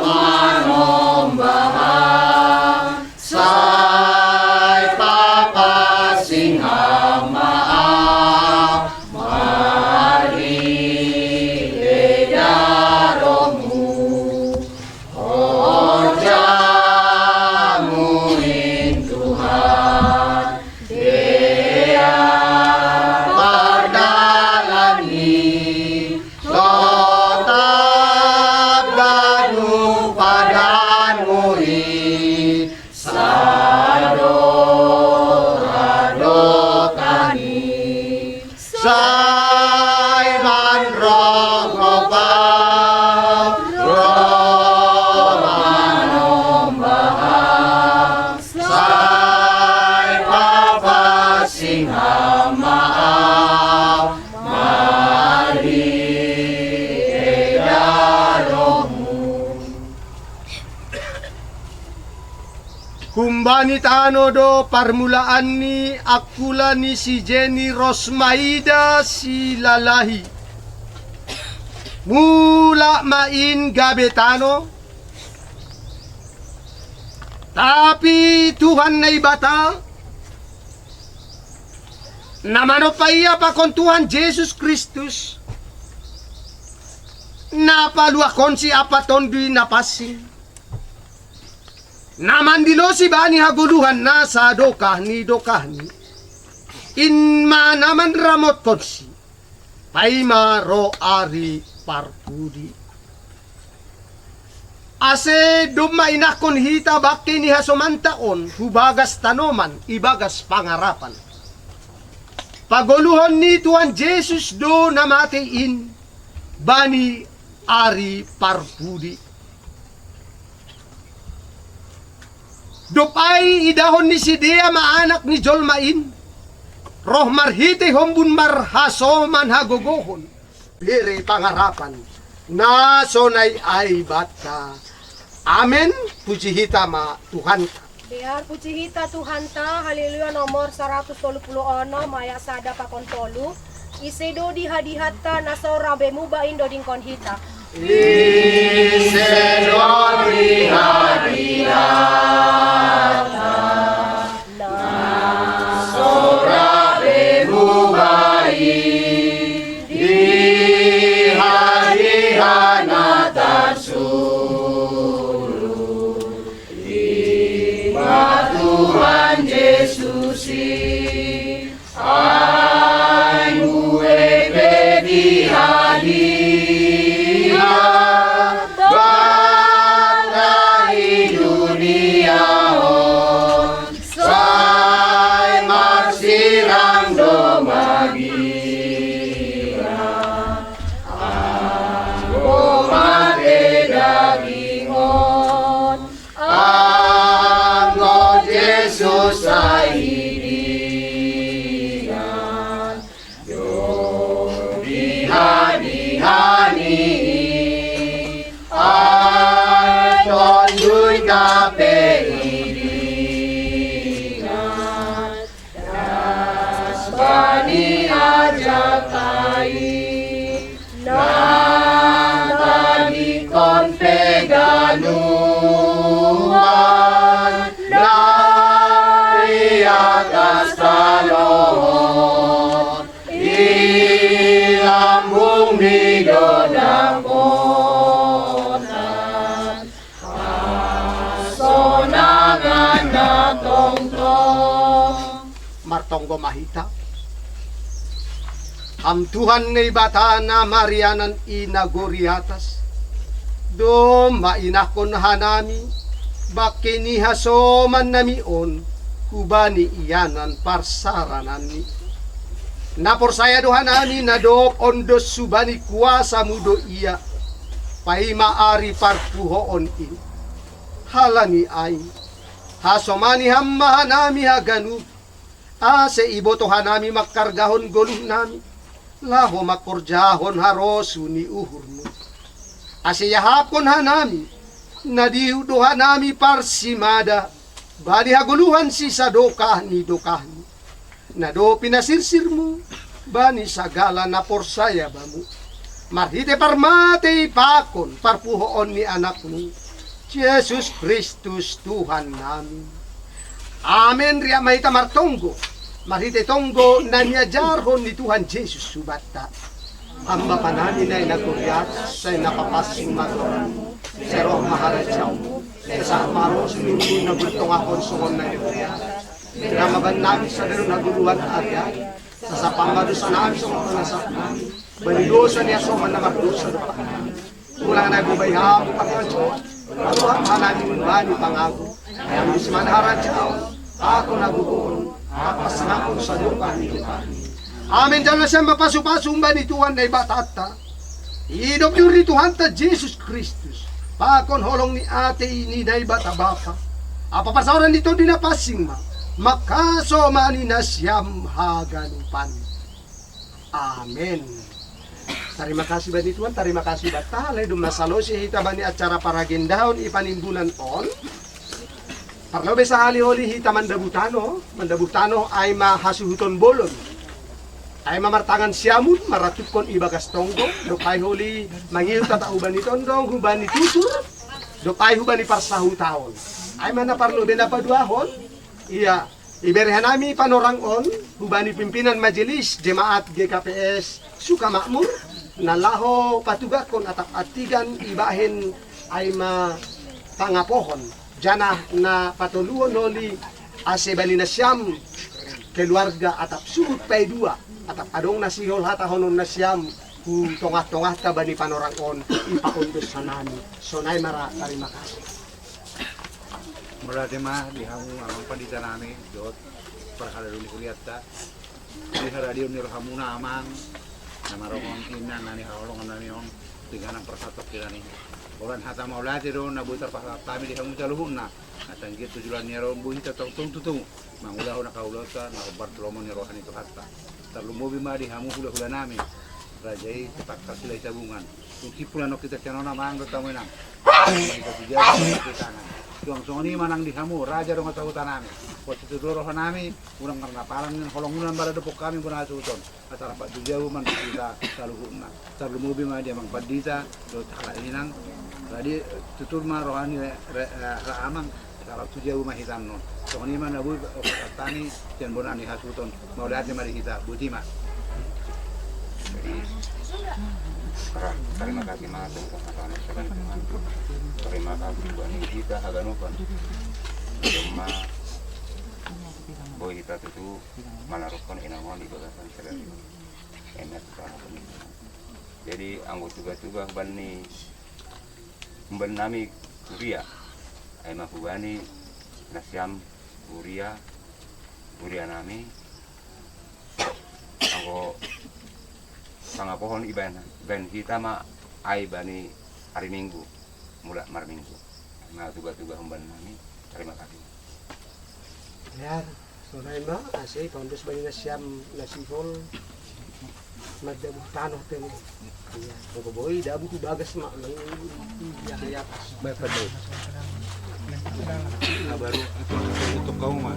manombahon, sai papansing Ham ma au marhitei daromu. Horjamu in Tuhan, dea pardalan i, totap ganup padanmu i, sadokadokani. Sai manrongop Ham, ro manombahon, sai papansing Ham ma au marhitei daromu. Humbani tano do parmulaan ni angkula ni si Jenny Rosmaida Silalahi. Mulak ma in gabe tano. Tapi Tuhan Naibata, na manompa ia pakon Tuhan Jesus Kristus, na paluahonsi ampa Tonduy Na Pansing, na mandilosi bani hagoluhan na sadokah ni dokahni, in ma na manramotkonsi paima ro ari parpudi. Ase domma inangkon hita bangke ni hasomanta on hu bagas tanoman ibagas pangarapan. Pagoluhon ni Tuhan Jesus do na mate in bani ari parpudi. Dob ai idahon ni sidea ma Anak ni jolma in, roh marhitei hombun marhasoman hagogohon, bere pangarapan na sonai ai banta. Amen. Puji hita ma Tuhanta. Dear, puji hita Tuhanta. Haleluya nomor saratus tolu pulu onom, ayat sada pakon tolu. Ise do dihadihanta na so ra be muba in dodingkon hita? Ise do dihadihanta na so ra be muba i, dihadiha na tarsuru, i ma Tuhan Jesus i. Ai muse pe dihadiha banta i dunia on, sai marsirang do magira, anggo mate daging on. Anggo Jesus sai didingan, jo dihadiha ni i, ai tonduy pe idingan. Das bani ajata i, na tadingkon pe ganupan na di atas tano on, di lambung ni dondakhonta, hasonangan na tongtong. Martonggo ma hita. Ham Tuhan Naibata na marianan i nagori atas, domma inangkon hanami bangke ni hasomannami on hubani ianan parsarananmi. Na porsaya do hanami na dob ondos hubani kuasamu do ia, paima ari parpuhoon i. Halani ai, hasomani ham ma hanami haganup, ase iboto hanami mangkargahon goluhnami, laho mangkorjahon harosu ni uhurmu. Ase iahapkon hanami, na dihut do hanami parsimada, bani hagoluhan sisadokah ni dokahmi. Na dob pinasirsirmu, bani sagala na porsaya bamu. Marhite parmatei pakon parpuhoon ni anakmu, Jesus Kristus Tuhan nami. Amen. Riap ma hita martonggo, marhite tonggo na niajarhon ni Tuhan Jesus hubanta. Ham Bapa nami na i na huriat, sai na papansing ma goarmu, sai ro ma harajaonmu, sai sahat ma harosumu na di tongahon songon na di huriat. Bere ma bannami sadari on hagoluhan ari-ari. Sasap ma dosanami songon na sasap nami bani dosa ni hasoman na mardosa dohot nami. Unang na gobai hamu pangajot, lalu hanami bani pangago. Ayam di siman harajaon, aku na gogoon, apa sengaku sadokah ni dokahmi. Amen. Jalo sian ma pasupasu bani Tuhan Debata. Idop jur ni Tuhanta Jesus Kristus, pakon holong ni atei ni Naibata Bapa, ampa parsaoran ni Tondi Napansing ma mangkasomani nasiam haganupan. Amen. Tarima kasih bani Tuhan, tarima kasih banta, alai dung salose hita bani acara paragendaon i panimbunan on. Parlobe sahali holi hita mandabu tano, mandabu tano ai ma hasuhuton bolon. Ai ma martangan siamun, maratukkon i bagas tonggo, dob ai holi mangihut hata hubani tondong, hubani tutur, dob ai hubani parsahutaon. Ai ma na parlobe na paduahon, ia, ibere hanami panorang on, hubani pimpinan majelis jemaat G K P S Sukamakmur, na laho patugakkon atap antigan ibahen ai ma pangapohon. Janah na patoluhon holi ase bani nasiam keluarga atap suhut paidua, atap adong na sihol hatahonon nasiam tu tongah-tongahta bani panorang on, i paondos hanami. Sonai ma ra, tarima kasih. Mauliate ma di hamu amang pandita nami dohot parhalado ni hurianta. Di haradion ni rohamuna amang, na marongon inna na nihaholongan nami on, di ganang parhatop kirani. Holan hata mauliate do na boi tarpasahat hami di hamu saluhutna. Asa anggiat tu joloan ni ari on boi hita tongtong tutu mangulahon angka ulaonta na hombar tu lomo ni roha ni Tuhanta. Tarlumobi ma di hamu hulahula nami, raja i Sipakkar Silahi Sabungan. Dung simpul annon hita sian on amang dohot hamu inang, hita tu jabu hita tu tangan. Suang songon i ma nang di hamu raja dongan sahuta nami. Pos tu do roha nami, unang marnapalang ni holongmuna, maradophon hami bona hasuhuton. Asa rap tu jabu ma hita saluhutna. Tarlumobi ma di amang pandita dohot halak inang. Jadi tutur ma roha ni re- re- halak amang. Asa rap tu jabu ma hita annon. Songon i ma na boi pasahat hami sian bona ni hasuhuton. Mauliate ma di hita, boti ma. Jadi, ra- tarima kasih ma tu Tuhan. Tarima kasih buat ni hita haganupan. Cuma boi hita tutu manaruhon inangon di bagasan sadari. Enak banget. Jadi anggo tuga-tuga hubani, hubani nami huria, ai ma hubani nasiam huria, huria nami. Anggo pangapohon ibaen, ibaen hita ma ai bani ari Minggu, mulak marminggu. Ai ma tuga-tuga hubani nami. Tarima kasih. Sonai ma ase paondos bani nasiam na sihol mandabu tano tene. Ia, anggo boi dabu tu bagas ma. Ia, ia. Baru itu untuk kamu mah.